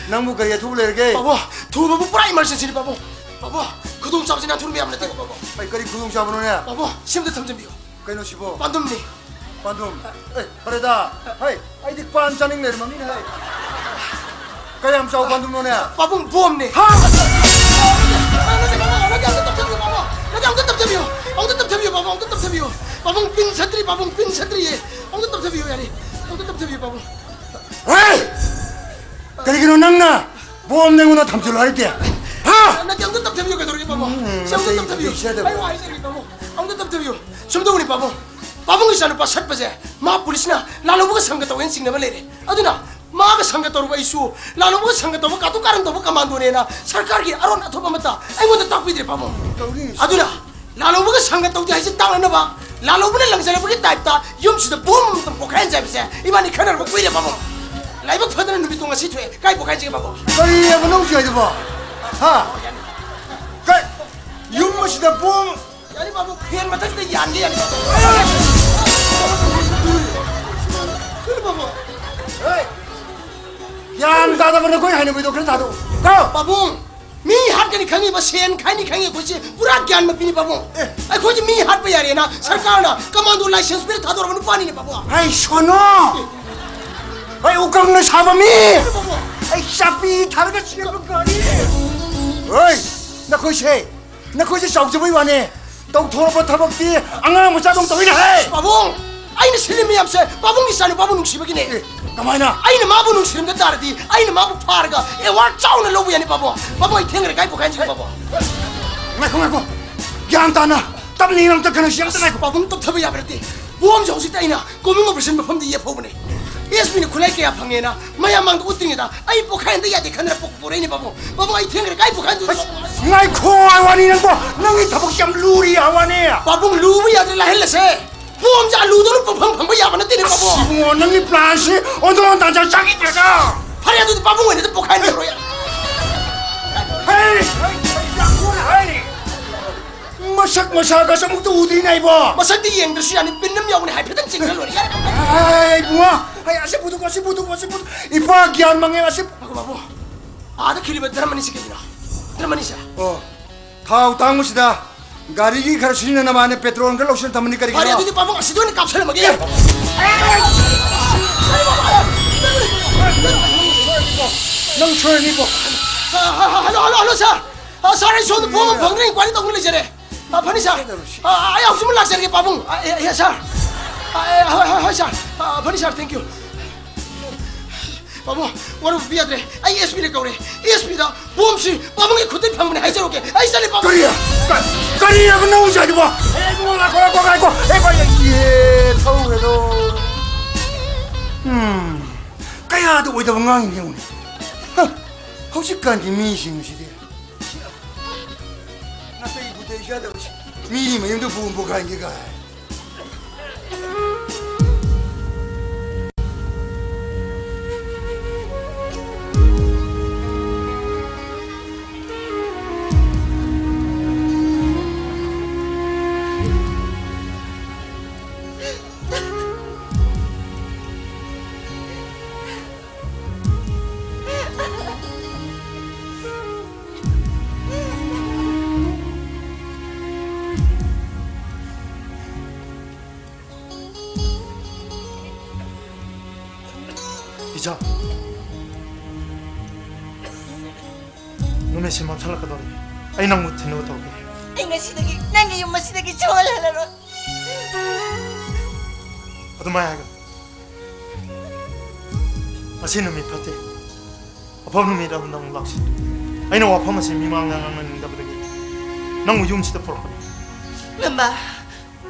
ꯅꯪꯕꯨ ꯀꯔꯤ ꯑꯊꯨꯕ ꯂꯩꯔꯒꯦ? ꯄꯥꯕꯨꯡ, ꯊꯨꯕꯕꯨ ꯄꯨꯔꯥ ꯏꯃꯥꯔꯖꯦꯟꯁꯤꯅꯤ, ꯄꯥꯕꯨꯡ꯫ ꯄꯥꯕꯨꯡ, ꯈꯨꯗꯣꯡꯆꯥꯕꯁꯤ ꯅꯥꯟꯊꯣꯛꯍꯟꯕ ꯌꯥꯕ ꯅꯠꯇꯦꯀꯣ, ꯄꯥꯕꯨꯡ꯫ ꯑꯩ ꯀꯔꯤ ꯈꯨꯗꯣꯡꯆꯥꯕꯅꯣꯅꯦ? ꯄꯥꯕꯨꯡ, ꯁꯤꯝꯇ ꯊꯝꯖꯤꯟꯕꯤꯌꯨ꯫ ꯀꯩꯅꯣ ꯁꯤꯕꯣ? ꯄꯥꯟꯗꯨꯝꯅꯤ꯫ ꯄꯥꯟꯗꯨꯝ? ꯑꯦ, ꯐꯔꯦꯗ꯫ ꯍꯩ, ꯑꯩꯗꯤ ꯄꯥꯟ ꯆꯥꯅꯤꯡ ꯂꯩꯔꯝꯃꯕꯅꯤꯅꯦ, ꯍꯩ꯫ ꯀꯌꯥꯝ ꯆꯥꯎ ꯄꯥꯟꯗꯨꯝꯅꯣꯅꯦ? ꯄꯥꯕꯨꯡ, ꯕꯣꯝꯅꯦ꯫ ꯍꯥ? ꯅꯠꯇꯦ, ꯄꯥꯕꯨꯡ, ꯅꯠꯇꯦ, ꯑꯝꯇ ꯊꯝꯖꯤꯟꯕꯤꯌꯨ, ꯄꯥꯕꯨꯡ꯫ ꯅꯠꯇꯦ, ꯑꯝꯇ ꯇꯞꯊꯕꯤꯌꯨ꯫ ꯑꯝꯇ ꯇꯞꯊꯕꯤꯌꯨ, ꯄꯥꯕꯨꯡ, ꯑꯝꯇ ꯇꯞꯊꯕꯤꯌꯨ꯫ ꯄꯥꯕꯨꯡ, ꯄꯤꯟ ꯁꯠꯇ꯭ꯔꯤ, ꯄꯥꯕꯨꯡ, ꯄꯤꯟ ꯁꯠꯇ꯭ꯔꯤꯌꯦ꯫ ꯑꯝꯇ ꯇꯞꯊꯕꯤꯌꯨ, ꯌꯥꯅꯤ꯫ ꯑꯝꯇ ꯇꯞꯊꯕꯤꯌꯨ, ꯄꯥꯕꯨꯡ꯫ ꯍꯩ! ꯀꯔꯤꯒꯤꯅꯣ ꯅꯪꯅ ꯕꯣꯝꯅ ꯑꯩꯉꯣꯟꯗ ꯊꯝꯖꯤꯜꯂꯣ ꯍꯥꯏꯔꯤꯗꯤ? ꯍꯥ? ꯅꯠꯇꯦ, ꯑꯝꯇ ꯇꯞꯊꯕꯤꯌꯨ, ꯀꯩꯗꯧꯔꯒꯦ, ꯄꯥꯕꯨꯡ? ꯎꯝ, ꯁꯤ ꯑꯝꯇ ꯅꯇꯩ ꯇꯞꯊꯕꯤꯌꯨ꯫ ꯏꯆꯦꯗꯕꯨ꯫ ꯑꯩ ꯋꯥ ꯍꯥꯏꯖꯒꯦ, ꯄꯥꯕꯨꯡ꯫ ꯑꯝꯇ ꯇꯞꯊꯕꯤꯌꯨ꯫ ꯁꯨꯝ ꯇꯧꯕꯅꯤ, ꯄꯥꯕꯨꯡ꯫ ꯄꯥꯕꯨꯡꯒꯤ ꯏꯆꯥꯅꯨꯄꯥ ꯁꯠꯄꯁꯦ, ꯃꯥ ꯄꯨꯂꯤꯁꯅ ꯂꯥꯜꯍꯧꯕꯒ ꯁꯪꯒ ꯇꯧꯋꯦꯅ ꯆꯤꯡꯅꯕ ꯂꯩꯔꯦ꯫ ꯑꯗꯨꯅ ꯃꯥꯒ ꯁꯪꯒ ꯇꯧꯔꯨꯕ ꯑꯩꯁꯨ ꯂꯥꯜꯍꯧꯕꯒ ꯁꯪꯒ ꯇꯧꯕ, ꯀꯥꯇꯨ ꯀꯥꯔꯟ ꯇꯧꯕ ꯀꯃꯥꯟꯗꯣꯅꯦꯅ ꯁꯔꯀꯥꯔꯒꯤ ꯑꯔꯣꯟ ꯑꯊꯨꯞ ꯑꯃꯠꯇ ꯑꯩꯉꯣꯟꯗ ꯇꯥꯛꯄꯤꯗ꯭ꯔꯦ, ꯄꯥꯕꯨꯡ꯫ ꯇꯧꯔꯤꯁꯦ꯫ ꯑꯗꯨꯅ ꯂꯥꯜꯍꯧꯕꯒ ꯁꯪꯒ ꯇꯧꯗꯦ ꯍꯥꯏꯁꯦ ꯇꯥꯛꯅꯅꯕ, ꯂꯥꯜꯍꯧꯕꯅ ꯂꯪꯖꯔꯛꯄꯒꯤ ꯇꯥꯏꯞꯇ ꯌꯨꯝꯁꯤꯗ ꯕꯣꯝ ꯑꯃꯇꯪ ꯄꯣꯈꯥꯏꯍꯟꯁꯦ ꯍꯥꯏꯕꯁꯦ ꯏꯕꯥꯅꯤ ꯈꯟꯅꯔꯕ ꯀꯨꯏꯔꯦ, ꯄꯥꯕꯨꯡ꯫ ꯂꯥꯏꯕꯛ ꯐꯗꯅ ꯅꯨꯃꯤꯠꯇꯣ ꯉꯁꯤ ꯊꯣꯛꯑꯦ꯫ ꯀꯥꯏ ꯄꯣꯈꯥꯏꯍꯟꯁꯤꯒꯦ, ꯄꯥꯕꯨꯡ? ꯀꯔꯤꯑꯕ ꯅꯪ ꯍꯧꯖꯤꯛ ꯍꯥꯏꯗꯨꯕꯣ? ꯍꯥ? ꯀꯩ? ꯌꯨꯝ ꯑꯁꯤꯗ ꯕꯣꯝ? ꯌꯥꯅꯤ, ꯄꯥꯕꯨꯡ, ꯐꯦꯟ ꯃꯊꯛꯁꯤꯗ ꯌꯥꯟꯒꯦ, ꯌꯥꯅꯤ, ꯄꯥꯕꯨꯡ꯫ ꯁꯤꯅꯤ, ꯄꯥꯕꯨꯡ꯫ ꯍꯦ! ꯒ꯭ꯌꯥꯟ ꯇꯥꯗꯕ ꯅꯈꯣꯏ ꯍꯩꯅꯕꯤꯗꯣ ꯈꯔ ꯊꯥꯗꯣꯛꯎ꯫ ꯀꯣ? ꯄꯥꯕꯨꯡ, ꯃꯤ ꯍꯥꯠꯀꯅꯤ ꯈꯪꯉꯤꯕ, ꯁꯦꯟ ꯈꯥꯏꯅꯤ ꯈꯪꯉꯤ, ꯑꯩꯈꯣꯏꯁꯦ ꯄꯨꯔꯥ ꯒ꯭ꯌꯥꯟ ꯃꯄꯤꯅꯤ, ꯄꯥꯕꯨꯡ꯫ ꯑꯦ꯫ ꯑꯩꯈꯣꯏꯁꯦ ꯃꯤ ꯍꯥꯠꯄ ꯌꯥꯔꯦꯅ ꯁꯔꯀꯥꯔꯅ ꯀꯃꯥꯟꯗꯣ ꯂꯥꯏꯁꯦꯟꯁ ꯄꯤꯔ ꯊꯥꯗꯣꯔꯛꯄ ꯅꯨꯄꯥꯅꯤꯅꯦ, ꯄꯥꯕꯨꯡ꯫ ꯍꯩ, ꯁꯣꯅꯣ! ꯍꯩ, ꯎꯀꯪꯅ ꯁꯥꯕ ꯃꯤ! ꯄꯥꯕꯨꯡ꯫ ꯑꯩ ꯆꯥꯛꯄꯤ ꯊꯥꯔꯒ ꯆꯦꯟꯕ ꯒꯥꯔꯤ! ꯍꯩ, ꯅꯈꯣꯏꯁꯦ ꯅꯈꯣꯏꯁꯦ ꯆꯥꯎꯖꯕꯩ ꯋꯥꯅꯦ, ꯇꯧꯊꯣꯔꯛꯄ ꯊꯕꯛꯇꯤ ꯑꯉꯥꯡ ꯃꯆꯥꯗꯧ ꯇꯧꯏꯅꯦ ꯍꯦ! ꯄꯥꯕꯨꯡ, ꯑꯩꯅ ꯁꯤꯜꯂꯤ ꯃꯌꯥꯝꯁꯦ ꯄꯥꯕꯨꯡꯒꯤ ꯏꯆꯥꯅꯨꯄꯥꯕꯨ ꯅꯨꯡꯁꯤꯕꯒꯤꯅꯦ꯫ ꯑꯦ, ꯀꯃꯥꯏꯅ? ꯑꯩꯅ ꯃꯥꯕꯨ ꯅꯨꯡꯁꯤꯔꯝꯗ ꯇꯥꯔꯗꯤ ꯑꯩꯅ ꯃꯥꯕꯨ ꯐꯥꯔꯒ ꯑꯦꯋꯥꯔꯗ ꯆꯥꯎꯅ ꯂꯧꯕ ꯌꯥꯅꯤ, ꯄꯥꯕꯨꯡ꯫ ꯄꯥꯕꯨꯡ, ꯑꯩ ꯊꯦꯡꯈ꯭ꯔꯦ, ꯀꯥꯏ ꯄꯣꯈꯥꯏꯍꯟꯁꯤꯒꯦ, ꯄꯥꯕꯨꯡ? ꯉꯥꯏꯈꯣ, ꯉꯥꯏꯈꯣ, ꯒ꯭ꯌꯥꯟ ꯇꯥꯅ ꯇꯞꯅ ꯏꯪꯅ ꯑꯝꯇ ꯈꯟꯅꯁꯤ, ꯑꯝꯇ ꯉꯥꯏꯈꯣ꯫ ꯄꯥꯕꯨꯡ, ꯇꯞꯊꯕ ꯌꯥꯕ ꯅꯠꯇꯦ꯫ ꯕꯣꯝꯁꯦ ꯍꯧꯖꯤꯛꯇ ꯑꯩꯅ ꯀꯣꯃꯤꯡ ꯑꯣꯄꯔꯦꯁꯟ ꯃꯐꯝꯗ ꯌꯦꯞꯍꯧꯕꯅꯦ꯫ ꯑꯦꯁ ꯄꯤꯅ ꯈꯨꯠꯂꯥꯏ ꯀꯌꯥ ꯐꯪꯉꯦꯅ ꯃꯌꯥꯝ ꯃꯥꯡꯗ ꯎꯠꯇ꯭ꯔꯤꯉꯩꯗ ꯑꯩ ꯄꯣꯈꯥꯏꯍꯟꯗ ꯌꯥꯗꯦ ꯈꯟꯗꯅ ꯄꯣꯛ-, ꯄꯣꯔꯛꯏꯅꯦ, ꯄꯥꯕꯨꯡ꯫ ꯄꯥꯕꯨꯡ, ꯑꯩ ꯊꯦꯡꯈ꯭ꯔꯦ, ꯀꯥꯏ ꯄꯣꯈꯥꯏꯍꯟꯗꯣꯏꯅꯣ, ꯄꯥꯕꯨꯡ? ꯉꯥꯏꯈꯣ ꯍꯥꯏ ꯋꯥꯅꯤ ꯅꯪꯕꯣ, ꯅꯪꯒꯤ ꯊꯕꯛꯁꯦ ꯌꯥꯝ ꯂꯨꯔꯤ ꯍꯥꯏ ꯋꯥꯅꯤ꯫ ꯄꯥꯕꯨꯡ, ꯂꯨꯕ ꯌꯥꯗ꯭ꯔꯦ, ꯂꯥꯏꯍꯜꯂꯁꯦ꯫ ꯕꯣꯝꯁꯦ ꯑꯂꯨꯗꯧꯅ ꯄꯪꯐꯪ ꯐꯪꯕ ꯌꯥꯕ ꯅꯠꯇꯦꯅꯦ, ꯑꯁ, ꯄꯥꯕꯨꯡ꯫ ꯏꯕꯨꯡꯉꯣ, ꯅꯪꯒꯤ ꯄ꯭ꯂꯥꯟꯁꯤ ꯑꯣꯟꯊꯣꯛ ꯑꯣꯟꯊꯥꯟ ꯆꯥꯈꯤꯗ꯭ꯔꯦꯗ꯫ ꯐꯔꯦ, ꯑꯗꯨꯗꯤ ꯄꯥꯕꯨꯡ ꯑꯣꯏꯅ ꯑꯗꯨꯝ ꯄꯣꯈꯥꯏꯍꯟꯈ꯭ꯔꯣ ꯌꯥꯔꯦ꯫ ꯍꯩ! ꯍꯩ! ꯃꯁꯛ ꯄꯩꯁꯥꯒꯁꯨ ꯑꯃꯨꯛꯇ ꯎꯗ꯭ꯔꯤꯅꯦ ꯑꯩꯕꯣ꯫ ꯃꯁꯛꯇꯤ ꯌꯦꯡꯗ꯭ꯔꯁꯨ ꯌꯥꯅꯤ, ꯄꯤꯟ ꯑꯃ ꯌꯥꯎꯕꯅꯦ, ꯍꯥꯏꯐꯦꯠꯇꯪ ꯆꯤꯡꯉ ꯂꯣꯏꯔꯦ꯫ ꯌꯥꯔꯦ꯫ ꯑꯦ, ꯏꯕꯨꯡꯉꯣ, ꯑꯩ ꯑꯁꯤ ꯄꯨꯊꯣꯛꯀꯣ, ꯑꯁꯤ ꯄꯨꯊꯣꯛꯀꯣ, ꯑꯁꯤ ꯄꯨꯊꯣꯛ-, ꯏꯄꯥ ꯒ꯭ꯌꯥꯟ ꯃꯥꯡꯉꯦ, ꯑꯁꯤ꯫ ꯉꯥꯏꯈꯣ, ꯕꯥꯕꯨ꯫ ꯑꯥꯗ ꯈꯤꯜꯂꯤꯕ ꯗ꯭ꯔꯝ ꯑꯅꯤꯁꯤ ꯀꯩꯒꯤꯅꯣ? ꯗ꯭ꯔꯝ ꯑꯅꯤꯁꯦ? ꯑꯣ, ꯊꯥꯎ ꯇꯥꯡꯕꯁꯤꯗ ꯒꯥꯔꯤꯒꯤ ꯈꯔ ꯁꯤꯖꯤꯟꯅꯅꯕ ꯍꯥꯏꯅ ꯄꯦꯇ꯭ꯔꯣꯜ ꯈꯔ ꯂꯧꯁꯤꯜꯂ ꯊꯝꯕꯅꯤ, ꯀꯔꯤꯒꯤꯅꯣ? ꯐꯔꯦ, ꯑꯗꯨꯗꯤ ꯄꯥꯕꯨꯡ ꯑꯁꯤꯗ ꯑꯣꯏꯅ ꯀꯥꯞꯁꯜꯂꯝꯃꯒꯦ꯫ ꯑꯦ! ꯅꯪ ꯁꯣꯏꯔꯅꯤꯀꯣ꯫ ꯑ, ꯍ-, ꯍ-, ꯍꯜꯂꯣ, ꯍꯜꯂꯣ, ꯍꯜꯂꯣ, ꯁꯥꯔ꯫ ꯑ, ꯁꯥꯔ, ꯑꯩ ꯁꯣꯝꯗ ꯐꯣꯝ ꯑꯃ ꯐꯪꯗ꯭ꯔꯦ, ꯏꯟꯀ꯭ꯋꯥꯏꯔꯤ ꯇꯧꯗꯨꯅ ꯂꯩꯖꯔꯦ꯫ ꯑ, ꯐꯅꯤ, ꯁꯥꯔ꯫ ꯑ, ꯑꯩ ꯍꯧꯖꯤꯛꯃꯛ ꯂꯥꯛꯆꯔꯒꯦ, ꯄꯥꯕꯨꯡ꯫ ꯑ, ꯑꯦ, ꯑꯦ, ꯁꯥꯔ꯫ ꯑ, ꯑꯦ, ꯍꯣꯏ, ꯍꯣꯏ, ꯍꯣꯏ, ꯁꯥꯔ꯫ ꯑ, ꯐꯅꯤ, ꯁꯥꯔ, thank you꯫ ꯄꯥꯕꯨꯡ, ꯋꯥꯔꯧꯕꯤꯕ ꯌꯥꯗ꯭ꯔꯦ꯫ ꯑꯩ ꯑꯦꯁ ꯄꯤꯅ ꯀꯧꯔꯦ꯫ ꯑꯦꯁ ꯄꯤꯗ ꯐꯣꯝꯁꯤ ꯄꯥꯕꯨꯡꯒꯤ ꯈꯨꯠꯇꯩ ꯐꯪꯕꯅꯦ ꯍꯥꯏꯖꯔꯨꯒꯦ꯫ ꯑꯩ ꯆꯠꯂꯦ, ꯄꯥꯕꯨꯡ꯫ ꯀꯔꯤ? ꯀ-, ꯀꯔꯤ ꯍꯥꯏꯕꯅꯣ ꯍꯧꯖꯤꯛ ꯍꯥꯏꯗꯨꯕꯣ? ꯑꯦ, ꯏꯕꯨꯡꯉꯣ, ꯉꯥꯏꯈꯣ, ꯉꯥꯏꯈꯣ, ꯉꯥꯏꯈꯣ꯫ ꯑꯦ, ꯚꯥꯏ, ꯑꯩ, ꯑꯦ, ꯊꯧꯈ꯭ꯔꯦꯗꯣ꯫ ꯎꯝ, ꯀꯌꯥꯗ ꯑꯣꯏꯗꯕ ꯉꯥꯡꯉꯤꯅꯣ ꯌꯦꯡꯉꯨꯅꯦ꯫ ꯍ, ꯍꯧꯖꯤꯛꯀꯥꯟꯒꯤ ꯃꯤꯁꯤꯡꯁꯤꯗꯤ꯫ ꯅꯥꯇꯩ ꯄꯨꯇꯩ ꯆꯥꯗꯕꯁꯤ꯫ ꯃꯤꯒꯤ ꯃꯌꯨꯝꯗ ꯕꯣꯝꯕꯨ ꯈꯥꯏꯒꯦ ꯀꯥꯏ꯫ ꯏꯆꯥ, ꯅꯨꯃꯤꯠꯁꯤ ꯃꯝꯁꯤꯜꯂꯛꯀꯗꯧꯔꯦ꯫ ꯑꯩ ꯅꯪꯕꯨ ꯊꯤꯟꯅꯕ ꯇꯧꯔꯛꯀꯦ꯫ ꯑꯩ ꯉꯁꯤꯗꯒꯤ ꯅꯪꯒꯤ ꯌꯨꯝ ꯑꯁꯤꯗꯒꯤ ꯁꯨꯡꯍꯜ ꯍꯜꯂꯔꯣꯏ꯫ ꯑꯗꯨꯃꯥꯏ ꯍꯥꯏꯒꯅꯨ꯫ ꯉꯁꯤ ꯅꯨꯃꯤꯠ ꯐꯠꯇꯦ꯫ ꯑꯐꯕ ꯅꯨꯃꯤꯠ ꯑꯃꯗ ꯑꯃꯨꯛ ꯂꯥꯛꯁꯤ꯫ ꯑꯩꯅ ꯋꯥꯐꯝ ꯑꯁꯤ ꯃꯤꯃꯥꯡꯗ ꯉꯥꯡꯅꯅꯤꯡꯗꯕꯗꯒꯤ ꯅꯪꯕꯨ ꯌꯨꯝꯁꯤꯗ ꯄꯨꯔꯛꯄꯅꯤ꯫ ꯉꯝꯕ,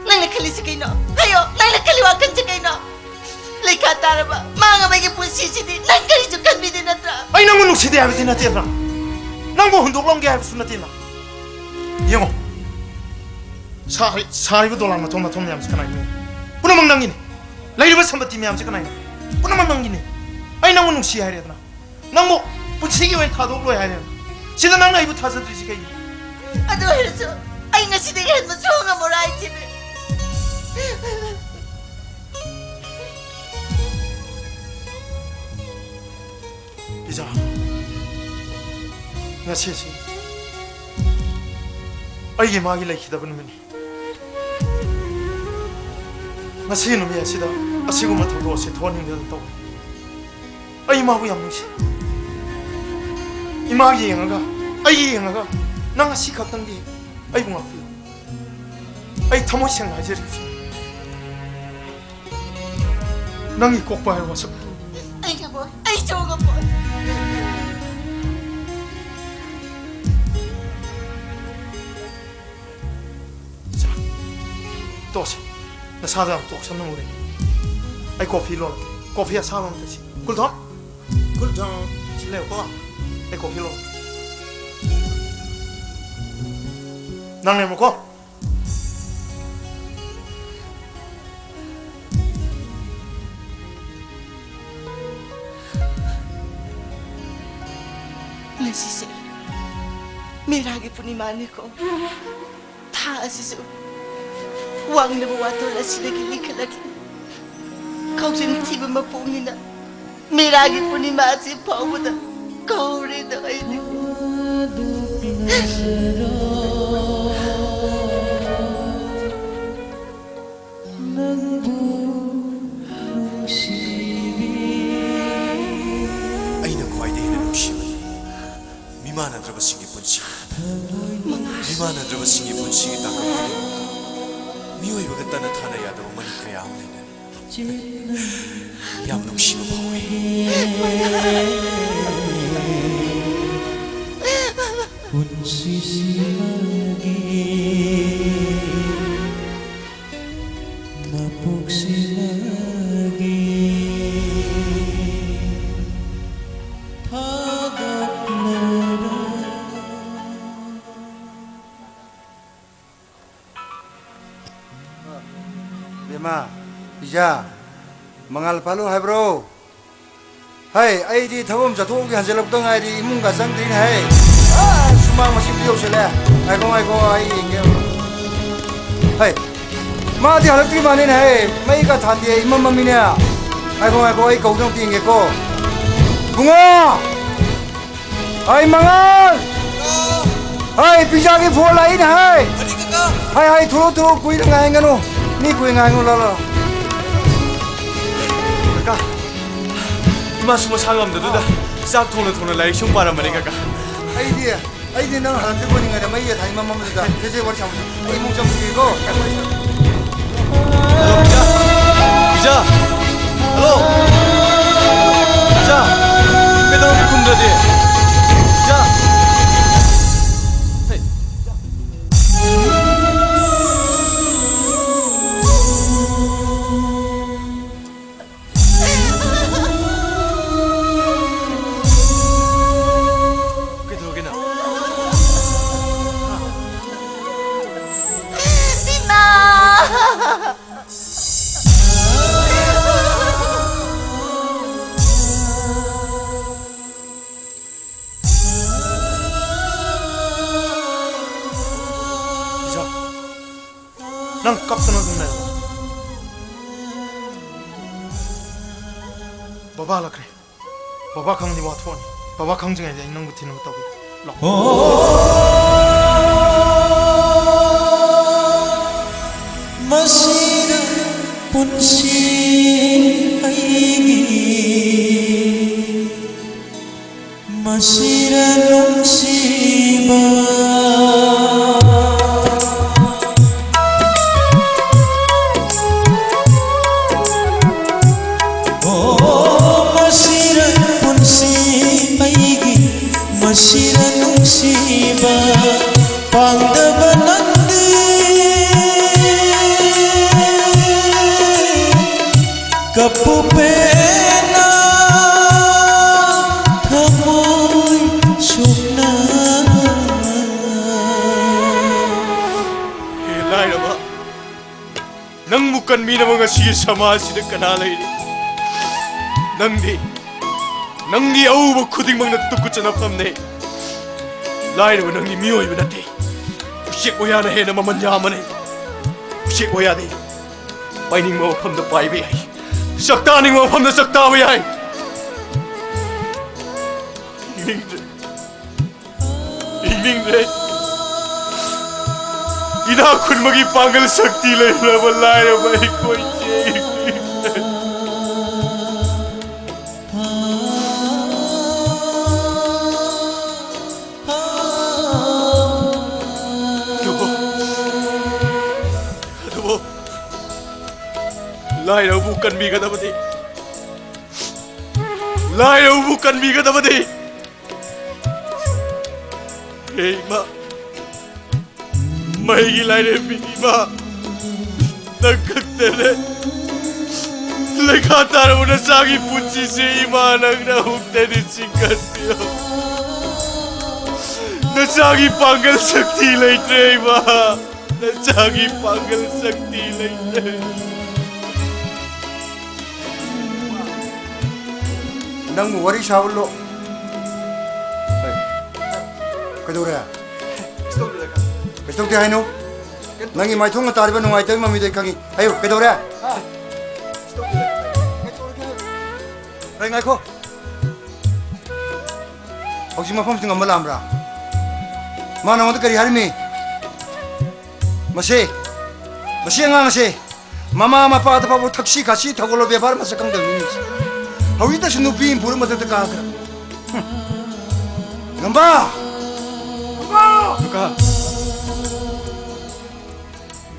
ꯅꯪꯅ ꯈꯜꯂꯤꯁꯤ ꯀꯩꯅꯣ? ꯍꯥꯏꯌꯣ, ꯅꯪꯅ ꯈꯜꯂꯤ ꯋꯥꯈꯜꯁꯤ ꯀꯩꯅꯣ? ꯂꯩꯈꯥ ꯇꯥꯔꯕ ꯃꯥꯡꯉꯕꯒꯤ ꯄꯨꯟꯁꯤꯁꯤꯗꯤ ꯅꯪ ꯀꯔꯤꯁꯨ ꯈꯟꯕꯤꯗꯦ ꯅꯠꯇ꯭ꯔꯥ? ꯑꯩ ꯅꯪꯕꯨ ꯅꯨꯡꯁꯤꯗꯦ ꯍꯥꯏꯕꯗꯤ ꯅꯠꯇꯦꯗꯅ, ꯅꯪꯕꯨ ꯍꯨꯟꯗꯣꯛꯂꯝꯒꯦ ꯍꯥꯏꯕꯁꯨ ꯅꯠꯇꯦꯅ꯫ ꯌꯦꯡꯉꯣ, ꯁꯥꯔꯤ-, ꯁꯥꯔꯤꯕ ꯗꯣꯂꯥꯟ ꯃꯊꯣꯟ ꯃꯊꯣꯟ ꯃꯌꯥꯝꯁꯤ ꯀꯅꯥꯒꯤꯅꯣ? ꯄꯨꯝꯅꯃꯛ ꯅꯪꯒꯤꯅꯤ꯫ ꯂꯩꯔꯤꯕ ꯁꯝꯄꯇꯤ ꯃꯌꯥꯝꯁꯤ ꯀꯅꯥꯒꯤꯅꯣ? ꯄꯨꯝꯅꯃꯛ ꯅꯪꯒꯤꯅꯤ꯫ ꯑꯩ ꯅꯪꯕꯨ ꯅꯨꯡꯁꯤ ꯍꯥꯏꯔꯦꯗꯅ, ꯅꯪꯕꯨ ꯄꯨꯟꯁꯤꯒꯤ ꯑꯣꯏꯅ ꯊꯥꯗꯣꯛꯂꯣꯏ ꯍꯥꯏꯔꯦꯗꯅ, ꯁꯤꯗ ꯅꯪꯅ ꯑꯩꯕꯨ ꯊꯥꯖꯗ꯭ꯔꯤꯁꯤ ꯀꯩꯒꯤꯅꯣ? ꯑꯗꯨ ꯑꯣꯏꯔꯁꯨ ꯑꯩ ꯉꯁꯤꯗꯒꯤ ꯍꯦꯟꯕ ꯁꯨꯡꯉꯝ ꯉꯝꯃꯔꯣꯏ, ꯍꯥꯏꯁꯤꯅꯤ꯫ ꯏꯆꯥ, ꯉꯁꯤꯁꯤ ꯑꯩꯒꯤ ꯏꯃꯥꯒꯤ ꯂꯩꯈꯤꯗꯕ ꯅꯨꯃꯤꯠꯅꯤ꯫ ꯉꯁꯤ ꯅꯨꯃꯤꯠ ꯑꯁꯤꯗ ꯑꯁꯤꯒꯨꯝꯕ ꯊꯧꯗꯣꯛ ꯑꯁꯤ ꯊꯣꯛꯍꯟꯅꯤꯡꯗꯅ ꯇꯧꯕꯅꯤ꯫ ꯑꯩ ꯏꯃꯥꯕꯨ ꯌꯥꯝ ꯅꯨꯡꯁꯤ꯫ ꯏꯃꯥꯒꯤ ꯌꯦꯡꯉꯒ, ꯑꯩꯒꯤ ꯌꯦꯡꯉꯒ, ꯅꯪ ꯉꯁꯤ ꯈꯛꯇꯪꯗꯤ ꯑꯩꯕꯨ ꯉꯥꯛꯄꯤꯌꯨ꯫ ꯑꯩ ꯊꯃꯣꯏ ꯁꯦꯡꯅ ꯍꯥꯏꯖꯔꯤꯕꯁꯤ꯫ ꯅꯪꯒꯤ ꯀꯣꯛꯄ ꯍꯥꯏꯕ ꯃꯁꯛ ꯑꯩ ꯉꯝꯃꯣꯏ, ꯑꯩ ꯆꯣꯡ ꯉꯝꯃꯣꯏ꯫ ꯏꯆꯥ, ꯇꯣꯛꯁꯤ꯫ ꯅꯁꯥꯗ ꯌꯥꯝ ꯇꯣꯛꯁꯟꯅ ꯎꯔꯦ꯫ ꯑꯩ ꯀꯣꯐꯤ ꯂꯣꯜꯂꯛꯀꯦ꯫ ꯀꯣꯐꯤ ꯑꯁꯥꯕ ꯑꯃ ꯊꯛꯁꯤ꯫ Cool down. Cool down. ꯁꯤ ꯂꯩꯌꯨꯀꯣ꯫ ꯑꯩ ꯀꯣꯐꯤ ꯂꯣꯜꯂꯛꯀꯦ꯫ ꯅꯪ ꯂꯩꯔꯝꯃꯨꯀꯣ꯫ ꯉꯁꯤꯁꯦ ꯃꯦꯔꯥꯒꯤ ꯄꯨꯔꯅꯤꯃꯥꯅꯤꯀꯣ꯫ ꯊꯥ ꯑꯁꯤꯁꯨ ꯋꯥꯡꯂꯕ ꯋꯥꯇꯣꯜ ꯑꯁꯤꯗꯒꯤ ꯂꯤꯈꯠꯂꯛꯂꯤ꯫ ꯈꯥꯎꯖꯤꯟ ꯊꯤꯕ ꯃꯄꯣꯛꯅꯤꯅ ꯃꯦꯔꯥꯒꯤ ꯄꯨꯔꯅꯤꯃꯥ ꯑꯁꯤ ꯐꯥꯎꯕꯗ ꯀꯥꯎꯔꯦꯗ ꯑꯩꯗꯤ꯫ ꯑꯩꯅ ꯈ꯭ꯋꯥꯏꯗꯒꯤ ꯍꯦꯟꯅ ꯅꯨꯡꯁꯤꯕꯗꯤ ꯃꯤꯃꯥꯟꯅꯗ꯭ꯔꯕꯁꯤꯡꯒꯤ ꯄꯨꯟꯁꯤ꯫ ꯃꯤꯃꯥꯟꯅꯗ꯭ꯔꯕꯁꯤꯡꯒꯤ ꯄꯨꯟꯁꯤꯒꯤ ꯇꯥꯡꯀꯛ ꯈꯨꯗꯤꯡꯃꯛꯇ ꯃꯤꯑꯣꯏꯕꯒ ꯇꯠꯅ ꯊꯥꯅ ꯌꯥꯗꯕ ꯃꯔꯤ ꯀꯌꯥ ꯑꯃ ꯂꯩꯅꯔꯤ꯫ ꯌꯥꯝ ꯅꯨꯡꯁꯤꯕ ꯐꯥꯎꯏ꯫ ꯄꯨꯟꯁꯤꯁꯤꯃꯒꯤ ꯃꯄꯣꯛꯁꯤꯃꯒꯤ ꯊꯥꯒꯠꯂꯔꯣꯏ꯫ ꯕꯦꯝꯃ, ꯄꯤꯖꯥ, ꯃꯉꯥꯜ ꯄꯥꯜꯂꯨ ꯍꯥꯏꯕ꯭ꯔꯣ? ꯍꯩ, ꯑꯩꯗꯤ ꯊꯕꯛ ꯑꯃ ꯆꯠꯊꯣꯛꯎꯒꯦ, ꯍꯟꯖꯤꯜꯂꯛꯄꯗ ꯉꯥꯏꯔꯤ, ꯏꯃꯨꯡꯒ ꯆꯪꯗ꯭ꯔꯤꯅꯦ ꯍꯩ꯫ ꯑꯥ, ꯁꯨꯃꯥꯡ ꯃꯁꯤꯕꯨ ꯌꯧꯁꯤꯜꯂꯦ꯫ ꯉꯥꯏꯈꯣ, ꯉꯥꯏꯈꯣ, ꯑꯩ ꯌꯦꯡꯒꯦ꯫ ꯍꯩ, ꯃꯥꯗꯤ ꯍꯜꯂꯛꯇ꯭ꯔꯤ ꯃꯥꯜꯂꯦꯅꯦ꯫ ꯍꯩ, ꯃꯩꯒ ꯊꯥꯟꯗꯦ, ꯏꯃꯝ ꯃꯝꯃꯤꯅꯦ꯫ ꯉꯥꯏꯈꯣ, ꯉꯥꯏꯈꯣ, ꯑꯩ ꯀꯧꯗ ꯑꯝꯇ ꯌꯦꯡꯒꯦꯀꯣ꯫ ꯏꯕꯨꯡꯉꯣ! ꯍꯩ, ꯃꯉꯥꯜ! ꯍꯩ, ꯄꯤꯖꯥꯒꯤ ꯐꯣꯟ ꯂꯥꯛꯏꯅꯦ, ꯍꯩ! ꯍꯩ, ꯍꯩ, ꯊꯣꯛꯂꯛꯑꯣ, ꯊꯣꯛꯂꯛꯑꯣ, ꯀꯨꯏꯅ ꯉꯥꯏꯍꯟꯒꯅꯨ꯫ ꯃꯤ ꯀꯨꯏꯅ ꯉꯥꯏꯍꯟꯒꯅꯨ, ꯂꯥꯛꯑꯣ, ꯂꯥꯛꯑꯣ꯫ ꯀꯀꯥ, ꯏꯃꯥꯁꯨ ꯃꯁꯥ ꯉꯝꯗꯗꯨꯗ ꯆꯥꯛ ꯊꯣꯡꯅ ꯊꯣꯡꯅ ꯂꯥꯏꯔꯤꯛ ꯁꯨꯝ ꯄꯥꯔꯝꯕꯅꯦ, ꯀꯀꯥ꯫ ꯑꯩꯗꯤ, ꯑꯩꯗꯤ ꯅꯪ ꯍꯜꯂꯛꯇ꯭ꯔꯤꯕꯣꯏ ꯅꯤꯡꯉꯦꯅꯦ, ꯃꯩꯒ ꯊꯥꯏ ꯃꯝꯃꯝꯗꯨꯗ꯫ ꯁꯦ, ꯁꯦ, ꯋꯥꯔꯤ ꯁꯥꯕꯁꯦ꯫ ꯑꯩ ꯏꯃꯨꯡ ꯆꯪꯉꯨꯒꯦꯀꯣ꯫ ꯍꯜꯂꯣ, ꯄꯤꯖꯥ! ꯄꯤꯖꯥ! ꯍꯜꯂꯣ! ꯄꯤꯖꯥ! ꯀꯩꯗꯧꯔꯒꯦ ꯈꯨꯝꯗ꯭ꯔꯗꯤ? ꯄꯤꯖꯥ! ꯍꯦ, ꯄꯤꯖꯥ! ꯀꯩꯗꯧꯔꯒꯦ ꯅꯪ? ꯏꯃꯥ! ꯄꯤꯖꯥ, ꯅꯪ ꯀꯞꯇꯅ ꯑꯗꯨꯝ ꯂꯩꯔꯕ? ꯕꯕꯥ ꯍꯜꯂꯛꯈ꯭ꯔꯦ꯫ ꯕꯕꯥ ꯈꯪꯉꯗꯤ ꯋꯥ ꯊꯣꯛꯑꯅꯤ꯫ ꯕꯕꯥ ꯈꯪꯗ꯭ꯔꯤꯉꯩꯗ ꯑꯩ ꯅꯪꯕꯨ ꯊꯤꯅꯕ ꯇꯧꯒꯦ꯫ ꯂꯥꯛꯑꯣ꯫ ꯃꯁꯤꯅ ꯄꯨꯟꯁꯤ ꯑꯩꯒꯤ, ꯃꯁꯤꯅ ꯅꯨꯡꯁꯤꯕ꯫ ꯑꯣ, ꯃꯁꯤꯔ ꯄꯨꯟꯁꯤ ꯑꯩꯒꯤ, ꯃꯁꯤꯔ ꯅꯨꯡꯁꯤꯕ ꯄꯥꯝꯗꯕ ꯅꯪꯗꯤ꯫ ꯀꯞꯄꯨ ꯄꯦꯟꯅ ꯊꯃꯣꯏ ꯁꯣꯛꯅ꯫ ꯍꯦ ꯂꯥꯏꯔꯕ, ꯅꯪꯕꯨ ꯀꯟꯕꯤꯅꯕ ꯉꯁꯤꯒꯤ ꯁꯃꯥꯖꯁꯤꯗ ꯀꯅꯥ ꯂꯩꯔꯤ? ꯅꯪꯗꯤ, ꯅꯪꯗꯤ ꯑꯎꯕ ꯈꯨꯗꯤꯡꯃꯛꯅ ꯇꯨꯀꯠꯆꯅꯐꯝꯅꯦ꯫ ꯂꯥꯏꯔꯕ ꯅꯪꯗꯤ ꯃꯤꯑꯣꯏꯕ ꯅꯠꯇꯦ꯫ ꯎꯆꯦꯛ ꯋꯥꯌꯥꯅ ꯍꯦꯟꯅ ꯃꯃꯜ ꯌꯥꯝꯕꯅꯤ꯫ ꯎꯆꯦꯛ ꯋꯥꯌꯥꯗꯤ ꯄꯥꯏꯅꯤꯡꯕ ꯃꯐꯝꯗ ꯄꯥꯏꯕ ꯌꯥꯏ, ꯆꯥꯛꯇꯥꯅꯤꯡꯕ ꯃꯐꯝꯗ ꯆꯥꯛꯇꯥꯕ ꯌꯥꯏ꯫ ꯍꯤꯡꯅꯤꯡꯗ꯭ꯔꯦ꯫ ꯍꯤꯡꯅꯤꯡꯗ꯭ꯔꯦ꯫ ꯏꯅꯥꯛ ꯈꯨꯟꯕꯒꯤ ꯄꯥꯡꯒꯜ ꯁꯛꯇꯤ ꯂꯩꯔꯕ ꯂꯥꯏꯔꯕ ꯑꯩꯈꯣꯏꯁꯦ ꯍꯤꯡꯅꯤꯡꯗ꯭ꯔꯦ꯫ ꯑꯗꯨꯕꯨ, ꯑꯗꯨꯕꯨ, ꯂꯥꯏꯔꯕꯕꯨ ꯀꯟꯕꯤꯒꯗꯕꯗꯤ, ꯂꯥꯏꯔꯕꯕꯨ ꯀꯟꯕꯤꯒꯗꯕꯗꯤ꯫ ꯍꯦ ꯏꯃꯥ, ꯃꯩꯒꯤ ꯂꯥꯏꯔꯦꯝꯕꯤ ꯏꯃꯥ, ꯅꯪ ꯈꯛꯇꯅꯦ꯫ ꯂꯩꯈꯥ ꯇꯥꯔꯕ ꯅꯆꯥꯒꯤ ꯄꯨꯟꯁꯤꯁꯦ ꯏꯃꯥ, ꯅꯪꯅ ꯑꯃꯨꯛꯇꯗꯤ ꯆꯤꯡꯈꯠꯄꯤꯌꯨ꯫ ꯅꯆꯥꯒꯤ ꯄꯥꯡꯒꯜ ꯁꯛꯇꯤ ꯂꯩꯇ꯭ꯔꯦ ꯏꯃꯥ, ꯅꯆꯥꯒꯤ ꯄꯥꯡꯒꯜ ꯁꯛꯇꯤ ꯂꯩꯇ꯭ꯔꯦ꯫ ꯅꯪꯕꯨ ꯋꯥꯔꯤ ꯁꯥꯕ ꯂꯣ-, ꯍꯩ꯫ ꯀꯩꯗꯧꯔꯦ? ꯀꯩꯁꯨ ꯇꯧꯗꯦ ꯍꯥꯏꯅꯣ? ꯅꯪꯒꯤ ꯃꯥꯏꯊꯣꯡꯅ ꯇꯥꯔꯤꯕ ꯅꯨꯡꯉꯥꯏꯇꯕꯒꯤ ꯃꯃꯤꯗꯣ ꯑꯩ ꯈꯪꯉꯤ꯫ ꯍꯥꯏꯌꯨ, ꯀꯩꯗꯧꯔꯦ? ꯍꯩ, ꯉꯥꯏꯈꯣ꯫ ꯍꯧꯖꯤꯛ ꯃꯐꯝꯁꯤ ꯉꯝꯕ ꯂꯥꯛꯑꯝꯕ꯭ꯔꯥ? ꯃꯥ ꯅꯉꯣꯟꯗ ꯀꯔꯤ ꯍꯥꯏꯔꯝꯃꯤ? ꯃꯁꯤ, ꯃꯁꯤ ꯑꯉꯥꯡ ꯑꯁꯤ ꯃꯃꯥ ꯃꯄꯥꯗ ꯐꯥꯎꯕ ꯊꯛꯁꯤ ꯈꯥꯁꯤ ꯊꯧꯒꯜꯂꯣꯟ ꯕꯦꯕꯥꯔ ꯃꯁꯛ ꯈꯪꯗꯕ ꯃꯤꯅꯤ꯫ ꯍꯧꯖꯤꯛꯇꯁꯨ ꯅꯨꯄꯤ ꯑꯃ ꯄꯨꯔ ꯃꯊꯛꯇ ꯀꯥꯈ꯭ꯔꯦ꯫ ꯍꯨꯝ꯫ ꯉꯝꯕ! ꯀꯀꯥ,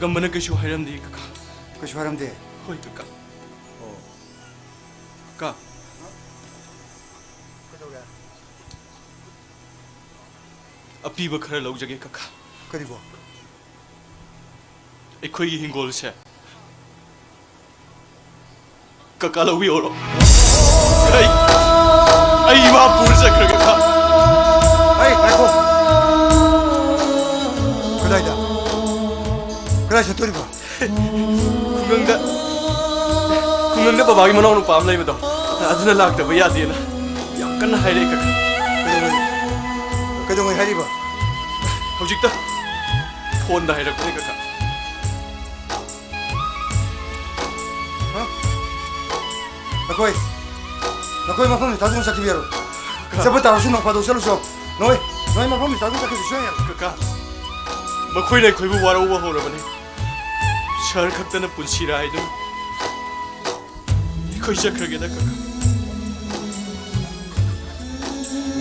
ꯒꯝꯕꯅ ꯀꯩꯁꯨ ꯍꯥꯏꯔꯝꯗꯦ, ꯀꯀꯥ꯫ ꯀꯩꯁꯨ ꯍꯥꯏꯔꯝꯗꯦ? ꯍꯣꯏ, ꯀꯀꯥ꯫ ꯑꯣ꯫ ꯀꯀꯥ꯫ ꯀꯩꯗꯧꯔꯦ? ꯑꯄꯤꯕ ꯈꯔ ꯂꯧꯖꯒꯦ, ꯀꯀꯥ꯫ ꯀꯔꯤꯕꯣ? ꯑꯩꯈꯣꯏꯒꯤ ꯍꯤꯡꯒꯣꯜꯁꯦ ꯀꯀꯥ ꯂꯧꯕꯤꯍꯧꯔꯣ꯫ ꯑꯩ, ꯑꯩ ꯏꯃꯥ ꯄꯨꯔ ꯆꯠꯈ꯭ꯔꯒꯦ, ꯀꯀꯥ꯫ ꯑꯩ, ꯉꯥꯏꯈꯣ꯫ ꯀꯗꯥꯏꯗ? ꯀꯗꯥꯏ ꯆꯠꯇꯣꯔꯤꯕ? ꯈꯨꯡꯒꯪꯗ, ꯈꯨꯡꯒꯪꯗ ꯕꯕꯥꯒꯤ ꯃꯅꯥꯎ ꯅꯨꯄꯥ ꯑꯃ ꯂꯩꯕꯗꯣ, ꯑꯗꯨꯅ ꯂꯥꯛꯇꯕ ꯌꯥꯗꯦꯅ ꯌꯥꯝ ꯀꯟꯅ ꯍꯥꯏꯔꯛꯑꯦ, ꯀꯀꯥ꯫ ꯀꯩꯗꯧꯉꯩ, ꯀꯩꯗꯧꯉꯩ ꯍꯥꯏꯔꯤꯕ? ꯍꯧꯖꯤꯛꯇ ꯐꯣꯟꯗ ꯍꯥꯏꯔꯛꯄꯅꯦ, ꯀꯀꯥ꯫ ꯍꯥ? ꯅꯈꯣꯏ, ꯅꯈꯣꯏ ꯃꯐꯝꯁꯤ ꯊꯥꯗꯣꯛꯅ ꯆꯠꯈꯤꯕ ꯌꯥꯔꯣꯏ꯫ ꯀꯀꯥ꯫ ꯆꯠꯄ ꯇꯥꯔꯁꯨ ꯅꯣꯡ ꯐꯥꯗꯣꯛ ꯆꯠꯂꯨꯁꯣ꯫ ꯅꯈꯣꯏ, ꯅꯈꯣꯏ ꯃꯐꯝꯁꯤ ꯊꯥꯗꯣꯛꯅ ꯆꯠꯈꯤꯕ ꯁꯨꯡꯌꯥ ꯌꯥꯔꯣꯏ꯫ ꯀꯀꯥ, ꯃꯈꯣꯏꯅ ꯑꯩꯈꯣꯏꯕꯨ ꯋꯥꯔꯧꯕ ꯍꯧꯔꯕꯅꯤ꯫ ꯁꯍꯔ ꯈꯛꯇꯅ ꯄꯨꯟꯁꯤꯔꯥ ꯍꯥꯏꯗꯨꯅ꯫ ꯑꯩꯈꯣꯏ ꯆꯠꯈ꯭ꯔꯒꯦꯗ, ꯀꯀꯥ꯫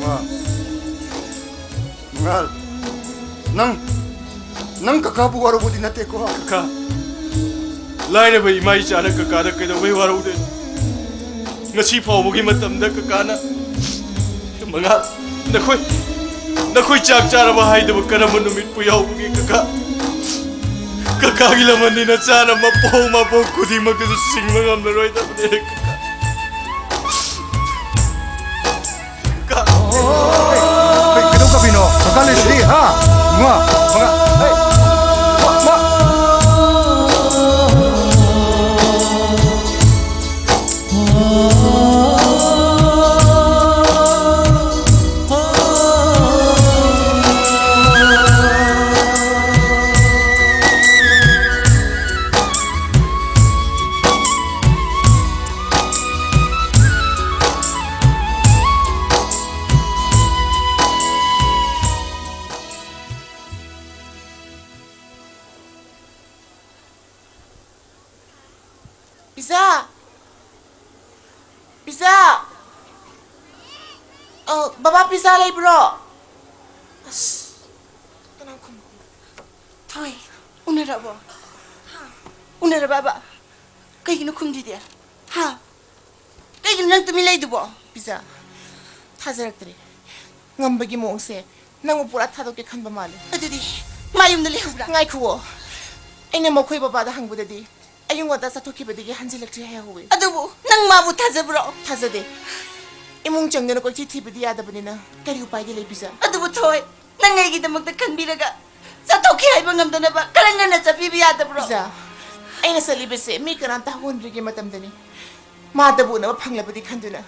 ꯃꯉꯥꯜ꯫ ꯃꯉꯥꯜ꯫ ꯅꯪ, ꯅꯪ ꯀꯀꯥꯕꯨ ꯋꯥꯔꯧꯕꯗꯤ ꯅꯠꯇꯦꯀꯣ? ꯀꯀꯥ, ꯂꯥꯏꯔꯕ ꯏꯃꯥ ꯏꯆꯥꯅ ꯀꯀꯥꯗ ꯀꯩꯗꯧꯕꯩ ꯋꯥꯔꯧꯗꯣꯏꯅꯣ? ꯉꯁꯤ ꯐꯥꯎꯕꯒꯤ ꯃꯇꯝꯗ ꯀꯀꯥꯅ, ꯃꯉꯥꯜ, ꯅꯈꯣꯏ, ꯅꯈꯣꯏ ꯆꯥꯛ ꯆꯥꯔꯕ ꯍꯥꯏꯗꯕ ꯀꯔꯝꯕ ꯅꯨꯃꯤꯠꯄꯨ ꯌꯥꯎꯕꯒꯦ, ꯀꯀꯥ? ꯀꯀꯥꯒꯤ ꯂꯃꯟꯅꯤꯅ ꯆꯥꯅ ꯃꯄꯣꯛ ꯃꯄꯣꯛ ꯈꯨꯗꯤꯡꯃꯛꯇꯁꯨ ꯁꯤꯡꯕ ꯉꯝꯂꯔꯣꯏꯗꯕꯅꯦ, ꯀꯀꯥ꯫ ꯀꯀꯥ꯫ ꯀꯩ, ꯀꯩꯗꯧ ꯀꯞꯄꯤꯅꯣ? ꯀꯀꯥ ꯂꯩꯁꯤꯗꯤ, ꯍꯥ? ꯃꯥ, ꯃꯥ, ꯍꯩ, ꯃꯥ, ꯃꯥ꯫ ꯄꯤꯖꯥ! ꯄꯤꯖꯥ! ꯑ, ꯕꯕꯥ, ꯄꯤꯖꯥ ꯂꯩꯕ꯭ꯔꯣ? ꯑꯁ, ꯀꯅꯥ ꯈꯨꯝ-, ꯊꯣꯏ, ꯎꯅꯔꯕꯣ? ꯎꯅꯔꯕꯕ? ꯀꯩꯒꯤꯅꯣ ꯈꯨꯝꯗ꯭ꯔꯤꯗꯤ? ꯍꯥ? ꯀꯩꯒꯤꯅꯣ ꯅꯪ ꯇꯨꯃꯤꯟ ꯂꯩꯗꯨꯕꯣ? ꯄꯤꯖꯥ, ꯊꯥꯖꯔꯛꯇ꯭ꯔꯦ꯫ ꯉꯝꯕꯒꯤ ꯃꯑꯣꯡꯁꯦ ꯅꯪꯕꯨ ꯄꯨꯔꯥ ꯊꯥꯗꯣꯛꯀꯦ ꯈꯟꯕ ꯃꯥꯜꯂꯦ꯫ ꯑꯗꯨꯗꯤ ꯃꯥ ꯌꯨꯝꯗ ꯂꯩꯍꯧꯕ꯭ꯔꯥ? ꯉꯥꯏꯈꯨꯑꯣ꯫ ꯑꯩꯅ ꯃꯈꯣꯏ ꯕꯕꯥꯗ ꯍꯪꯕꯗꯗꯤ ꯑꯌꯨꯛ ꯉꯟꯇꯥ ꯆꯠꯊꯣꯛꯈꯤꯕꯗꯒꯤ ꯍꯟꯖꯤꯜꯂꯛꯇ꯭ꯔꯤ ꯍꯥꯏꯍꯧꯋꯤ꯫ ꯑꯗꯨꯕꯨ ꯅꯪ ꯃꯥꯕꯨ ꯊꯥꯖꯕ꯭ꯔꯣ? ꯊꯥꯖꯗꯦ꯫ ꯏꯃꯨꯡ ꯆꯪꯗꯅ ꯀꯣꯏꯊꯤ ꯊꯤꯕꯗꯤ ꯌꯥꯗꯕꯅꯤꯅ ꯀꯔꯤ ꯎꯄꯥꯏꯗꯤ ꯂꯩ, ꯄꯤꯖꯥ? ꯑꯗꯨꯕꯨ ꯊꯣꯏ, ꯅꯪ ꯑꯩꯒꯤꯗꯃꯛꯇ ꯈꯟꯕꯤꯔꯒ ꯆꯠꯊꯣꯛꯈꯤ ꯍꯥꯏꯕ ꯉꯝꯗꯅꯕ ꯈꯔ ꯉꯟꯅ ꯆꯠꯄꯤꯕ ꯌꯥꯗꯕ꯭ꯔꯣ? ꯄꯤꯖꯥ, ꯑꯩꯅ ꯆꯠꯂꯤꯕꯁꯦ ꯃꯤ ꯀꯅꯥꯝꯇ ꯍꯧꯍꯟꯗ꯭ꯔꯤꯉꯩ ꯃꯇꯝꯗꯅꯤ꯫ ꯃꯥꯗꯕꯨ ꯎꯅꯕ ꯐꯪꯂꯕꯗꯤ ꯈꯟꯗꯨꯅ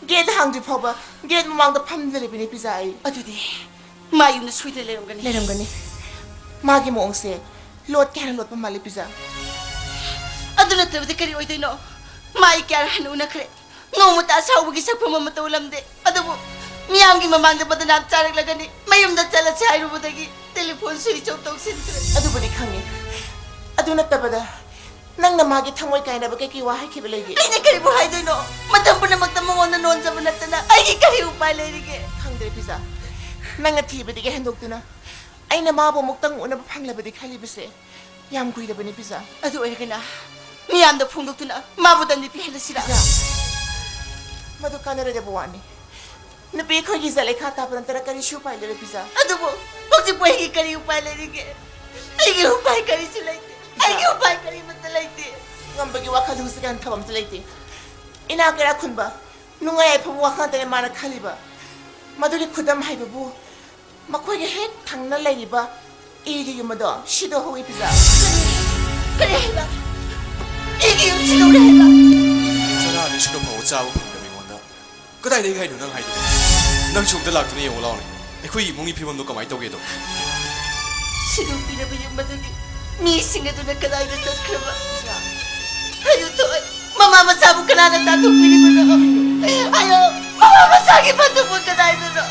ꯒꯦꯠ ꯍꯥꯡꯗ꯭ꯔꯤ ꯐꯥꯎꯕ ꯒꯦꯠ ꯃꯃꯥꯡꯗ ꯐꯝꯗꯨꯅ ꯂꯩꯕꯅꯤ, ꯄꯤꯖꯥ, ꯑꯩ꯫ ꯑꯗꯨꯗꯤ ꯃꯥ ꯌꯨꯝꯗ ꯁꯣꯏꯗꯅ ꯂꯩꯔꯝꯒꯅꯤ꯫ ꯂꯩꯔꯝꯒꯅꯤ꯫ ꯃꯥꯒꯤ ꯃꯑꯣꯡꯁꯦ ꯂꯣꯠꯀꯦ ꯍꯥꯏꯅ ꯂꯣꯠꯄ ꯃꯥꯜꯂꯤ, ꯄꯤꯖꯥ꯫ ꯑꯗꯨ ꯅꯠꯇ꯭ꯔꯕꯗꯤ ꯀꯔꯤ ꯑꯣꯏꯗꯣꯏꯅꯣ? ꯃꯥ ꯑꯩ ꯀꯌꯥꯔꯛ ꯍꯟꯅ ꯎꯅꯈ꯭ꯔꯦ꯫ ꯅꯣꯡꯃꯇ ꯑꯁꯥꯎꯕꯒꯤ ꯁꯛꯐꯝ ꯑꯃꯠꯇ ꯎꯠꯂꯝꯗꯦ꯫ ꯑꯗꯨꯕꯨ ꯃꯤꯌꯥꯝꯒꯤ ꯃꯃꯥꯡꯗ ꯕꯗꯅꯥꯝ ꯆꯥꯔꯛꯂꯒꯅꯤ꯫ ꯃꯌꯨꯝꯗ ꯆꯠꯂꯁꯦ ꯍꯥꯏꯔꯨꯕꯗꯒꯤ ꯇꯦꯂꯤꯐꯣꯟ switch off ꯇꯧꯁꯤꯟꯈ꯭ꯔꯦ꯫ ꯑꯗꯨꯕꯨꯗꯤ ꯈꯪꯉꯤ꯫ ꯑꯗꯨ ꯅꯠꯇꯕꯗ ꯅꯪꯅ ꯃꯥꯒꯤ ꯊꯃꯣꯏ ꯀꯥꯏꯅꯕ ꯀꯩꯀꯩ ꯋꯥ ꯍꯥꯏꯈꯤꯕ ꯂꯩꯒꯦ? ꯑꯩꯅ ꯀꯔꯤꯕꯨ ꯍꯥꯏꯗꯣꯏꯅꯣ? ꯃꯇꯝ ꯄꯨꯝꯅꯃꯛꯇ ꯃꯉꯣꯟꯗ ꯅꯣꯟꯖꯕ ꯅꯠꯇꯅ ꯑꯩꯒꯤ ꯀꯔꯤ ꯎꯄꯥꯏ ꯂꯩꯔꯤꯒꯦ? ꯈꯪꯗ꯭ꯔꯦ, ꯄꯤꯖꯥ꯫ ꯅꯪꯅ ꯊꯤꯕꯗꯒꯤ ꯍꯦꯟꯗꯣꯛꯇꯨꯅ ꯑꯩꯅ ꯃꯥꯕꯨ ꯑꯃꯨꯛꯇꯪ ꯎꯅꯕ ꯐꯪꯂꯕꯗꯤ ꯈꯜꯂꯤꯕꯁꯦ ꯌꯥꯝ ꯀꯨꯏꯔꯕꯅꯤ, ꯄꯤꯖꯥ꯫ ꯑꯗꯨ ꯑꯣꯏꯔꯒꯅ ꯃꯤꯌꯥꯝꯗ ꯐꯣꯡꯗꯣꯛꯇꯨꯅ ꯃꯥꯕꯨ ꯗꯟꯗꯤ ꯄꯤꯍꯜꯂꯁꯤꯔꯥ? ꯄꯤꯖꯥ, ꯃꯗꯨ ꯀꯥꯟꯅꯔꯣꯏꯗꯕ ꯋꯥꯅꯤ꯫ ꯅꯨꯄꯤ ꯑꯩꯈꯣꯏꯒꯤ ꯏꯖꯠ ꯂꯩꯈꯥ ꯇꯥꯕ ꯅꯠꯇꯅ ꯀꯔꯤꯁꯨ ꯎꯄꯥꯏ ꯂꯩꯔꯣꯏ, ꯄꯤꯖꯥ꯫ ꯑꯗꯨꯕꯨ ꯍꯧꯖꯤꯛꯄꯨ ꯑꯩꯒꯤ ꯀꯔꯤ ꯎꯄꯥꯏ ꯂꯩꯔꯤꯒꯦ? ꯑꯩꯒꯤ ꯎꯄꯥꯏ ꯀꯔꯤꯁꯨ ꯂꯩꯇꯦ꯫ ꯑꯩꯒꯤ ꯎꯄꯥꯏ ꯀꯔꯤꯃꯠꯇ ꯂꯩꯇꯦ꯫ ꯉꯝꯕꯒꯤ ꯋꯥꯈꯜꯗꯨ ꯍꯧꯖꯤꯛꯀꯥꯟ ꯊꯕꯛ ꯑꯝꯇ ꯂꯩꯇꯦ꯫ ꯏꯅꯥꯛ ꯀꯩꯔꯥꯛ ꯈꯨꯟꯕ, ꯅꯨꯡꯉꯥꯏ ꯌꯥꯏꯐꯕ ꯋꯥꯈꯜ ꯉꯥꯛꯇꯅꯦ ꯃꯥꯅ ꯈꯜꯂꯤꯕ꯫ ꯃꯗꯨꯒꯤ ꯈꯨꯗꯝ ꯍꯥꯏꯕꯕꯨ ꯃꯈꯣꯏꯒ ꯍꯦꯛ ꯊꯪꯅ ꯂꯩꯔꯤꯕ ꯏꯒꯤ ꯌꯨꯝ ꯑꯗꯣ ꯁꯤꯗꯣꯛꯍꯧꯏ, ꯄꯤꯖꯥ꯫ ꯀꯔꯤ ꯍꯥꯏꯕ? ꯏꯒꯤ ꯌꯨꯝ ꯁꯤꯗꯣꯛꯂꯦ ꯍꯥꯏꯕ? ꯆꯔꯥ ꯑꯅꯤ ꯁꯨꯅ ꯐꯥꯎꯕ ꯆꯥꯕ ꯐꯪꯗꯕ ꯑꯩꯉꯣꯟꯗ ꯀꯗꯥꯏꯗꯒꯤ ꯍꯥꯏꯅꯣ ꯅꯪ ꯍꯥꯏꯗꯣ? ꯅꯪꯁꯨ ꯑꯝꯇ ꯂꯥꯛꯇꯨꯅ ꯌꯦꯡꯉꯨ ꯂꯥꯎꯅꯦ, ꯑꯩꯈꯣꯏ ꯏꯃꯨꯡꯒꯤ ꯐꯤꯕꯝꯗꯣ ꯀꯃꯥꯏꯅ ꯇꯧꯒꯦꯗꯣ꯫ ꯁꯤꯗꯣꯛꯄꯤꯔꯕ ꯌꯨꯝ ꯑꯗꯨꯒꯤ ꯃꯤꯁꯤꯡ ꯑꯗꯨꯅ ꯀꯗꯥꯏꯗ ꯆꯠꯈ꯭ꯔꯕ? ꯍꯥꯏꯌꯨ ꯊꯣꯏ, ꯃꯃꯥ ꯃꯆꯥꯕꯨ ꯀꯅꯥꯅ ꯇꯥꯟꯊꯣꯛꯄꯤꯔꯤꯕꯅꯣ? ꯍꯥꯏꯌꯣ, ꯃꯃꯥ ꯃꯆꯥꯒꯤ ꯐꯠꯇꯕ ꯀꯗꯥꯏꯗꯅꯣ?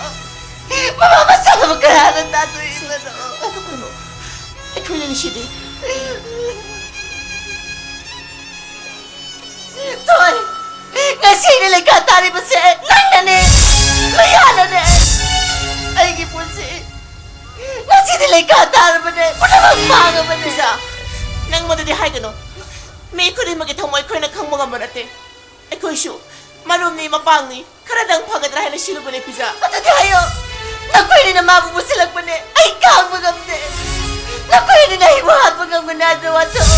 ꯃꯃꯥ ꯃꯆꯥꯕꯨ ꯀꯅꯥꯅ ꯇꯥꯟꯊꯣꯛꯏꯕꯅꯣ? ꯑꯩꯈꯣꯏꯅ ꯅꯨꯡꯁꯤꯗꯦ꯫ ꯊꯣꯏ, ꯉꯁꯤꯗꯤ ꯂꯩꯈꯥ ꯇꯥꯔꯤꯕꯁꯦ ꯅꯪꯅꯅꯦ, ꯂꯣꯌꯥꯅꯅꯦ꯫ ꯑꯩꯒꯤ ꯄꯨꯟꯁꯤ ꯉꯁꯤꯗꯤ ꯂꯩꯈꯥ ꯇꯥꯔꯕꯅꯦ, ꯄꯨꯝꯅꯃꯛ ꯃꯥꯡꯉꯕꯅꯦ꯫ ꯄꯤꯖꯥ, ꯅꯪ ꯃꯗꯨꯗꯤ ꯍꯥꯏꯒꯅꯨ꯫ ꯃꯤ ꯈꯨꯗꯤꯡꯃꯛꯀꯤ ꯊꯃꯣꯏ ꯑꯩꯈꯣꯏꯅ ꯈꯪꯕ ꯉꯝꯕ ꯅꯠꯇꯦ꯫ ꯑꯩꯈꯣꯏꯁꯨ ꯃꯔꯨꯞꯅꯤ, ꯃꯄꯥꯡꯅꯤ, ꯈꯔꯗꯪ ꯐꯒꯗ꯭ꯔꯥ ꯍꯥꯏꯅ ꯁꯤꯜꯂꯨꯕꯅꯦ, ꯄꯤꯖꯥ꯫ ꯑꯗꯨꯗꯤ ꯍꯥꯏꯌꯣ, ꯅꯈꯣꯏꯅꯤꯅ ꯃꯥꯕꯨ ꯄꯨꯁꯤꯜꯂꯛꯄꯅꯦ, ꯑꯩ ꯈꯥꯡꯕ ꯉꯝꯗꯦ꯫ ꯅꯈꯣꯏꯅꯤꯅ ꯑꯩꯕꯨ ꯍꯥꯠꯄ ꯉꯝꯒꯅꯤ ꯍꯥꯏꯕ ꯋꯥꯁꯛ,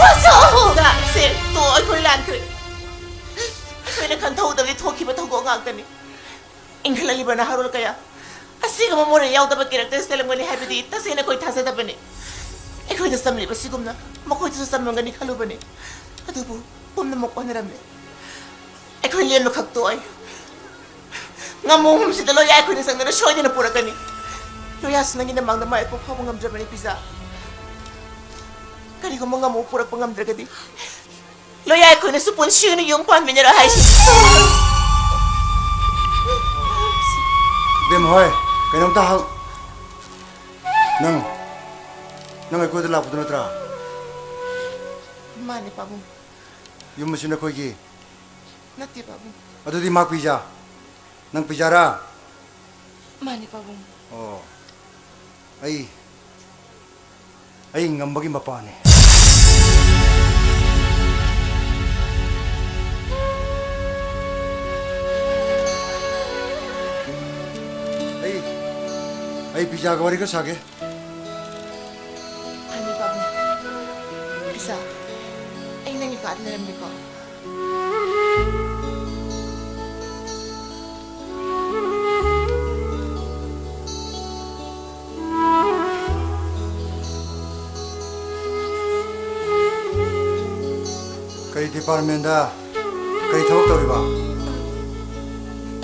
ꯋꯥꯁꯛ꯫ ꯄꯤꯖꯥ, ꯁꯦ, ꯇꯣ, ꯑꯩꯈꯣꯏ ꯂꯥꯟꯈ꯭ꯔꯦ꯫ ꯑꯩꯈꯣꯏꯅ ꯈꯟꯊꯍꯧꯗꯕꯗꯤ ꯊꯣꯛꯈꯤꯕ ꯊꯧꯗꯣꯛ ꯉꯥꯛꯇꯅꯤ꯫ ꯏꯟꯈꯠꯂꯛꯂꯤꯕ ꯅꯍꯥꯔꯣꯜ ꯀꯌꯥ ꯑꯁꯤꯒꯨꯝꯕ ꯃꯣꯔꯦ ꯌꯥꯎꯗꯕ ꯀꯦꯔꯦꯛꯇꯔ ꯆꯦꯜꯂꯝꯒꯅꯤ ꯍꯥꯏꯕꯗꯤ ꯇꯁꯦꯡꯅ ꯑꯩꯈꯣꯏ ꯊꯥꯖꯗꯕꯅꯤ꯫ ꯑꯩꯈꯣꯏꯗ ꯆꯝꯂꯤꯕ ꯑꯁꯤꯒꯨꯝꯅ ꯃꯈꯣꯏꯗꯁꯨ ꯆꯝꯂꯝꯒꯅꯤ ꯈꯜꯂꯨꯕꯅꯤ꯫ ꯑꯗꯨꯕꯨ ꯄꯨꯝꯅꯃꯛ ꯑꯣꯟꯅꯔꯝꯃꯦ꯫ ꯑꯩꯈꯣꯏ ꯂꯦꯝꯕ ꯈꯛꯇ ꯑꯣꯏ꯫ ꯉꯥꯃꯨ ꯑꯍꯨꯝꯁꯤꯗ ꯂꯣꯌꯥ ꯑꯩꯈꯣꯏꯅ ꯆꯪꯗꯨꯅ ꯁꯣꯏꯗꯅ ꯄꯨꯔꯛꯀꯅꯤ꯫ ꯂꯣꯌꯥꯁꯨ ꯅꯪꯒꯤ ꯅꯃꯥꯡꯗ ꯃꯥꯏ ꯄꯣꯛ ꯐꯥꯎꯕ ꯉꯝꯗ꯭ꯔꯕꯅꯤ, ꯄꯤꯖꯥ꯫ ꯀꯔꯤꯒꯨꯝꯕ ꯉꯝꯃꯨ ꯄꯨꯔꯛꯄ ꯉꯝꯗ꯭ꯔꯒꯗꯤ, ꯂꯣꯌꯥ ꯑꯩꯈꯣꯏꯅꯁꯨ ꯄꯨꯟꯁꯤ ꯑꯣꯏꯅ ꯌꯨꯝ ꯄꯥꯟꯃꯤꯟꯅꯔꯣꯏ ꯍꯥꯏꯁꯤ꯫ ꯏꯕꯦꯝ ꯍꯣꯏ, ꯀꯩꯅꯣꯝꯇ ꯍꯪ-, ꯅꯪ, ꯅꯪ ꯑꯩꯈꯣꯏꯗ ꯂꯥꯛꯄꯗꯨ ꯅꯠꯇ꯭ꯔꯥ? ꯃꯥꯅꯦ, ꯄꯥꯕꯨꯡ꯫ ꯌꯨꯝ ꯑꯁꯤ ꯅꯈꯣꯏꯒꯤ? ꯅꯠꯇꯦ, ꯄꯥꯕꯨꯡ꯫ ꯑꯗꯨꯗꯤ ꯃꯥ ꯄꯤꯖꯥ? ꯅꯪ ꯄꯤꯖꯥꯔꯥ? ꯃꯥꯅꯦ, ꯄꯥꯕꯨꯡ꯫ ꯑꯣ, ꯑꯩ, ꯑꯩ ꯉꯝꯕꯒꯤ ꯃꯄꯥꯅꯤ꯫ ꯑꯩ, ꯑꯩ ꯄꯤꯖꯥꯒ ꯋꯥꯔꯤ ꯈꯔ ꯁꯥꯒꯦ꯫ ꯐꯅꯤ, ꯄꯥꯕꯨꯡ꯫ ꯄꯤꯖꯥ, ꯑꯩ ꯅꯪꯒꯤ ꯀꯥꯗ ꯂꯩꯔꯝꯒꯦꯀꯣ꯫ ꯀꯔꯤ ꯗꯤꯄꯥꯔꯠꯃꯦꯟꯗ? ꯀꯔꯤ ꯊꯕꯛ ꯇꯧꯔꯤꯕ?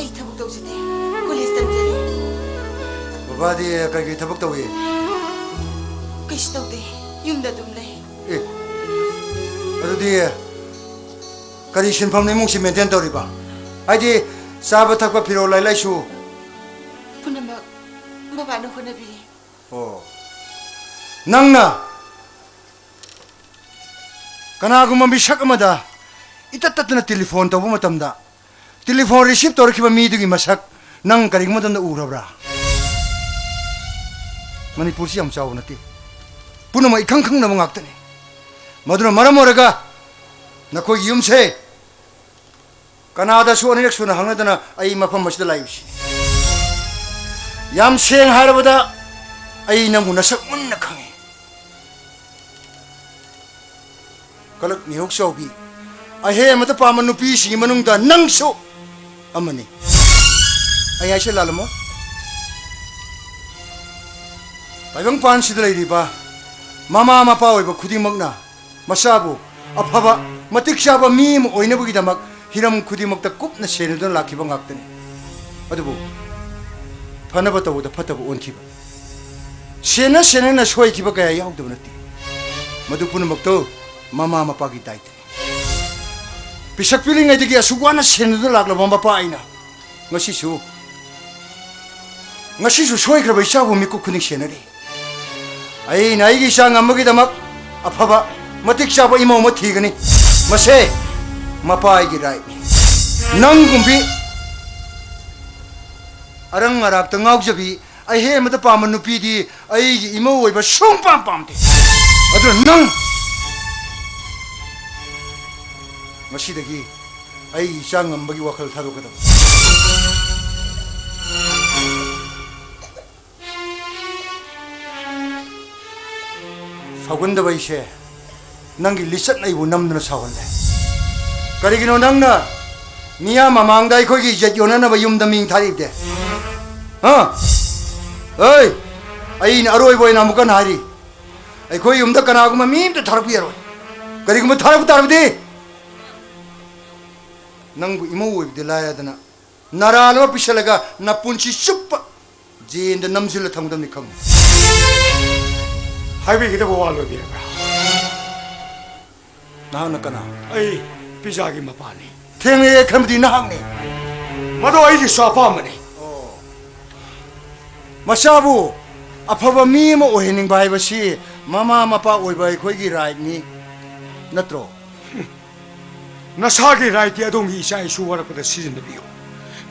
ꯑꯩ ꯊꯕꯛ ꯇꯧꯖꯗꯦ꯫ ꯀꯣꯂꯦꯖ ꯇꯝꯖꯔꯤ꯫ ꯕꯕꯥꯗꯤ ꯀꯔꯤ ꯀꯔꯤ ꯊꯕꯛ ꯇꯧꯏ? ꯀꯩꯁꯨ ꯇꯧꯗꯦ꯫ ꯌꯨꯝꯗ ꯑꯗꯨꯝ ꯂꯩ꯫ ꯑꯦ, ꯑꯗꯨꯗꯤ ꯀꯔꯤ ꯁꯤꯟꯐꯝꯅ ꯏꯃꯨꯡꯁꯤ ꯃꯦꯟꯇꯦꯟ ꯇꯧꯔꯤꯕ? ꯍꯥꯏꯗꯤ ꯆꯥꯕ ꯊꯛꯄ, ꯐꯤꯔꯣꯜ, ꯂꯥꯏꯔꯤꯛ ꯂꯥꯏꯁꯨ? ꯄꯨꯝꯅꯃꯛ ꯕꯕꯥꯅ ꯍꯣꯠꯅꯕꯤꯔꯤ꯫ ꯑꯣ꯫ ꯅꯪꯅ ꯀꯅꯥꯒꯨꯝꯕ ꯃꯤꯁꯛ ꯑꯃꯗ ꯏꯇꯠ ꯇꯠꯇꯅ ꯇꯦꯂꯤꯐꯣꯟ ꯇꯧꯕ ꯃꯇꯝꯗ, ꯇꯦꯂꯤꯐꯣꯟ ꯔꯤꯁꯤꯞ ꯇꯧꯔꯛꯈꯤꯕ ꯃꯤꯗꯨꯒꯤ ꯃꯁꯛ ꯅꯪ ꯀꯔꯤꯒꯨꯝꯕ ꯃꯇꯝꯗ ꯎꯔꯕ꯭ꯔꯥ? ꯃꯅꯤꯄꯨꯔꯁꯤ ꯌꯥꯝ ꯆꯥꯎꯕ ꯅꯠꯇꯦ, ꯄꯨꯝꯅꯃꯛ ꯏꯈꯪ ꯈꯪꯅꯕ ꯉꯥꯛꯇꯅꯤ꯫ ꯃꯗꯨꯅ ꯃꯔꯝ ꯑꯣꯏꯔꯒ ꯅꯈꯣꯏꯒꯤ ꯌꯨꯝꯁꯦ ꯀꯅꯥꯗꯁꯨ ꯑꯅꯤꯔꯛ ꯁꯨꯅ ꯍꯪꯅꯗꯅ ꯑꯩ ꯃꯐꯝ ꯑꯁꯤꯗ ꯂꯥꯛꯏꯕꯁꯤ꯫ ꯌꯥꯝ ꯁꯦꯡꯅ ꯍꯥꯏꯔꯕꯗ, ꯑꯩ ꯅꯪꯕꯨ ꯅꯁꯛ ꯃꯨꯟꯅ ꯈꯪꯏ꯫ ꯀꯂꯛ ꯃꯤꯍꯧ ꯆꯥꯎꯕꯤ, ꯑꯍꯦꯟꯕꯗ ꯄꯥꯝꯕ ꯅꯨꯄꯤꯁꯤꯡꯒꯤ ꯃꯅꯨꯡꯗ ꯅꯪꯁꯨ ꯑꯃꯅꯤ꯫ ꯑꯩ ꯍꯥꯏꯁꯦ ꯂꯥꯜꯂꯝꯃꯣꯏ꯫ ꯇꯥꯏꯕꯪꯄꯥꯟꯁꯤꯗ ꯂꯩꯔꯤꯕ ꯃꯃꯥ ꯃꯄꯥ ꯑꯣꯏꯕ ꯈꯨꯗꯤꯡꯃꯛꯅ ꯃꯆꯥꯕꯨ ꯑꯐꯕ, ꯃꯇꯤꯛ ꯆꯥꯕ ꯃꯤ ꯑꯃ ꯑꯣꯏꯅꯕꯒꯤꯗꯃꯛ ꯍꯤꯔꯝ ꯈꯨꯗꯤꯡꯃꯛꯇ ꯀꯨꯞꯅ ꯁꯦꯟꯅꯗꯨꯅ ꯂꯥꯛꯈꯤꯕ ꯉꯥꯛꯇꯅꯤ꯫ ꯑꯗꯨꯕꯨ ꯐꯅꯕ ꯇꯧꯕꯗ ꯐꯠꯇꯕ ꯑꯣꯟꯈꯤꯕ, ꯁꯦꯟꯅ ꯁꯦꯟꯅꯅ ꯁꯣꯏꯈꯤꯕ ꯀꯌꯥ ꯌꯥꯎꯗꯕ ꯅꯠꯇꯦ꯫ ꯃꯗꯨ ꯄꯨꯝꯅꯃꯛꯇꯣ ꯃꯃꯥ ꯃꯄꯥꯒꯤ ꯗꯥꯏꯇꯅꯤ꯫ ꯄꯤꯁꯛ ꯄꯤꯛꯂꯤꯉꯩꯗꯒꯤ ꯑꯁꯨꯛ ꯋꯥꯅ ꯁꯦꯟꯅꯗꯨꯅ ꯂꯥꯛꯂꯕ ꯃꯄꯥ ꯑꯩꯅ ꯉꯁꯤꯁꯨ, ꯉꯁꯤꯁꯨ ꯁꯣꯏꯈ꯭ꯔꯕ ꯏꯆꯥꯕꯨ ꯃꯤꯀꯨꯞ ꯈꯨꯗꯤꯡ ꯁꯦꯟꯅꯔꯤ꯫ ꯑꯩꯅ ꯑꯩꯒꯤ ꯏꯆꯥ ꯉꯝꯕꯒꯤꯗꯃꯛ ꯑꯐꯕ, ꯃꯇꯤꯛ ꯆꯥꯕ ꯏꯃꯧ ꯑꯃ ꯊꯤꯒꯅꯤ꯫ ꯃꯁꯦ ꯃꯄꯥ ꯑꯩꯒꯤ ꯔꯥꯏꯠꯅꯤ꯫ ꯅꯪꯒꯨꯝꯕꯤ ꯑꯔꯪ ꯑꯔꯥꯛꯇ ꯉꯥꯎꯖꯕꯤ, ꯑꯍꯦꯟꯕꯗ ꯄꯥꯝꯕ ꯅꯨꯄꯤꯗꯤ ꯑꯩꯒꯤ ꯏꯃꯧ ꯑꯣꯏꯕ ꯁꯨꯡꯄꯥꯝ ꯄꯥꯝꯗꯦ꯫ ꯑꯗꯨꯅ ꯅꯪ ꯉꯁꯤꯗꯒꯤ ꯑꯩꯒꯤ ꯏꯆꯥ ꯉꯝꯕꯒꯤ ꯋꯥꯈꯜ ꯊꯥꯗꯣꯛꯀꯗꯕ꯫ ꯁꯥꯎꯒꯟꯗꯕ ꯑꯩꯁꯦ ꯅꯪꯒꯤ ꯂꯤꯆꯠꯅ ꯑꯩꯕꯨ ꯅꯝꯗꯨꯅ ꯁꯥꯎꯍꯜꯂꯦ꯫ ꯀꯔꯤꯒꯤꯅꯣ ꯅꯪꯅ ꯃꯤꯌꯥꯝ ꯃꯃꯥꯡꯗ ꯑꯩꯈꯣꯏꯒꯤ ꯏꯖꯠ ꯌꯣꯟꯅꯅꯕ ꯌꯨꯝꯗ ꯃꯤꯡ ꯊꯥꯔꯤꯕꯗꯤ? ꯍꯥ? ꯑꯩ, ꯑꯩꯅ ꯑꯔꯣꯏꯕ ꯑꯣꯏꯅ ꯑꯃꯨꯛꯀ ꯍꯟꯅ ꯍꯥꯏꯔꯤ, ꯑꯩꯈꯣꯏ ꯌꯨꯝꯗ ꯀꯅꯥꯒꯨꯝꯕ ꯃꯤ ꯑꯝꯇ ꯊꯥꯔꯛꯄ ꯌꯥꯔꯣꯏ꯫ ꯀꯔꯤꯒꯨꯝꯕ ꯊꯥꯔꯛꯄ ꯇꯥꯔꯕꯗꯤ ꯅꯪꯕꯨ ꯏꯃꯧ ꯑꯣꯏꯕꯗꯤ ꯂꯥꯏꯔꯗꯅ ꯅꯔꯥꯜ ꯑꯃ ꯄꯤꯁꯜꯂꯒ ꯅꯄꯨꯟꯁꯤ ꯆꯨꯞꯄ ꯖꯦꯟꯗ ꯅꯝꯁꯤꯜꯂ ꯊꯝꯒꯗꯕꯅꯤ, ꯈꯪꯉꯨ꯫ ꯍꯥꯏꯕꯤꯒꯗꯕ ꯋꯥ ꯂꯣꯏꯕꯤꯔꯕ꯭ꯔꯥ? ꯅꯍꯥꯛꯅ ꯀꯅꯥ? ꯑꯩ ꯄꯤꯖꯥꯒꯤ ꯃꯄꯥꯅꯤ꯫ ꯊꯦꯡꯅꯩ ꯈꯟꯕꯗꯤ ꯅꯍꯥꯛꯅꯤ꯫ ꯃꯗꯨ ꯑꯩꯒꯤꯁꯨ ꯑꯄꯥꯝꯕꯅꯤ꯫ ꯃꯆꯥꯕꯨ ꯑꯐꯕ ꯃꯤ ꯑꯃ ꯑꯣꯏꯍꯟꯅꯤꯡꯕ ꯍꯥꯏꯕꯁꯤ ꯃꯃꯥ ꯃꯄꯥ ꯑꯣꯏꯕ ꯑꯩꯈꯣꯏꯒꯤ ꯔꯥꯏꯠꯅꯤ, ꯅꯠꯇ꯭ꯔꯣ? ꯅꯁꯥꯒꯤ ꯔꯥꯏꯠꯇꯤ ꯑꯗꯣꯝꯒꯤ ꯏꯆꯥ ꯏꯁꯨ ꯋꯥꯔꯛꯄꯗ ꯁꯤꯖꯤꯟꯅꯕꯤꯌꯨ꯫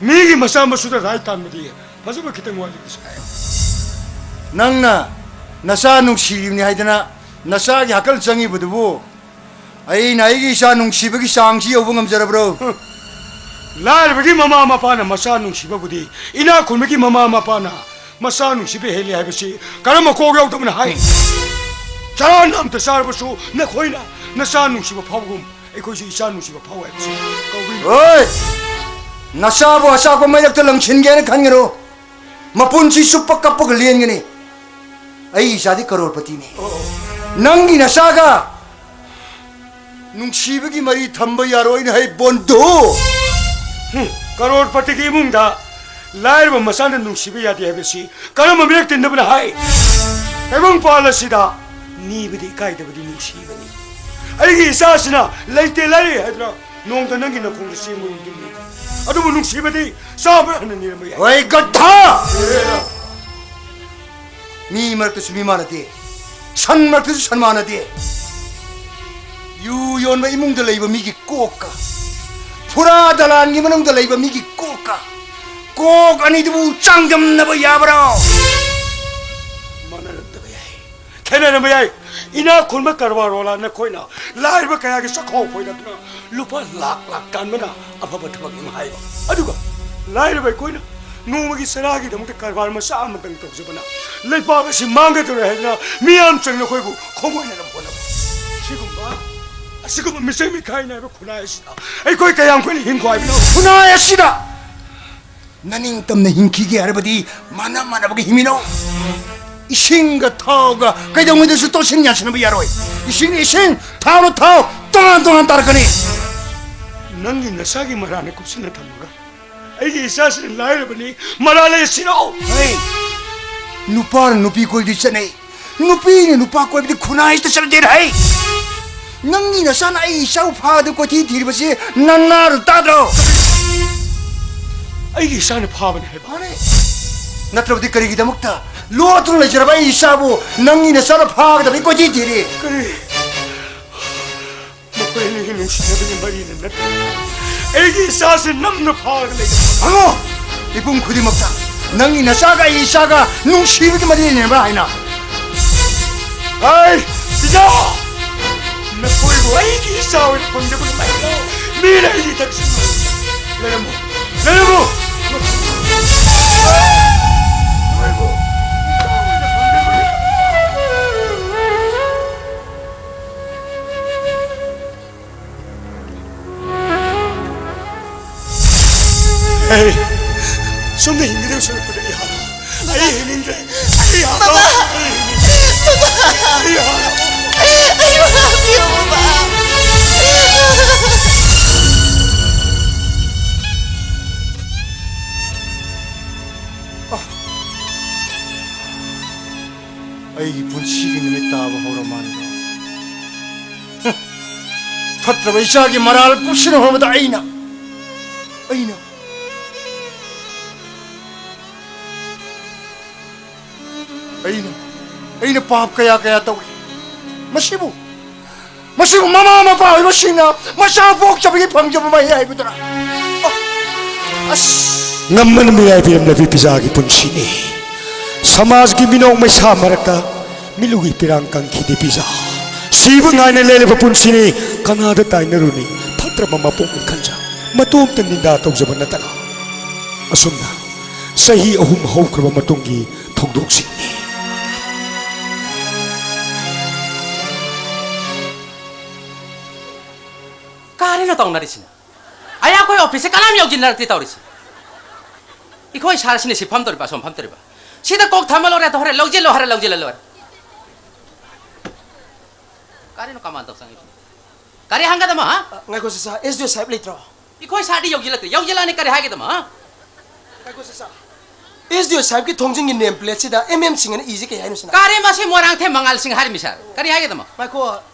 ꯃꯤꯒꯤ ꯃꯆꯥ ꯃꯁꯨꯗ ꯔꯥꯏꯠ ꯇꯥꯟꯕꯗꯤ ꯐꯖꯕ ꯈꯤꯇꯪ ꯋꯥꯠꯂꯤ, ꯏꯁꯥ꯫ ꯅꯪꯅ ꯅꯆꯥ ꯅꯨꯡꯁꯤꯔꯤꯕꯅꯤ ꯍꯥꯏꯗꯅ ꯅꯆꯥꯒꯤ ꯍꯥꯀꯜ ꯆꯪꯉꯤꯕꯗꯨꯕꯨ ꯑꯩꯅ ꯑꯩꯒꯤ ꯏꯆꯥ ꯅꯨꯡꯁꯤꯕꯒꯤ ꯆꯥꯡꯁꯤ ꯌꯧꯕ ꯉꯝꯖꯔꯕ꯭ꯔꯣ? ꯂꯥꯏꯔꯕꯒꯤ ꯃꯃꯥ ꯃꯄꯥꯅ ꯃꯆꯥ ꯅꯨꯡꯁꯤꯕꯕꯨꯗꯤ ꯏꯅꯥꯛ ꯈꯨꯟꯕꯒꯤ ꯃꯃꯥ ꯃꯄꯥꯅ ꯃꯆꯥ ꯅꯨꯡꯁꯤꯕ ꯍꯦꯜꯂꯤ ꯍꯥꯏꯕꯁꯤ ꯀꯔꯝꯕ ꯀꯣꯛ ꯌꯥꯎꯗꯕꯅ ꯍꯥꯏ? ꯆꯔꯥ ꯑꯃꯇ ꯆꯥꯔꯕꯁꯨ ꯅꯈꯣꯏꯅ ꯅꯆꯥ ꯅꯨꯡꯁꯤꯕ ꯐꯥꯎꯕꯒꯨꯝ ꯑꯩꯈꯣꯏꯁꯨ ꯏꯆꯥ ꯅꯨꯡꯁꯤꯕ ꯐꯥꯎ ꯍꯥꯏꯕꯁꯤ ꯀꯧꯏ꯫ ꯍꯣꯏ! ꯅꯆꯥꯕꯨ ꯑꯆꯥꯛꯄ ꯃꯩꯔꯛꯇ ꯂꯪꯁꯤꯟꯒꯦꯅ ꯈꯟꯒꯅꯨ꯫ ꯃꯄꯨꯟꯁꯤ ꯆꯨꯞꯄ ꯀꯞꯄꯒ ꯂꯦꯟꯒꯅꯤ꯫ ꯑꯩ ꯏꯆꯥꯗꯤ ꯀꯔꯣꯔꯄꯇꯤꯅꯤ꯫ ꯅꯪꯒꯤ ꯅꯆꯥꯒ ꯅꯨꯡꯁꯤꯕꯒꯤ ꯃꯔꯤ ꯊꯝꯕ ꯌꯥꯔꯣꯏꯅ ꯍꯥꯏ ꯕꯣꯟꯙꯨ꯫ ꯍꯨꯝ, ꯀꯔꯣꯔꯄꯇꯤꯒꯤ ꯏꯃꯨꯡꯗ ꯂꯥꯏꯔꯕ ꯃꯆꯥꯅ ꯅꯨꯡꯁꯤꯕ ꯌꯥꯗꯦ ꯍꯥꯏꯕꯁꯤ ꯀꯔꯝꯕ ꯃꯤꯔꯛ ꯇꯤꯟꯅꯕꯅ ꯍꯥꯏ? ꯇꯥꯏꯕꯪꯄꯥꯜ ꯑꯁꯤꯗ ꯅꯤꯕꯗꯤ ꯏꯀꯥꯏꯗꯕꯗꯤ ꯅꯨꯡꯁꯤꯕꯅꯤ꯫ ꯑꯩꯒꯤ ꯏꯆꯥꯁꯤꯅ ꯂꯩꯇꯦ ꯂꯥꯏꯔꯦ ꯍꯥꯏꯗꯨꯅ ꯅꯣꯡꯃꯇ ꯅꯪꯒꯤ ꯅꯈꯣꯡꯗ ꯆꯦꯡ ꯃꯔꯨꯝꯗꯤ ꯅꯤꯗꯦ꯫ ꯑꯗꯨꯕꯨ ꯅꯨꯡꯁꯤꯕꯗꯤ ꯆꯥꯝꯃ ꯍꯟꯅ ꯅꯤꯔꯝꯕ ꯌꯥꯏ꯫ ꯍꯣꯏ, ꯒꯙꯥ! ꯃꯤ ꯃꯔꯛꯇꯁꯨ ꯃꯤ ꯃꯥꯟꯅꯗꯦ, ꯁꯟ ꯃꯔꯛꯇꯁꯨ ꯁꯟ ꯃꯥꯟꯅꯗꯦ꯫ ꯌꯨ ꯌꯣꯟꯕ ꯏꯃꯨꯡꯗ ꯂꯩꯕ ꯃꯤꯒꯤ ꯀꯣꯛꯀ, ꯐꯨꯔꯥ ꯗꯂꯥꯟꯒꯤ ꯃꯅꯨꯡꯗ ꯂꯩꯕ ꯃꯤꯒꯤ ꯀꯣꯛꯀ, ꯀꯣꯛ ꯑꯅꯤꯗꯨꯕꯨ ꯆꯥꯡꯗꯝꯅꯕ ꯌꯥꯕ꯭ꯔꯣ? ꯃꯥꯟꯅꯔꯝꯗꯕ ꯌꯥꯏ, ꯈꯦꯠꯅꯔꯝꯕ ꯌꯥꯏ꯫ ꯏꯅꯥꯛ ꯈꯨꯟꯕ ꯀꯔꯕꯥꯔ ꯋꯥꯂꯥ ꯅꯈꯣꯏꯅ ꯂꯥꯏꯔꯕ ꯀꯌꯥꯒꯤ ꯆꯥꯛꯈꯥꯎ ꯐꯣꯏꯗꯗꯨꯅ ꯂꯨꯄꯥ ꯂꯥꯛ ꯂꯥꯛ ꯇꯥꯟꯕꯅ ꯑꯐꯕ ꯊꯕꯛꯅꯤ ꯍꯥꯏꯕ꯫ ꯑꯗꯨꯒ ꯂꯥꯏꯔꯕ ꯑꯩꯈꯣꯏꯅ ꯅꯣꯡꯃꯒꯤ ꯆꯔꯥꯒꯤꯗꯃꯛꯇ ꯀꯔꯕꯥꯔ ꯃꯆꯥ ꯑꯃꯇꯪ ꯇꯧꯖꯕꯅ ꯂꯩꯕꯥꯛ ꯑꯁꯤ ꯃꯥꯡꯒꯗꯧꯔꯦ ꯍꯥꯏꯗꯨꯅ ꯃꯤꯌꯥꯝ ꯆꯪꯅ ꯑꯩꯈꯣꯏꯕꯨ ꯈꯣꯡꯒꯣꯏꯅꯅꯕ ꯍꯣꯠꯅꯕ꯫ ꯁꯤꯒꯨꯝꯕ, ꯑꯁꯤꯒꯨꯝꯕ ꯃꯤꯆꯪ ꯃꯤꯈꯥꯏ ꯅꯥꯏꯕ ꯈꯨꯟꯅꯥꯏ ꯑꯁꯤꯗ ꯑꯩꯈꯣꯏ ꯀꯌꯥꯝ ꯀꯨꯏꯅ ꯍꯤꯡꯈꯣ ꯍꯥꯏꯕꯅꯣ? ꯈꯨꯟꯅꯥꯏ ꯑꯁꯤꯗ ꯅꯅꯤꯡꯇꯝꯅ ꯍꯤꯡꯈꯤꯒꯦ ꯍꯥꯏꯔꯕꯗꯤ ꯃꯥꯟꯅ ꯃꯥꯟꯅꯕꯒ ꯍꯤꯡꯃꯤꯟꯅꯧ꯫ ꯏꯁꯤꯡꯒ ꯊꯥꯎꯒ ꯀꯩꯗꯧꯉꯩꯗꯁꯨ ꯇꯣꯠꯁꯤꯟ ꯌꯥꯟꯁꯤꯟꯅꯕ ꯌꯥꯔꯣꯏ꯫ ꯏꯁꯤꯡꯅ ꯏꯁꯤꯡ, ꯊꯥꯎꯅ ꯊꯥꯎ, ꯇꯣꯉꯥꯟ ꯇꯣꯉꯥꯟ ꯇꯥꯔꯛꯀꯅꯤ꯫ ꯅꯪꯒꯤ ꯅꯆꯥꯒꯤ ꯃꯔꯥꯜꯅ ꯀꯨꯞꯁꯤꯟꯅ ꯊꯝꯃꯒ ꯑꯩꯒꯤ ꯏꯆꯥꯁꯤꯅ ꯂꯥꯏꯔꯕꯅꯤ, ꯃꯔꯥꯜ ꯂꯩ ꯁꯤꯔꯣ? ꯍꯩ, ꯅꯨꯄꯥꯅ ꯅꯨꯄꯤ ꯀꯣꯏꯗꯤ ꯆꯠꯅꯩ, ꯅꯨꯄꯤꯅ ꯅꯨꯄꯥ ꯀꯣꯏꯕꯗꯤ ꯈꯨꯟꯅꯥꯏꯁꯤꯗ ꯆꯠꯅꯗꯦ ꯍꯩ꯫ ꯅꯪꯒꯤ ꯅꯆꯥꯅ ꯑꯩ ꯏꯆꯥꯕꯨ ꯐꯥꯗ ꯀꯣꯏꯊꯤ ꯊꯤꯔꯤꯕꯁꯤ ꯅꯅꯥꯗ ꯇꯥꯗ꯭ꯔꯣ? ꯑꯩꯒꯤ ꯏꯆꯥꯅ ꯐꯥꯕꯅꯤ ꯍꯥꯏꯕ꯫ ꯃꯥꯅꯦ꯫ ꯅꯠꯇ꯭ꯔꯕꯗꯤ ꯀꯔꯤꯒꯤꯗꯃꯛꯇ ꯂꯣꯠꯇꯨꯅ ꯂꯩꯖꯔꯕ ꯑꯩ ꯏꯆꯥꯕꯨ ꯅꯪꯒꯤ ꯅꯆꯥꯅ ꯐꯥꯒꯗꯕꯒꯤ ꯀꯣꯏꯊꯤ ꯊꯤꯔꯤ? ꯀꯔꯤ? ꯃꯈꯣꯏ ꯑꯅꯤꯒꯤ ꯅꯨꯡꯁꯤꯅꯕꯒꯤ ꯃꯔꯤꯅ ꯅꯠꯇꯦ꯫ ꯑꯩꯒꯤ ꯏꯆꯥꯁꯤ ꯅꯝꯅ ꯐꯥꯔꯒ ꯂꯩ꯫ ꯍꯪꯉꯣ! ꯃꯤꯄꯨꯝ ꯈꯨꯗꯤꯡꯃꯛꯇ ꯅꯪꯒꯤ ꯅꯆꯥꯒ ꯑꯩꯒꯤ ꯏꯆꯥꯒ ꯅꯨꯡꯁꯤꯕꯒꯤ ꯃꯔꯤ ꯂꯩꯅꯕ꯭ꯔꯥ ꯍꯥꯏꯅ꯫ ꯍꯩ! ꯄꯤꯖꯥ! ꯅꯈꯣꯏꯕꯨ ꯑꯩꯒꯤ ꯏꯆꯥ ꯑꯣꯏꯅ ꯐꯪꯖꯕꯒꯤ ꯃꯍꯩꯅꯣ꯫ ꯃꯤꯅ ꯑꯩꯒꯤ ꯏꯊꯛꯁꯤꯡ ꯂꯩꯔꯝꯃꯨ꯫ ꯂꯩꯔꯝꯃꯨ! ꯅꯈꯣꯏꯕꯨ ꯏꯆꯥ ꯑꯣꯏꯅ ꯐꯪꯖꯕꯒꯤ ꯑꯩ ꯁꯣꯝꯗ ꯍꯤꯡꯒꯗꯕ ꯁꯔꯨꯛꯄꯨꯗꯤ ꯑꯩ ꯍꯥꯠꯂꯣ꯫ ꯑꯩ ꯍꯤꯡꯅꯤꯡꯗ꯭ꯔꯦ꯫ ꯑꯩ ꯍꯥꯠꯂꯣ꯫ ꯕꯕꯥ! ꯑꯩ ꯍꯤꯡꯅꯤꯡꯗ꯭ꯔꯦ꯫ ꯕꯕꯥ! ꯑꯩ ꯍꯥꯠꯂꯣ꯫ ꯑꯩꯕꯨ ꯉꯥꯛꯄꯤꯌꯨ, ꯕꯕꯥ! ꯑꯩꯒꯤ ꯄꯨꯟꯁꯤꯒꯤ ꯅꯨꯃꯤꯠ ꯇꯥꯕ ꯍꯧꯔ ꯃꯥꯜꯂꯦ꯫ ꯍꯨꯝ꯫ ꯐꯠꯇ꯭ꯔꯕ ꯏꯆꯥꯒꯤ ꯃꯔꯥꯜ ꯄꯨꯛꯁꯤꯟꯅ ꯍꯣꯠꯅꯕꯗ ꯑꯩꯅ, ꯑꯩꯅ, ꯑꯩꯅ, ꯑꯩꯅ ꯄꯥꯞ ꯀꯌꯥ ꯀꯌꯥ ꯇꯧꯔꯤ꯫ ꯃꯁꯤꯕꯨ, ꯃꯁꯤꯕꯨ ꯃꯃꯥ ꯃꯄꯥ ꯑꯣꯏꯕꯁꯤꯡꯅ ꯃꯆꯥ ꯄꯣꯛꯆꯕꯒꯤ ꯐꯪꯖꯕ ꯃꯍꯩ ꯍꯥꯏꯕꯗꯨꯔꯥ? ꯑꯁ! ꯉꯝꯕꯅ ꯃꯌꯥꯏ ꯄꯤꯔꯝꯂꯕꯤ ꯄꯤꯖꯥꯒꯤ ꯄꯨꯟꯁꯤꯅꯤ꯫ ꯁꯃꯥꯖꯒꯤ ꯃꯤꯅꯣꯛ ꯃꯩꯁꯥ ꯃꯔꯛꯇ ꯃꯤꯠꯂꯨꯒꯤ ꯄꯤꯔꯥꯡ ꯀꯪꯈꯤꯗꯦ ꯄꯤꯖꯥ꯫ ꯁꯤꯕ ꯉꯥꯏꯅ ꯂꯦꯜꯂꯤꯕ ꯄꯨꯟꯁꯤꯅꯤ꯫ ꯀꯅꯥꯗ ꯇꯥꯏꯅꯔꯨꯅꯤ? ꯐꯠꯇ꯭ꯔꯕ ꯃꯄꯣꯛꯅꯤ ꯈꯟꯖ ꯃꯇꯣꯝꯇ ꯅꯤꯟꯗꯥ ꯇꯧꯖꯕ ꯅꯠꯇꯅ꯫ ꯑꯁꯨꯝꯅ ꯆꯍꯤ ꯑꯍꯨꯝ ꯍꯧꯈ꯭ꯔꯕ ꯃꯇꯨꯡꯒꯤ ꯊꯧꯗꯣꯛꯁꯤꯡꯅꯤ꯫ ꯀꯔꯤꯅꯣ ꯇꯧꯅꯔꯤꯁꯤꯅ? ꯑꯩ ꯑꯩꯈꯣꯏ ꯑꯣꯐꯤꯁꯁꯦ ꯀꯅꯥꯝ ꯌꯧꯁꯤꯟꯅꯔꯛꯇꯦ ꯇꯧꯔꯤꯁꯤ꯫ ꯑꯩꯈꯣꯏ ꯁꯥꯔꯁꯤꯅ ꯁꯤ ꯐꯝꯗꯧꯔꯤꯕ, ꯑꯁꯣꯝ ꯐꯝꯗꯧꯔꯤꯕ꯫ ꯁꯤꯗ ꯀꯣꯛ ꯊꯝꯃ ꯂꯣꯏꯔꯦ, ꯑꯗꯣ ꯍꯣꯔꯦꯟ ꯂꯧꯁꯤꯜꯂꯣ ꯍꯥꯏꯔ ꯂꯧꯁꯤꯜꯂ ꯂꯣꯏꯔꯦ꯫ ꯀꯔꯤꯅꯣ ꯀꯃꯥꯟ ꯇꯧ ꯆꯪꯉꯤꯁꯤ? ꯀꯔꯤ ꯍꯪꯒꯗꯕ, ꯍꯥ? ꯑ, ꯉꯥꯏꯈꯣ ꯁꯦ ꯁꯥꯔ, ꯑꯦꯁ ꯗꯤ ꯑꯣ ꯁꯥꯍꯦꯕ ꯂꯩꯇ꯭ꯔꯣ? ꯑꯩꯈꯣꯏ ꯁꯥꯔꯗꯤ ꯌꯧꯁꯤꯜꯂꯛꯇꯦ, ꯌꯧꯁꯤꯜꯂꯛꯑꯅꯤ ꯀꯔꯤ ꯍꯥꯏꯒꯗꯕ, ꯍꯥ? ꯉꯥꯏꯈꯣ ꯁꯦ ꯁꯥꯔ, ꯑꯦꯁ ꯗꯤ ꯑꯣ ꯁꯥꯍꯦꯕꯀꯤ ꯊꯣꯡꯖꯤꯟꯒꯤ ꯅꯦꯝ ꯄ꯭ꯂꯦꯠꯁꯤꯗ ꯑꯦꯝ ꯑꯦꯝ ꯁꯤꯡ ꯑꯅ ꯏꯁꯦ ꯀꯩ ꯍꯥꯏꯅꯣ ꯁꯤꯅ? ꯀꯔꯤ ꯃꯁꯤ ꯃꯣꯏꯔꯥꯡꯊꯦꯝ ꯃꯉꯥꯜ ꯁꯤꯡ ꯍꯥꯏꯔꯤꯃꯤ ꯁꯥꯔ, ꯀꯔꯤ ꯍꯥꯏꯒꯗꯕ? ꯉꯥꯏꯈꯣ,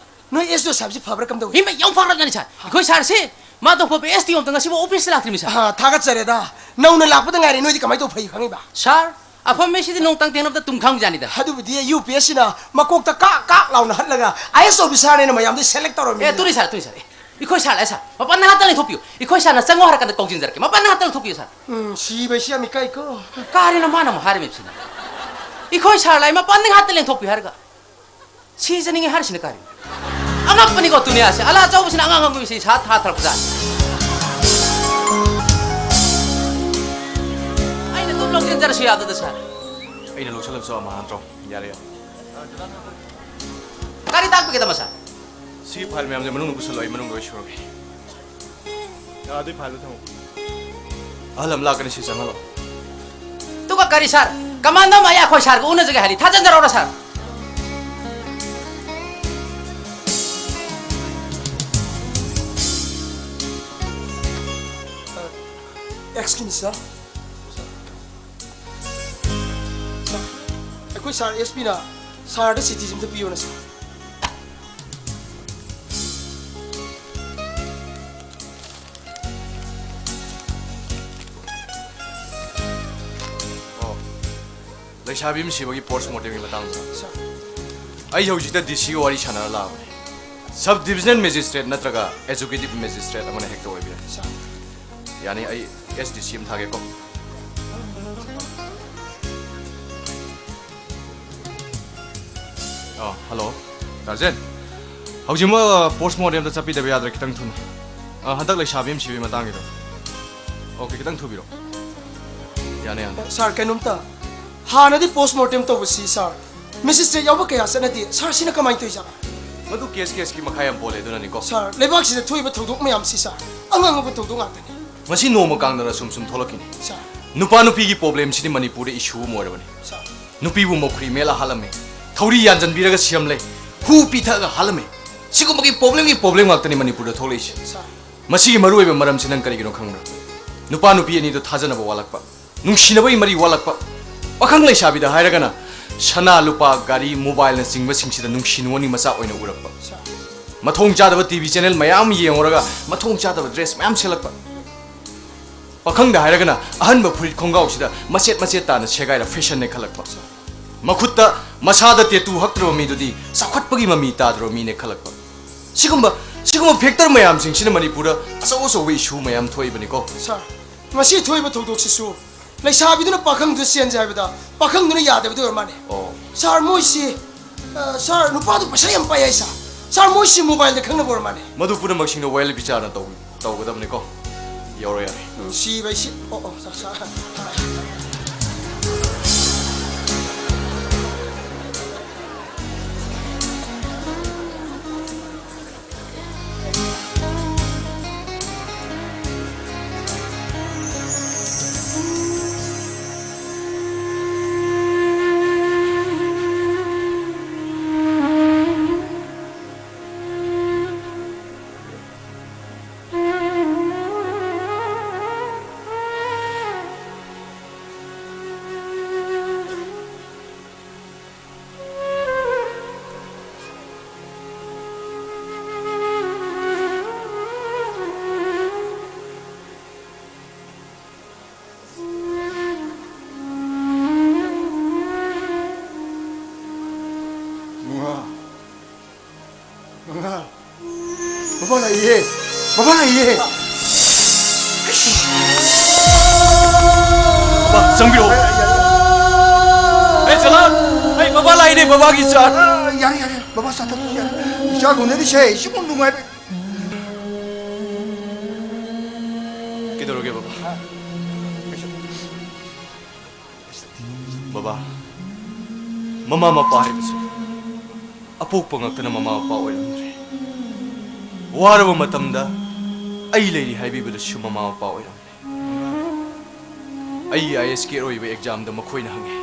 ꯅꯣꯏ ꯑꯦꯁ ꯗꯤ ꯑꯣ ꯁꯥꯍꯦꯕꯁꯤ ꯐꯕ꯭ꯔꯥ ꯀꯝꯗꯧꯏ? ꯏꯃꯥ, ꯌꯥꯝ ꯐꯒ꯭ꯔꯖꯥꯠꯅꯤ ꯁꯥꯔ꯫ ꯑꯩꯈꯣꯏ ꯁꯥꯔꯁꯤ ꯃꯥ ꯇꯣꯛꯄ ꯑꯦꯁ ꯗꯤ ꯑꯣ ꯑꯝꯇ ꯉꯁꯤꯐꯥꯎ ꯑꯣꯐꯤꯁꯇ ꯂꯥꯛꯇ꯭ꯔꯤꯃꯤ ꯁꯥꯔ꯫ ꯑ, ꯊꯥꯒꯠꯆꯔꯦꯗ꯫ ꯅꯧꯅ ꯂꯥꯛꯄꯗ ꯉꯥꯏꯔꯤ, ꯅꯣꯏꯗꯤ ꯀꯃꯥꯏꯅ ꯇꯧꯕ ꯐꯩ ꯈꯪꯉꯤꯕ? ꯁꯥꯔ, ꯑꯐꯝ ꯃꯤꯁꯤꯗꯤ ꯅꯣꯡꯇꯪ ꯊꯦꯡꯅꯕꯗ ꯇꯨꯝ ꯈꯪꯕꯖꯥꯠꯅꯤꯗ꯫ ꯑꯗꯨꯕꯨꯗꯤ ꯌꯨ ꯄꯤ ꯑꯦꯁ ꯁꯤꯅ ꯃꯀꯣꯛꯇ ꯀꯥꯛ ꯀꯥꯛ ꯂꯥꯎꯅ ꯍꯠꯂꯒ ꯑꯥꯏ ꯑꯦꯁ ꯑꯣꯐꯤꯁꯥꯔꯅꯦꯅ ꯃꯌꯥꯝꯗ ꯁꯦꯂꯦꯛ ꯇꯧꯔꯝꯃꯤ꯫ ꯑꯦ, ꯇꯨꯅꯤ ꯁꯥꯔ, ꯇꯨꯅꯤ ꯁꯥꯔ꯫ ꯑꯦ, ꯑꯩꯈꯣꯏ ꯁꯥꯔ ꯂꯥꯛꯑꯦ ꯁꯥꯔ꯫ ꯃꯄꯥꯟ ꯉꯥꯏꯍꯥꯛꯇ ꯂꯦꯡꯊꯣꯛꯄꯤꯌꯨ꯫ ꯑꯩꯈꯣꯏ ꯁꯥꯔꯅ ꯆꯪꯉꯣ ꯍꯥꯏꯔ ꯀꯥꯟꯗ ꯀꯧꯁꯤꯟꯖꯔꯛꯀꯦ꯫ ꯃꯄꯥꯟ ꯉꯥꯏꯍꯥꯛꯇ ꯂꯦꯡꯊꯣꯛꯄꯤꯌꯨ ꯁꯥꯔ꯫ ꯎꯝ, ꯁꯤꯕ ꯍꯥꯏꯁꯤ ꯌꯥꯝ ꯏꯀꯥꯏꯀꯣ꯫ ꯀꯥꯔꯤꯅꯣ ꯃꯥꯅ ꯑꯃꯨꯛ ꯍꯥꯏꯔꯝꯃꯤꯕꯁꯤꯅ? ꯑꯩꯈꯣꯏ ꯁꯥꯔ ꯂꯥꯛꯑꯦ, ꯃꯄꯥꯟ ꯉꯥꯏꯍꯥꯛꯇ ꯂꯦꯡꯊꯣꯛꯄꯤꯌꯨ ꯍꯥꯏꯔꯒ꯫ ꯁꯤꯖꯅꯤꯡꯉꯤ ꯍꯥꯏꯔꯤꯁꯤꯅ ꯀꯔꯤ? ꯑꯉꯛꯄꯅꯤꯀꯣ ꯗꯨꯅꯤꯌꯥꯁꯦ꯫ ꯑꯂꯥ ꯑꯆꯧꯕꯁꯤꯅ ꯑꯉꯥꯡ ꯑꯉꯥꯡꯕ ꯃꯤꯁꯤ ꯁꯥ ꯊꯥ ꯊꯥꯔꯛꯄꯖꯥꯠꯅꯤ꯫ ꯑꯩꯅ ꯑꯗꯨꯝ ꯂꯧꯁꯤꯟꯖꯔꯁꯨ ꯌꯥꯗꯗ ꯁꯥꯔ꯫ ꯑꯩꯅ ꯂꯧꯁꯤꯜꯂꯕꯁꯨ ꯑꯃ ꯅꯠꯇ꯭ꯔꯣ? ꯌꯥꯔꯦ, ꯌꯥꯔꯦ꯫ ꯀꯔꯤ ꯇꯥꯛꯄꯤꯒꯗꯕ ꯁꯥꯔ? ꯁꯤꯒꯤ ꯐꯥꯏꯜ ꯃꯌꯥꯝꯁꯦ ꯃꯅꯨꯡꯗ ꯄꯨꯁꯜꯂꯣ, ꯑꯩ ꯃꯅꯨꯡꯗ ꯂꯣꯏ ꯁꯨꯔꯒꯦ꯫ ꯑꯥ, ꯑꯗꯨꯏ ꯐꯥꯏꯜꯗꯣ ꯊꯝꯃꯣ꯫ ꯑꯍꯜ ꯑꯃ ꯂꯥꯛꯀꯅꯤ, ꯁꯤ ꯆꯪꯍꯜꯂꯣ꯫ ꯑꯗꯨꯒ ꯀꯔꯤ ꯁꯥꯔ? ꯀꯃꯥꯟꯗꯣ ꯑꯃ ꯑꯩ ꯑꯩꯈꯣꯏ ꯁꯥꯔꯒ ꯎꯅꯖꯒꯦ ꯍꯥꯏꯔꯤ꯫ ꯊꯥꯖꯟꯖꯔꯛꯑꯣꯔꯥ ꯁꯥꯔ? Excuse me, sir. ꯑꯩꯈꯣꯏ ꯁꯥꯔ ꯑꯦꯁ ꯄꯤꯅ ꯁꯥꯔꯗ ꯆꯤꯊꯤꯁꯤ ꯑꯝꯇ ꯄꯤꯌꯣꯅ, ꯁꯥꯔ꯫ ꯑꯣ, ꯂꯩꯁꯥꯕꯤ ꯑꯃ ꯁꯤꯕꯒꯤ ꯄꯣꯁꯃꯣꯔꯇꯦꯝꯒꯤ ꯃꯇꯥꯡꯗ꯫ ꯁꯥꯔ꯫ ꯑꯩ ꯍꯧꯖꯤꯛꯇ ꯗꯤ ꯁꯤꯒ ꯋꯥꯔꯤ ꯁꯥꯟꯅꯔ ꯂꯥꯛꯑꯕꯅꯦ꯫ ꯁꯕ ꯗꯤꯕꯤꯖꯅꯦꯜ ꯃꯦꯖꯤꯁꯇ꯭ꯔꯦꯠ ꯅꯠꯇ꯭ꯔꯒ ꯑꯦꯖꯨꯀꯦꯇꯤꯚ ꯃꯦꯖꯤꯁꯇ꯭ꯔꯦꯠ ꯑꯃꯅ ꯍꯦꯛꯇ ꯑꯣꯏꯕ ꯌꯥꯏ꯫ ꯁꯥꯔ꯫ ꯌꯥꯅꯤ, ꯑꯩ ꯑꯦꯁ ꯗꯤ ꯁꯤ ꯑꯃ ꯊꯥꯒꯦꯀꯣ꯫ ꯑꯥ, ꯍꯜꯂꯣ꯫ ꯒꯥꯔꯖꯤꯌꯟ, ꯍꯧꯖꯤꯛꯃꯛ ꯄꯣꯁꯃꯣꯔꯇꯦꯝꯗ ꯆꯠꯄꯤꯗꯕ ꯌꯥꯗ꯭ꯔꯦ, ꯈꯤꯇꯪ ꯊꯨꯅ꯫ ꯑꯥ, ꯍꯟꯗꯛ ꯂꯩꯁꯥꯕꯤ ꯑꯃ ꯁꯤꯕꯒꯤ ꯃꯇꯥꯡꯒꯤꯗꯣ꯫ ꯑꯣꯀꯦ, ꯈꯤꯇꯪ ꯊꯨꯕꯤꯔꯛꯑꯣ꯫ ꯌꯥꯅꯤ, ꯌꯥꯅꯤ꯫ ꯁꯥꯔ, ꯀꯩꯅꯣꯝꯇ, ꯍꯥꯟꯅꯗꯤ ꯄꯣꯁꯃꯣꯔꯇꯦꯝ ꯇꯧꯕꯁꯤ, ꯁꯥꯔ, ꯃꯦꯖꯤꯁꯇ꯭ꯔꯦꯠ ꯌꯥꯎꯕ ꯀꯌꯥ ꯆꯠꯅꯗꯦ꯫ ꯁꯥꯔ, ꯁꯤꯅ ꯀꯃꯥꯏꯅ ꯇꯧꯔꯤꯖꯥꯠꯅꯣ? ꯃꯗꯨ ꯀꯦꯁ ꯀꯦꯁꯀꯤ ꯃꯈꯥ ꯌꯥꯝ ꯄꯣꯜꯂꯦ, ꯑꯗꯨꯅꯅꯤꯀꯣ꯫ ꯁꯥꯔ, ꯂꯩꯕꯥꯛꯁꯤꯗ ꯊꯣꯛꯏꯕ ꯊꯧꯗꯣꯛ ꯃꯌꯥꯝꯁꯤ, ꯁꯥꯔ, ꯑꯉꯥꯡ ꯑꯉꯛꯄ ꯊꯧꯗꯣꯛ ꯉꯥꯛꯇꯅꯤ꯫ ꯃꯁꯤ ꯅꯣꯡꯃ ꯀꯥꯡꯗꯅ ꯁꯨꯝ ꯁꯨꯝ ꯊꯣꯛꯂꯛꯈꯤꯅꯤ꯫ ꯁꯥꯔ꯫ ꯅꯨꯄꯥ ꯅꯨꯄꯤꯒꯤ ꯄ꯭ꯔꯣꯕ꯭ꯂꯦꯝꯁꯤꯗꯤ ꯃꯅꯤꯄꯨꯔꯗ ꯏꯁꯨ ꯑꯃ ꯑꯣꯏꯔꯕꯅꯤ꯫ ꯁꯥꯔ꯫ ꯅꯨꯄꯤꯕꯨ ꯃꯈꯨꯔꯤ ꯃꯦꯠꯂ ꯍꯥꯠꯂꯝꯃꯦ, ꯊꯧꯔꯤ ꯌꯥꯟꯖꯟꯕꯤꯔꯒ ꯁꯤꯔꯝꯂꯦ, ꯍꯨ ꯄꯤꯊꯛꯑꯒ ꯍꯥꯠꯂꯝꯃꯦ꯫ ꯁꯤꯒꯨꯝꯕꯒꯤ ꯄ꯭ꯔꯣꯕ꯭ꯂꯦꯝꯒꯤ ꯄ꯭ꯔꯣꯕ꯭ꯂꯦꯝ ꯉꯥꯛꯇꯅꯤ ꯃꯅꯤꯄꯨꯔꯗ ꯊꯣꯛꯂꯛꯏꯁꯦ꯫ ꯁꯥꯔ꯫ ꯃꯁꯤꯒꯤ ꯃꯔꯨꯑꯣꯏꯕ ꯃꯔꯝꯁꯤ ꯅꯪ ꯀꯔꯤꯒꯤꯅꯣ ꯈꯪꯕ꯭ꯔꯥ? ꯅꯨꯄꯥ ꯅꯨꯄꯤ ꯑꯅꯤꯗꯣ ꯊꯥꯖꯅꯕ ꯋꯥꯠꯂꯛꯄ, ꯅꯨꯡꯁꯤꯅꯕꯒꯤ ꯃꯔꯤ ꯋꯥꯠꯂꯛꯄ꯫ ꯄꯥꯈꯪ ꯂꯩꯁꯥꯕꯤꯗ ꯍꯥꯏꯔꯒꯅ ꯁꯅꯥ, ꯂꯨꯄꯥ, ꯒꯥꯔꯤ, ꯃꯣꯕꯥꯏꯜꯅꯆꯤꯡꯕꯁꯤꯡꯁꯤꯗ ꯅꯨꯡꯁꯤ ꯅꯨꯡꯉꯣꯟꯒꯤ ꯃꯆꯥꯛ ꯑꯣꯏꯅ ꯎꯔꯛꯄ꯫ ꯁꯥꯔ꯫ ꯃꯊꯣꯡ ꯆꯥꯗꯕ ꯇꯤ ꯚꯤ ꯆꯦꯅꯦꯜ ꯃꯌꯥꯝ ꯌꯦꯡꯉꯨꯔꯒ ꯃꯊꯣꯡ ꯆꯥꯗꯕ ꯗ꯭ꯔꯦꯁ ꯃꯌꯥꯝ ꯁꯦꯠꯂꯛꯄ꯫ ꯄꯥꯈꯪꯗ ꯍꯥꯏꯔꯒꯅ ꯑꯍꯟꯕ ꯐꯨꯔꯤꯠ ꯈꯣꯡꯒꯥꯎꯁꯤꯗ ꯃꯆꯦꯠ ꯃꯆꯦꯠ ꯇꯥꯅ ꯁꯦꯒꯥꯏꯔ ꯐꯦꯁꯟꯅꯦ ꯈꯜꯂꯛꯄ꯫ ꯃꯈꯨꯠꯇ ꯃꯁꯥꯗ ꯇꯦꯇꯨ ꯍꯛꯇ꯭ꯔꯕ ꯃꯤꯗꯨꯗꯤ ꯆꯥꯎꯈꯠꯄꯒꯤ ꯃꯃꯤ ꯇꯥꯗ꯭ꯔꯕ ꯃꯤꯅꯦ ꯈꯜꯂꯛꯄ꯫ ꯁꯤꯒꯨꯝꯕ, ꯁꯤꯒꯨꯝꯕ ꯐꯦꯛꯇꯔ ꯃꯌꯥꯝꯁꯤꯡꯁꯤꯅ ꯃꯅꯤꯄꯨꯔꯗ ꯑꯆꯧ ꯑꯆꯧꯕ ꯏꯁꯨ ꯃꯌꯥꯝ ꯊꯣꯛꯏꯕꯅꯤꯀꯣ꯫ ꯁꯥꯔ, ꯉꯁꯤ ꯊꯣꯛꯏꯕ ꯊꯧꯗꯣꯛꯁꯤꯁꯨ ꯂꯩꯁꯥꯕꯤꯗꯨꯅ ꯄꯥꯈꯪꯗꯨꯗ ꯆꯦꯟꯁꯦ ꯍꯥꯏꯕꯗ ꯄꯥꯈꯪꯗꯨꯅ ꯌꯥꯗꯕꯗꯤ ꯑꯣꯏꯔ ꯃꯥꯜꯂꯦ꯫ ꯑꯣ꯫ ꯁꯥꯔ, ꯃꯣꯏꯁꯤ, ꯑ, ꯁꯥꯔ, ꯅꯨꯄꯥꯗꯨ ꯄꯩꯁꯥ ꯌꯥꯝ ꯄꯥꯏ ꯍꯥꯏ, ꯁꯥꯔ꯫ ꯁꯥꯔ, ꯃꯣꯏꯁꯤ ꯃꯣꯕꯥꯏꯜꯗ ꯈꯪꯅꯕ ꯑꯣꯏꯔ ꯃꯥꯜꯂꯦ꯫ ꯃꯗꯨ ꯄꯨꯝꯅꯃꯛꯁꯤꯡꯗꯣ ꯋꯥꯌꯦꯜ ꯕꯤꯆꯥꯔꯅ ꯇꯧ-, ꯇꯧꯒꯗꯕꯅꯤꯀꯣ꯫ ꯌꯧꯔꯣ, ꯌꯥꯔꯦ꯫ ꯎꯝ, ꯁꯤꯕ ꯍꯥꯏꯁꯤ, ꯑꯣ, ꯑꯣ, ꯁꯥꯔ, ꯁꯥꯔ꯫ ꯕꯕꯥ ꯂꯥꯛꯏꯍꯦ! ꯕꯕꯥ ꯂꯥꯛꯏꯍꯦ! ꯕꯕꯥ, ꯆꯪꯕꯤꯔꯛꯑꯣ꯫ ꯑꯦ, ꯖꯂꯥꯜ! ꯑꯩ ꯕꯕꯥ ꯂꯥꯛꯏꯅꯦ, ꯕꯕꯥꯒꯤ ꯆꯥ꯫ ꯑ, ꯌꯥꯔꯦ, ꯌꯥꯔꯦ, ꯕꯕꯥ ꯆꯥ ꯊꯛꯄꯁꯨ ꯌꯥꯔꯦ꯫ ꯏꯆꯥ ꯎꯅꯔꯤꯁꯦ ꯁꯤꯃꯨꯛ ꯅꯨꯡꯉꯥꯏꯕ꯫ ꯀꯩꯗꯧꯔꯒꯦ, ꯕꯕꯥ? ꯕꯕꯥ, ꯃꯃꯥ ꯃꯄꯥ ꯍꯥꯏꯕꯁꯦ ꯑꯄꯣꯛꯄ ꯉꯥꯛꯇꯅ ꯃꯃꯥ ꯃꯄꯥ ꯑꯣꯏꯔꯝꯗ꯭ꯔꯦ꯫ ꯋꯥꯔꯕ ꯃꯇꯝꯗ ꯑꯩ ꯂꯩꯔꯤ ꯍꯥꯏꯕꯤꯕꯗꯁꯨ ꯃꯃꯥ ꯃꯄꯥ ꯑꯣꯏꯔꯝꯂꯦ꯫ ꯑꯩ ꯑꯥꯏ ꯑꯦꯁ ꯀꯦ ꯑꯣꯏꯕ ꯑꯦꯛꯖꯥꯝꯗ ꯃꯈꯣꯏꯅ ꯍꯪꯉꯦ,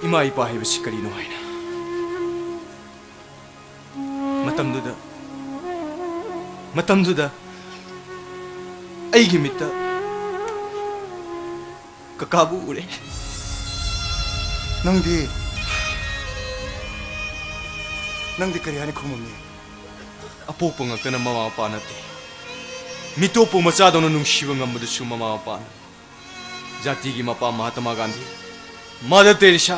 "ꯏꯃꯥ ꯏꯄꯥ ꯍꯥꯏꯕꯁꯤ ꯀꯔꯤꯅꯣ?" ꯍꯥꯏꯅ꯫ ꯃꯇꯝꯗꯨꯗ, ꯃꯇꯝꯗꯨꯗ ꯑꯩꯒꯤ ꯃꯤꯠꯇ ꯀꯀꯥꯕꯨ ꯎꯔꯦ꯫ ꯅꯪꯗꯤ, ꯅꯪꯗꯤ ꯀꯔꯤ ꯍꯥꯏꯅ ꯈꯨꯝꯃꯝꯃꯤ? ꯑꯄꯣꯛꯄ ꯉꯥꯛꯇꯅ ꯃꯃꯥ ꯃꯄꯥ ꯅꯠꯇꯦ꯫ ꯃꯤꯇꯣꯞꯄꯨ ꯃꯆꯥꯗꯧꯅ ꯅꯨꯡꯁꯤꯕ ꯉꯝꯕꯗꯨꯁꯨ ꯃꯃꯥ ꯃꯄꯥꯅꯤ꯫ ꯖꯥꯇꯤꯒꯤ ꯃꯄꯥ ꯃꯍꯥꯇꯃꯥ ꯒꯥꯟꯙꯤ, ꯃꯥꯗꯔ ꯇꯦꯔꯦꯁꯥ,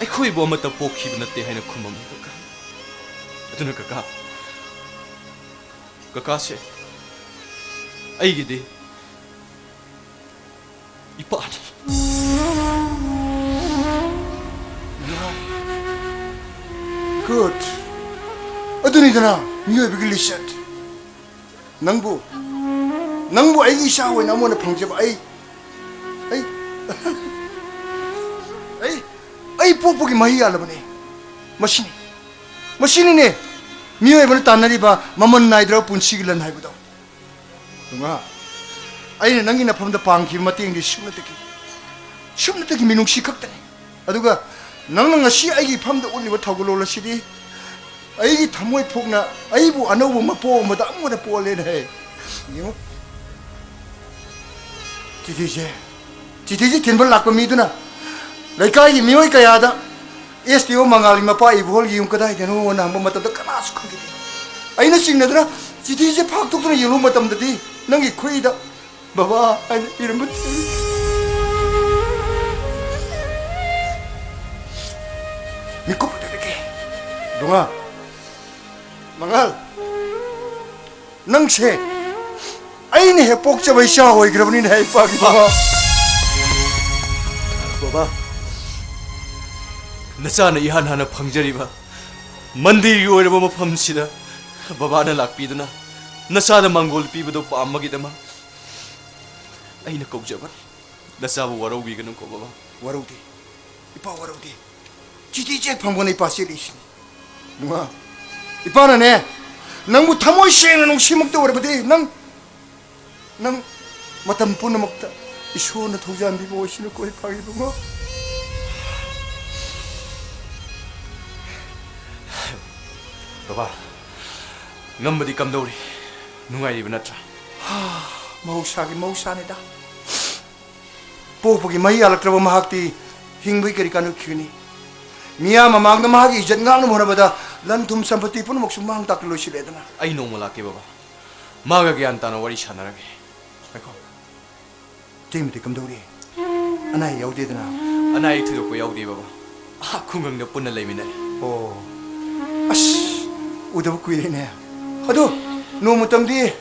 ꯑꯩꯈꯣꯏꯕꯨ ꯑꯃꯠꯇ ꯄꯣꯛꯈꯤꯕ ꯅꯠꯇꯦ ꯍꯥꯏꯅ ꯈꯨꯝꯃꯝꯃꯤ, ꯀꯀꯥ꯫ ꯑꯗꯨꯅ, ꯀꯀꯥ, ꯀꯀꯥꯁꯦ ꯑꯩꯒꯤꯗꯤ ꯏꯄꯥꯅꯤ꯫ Good. ꯑꯗꯨꯅꯤꯗꯅ ꯃꯤꯑꯣꯏꯕꯒꯤ ꯂꯤꯆꯠ꯫ ꯅꯪꯕꯨ, ꯅꯪꯕꯨ ꯑꯩꯒꯤ ꯏꯆꯥ ꯑꯣꯏꯅ ꯑꯃ ꯑꯣꯏꯅ ꯐꯪꯖꯕ ꯑꯩ, ꯑꯩ, ꯑꯩ, ꯑꯩ ꯄꯣꯛꯄꯒꯤ ꯃꯍꯩ ꯌꯥꯜꯂꯕꯅꯤ꯫ ꯃꯁꯤꯅꯤ, ꯃꯁꯤꯅꯤꯅꯦ ꯃꯤꯑꯣꯏꯕꯅ ꯇꯥꯟꯅꯔꯤꯕ ꯃꯃꯜ ꯅꯥꯏꯗ꯭ꯔꯕ ꯄꯨꯟꯁꯤꯒꯤ ꯂꯟ ꯍꯥꯏꯕꯗꯣ꯫ ꯅꯨꯡꯉꯥ, ꯑꯩꯅ ꯅꯪꯒꯤ ꯅꯐꯝꯗ ꯄꯥꯡꯈꯤꯕ ꯃꯇꯦꯡꯗꯤ ꯁꯨꯞꯅꯇꯒꯤ, ꯁꯨꯞꯅꯇꯒꯤ ꯃꯤꯅꯨꯡꯁꯤ ꯈꯛꯇꯅꯤ꯫ ꯑꯗꯨꯒ ꯅꯪꯅ ꯉꯁꯤ ꯑꯩꯒꯤ ꯏꯐꯝꯗ ꯎꯠꯂꯤꯕ ꯊꯧꯒꯜꯂꯣꯟ ꯑꯁꯤꯗꯤ ꯑꯩꯒꯤ ꯊꯃꯣꯏ ꯐꯨꯛꯅ ꯑꯩꯕꯨ ꯑꯅꯧꯕ ꯃꯄꯣꯛ ꯑꯃꯗ ꯑꯃꯨꯛ ꯍꯟꯅ ꯄꯣꯛꯍꯜꯂꯦꯅ ꯍꯥꯏ꯫ ꯌꯦꯡꯉꯨ, ꯆꯤꯊꯤꯁꯦ, ꯆꯤꯊꯤꯁꯦ ꯊꯤꯟꯕ ꯂꯥꯛꯄ ꯃꯤꯗꯨꯅ ꯂꯩꯀꯥꯏꯒꯤ ꯃꯤꯑꯣꯏ ꯀꯌꯥꯗ, "ꯑꯦꯁ ꯇꯤ ꯑꯣ ꯃꯉꯥꯜꯒꯤ ꯃꯄꯥ ꯏꯕꯣꯍꯜꯒꯤ ꯌꯨꯝ ꯀꯗꯥꯏꯗꯅꯣ?" ꯍꯪꯕ ꯃꯇꯝꯗ ꯀꯅꯥꯁꯨ ꯈꯪꯈꯤꯗꯦ꯫ ꯑꯩꯅ ꯆꯤꯡꯅꯗꯨꯅ ꯆꯤꯊꯤꯁꯦ ꯐꯥꯛꯇꯣꯛꯇꯨꯅ ꯌꯦꯡꯂꯨꯕ ꯃꯇꯝꯗꯗꯤ ꯅꯪꯒꯤ ꯈꯨꯠꯏꯗ "ꯕꯕꯥ" ꯍꯥꯏꯅ ꯏꯔꯝꯕ ꯊꯦꯡꯅꯩ꯫ ꯃꯤꯀꯨꯞ ꯑꯗꯨꯗꯒꯤ, ꯗꯨꯉꯥ, ꯃꯉꯥꯜ, ꯅꯪꯁꯦ ꯑꯩꯅ ꯍꯦꯛ ꯄꯣꯛꯆꯕ ꯏꯆꯥ ꯑꯣꯏꯈ꯭ꯔꯕꯅꯤꯅꯦ, ꯏꯄꯥꯒꯤ ꯕꯕꯥ꯫ ꯕꯕꯥ, ꯅꯆꯥꯅ ꯏꯍꯥꯟ ꯍꯥꯟꯅ ꯐꯪꯖꯔꯤꯕ ꯃꯟꯗꯤꯔꯒꯤ ꯑꯣꯏꯔꯕ ꯃꯐꯝꯁꯤꯗ ꯕꯕꯥꯅ ꯂꯥꯛꯄꯤꯗꯨꯅ ꯅꯆꯥꯗ ꯃꯪꯒꯣꯜ ꯄꯤꯕꯗꯨ ꯄꯥꯝꯕꯒꯤꯗꯃꯛ ꯑꯩꯅ ꯀꯧꯖꯕꯅꯤ꯫ ꯅꯆꯥꯕꯨ ꯋꯥꯔꯧꯕꯤꯒꯅꯨꯀꯣ, ꯕꯕꯥ꯫ ꯋꯥꯔꯧꯗꯦ, ꯏꯄꯥ, ꯋꯥꯔꯧꯗꯦ꯫ ꯆꯤꯊꯤ ꯆꯦꯛ ꯐꯪꯕꯅ ꯏꯄꯥ ꯆꯦꯜꯂꯤꯁꯤꯅꯤ꯫ ꯏꯕꯨꯡꯉꯣ, ꯏꯄꯥꯅꯅꯦ, ꯅꯪꯕꯨ ꯊꯃꯣꯏ ꯁꯦꯡꯅ ꯅꯨꯡꯁꯤꯃꯛꯇ ꯑꯣꯏꯔꯕꯗꯤ, ꯅꯪ, ꯅꯪ ꯃꯇꯝ ꯄꯨꯝꯅꯃꯛꯇ ꯏꯁꯣꯔꯅ ꯊꯧꯖꯥꯟꯕꯤꯕ ꯑꯣꯏꯁꯅꯨꯀꯣ, ꯏꯄꯥꯒꯤ ꯏꯕꯨꯡꯉꯣ꯫ ꯕꯕꯥ, ꯉꯝꯕꯗꯤ ꯀꯝꯗꯧꯔꯤ? ꯅꯨꯡꯉꯥꯏꯔꯤꯕ ꯅꯠꯇ꯭ꯔꯥ? ꯃꯍꯧꯁꯥꯒꯤ ꯃꯍꯧꯁꯥꯅꯤꯗ꯫ ꯄꯣꯛꯄꯒꯤ ꯃꯍꯩ ꯌꯥꯜꯂꯛꯇ꯭ꯔꯕ ꯃꯍꯥꯛꯇꯤ ꯍꯤꯡꯕꯒꯤ ꯀꯔꯤ ꯀꯥꯟꯅꯈꯤꯒꯅꯤ? ꯃꯤꯌꯥꯝ ꯃꯃꯥꯡꯗ ꯃꯍꯥꯛꯀꯤ ꯏꯖꯠ ꯉꯥꯛꯅꯕ ꯍꯣꯠꯅꯕꯗ ꯂꯟ ꯊꯨꯝ ꯁꯝꯄꯇꯤ ꯄꯨꯝꯅꯃꯛꯁꯨ ꯃꯥꯡ ꯇꯥꯛꯇ ꯂꯣꯏꯁꯤꯜꯂꯦꯗꯅ꯫ ꯑꯩ ꯅꯣꯡꯃ ꯂꯥꯛꯀꯦ, ꯕꯕꯥ꯫ ꯃꯥꯒ ꯒ꯭ꯌꯥꯟ ꯇꯥꯅ ꯋꯥꯔꯤ ꯁꯥꯟꯅꯔꯒꯦ꯫ ꯉꯥꯏꯈꯣ꯫ ꯏꯇꯩꯃꯗꯤ ꯀꯝꯗꯧꯔꯤ? ꯑꯅꯥ ꯑꯌꯦꯛ ꯌꯥꯎꯗꯦꯗꯅ? ꯑꯅꯥ ꯑꯌꯦꯛ ꯊꯣꯏꯗꯣꯛꯄ ꯌꯥꯎꯗꯦ, ꯕꯕꯥ꯫ ꯑꯥ, ꯈꯨꯡꯒꯪꯗ ꯄꯨꯟꯅ ꯂꯩꯃꯤꯟꯅꯔꯤ꯫ ꯑꯣ꯫ ꯑꯁ, ꯎꯗꯕ ꯀꯨꯏꯔꯦꯅꯦ꯫ ꯑꯗꯣ, ꯅꯣꯡꯃꯇꯪꯗꯤ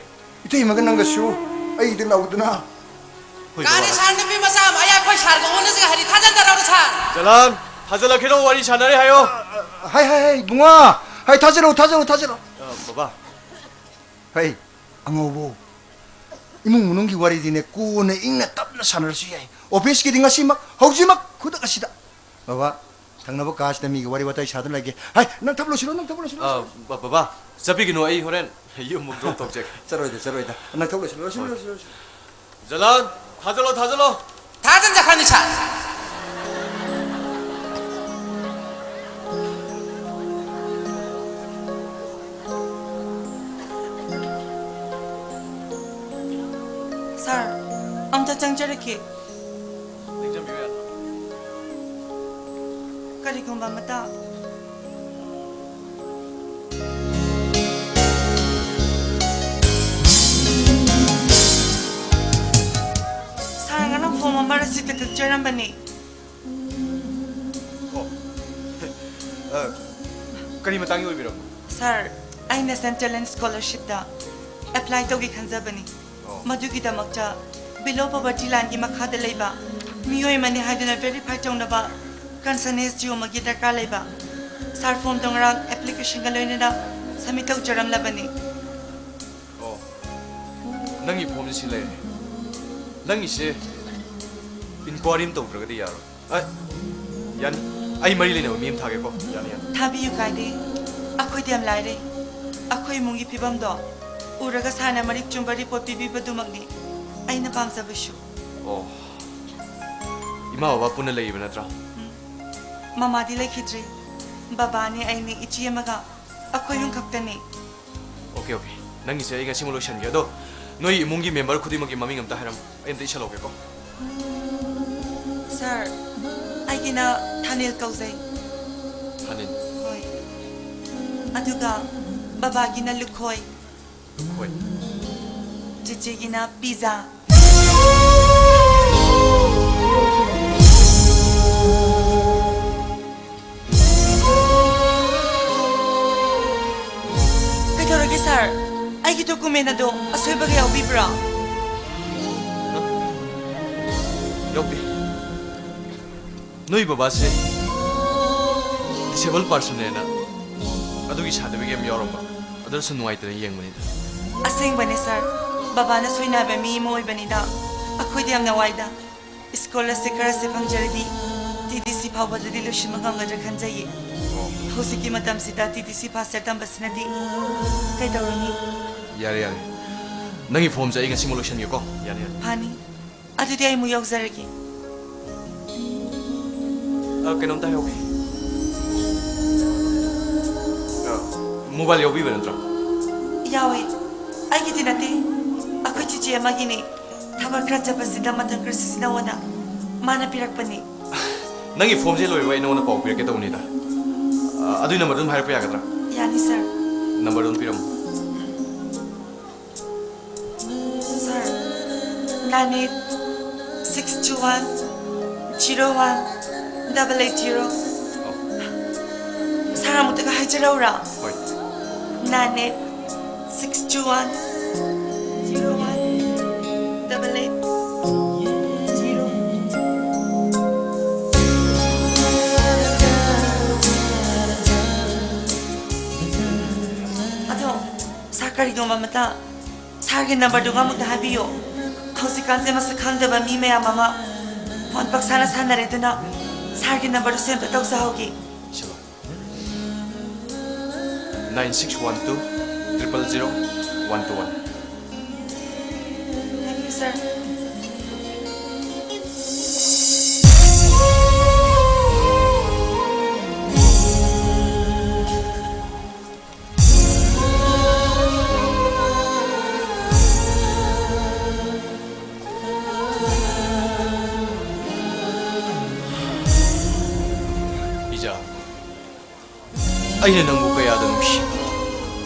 ꯏꯇꯩꯃꯒ ꯅꯪꯒꯁꯨ ꯑꯩꯒꯤꯗ ꯂꯥꯛꯎꯗꯅ꯫ ꯍꯣꯏ, ꯀꯥꯔꯤ ꯕꯕꯥ꯫ ꯁꯥꯔ, ꯅꯨꯄꯤ ꯃꯆꯥ ꯑꯃ ꯑꯌꯥꯛꯄ ꯁꯥꯔꯒ ꯑꯣꯟꯅꯁꯤꯒ ꯍꯥꯏꯗꯤ ꯊꯥꯖꯟꯗꯔꯣ ꯁꯥꯔ? ꯖꯂꯥꯟ, ꯊꯥꯖꯜꯂꯛꯈꯤꯅꯣ, ꯋꯥꯔꯤ ꯁꯥꯟꯅꯔꯤ ꯍꯥꯏꯌꯣ꯫ ꯍꯥꯏ, ꯍꯥꯏ, ꯍꯥꯏ, ꯏꯕꯨꯡꯉꯣ꯫ ꯍꯥꯏ, ꯊꯥꯖꯜꯂꯣ, ꯊꯥꯖꯜꯂꯣ, ꯊꯥꯖꯜꯂꯣ꯫ ꯑ, ꯕꯕꯥ꯫ ꯍꯩ, ꯑꯉꯧꯕꯧ꯫ ꯏꯃꯨꯡ ꯃꯅꯨꯡꯒꯤ ꯋꯥꯔꯤꯗꯤꯅꯦ, ꯀꯣꯟꯅ ꯏꯪꯅ ꯇꯞꯅ ꯁꯥꯟꯅꯔꯁꯨ ꯌꯥꯏ꯫ ꯑꯣꯐꯤꯁꯀꯤꯗꯤ ꯉꯁꯤꯃꯛ, ꯍꯧꯖꯤꯛꯃꯛ, ꯈꯨꯗꯛ ꯑꯁꯤꯗ꯫ ꯕꯕꯥ, ꯊꯪꯅꯕ ꯀꯥꯁꯤꯗ ꯃꯤꯒꯤ ꯋꯥꯔꯤ ꯋꯥꯇꯥꯏ ꯁꯥꯗꯨꯅ ꯂꯩꯒꯦ꯫ ꯍꯥꯏ, ꯅꯪ ꯊꯕꯛ ꯂꯣꯏꯁꯤꯜꯂꯣ, ꯅꯪ ꯊꯕꯛ ꯂꯣꯏꯁꯤꯜꯂꯣ, ꯑ, ꯂꯣꯏꯁꯤꯜꯂꯣ꯫ ꯕ-, ꯕꯕꯥ, ꯆꯠꯄꯤꯒꯅꯨ, ꯑꯩ ꯍꯣꯔꯦꯟ ꯌꯨꯝ ꯑꯃꯨꯛ ꯗ꯭ꯔꯣꯞ ꯇꯧꯖꯒꯦ꯫ ꯆꯠꯂꯣꯏꯗ, ꯆꯠꯂꯣꯏꯗ꯫ ꯅꯪ ꯊꯕꯛ ꯂꯣꯏꯁꯤꯜꯂꯣ, ꯂꯣꯏꯁꯤꯜꯂꯣ, ꯍꯣꯏ꯫ ꯂꯣꯏꯁꯤꯜꯂꯣ, ꯂꯣꯏꯁꯤꯜꯂꯣ꯫ ꯖꯂꯥꯟ, ꯊꯥꯖꯜꯂꯣ, ꯊꯥꯖꯜꯂꯣ꯫ ꯊꯥꯖꯟꯖꯈ꯭ꯔꯅꯤ, ꯁꯥꯔ꯫ ꯁꯥꯔ, ꯑꯝꯇ ꯆꯪꯖꯔꯛꯀꯦ꯫ ꯆꯪꯖꯟꯕꯤꯌꯨ ꯌꯥꯅꯤ꯫ ꯀꯔꯤꯒꯨꯝꯕ ꯑꯃꯇ꯫ ꯁꯥꯔ, ꯉꯔꯥꯡ ꯐꯣꯝ ꯑꯃ ꯔꯁꯤꯠꯇ ꯀꯛꯆꯔꯝꯕꯅꯦ꯫ ꯑꯣ꯫ ꯑ, ꯀꯔꯤ ꯃꯇꯥꯡꯒꯤ ꯑꯣꯏꯕꯤꯔꯕꯅꯣ? ꯁꯥꯔ, ꯑꯩꯅ ꯁꯦꯟꯇ꯭ꯔꯦꯜ ꯁ꯭ꯀꯣꯂꯔꯁꯤꯞꯇ ꯑꯦꯄ꯭ꯂꯥꯏ ꯇꯧꯒꯦ ꯈꯟꯖꯕꯅꯤ꯫ ꯑꯣ꯫ ꯃꯗꯨꯒꯤꯗꯃꯛꯇ ꯕꯤꯂꯣ ꯄꯣꯚꯔꯇꯤ ꯂꯥꯏꯟꯒꯤ ꯃꯈꯥꯗ ꯂꯩꯕ ꯃꯤꯑꯣꯏ ꯑꯃꯅꯤ ꯍꯥꯏꯗꯨꯅ ꯚꯦꯔꯤꯐꯥꯏ ꯇꯧꯅꯕ ꯀꯟꯁꯔꯟ ꯑꯦꯁ ꯗꯤ ꯑꯣ ꯑꯃꯒꯤ ꯗꯔꯀꯥꯔ ꯂꯩꯕ꯫ ꯁꯥꯔ, ꯐꯣꯝꯗꯣ ꯉꯔꯥꯡ ꯑꯦꯄ꯭ꯂꯤꯀꯦꯁꯟꯒ ꯂꯣꯏꯅꯅ ꯁꯕꯃꯤꯠ ꯇꯧꯖꯔꯝꯂꯕꯅꯤ꯫ ꯑꯣ, ꯅꯪꯒꯤ ꯐꯣꯝꯁꯤ ꯁꯤ ꯂꯩꯔꯦ꯫ ꯅꯪꯒꯤꯁꯦ ꯏꯟꯀ꯭ꯋꯥꯏꯔꯤ ꯑꯃ ꯇꯧꯗ꯭ꯔꯒꯗꯤ ꯌꯥꯔꯣꯏ꯫ ꯑ, ꯌꯥꯅꯤ꯫ ꯑꯩ ꯃꯔꯤ ꯂꯩꯅꯕ ꯃꯤ ꯑꯃ ꯊꯥꯒꯦꯀꯣ꯫ ꯌꯥꯅꯤ, ꯌꯥꯅꯤ꯫ ꯊꯥꯕꯤꯌꯨ, ꯀꯥꯏꯗꯦ꯫ ꯑꯩꯈꯣꯏꯗꯤ ꯌꯥꯝ ꯂꯥꯏꯔꯦ꯫ ꯑꯩꯈꯣꯏ ꯏꯃꯨꯡꯒꯤ ꯐꯤꯕꯝꯗꯣ ꯎꯔꯒ ꯁꯥꯔꯅ ꯃꯔꯤꯛ ꯆꯨꯝꯕ ꯔꯤꯄꯣꯔꯠ ꯄꯤꯕꯤꯕꯗꯨꯃꯛꯅꯤ ꯑꯩꯅ ꯄꯥꯝꯖꯕꯁꯨ꯫ ꯑꯣ, ꯏꯃꯥ ꯕꯕꯥ ꯄꯨꯟꯅ ꯂꯩꯔꯤꯕ ꯅꯠꯇ꯭ꯔꯣ? ꯎꯝ꯫ ꯃꯃꯥꯗꯤ ꯂꯩꯈꯤꯗ꯭ꯔꯤ꯫ ꯕꯕꯥꯅꯦ, ꯑꯩꯅꯦ, ꯏꯆꯦ ꯑꯃꯒ ꯑꯩꯈꯣꯏ ꯑꯍꯨꯝ ꯈꯛꯇꯅꯤ꯫ Okay, okay. ꯅꯪꯒꯤꯁꯦ ꯑꯩ ꯉꯁꯤꯃꯛ ꯂꯣꯏꯁꯟꯒꯦ꯫ ꯑꯗꯣ ꯅꯣꯏ ꯏꯃꯨꯡꯒꯤ ꯃꯦꯝꯕꯔ ꯈꯨꯗꯤꯡꯃꯛꯀꯤ ꯃꯃꯤꯡ ꯑꯝꯇ ꯍꯥꯏꯔꯝꯃꯨ꯫ ꯑꯩ ꯑꯝꯇ ꯏꯁꯜꯍꯧꯒꯦꯀꯣ꯫ ꯁꯥꯔ, ꯑꯩꯒꯤꯅ ꯊꯥꯅꯤꯜ ꯀꯧꯖꯩ꯫ ꯊꯥꯅꯤꯜ? ꯍꯣꯏ꯫ ꯑꯗꯨꯒ ꯕꯕꯥꯒꯤꯅ ꯂꯨꯈꯣꯏ꯫ ꯂꯨꯈꯣꯏ꯫ ꯆꯤꯆꯦꯒꯤꯅ ꯄꯤꯖꯥ꯫ ꯀꯩꯗꯧꯔꯒꯦ, ꯁꯥꯔ? ꯑꯩꯒꯤ ꯗꯣꯀꯨꯃꯦꯟ ꯑꯗꯣ ꯑꯁꯣꯏꯕꯒ ꯌꯥꯎꯕꯤꯕ꯭ꯔꯥ? ꯌꯥꯎꯗꯦ꯫ ꯅꯣꯏ ꯕꯕꯥꯁꯦ ꯗꯤꯁꯦꯕꯜ ꯄꯥꯔꯁꯟꯅꯦꯅ ꯑꯗꯨꯒꯤ ꯁꯥꯔꯇꯤꯐꯤꯀꯦꯠ ꯑꯃ ꯌꯥꯎꯔꯝꯕ, ꯑꯗꯨꯗ ꯁꯨꯝ ꯅꯨꯡꯉꯥꯏꯇꯅ ꯌꯦꯡꯕꯅꯤꯗ꯫ ꯑꯁꯦꯡꯕꯅꯦ, ꯁꯥꯔ꯫ ꯕꯕꯥꯅ ꯁꯣꯏꯅꯥꯏꯕ ꯃꯤ ꯑꯃ ꯑꯣꯏꯕꯅꯤꯗ ꯑꯩꯈꯣꯏꯗꯤ ꯌꯥꯝꯅ ꯋꯥꯏꯗ꯫ ꯁ꯭ꯀꯣꯂꯔꯁꯤꯞ ꯈꯔꯁꯦ ꯐꯪꯖꯔꯗꯤ ꯇꯤ ꯗꯤ ꯁꯤ ꯐꯥꯎꯕꯗꯗꯤ ꯂꯣꯏꯁꯤꯟꯕ ꯉꯝꯒꯗ꯭ꯔꯥ ꯈꯟꯖꯩꯌꯦ꯫ ꯑꯣ꯫ ꯍꯧꯖꯤꯛꯀꯤ ꯃꯇꯝꯁꯤꯗ ꯇꯤ ꯗꯤ ꯁꯤ ꯐꯥꯔꯁ ꯏꯌꯔ ꯇꯝꯕꯁꯤꯅꯗꯤ ꯀꯩꯗꯧꯔꯨꯅꯤ? ꯌꯥꯔꯦ, ꯌꯥꯔꯦ꯫ ꯅꯪꯒꯤ ꯐꯣꯝꯁꯦ ꯑꯩ ꯉꯁꯤꯃꯛ ꯂꯣꯏꯁꯟꯒꯦꯀꯣ꯫ ꯌꯥꯅꯤ, ꯌꯥꯅꯤ꯫ ꯐꯅꯤ꯫ ꯑꯗꯨꯗꯤ ꯑꯩ ꯑꯃꯨꯛ ꯌꯧꯖꯔꯒꯦ꯫ ꯑ, ꯀꯩꯅꯣꯝꯇ ꯍꯥꯏꯍꯧꯒꯦ꯫ ꯑ, ꯃꯣꯕꯥꯏꯜ ꯌꯥꯎꯕꯤꯕ ꯅꯠꯇ꯭ꯔꯣ? ꯌꯥꯎꯋꯦ꯫ ꯑꯩꯒꯤꯗꯤ ꯅꯠꯇꯦ꯫ ꯑꯩꯈꯣꯏ ꯆꯤꯆꯦ ꯑꯃꯒꯤꯅꯦ꯫ ꯊꯕꯛ ꯈꯔ ꯆꯠꯄꯁꯤꯗ ꯃꯇꯝ ꯈꯔ ꯁꯤꯖꯤꯟꯅꯧꯑꯣꯅ ꯃꯥꯅ ꯄꯤꯔꯛꯄꯅꯤ꯫ ꯅꯪꯒꯤ ꯐꯣꯝꯁꯦ ꯂꯣꯏꯕ ꯑꯩ ꯅꯉꯣꯟꯗ ꯄꯥꯎ ꯄꯤꯔꯛꯀꯦ ꯇꯧꯕꯅꯤꯗ꯫ ꯑ, ꯑꯗꯨꯒꯤ ꯅꯝꯕꯔꯗꯨ ꯑꯗꯨꯝ ꯍꯥꯏꯔꯛꯄ ꯌꯥꯒꯗ꯭ꯔꯥ? ꯌꯥꯅꯤ, ꯁꯥꯔ꯫ ꯅꯝꯕꯔꯗꯨ ꯑꯗꯨꯝ ꯄꯤꯔꯝꯃꯨ꯫ ꯁꯥꯔ, nine eight six two one zero one double eight zero꯫ ꯑꯣ꯫ ꯁꯥꯔ, ꯑꯃꯨꯛꯇꯒ ꯍꯥꯏꯖꯔꯛꯎꯔꯥ? ꯍꯣꯏ꯫ nine eight six two one zero one double eight zero. ꯑꯗꯣ ꯁꯥꯔ, ꯀꯔꯤꯒꯨꯝꯕ ꯑꯃꯇ ꯁꯥꯔꯒꯤ ꯅꯝꯕꯔꯗꯨꯒ ꯑꯃꯨꯛꯇ ꯍꯥꯏꯕꯤꯌꯣ꯫ ꯍꯧꯖꯤꯛꯀꯥꯟꯁꯦ ꯃꯁꯛ ꯈꯪꯗꯕ ꯃꯤ ꯃꯌꯥꯝ ꯑꯃ ꯐꯣꯟ ꯄꯪꯁꯥꯅ ꯁꯥꯟꯅꯔꯦ, ꯑꯗꯨꯅ ꯁꯥꯔꯒꯤ ꯅꯝꯕꯔꯗꯨ ꯁꯦꯝꯇ ꯇꯧꯖꯍꯧꯒꯦ꯫ Nine six one two triple zero one two one. Thank you, sir. ꯄꯤꯖꯥ, ꯑꯩꯅ ꯅꯪꯕꯨ ꯀꯌꯥꯗ ꯅꯨꯡꯁꯤꯕ,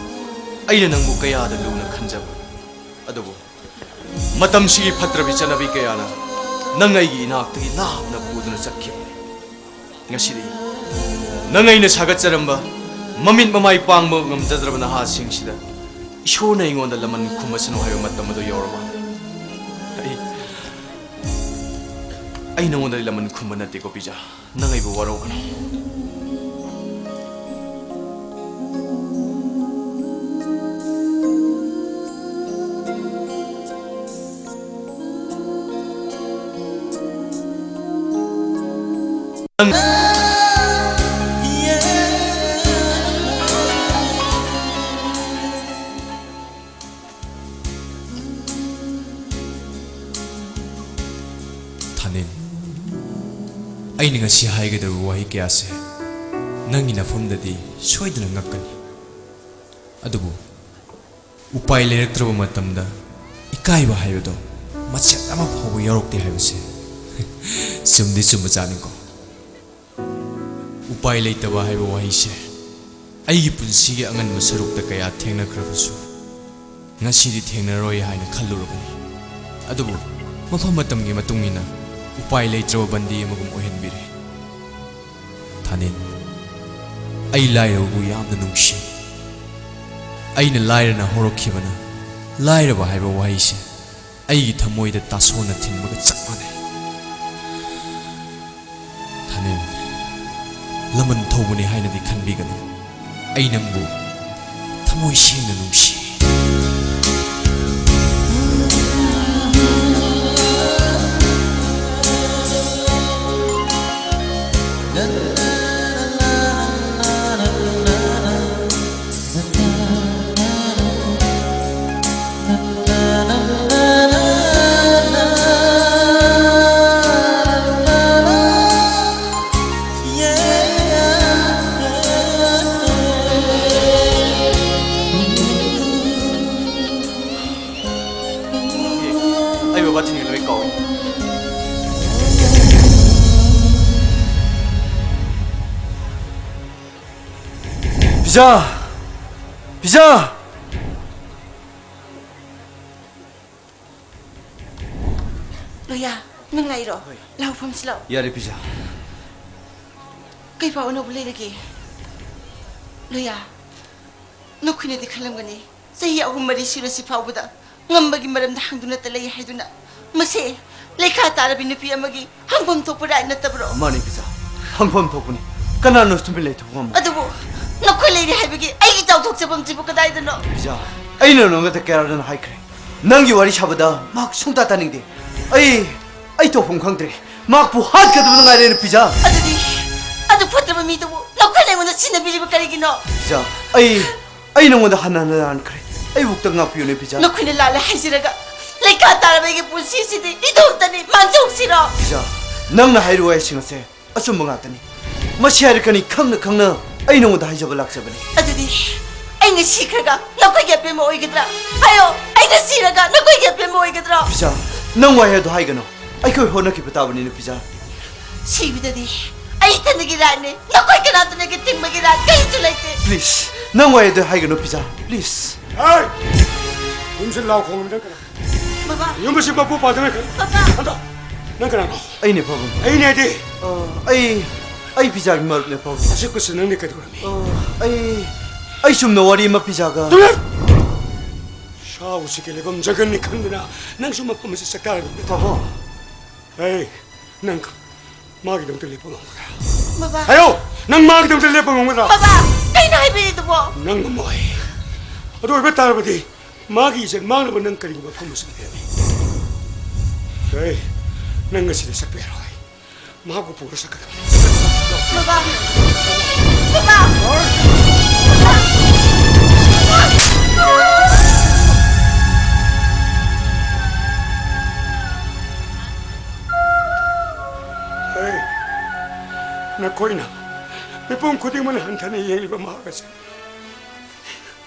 ꯑꯩꯅ ꯅꯪꯕꯨ ꯀꯌꯥꯗ ꯂꯨꯅ ꯈꯟꯖꯕ, ꯑꯗꯨꯕꯨ ꯃꯇꯝꯁꯤꯒꯤ ꯐꯠꯇ꯭ꯔꯕꯤ ꯆꯠꯅꯕꯤ ꯀꯌꯥꯅ ꯅꯪ ꯑꯩꯒꯤ ꯏꯅꯥꯛꯇꯒꯤ ꯂꯥꯞꯅ ꯄꯨꯗꯨꯅ ꯆꯠꯈꯤꯕꯅꯤ꯫ ꯉꯁꯤꯗꯤ ꯅꯪ ꯑꯩꯅ ꯁꯥꯒꯠꯆꯔꯝꯕ, ꯃꯃꯤꯠ ꯃꯃꯥꯏ ꯄꯥꯡꯕ ꯉꯝꯖꯗ꯭ꯔꯕ ꯅꯍꯥꯁꯤꯡꯁꯤꯗ ꯏꯁꯣꯔꯅ ꯑꯩꯉꯣꯟꯗ ꯂꯃꯟ ꯈꯨꯝꯃꯁꯅꯨ ꯍꯥꯏꯕ ꯃꯇꯝ ꯑꯗꯨ ꯌꯧꯔꯕ꯫ ꯑꯩ, ꯑꯩ ꯅꯉꯣꯟꯗꯗꯤ ꯂꯃꯟ ꯈꯨꯝꯕ ꯅꯠꯇꯦꯀꯣ, ꯄꯤꯖꯥ꯫ ꯅꯪ ꯑꯩꯕꯨ ꯋꯥꯔꯧꯒꯅꯨ꯫ ꯊꯥꯅꯤꯜ, ꯑꯩꯅ ꯉꯁꯤ ꯍꯥꯏꯒꯗꯧꯔꯤꯕ ꯋꯥꯍꯩ ꯀꯌꯥꯁꯦ ꯅꯪꯒꯤ ꯅꯐꯝꯗꯗꯤ ꯁꯣꯏꯗꯅ ꯉꯛꯀꯅꯤ꯫ ꯑꯗꯨꯕꯨ ꯎꯄꯥꯏ ꯂꯩꯔꯛꯇ꯭ꯔꯕ ꯃꯇꯝꯗ ꯏꯀꯥꯏꯕ ꯍꯥꯏꯕꯗꯣ ꯃꯆꯦꯠ ꯑꯃ ꯐꯥꯎꯕ ꯌꯥꯎꯔꯛꯇꯦ ꯍꯥꯏꯕꯁꯦ ꯆꯨꯝꯗꯤ ꯆꯨꯝꯕꯖꯥꯠꯅꯤꯀꯣ꯫ ꯎꯄꯥꯏ ꯂꯩꯇꯕ ꯍꯥꯏꯕ ꯋꯥꯍꯩꯁꯦ ꯑꯩꯒꯤ ꯄꯨꯟꯁꯤꯒꯤ ꯑꯉꯟꯕ ꯁꯔꯨꯛꯇ ꯀꯌꯥ ꯊꯦꯡꯅꯈ꯭ꯔꯕꯁꯨ, ꯉꯁꯤꯗꯤ ꯊꯦꯡꯅꯔꯣꯏ ꯍꯥꯏꯅ ꯈꯜꯂꯨꯔꯕꯅꯤ꯫ ꯑꯗꯨꯕꯨ ꯃꯐꯝ ꯃꯇꯝꯒꯤ ꯃꯇꯨꯡ ꯏꯟꯅ ꯎꯄꯥꯏ ꯂꯩꯇ꯭ꯔꯕ ꯕꯟꯗꯤ ꯑꯃꯒꯨꯝ ꯑꯣꯏꯍꯟꯕꯤꯔꯦ꯫ ꯊꯥꯅꯤꯜ, ꯑꯩ ꯂꯥꯏꯔꯕꯕꯨ ꯌꯥꯝꯅ ꯅꯨꯡꯁꯤ꯫ ꯑꯩꯅ ꯂꯥꯏꯔꯅ ꯍꯧꯔꯛꯈꯤꯕꯅ ꯂꯥꯏꯔꯕ ꯍꯥꯏꯕ ꯋꯥꯍꯩꯁꯦ ꯑꯩꯒꯤ ꯊꯃꯣꯏꯗ ꯇꯥꯁꯣꯟꯅ ꯊꯤꯟꯕꯒ ꯆꯞ ꯃꯥꯟꯅꯩ꯫ ꯊꯥꯅꯤꯜ, ꯂꯃꯟ ꯊꯧꯕꯅꯤ ꯍꯥꯏꯅꯗꯤ ꯈꯟꯕꯤꯒꯅꯨ꯫ ꯑꯩ ꯅꯪꯕꯨ ꯊꯃꯣꯏ ꯁꯦꯡꯅ ꯅꯨꯡꯁꯤ꯫ ꯑꯩ ꯕꯕꯥ ꯊꯤꯟꯒꯗꯕ ꯀꯥꯎꯏ꯫ ꯄꯤꯖꯥ! ꯄꯤꯖꯥ! ꯂꯣꯌꯥ, ꯅꯨꯡꯉꯥꯏꯔꯣ? ꯍꯣꯏ꯫ ꯂꯥꯎ, ꯐꯝꯁꯤ ꯂꯥꯎ꯫ ꯌꯥꯔꯦ, ꯄꯤꯖꯥ꯫ ꯀꯩ ꯄꯥꯎ ꯑꯅꯧꯕ ꯂꯩꯔꯒꯦ? ꯂꯣꯌꯥ, ꯅꯈꯣꯏꯅꯗꯤ ꯈꯜꯂꯝꯒꯅꯤ, ꯆꯍꯤ ꯑꯍꯨꯝ ꯃꯔꯤ ꯁꯨꯔꯁꯤ ꯐꯥꯎꯕꯗ ꯉꯝꯕꯒꯤ ꯃꯔꯝꯗ ꯍꯪꯗꯨꯅꯇ ꯂꯩ ꯍꯥꯏꯗꯨꯅ꯫ ꯃꯁꯦ ꯂꯩꯈꯥ ꯇꯥꯔꯕꯤ ꯅꯨꯄꯤ ꯑꯃꯒꯤ ꯍꯪꯐꯝ ꯊꯣꯛꯄ ꯔꯥꯏꯠ ꯅꯠꯇꯕ꯭ꯔꯣ? ꯃꯥꯅꯤ ꯄꯤꯖꯥ, ꯍꯪꯐꯝ ꯊꯣꯛꯄꯅꯤ꯫ ꯀꯅꯥꯅꯣ ꯇꯨꯃꯤꯟ ꯂꯩꯊꯣꯛꯄ ꯉꯝꯕ? ꯑꯗꯨꯕꯨ ꯅꯈꯣꯏ ꯂꯩꯔꯤ ꯍꯥꯏꯕꯒꯤ ꯑꯩꯒꯤ ꯆꯥꯎꯊꯣꯛꯆꯐꯝꯁꯤꯕꯨ ꯀꯗꯥꯏꯗꯅꯣ? ꯄꯤꯖꯥ, ꯑꯩꯅ ꯅꯉꯣꯟꯗ ꯀꯌꯥꯔꯛꯗꯅ ꯍꯥꯏꯈ꯭ꯔꯦ, ꯅꯪꯒꯤ ꯋꯥꯔꯤ ꯁꯥꯕꯗ ꯃꯍꯥꯛ ꯁꯨꯡꯇꯥ ꯇꯥꯅꯤꯡꯗꯦ꯫ ꯑꯩ, ꯑꯩ ꯇꯧꯐꯝ ꯈꯪꯗ꯭ꯔꯦ꯫ ꯃꯍꯥꯛꯄꯨ ꯍꯥꯠꯀꯗꯕꯗ ꯉꯥꯏꯔꯦꯅꯦ ꯄꯤꯖꯥ꯫ ꯑꯗꯨꯗꯤ, ꯑꯗꯨ ꯐꯠꯇꯕ ꯃꯤꯗꯨꯕꯨ ꯅꯈꯣꯏꯅ ꯑꯩꯉꯣꯟꯗ ꯁꯤꯟꯅꯕꯤꯔꯤꯕ ꯀꯔꯤꯒꯤꯅꯣ? ꯄꯤꯖꯥ, ꯑꯩ, ꯑꯩ ꯅꯉꯣꯟꯗ ꯍꯟꯅ ꯍꯟꯅ ꯂꯥꯟꯈ꯭ꯔꯦ꯫ ꯑꯩꯕꯨ ꯑꯝꯇ ꯉꯥꯛꯄꯤꯌꯨꯅꯦ ꯄꯤꯖꯥ꯫ ꯅꯈꯣꯏꯅ ꯂꯥꯜꯂꯦ ꯍꯥꯏꯖꯔꯒ ꯂꯩꯈꯥ ꯇꯥꯔꯕ ꯑꯩꯒꯤ ꯄꯨꯟꯁꯤꯁꯤꯗꯤ ꯏꯇꯣꯝꯇꯅꯤ ꯃꯥꯡꯖꯧꯁꯤꯔꯣ? ꯄꯤꯖꯥ, ꯅꯪꯅ ꯍꯥꯏꯔꯤꯕ ꯋꯥꯍꯩꯁꯤꯡ ꯑꯁꯦ ꯑꯆꯨꯝꯕ ꯉꯥꯛꯇꯅꯤ꯫ ꯃꯁꯤ ꯍꯥꯏꯔꯤ ꯈꯪꯅ ꯈꯪꯅ ꯑꯩ ꯅꯉꯣꯟꯗ ꯍꯥꯏꯖꯕ ꯂꯥꯛꯆꯕꯅꯤ꯫ ꯑꯗꯨꯗꯤ ꯑꯩꯅ ꯁꯤꯈ꯭ꯔꯒ ꯅꯈꯣꯏꯒꯤ ꯑꯄꯦꯟꯕ ꯑꯣꯏꯒꯗ꯭ꯔꯥ? ꯍꯥꯏꯌꯣ, ꯑꯩꯅ ꯁꯤꯔꯒ ꯅꯈꯣꯏꯒꯤ ꯑꯄꯦꯟꯕ ꯑꯣꯏꯒꯗ꯭ꯔꯣ? ꯄꯤꯖꯥ, ꯅꯪ ꯋꯥꯍꯩ ꯑꯗꯨ ꯍꯥꯏꯒꯅꯨ꯫ ꯑꯩꯈꯣꯏ ꯍꯣꯠꯅꯈꯤꯕ ꯇꯥꯕꯅꯤꯅ ꯄꯤꯖꯥ꯫ ꯁꯤꯕꯗꯗꯤ ꯑꯩ ꯏꯊꯟꯗꯒꯤ ꯔꯥꯏꯠꯅꯤ꯫ ꯅꯈꯣꯏ ꯀꯅꯥꯇꯅꯒꯤ ꯊꯤꯡꯕꯒꯤ ꯔꯥꯏꯠ ꯀꯔꯤꯁꯨ ꯂꯩꯇꯦ꯫ ꯄ꯭ꯂꯤꯖ, ꯅꯪ ꯋꯥꯍꯩ ꯑꯗꯨ ꯍꯥꯏꯒꯅꯨ ꯄꯤꯖꯥ, ꯄ꯭ꯂꯤꯖ꯫ ꯍꯦ! ꯌꯨꯝꯁꯤ ꯂꯥꯎ ꯈꯣꯡꯂꯤꯕ ꯅꯪ ꯀꯅꯥ? ꯕꯕꯥ꯫ ꯌꯨꯝ ꯑꯁꯤ ꯃꯄꯨ ꯄꯥꯗꯅ ꯀꯔꯤ? ꯕꯕꯥ꯫ ꯑꯗꯣ, ꯅꯪ ꯀꯅꯥꯅꯣ? ꯑꯩꯅꯦ ꯄꯥꯕꯨꯡ꯫ ꯑꯩꯅꯦ ꯍꯥꯏꯗꯤ? ꯑ, ꯑꯩ, ꯑꯩ ꯄꯤꯖꯥꯒꯤ ꯃꯔꯨꯞꯅꯦ ꯄꯥꯕꯨꯡ꯫ ꯑꯁꯤ ꯀꯨꯠꯁꯤ ꯅꯪꯗꯤ ꯀꯩꯗꯧꯔꯝꯃꯤ? ꯑ, ꯑꯩ, ꯑꯩ ꯆꯨꯝꯅ ꯋꯥꯔꯤ ꯑꯃ ꯄꯤꯖꯒ꯫ ꯇꯨꯃꯤꯟ! ꯁꯥ ꯎꯆꯦꯛꯀꯤ ꯂꯩꯐꯝ ꯖꯪꯒꯜꯅꯤ ꯈꯟꯗꯨꯅ ꯅꯪꯁꯨ ꯃꯐꯝ ꯑꯁꯤ ꯆꯥꯛꯇꯥꯔꯕ ꯅꯠꯇ꯭ꯔꯣ? ꯕꯥꯕꯥ꯫ ꯍꯦ, ꯅꯪ ꯃꯥꯒꯤꯗꯃꯛꯇ ꯂꯦꯞꯄ ꯉꯝꯒꯗ꯭ꯔꯥ? ꯕꯥꯕꯥ꯫ ꯍꯥꯏꯌꯣ! ꯅꯪ ꯃꯥꯒꯤꯗꯃꯛꯇ ꯂꯦꯞꯄ ꯉꯝꯒꯗ꯭ꯔꯥ? ꯕꯥꯕꯥ, ꯀꯩꯅꯣ ꯍꯥꯏꯕꯤꯔꯤꯗꯨꯕꯣ? ꯅꯪ ꯉꯝꯃꯣꯏ꯫ ꯑꯗꯨ ꯑꯣꯏꯕ ꯇꯥꯔꯕꯗꯤ ꯃꯥꯒꯤ ꯏꯖꯠ ꯃꯥꯡꯅꯕ ꯅꯪ ꯀꯔꯤꯒꯤ ꯃꯐꯝ ꯑꯁꯤꯗ ꯂꯦꯞꯄꯤ? ꯍꯦ, ꯅꯪ ꯉꯁꯤꯗꯤ ꯆꯠꯄ ꯌꯥꯔꯣꯏ꯫ ꯃꯍꯥꯛꯄꯨ ꯄꯨꯔ ꯆꯠꯀꯗꯕꯅꯤ꯫ ꯕꯥꯕꯥ! ꯕꯥꯕꯥ! ꯍꯦ, ꯅꯈꯣꯏꯅ ꯃꯤꯄꯨꯝ ꯈꯨꯗꯤꯡꯃꯛꯅ ꯍꯟꯊꯅ ꯌꯦꯡꯂꯤꯕ ꯃꯍꯥꯛ ꯑꯁꯤ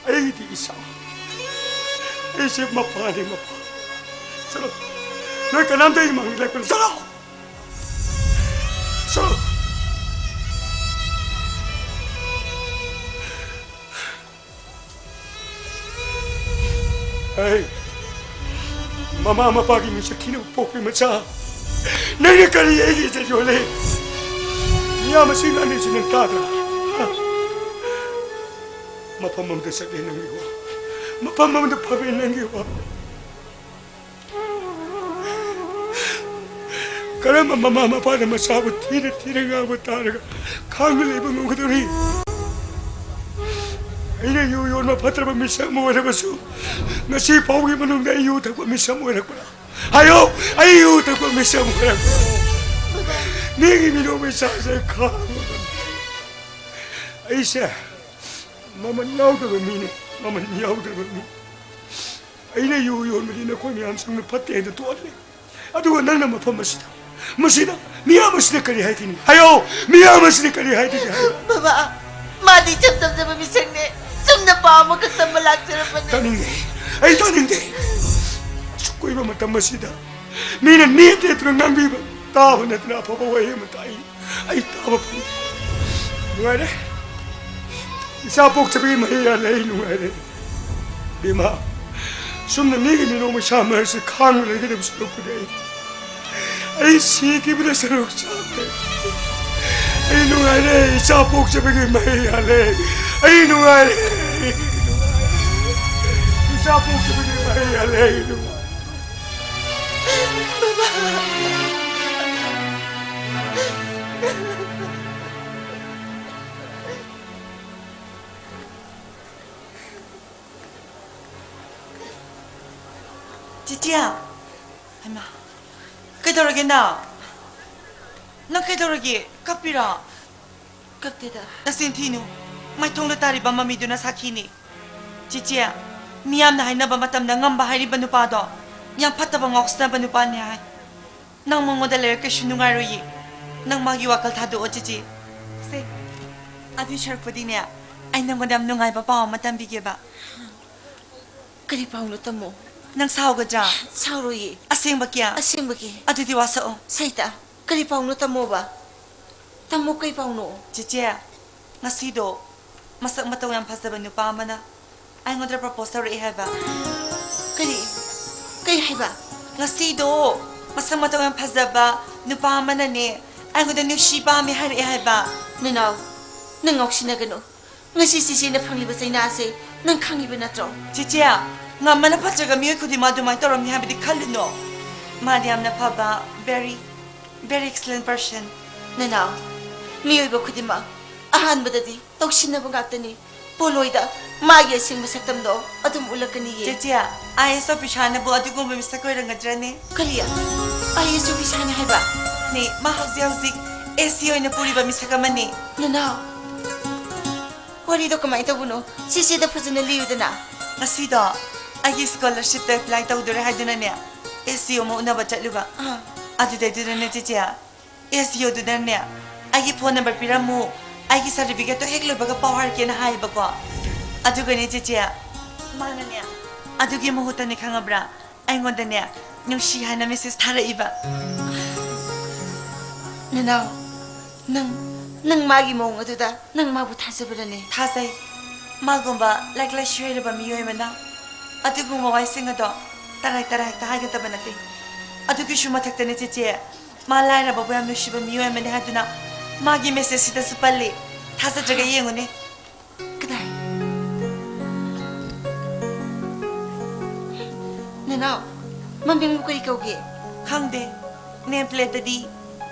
ꯑꯩꯒꯤꯗꯤ ꯏꯆꯥ꯫ ꯑꯩꯁꯦ ꯃꯄꯥꯅꯤ, ꯃꯄꯥ꯫ ꯆꯠꯂꯣ꯫ ꯅꯣꯏ ꯀꯅꯥꯝꯇ ꯑꯩꯒꯤ ꯃꯥꯡꯗ ꯂꯦꯞꯀꯅꯨ꯫ ꯆꯠꯂꯣ꯫ ꯆꯠꯂꯣ꯫ ꯍꯩ, ꯃꯃꯥ ꯃꯄꯥꯒꯤ ꯃꯤꯡꯆꯠ ꯊꯤꯅꯕ ꯄꯣꯛꯄꯤ ꯃꯆꯥ, ꯅꯪꯅ ꯀꯔꯤ ꯑꯩꯒꯤ ꯏꯖꯠ ꯌꯣꯜꯂꯤ? ꯃꯤꯌꯥꯝ ꯑꯁꯤ ꯉꯥꯡꯂꯤꯁꯤ ꯅꯪ ꯇꯥꯗ꯭ꯔꯥ? ꯍꯥ? ꯃꯐꯝ ꯑꯃꯗ ꯆꯠꯂꯦ ꯅꯪꯒꯤ ꯋꯥ, ꯃꯐꯝ ꯑꯃꯗ ꯐꯝꯃꯦ ꯅꯪꯒꯤ ꯋꯥ꯫ ꯀꯔꯝꯕ ꯃꯃꯥ ꯃꯄꯥꯅ ꯃꯆꯥꯕꯨ ꯊꯤꯅ ꯊꯤꯅ ꯉꯥꯡꯕ ꯇꯥꯔꯒ ꯈꯥꯡꯅ ꯂꯩꯕ ꯉꯝꯒꯗꯧꯔꯤ? ꯑꯩꯅ ꯌꯨ ꯌꯣꯟꯕ ꯐꯠꯇ꯭ꯔꯕ ꯃꯤꯁꯛ ꯑꯃ ꯑꯣꯏꯔꯕꯁꯨ, ꯉꯁꯤ ꯐꯥꯎꯒꯤ ꯃꯅꯨꯡꯗ ꯑꯩ ꯌꯨ ꯊꯛꯄ ꯃꯤꯁꯛ ꯑꯃ ꯑꯣꯏꯔꯛꯄ꯭ꯔꯥ? ꯍꯥꯏꯌꯣ, ꯑꯩ ꯌꯨ ꯊꯛꯄ ꯃꯤꯁꯛ ꯑꯃ ꯑꯣꯏꯔꯛꯄ꯭ꯔꯥ? ꯃꯤꯒꯤ ꯃꯤꯅꯣꯛ ꯃꯩꯁꯥꯁꯦ ꯈꯥꯡꯕ ꯉꯝꯗꯦ꯫ ꯑꯩꯁꯦ ꯃꯃꯜ ꯌꯥꯎꯗꯕ ꯃꯤꯅꯤ, ꯃꯃꯜ ꯌꯥꯎꯗꯕ ꯃꯤ꯫ ꯑꯩꯅ ꯌꯨ ꯌꯣꯟꯕꯗꯤ ꯅꯈꯣꯏ ꯃꯌꯥꯝꯁꯤꯡꯅ ꯐꯠꯇꯦ ꯍꯥꯏꯅ ꯇꯣꯛꯍꯜꯂꯦ꯫ ꯑꯗꯨꯒ ꯅꯪꯅ ꯃꯐꯝ ꯑꯁꯤꯗ, ꯃꯁꯤꯗ, ꯃꯤꯌꯥꯝ ꯑꯁꯤꯗ ꯀꯔꯤ ꯍꯥꯏꯒꯅꯤ? ꯍꯥꯏꯌꯣ! ꯃꯤꯌꯥꯝ ꯑꯁꯤꯗ ꯀꯔꯤ ꯍꯥꯏꯒꯅꯤ? ꯍꯥꯏꯌꯣ! ꯕꯕꯥ, ꯃꯥꯗꯤ ꯏꯆꯝ ꯆꯝꯖꯕ ꯃꯤꯁꯛꯅꯦ꯫ ꯆꯨꯝꯅ ꯄꯥꯎ ꯑꯃꯈꯛ ꯇꯝꯕ ꯂꯥꯛꯆꯔꯕꯅꯦ꯫ ꯇꯥꯅꯤꯡꯗꯦ꯫ ꯑꯩ ꯇꯥꯅꯤꯡꯗꯦ꯫ ꯑꯁꯨꯛ ꯀꯨꯏꯕ ꯃꯇꯝ ꯑꯁꯤꯗ ꯃꯤꯅ ꯅꯦꯠ ꯅꯦꯠꯇꯨꯅ ꯉꯥꯡꯕꯤꯕ ꯇꯥꯕ ꯅꯠꯇꯅ ꯑꯐꯕ ꯋꯥꯍꯩ ꯑꯃ ꯇꯥꯏ꯫ ꯑꯩ ꯇꯥꯕ ꯐꯪꯗꯦ꯫ ꯅꯨꯡꯉꯥꯏꯔꯦ꯫ ꯏꯆꯥ ꯄꯣꯛꯆꯕꯒꯤ ꯃꯍꯩ ꯌꯥꯜꯂꯦ꯫ ꯑꯩ ꯅꯨꯡꯉꯥꯏꯔꯦ꯫ ꯕꯦꯝꯃ, ꯁꯨꯝꯅ ꯃꯤꯒꯤ ꯃꯤꯅꯣꯛ ꯃꯩꯁꯥ ꯃꯔꯛꯁꯤꯗ ꯈꯥꯡꯅ ꯂꯩꯒꯗꯕ ꯁꯔꯨꯛꯄꯨꯗꯤ ꯑꯩ, ꯑꯩ ꯁꯤꯈꯤꯕꯅ ꯁꯔꯨꯛ ꯆꯥꯈ꯭ꯔꯦ꯫ ꯑꯩ ꯅꯨꯡꯉꯥꯏꯔꯦ꯫ ꯏꯆꯥ ꯄꯣꯛꯆꯕꯒꯤ ꯃꯍꯩ ꯌꯥꯜꯂꯦ꯫ ꯑꯩ ꯅꯨꯡꯉꯥꯏꯔꯦ꯫ ꯏꯆꯥ ꯄꯣꯛꯈꯤꯕꯗꯤ ꯃꯍꯩ ꯌꯥꯜꯂꯦ꯫ ꯑꯩ ꯅꯨꯡꯉꯥꯏꯔꯦ꯫ ꯆꯤꯆꯦ! ꯍꯩꯃꯥ! ꯀꯩꯗꯧꯔꯒꯦ ꯅꯪ? ꯅꯪ ꯀꯩꯗꯧꯔꯒꯦ? ꯀꯞꯄꯤꯔꯣ? ꯀꯞꯇꯦꯗ꯫ ꯅꯆꯤꯟ ꯊꯤꯅꯨ꯫ ꯃꯥꯏꯊꯣꯡꯗ ꯇꯥꯔꯤꯕ ꯃꯃꯤꯗꯨꯅ ꯁꯥꯈꯤꯅꯤ꯫ ꯆꯤꯆꯦ, ꯃꯤꯌꯥꯝꯅ ꯍꯥꯏꯅꯕ ꯃꯇꯝꯗ ꯉꯝꯕ ꯍꯥꯏꯔꯤꯕ ꯅꯨꯄꯥꯗꯣ ꯌꯥꯝ ꯐꯠꯇꯕ ꯉꯥꯎꯁꯤꯟꯅꯕ ꯅꯨꯄꯥꯅꯤ ꯍꯥꯏ꯫ ꯅꯪ ꯃꯉꯣꯟꯗ ꯂꯩꯔꯒ ꯀꯩꯁꯨ ꯅꯨꯡꯉꯥꯏꯔꯣꯏꯌꯦ꯫ ꯅꯪ ꯃꯥꯒꯤ ꯋꯥꯈꯜ ꯊꯥꯗꯣꯛꯑꯣ, ꯆꯤꯆꯦ꯫ ꯁꯦ, ꯑꯗꯨꯏ ꯁꯔꯨꯛꯄꯨꯗꯤꯅꯦ, ꯑꯩ ꯅꯪꯉꯣꯟꯗ ꯌꯥꯝ ꯅꯨꯡꯉꯥꯏꯕ ꯄꯥꯎ ꯑꯃ ꯇꯝꯕꯤꯒꯦꯕ꯫ ꯀꯔꯤ ꯄꯥꯎꯅꯣ, ꯇꯝꯃꯣ? ꯅꯪ ꯁꯥꯎꯒꯗ꯭ꯔꯥ? ꯁꯥꯎꯔꯣꯏꯌꯦ꯫ ꯑꯁꯦꯡꯕꯀꯤ? ꯑꯁꯦꯡꯕꯒꯤ꯫ ꯑꯗꯨꯗꯤ ꯋꯥꯁꯛꯑꯣ꯫ ꯁꯩꯇ, ꯀꯔꯤ ꯄꯥꯎꯅꯣ, ꯇꯝꯃꯣꯕ? ꯇꯝꯃꯣ, ꯀꯔꯤ ꯄꯥꯎꯅꯣ? ꯆꯤꯆꯦ, ꯉꯁꯤꯗꯣ ꯃꯁꯛ ꯃꯇꯧ ꯌꯥꯝ ꯐꯖꯕ ꯅꯨꯄꯥ ꯑꯃꯅ ꯑꯩꯉꯣꯟꯗ propose ꯇꯧꯔꯛꯑꯦ ꯍꯥꯏꯕ꯫ ꯀꯔꯤ? ꯀꯔꯤ ꯍꯥꯏꯕ? ꯉꯁꯤꯗꯣ ꯃꯁꯛ ꯃꯇꯧ ꯌꯥꯝ ꯐꯖꯕ ꯅꯨꯄꯥ ꯑꯃꯅꯅꯦ ꯑꯩꯉꯣꯟꯗ ꯅꯨꯡꯁꯤ ꯄꯥꯝꯃꯦ ꯍꯥꯏꯔꯛꯑꯦ ꯍꯥꯏꯕ꯫ ꯅꯅꯥꯎ, ꯅꯪ ꯉꯥꯎꯁꯤꯟꯅꯒꯅꯨ꯫ ꯉꯁꯤ ꯆꯤꯆꯦꯅ ꯐꯪꯂꯤꯕ ꯆꯩꯅꯥꯁꯦ ꯅꯪ ꯈꯪꯉꯤꯕ ꯅꯠꯇ꯭ꯔꯣ? ꯆꯤꯆꯦ, ꯉꯝꯕꯅ ꯐꯠꯇ꯭ꯔꯒ ꯃꯤꯑꯣꯏ ꯈꯨꯗꯤꯡꯃꯛ ꯑꯗꯨꯃꯥꯏꯅ ꯇꯧꯔꯝꯅꯤ ꯍꯥꯏꯕꯗꯤ ꯈꯜꯂꯨꯅꯣ꯫ ꯃꯥꯗꯤ ꯌꯥꯝꯅ ꯐꯕ, very, very excellent person꯫ ꯅꯅꯥꯎ, ꯃꯤꯑꯣꯏꯕ ꯈꯨꯗꯤꯡꯃꯛ ꯑꯍꯥꯟꯕꯗꯗꯤ ꯇꯧꯁꯤꯟꯅꯕ ꯉꯥꯛꯇꯅꯤ꯫ ꯄꯣꯂꯣꯏꯗ ꯃꯥꯒꯤ ꯑꯁꯦꯡꯕ ꯁꯛꯇꯝꯗꯣ ꯑꯗꯨꯝ ꯎꯠꯂꯛꯀꯅꯤꯌꯦ꯫ ꯆꯦꯆꯦ, IAS officerꯅꯕꯨ ꯑꯗꯨꯒꯨꯝꯕ ꯃꯤꯁꯛ ꯑꯣꯏꯔꯝꯒꯗ꯭ꯔꯅꯦ? ꯀꯔꯤ? IAS officerꯅꯤ ꯍꯥꯏꯕ? ꯅꯦ, ꯃꯥ ꯍꯧꯖꯤꯛ ꯍꯧꯖꯤꯛ AC ꯑꯣꯏꯅ ꯄꯨꯔꯤꯕ ꯃꯤꯁꯛ ꯑꯃꯅꯤ꯫ ꯅꯅꯥꯎ, ꯋꯥꯔꯤꯗꯣ ꯀꯃꯥꯏꯅ ꯇꯧꯕꯅꯣ? ꯆꯦꯆꯦꯗ ꯐꯖꯅ ꯂꯤꯌꯨꯗꯅ꯫ ꯉꯁꯤꯗꯣ ꯑꯩꯒꯤ scholarshipꯇ apply ꯇꯧꯗꯣꯔꯦ ꯍꯥꯏꯗꯨꯅꯅꯦ, SDO ꯑꯃ ꯎꯅꯕ ꯆꯠꯂꯨꯕ꯫ ꯑꯥ꯫ ꯑꯗꯨꯗꯩꯗꯨꯗꯅꯦ ꯆꯦꯆꯦ, SDOꯗꯨꯗꯅꯦ, "ꯑꯩꯒꯤ phone number ꯄꯤꯔꯝꯃꯨ, ꯑꯩꯒꯤ certificateꯇꯣ ꯍꯦꯛ ꯂꯣꯏꯕꯒ ꯄꯥꯎ ꯍꯥꯏꯔꯛꯀꯦꯅ" ꯍꯥꯏꯌꯦꯕꯀꯣ꯫ ꯑꯗꯨꯒꯅꯦ ꯆꯦꯆꯦ, ꯃꯥꯅꯅꯦ, ꯑꯗꯨꯒꯤ ꯃꯍꯨꯠꯇꯅꯦ ꯈꯪꯉꯕ꯭ꯔꯥ, ꯑꯩꯉꯣꯟꯗꯅꯦ ꯅꯨꯡꯁꯤ ꯍꯥꯏꯅ message ꯊꯥꯔꯛꯏꯕ꯫ ꯅꯅꯥꯎ, ꯅꯪ, ꯅꯪ ꯃꯥꯒꯤ ꯃꯑꯣꯡ ꯑꯗꯨꯗ ꯅꯪ ꯃꯥꯕꯨ ꯊꯥꯖꯕ꯭ꯔꯅꯦ? ꯊꯥꯖꯩ꯫ ꯃꯥꯒꯨꯝꯕ ꯂꯥꯏꯔꯤꯛ ꯂꯥꯏꯁꯨ ꯍꯩꯔꯕ ꯃꯤꯑꯣꯏ ꯑꯃꯅ ꯑꯗꯨꯒꯨꯝꯕ ꯋꯥꯍꯩꯁꯤꯡ ꯑꯗꯣ ꯇꯔꯥꯏ ꯇꯔꯥꯏ ꯍꯦꯛꯇ ꯍꯥꯏꯒꯗꯕ ꯅꯠꯇꯦ꯫ ꯑꯗꯨꯒꯤꯁꯨ ꯃꯊꯛꯇꯅꯦ ꯆꯦꯆꯦ, ꯃꯥ ꯂꯥꯏꯔꯕꯕꯨ ꯌꯥꯝ ꯅꯨꯡꯁꯤꯕ ꯃꯤꯑꯣꯏ ꯑꯃꯅꯤ ꯍꯥꯏꯗꯨꯅ ꯃꯥꯒꯤ messageꯁꯤꯗꯁꯨ ꯄꯜꯂꯤ꯫ ꯊꯥꯖꯗ꯭ꯔꯒ ꯌꯦꯡꯉꯨꯅꯦ꯫ ꯅꯅꯥꯎ, ꯃꯃꯤꯡꯕꯨ ꯀꯔꯤ ꯀꯧꯒꯦ? ꯈꯪꯗꯦ꯫ ꯅꯦꯝ ꯄ꯭ꯂꯦꯠꯇꯗꯤ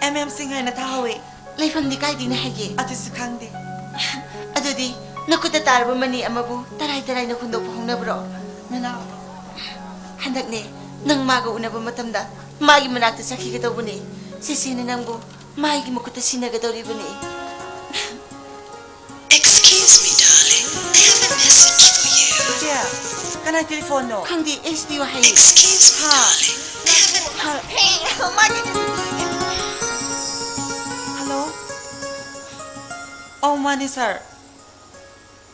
ꯑꯦꯝ ꯑꯦꯝ ꯁꯤꯡ ꯍꯥꯏꯅ ꯊꯥꯍꯧꯋꯦ꯫ ꯂꯩꯐꯝꯗꯤ ꯀꯥꯏꯗꯩꯅ ꯍꯥꯏꯒꯦ? ꯑꯗꯨꯁꯨ ꯈꯪꯗꯦ꯫ ꯑꯗꯨꯗꯤ ꯅꯈꯨꯠꯇ ꯇꯥꯔꯕ ꯃꯅꯤ ꯑꯃꯕꯨ ꯇꯔꯥꯏ ꯇꯔꯥꯏꯅ ꯍꯨꯟꯗꯣꯛꯄ ꯍꯧꯅꯕ꯭ꯔꯣ? ꯅꯅꯥꯎ꯫ ꯍꯟꯗꯛꯅꯦ, ꯅꯪ ꯃꯥꯒ ꯎꯅꯕ ꯃꯇꯝꯗ ꯃꯥꯒꯤ ꯃꯅꯥꯛꯇ ꯆꯠꯈꯤꯒꯗꯧꯕꯅꯦ꯫ ꯆꯦꯆꯦꯅ ꯅꯪꯕꯨ ꯃꯥꯒꯤ ꯃꯈꯨꯠꯇ ꯁꯤꯟꯅꯒꯗꯧꯔꯤꯕꯅꯦ꯫ Excuse me, darling. I have a message for you. ꯏꯆꯦ, ꯀꯅꯥꯏ ꯇꯦꯂꯤꯐꯣꯟꯅꯣ? ꯈꯪꯗꯦ, ꯑꯩꯁ ꯗꯤ ꯑꯣ ꯍꯥꯏꯌꯦ꯫ Excuse me, ꯍꯥ? Darling. I have a ꯍꯥ? ꯍꯦ, ꯃꯥꯒꯤ ꯍꯜꯂꯣ? ꯑꯧ, ꯃꯥꯅꯦ, ꯁꯥꯔ꯫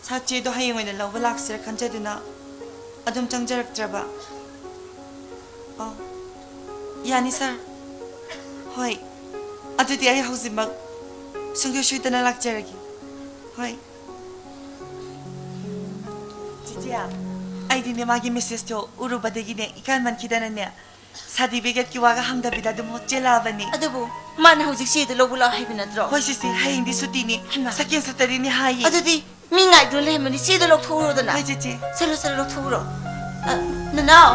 ꯁꯥꯔ, ꯆꯦꯗꯣ ꯍꯌꯦꯡ ꯑꯣꯏꯅ ꯂꯧꯕ ꯂꯥꯛꯁꯤꯔꯥ ꯈꯟꯖꯗꯨꯅ ꯑꯗꯨꯝ ꯆꯪꯖꯔꯛꯇ꯭ꯔꯕ꯫ ꯑꯧ, ꯌꯥꯅꯤ, ꯁꯥꯔ꯫ ꯍꯣꯏ, ꯑꯗꯨꯗꯤ ꯑꯩ ꯍꯧꯖꯤꯛꯃꯛ ꯁꯨꯡꯁꯣꯏ ꯁꯣꯏꯗꯅ ꯂꯥꯛꯆꯔꯒꯦ꯫ ꯍꯣꯏ꯫ ꯆꯤꯆꯦ, ꯑꯩꯗꯤꯅꯦ, ꯃꯥꯒꯤ ꯃꯦꯁꯦꯖꯇꯣ ꯎꯔꯨꯕꯗꯒꯤꯅꯦ, ꯏꯀꯥꯏꯃꯟꯈꯤꯗꯅꯅꯦ, ꯁꯥꯔꯇꯤꯐꯤꯀꯦꯠꯀꯤ ꯋꯥꯒ ꯍꯪꯗꯕꯤꯗ ꯑꯗꯨꯝ ꯆꯦꯜꯂꯛꯑꯕꯅꯤ꯫ ꯑꯗꯨꯕꯨ ꯃꯥꯅ ꯍꯧꯖꯤꯛ ꯆꯦꯗꯨ ꯂꯧꯕ ꯂꯥꯛꯑꯣ ꯍꯥꯏꯕ ꯅꯠꯇ꯭ꯔꯣ? ꯍꯣꯏ ꯆꯤꯆꯦ, ꯍꯌꯦꯡꯗꯤ ꯁꯨꯇꯤꯅꯤ꯫ ꯍꯩꯃꯥ꯫ ꯁꯦꯀꯦꯟ ꯁꯇꯔꯗꯦꯅꯤ ꯍꯥꯏꯌꯦ꯫ ꯑꯗꯨꯗꯤ ꯃꯤ ꯉꯥꯏꯗꯨꯅ ꯂꯩꯔꯝꯃꯅꯤ, ꯆꯦꯗꯣ ꯂꯧꯊꯣꯛꯎꯔꯣꯗꯅ꯫ ꯍꯣꯏ ꯆꯤꯆꯦ꯫ ꯆꯠꯂꯣ, ꯆꯠꯂꯣ, ꯂꯧꯊꯣꯛꯎꯔꯣ꯫ ꯑ, ꯅꯅꯥꯎ,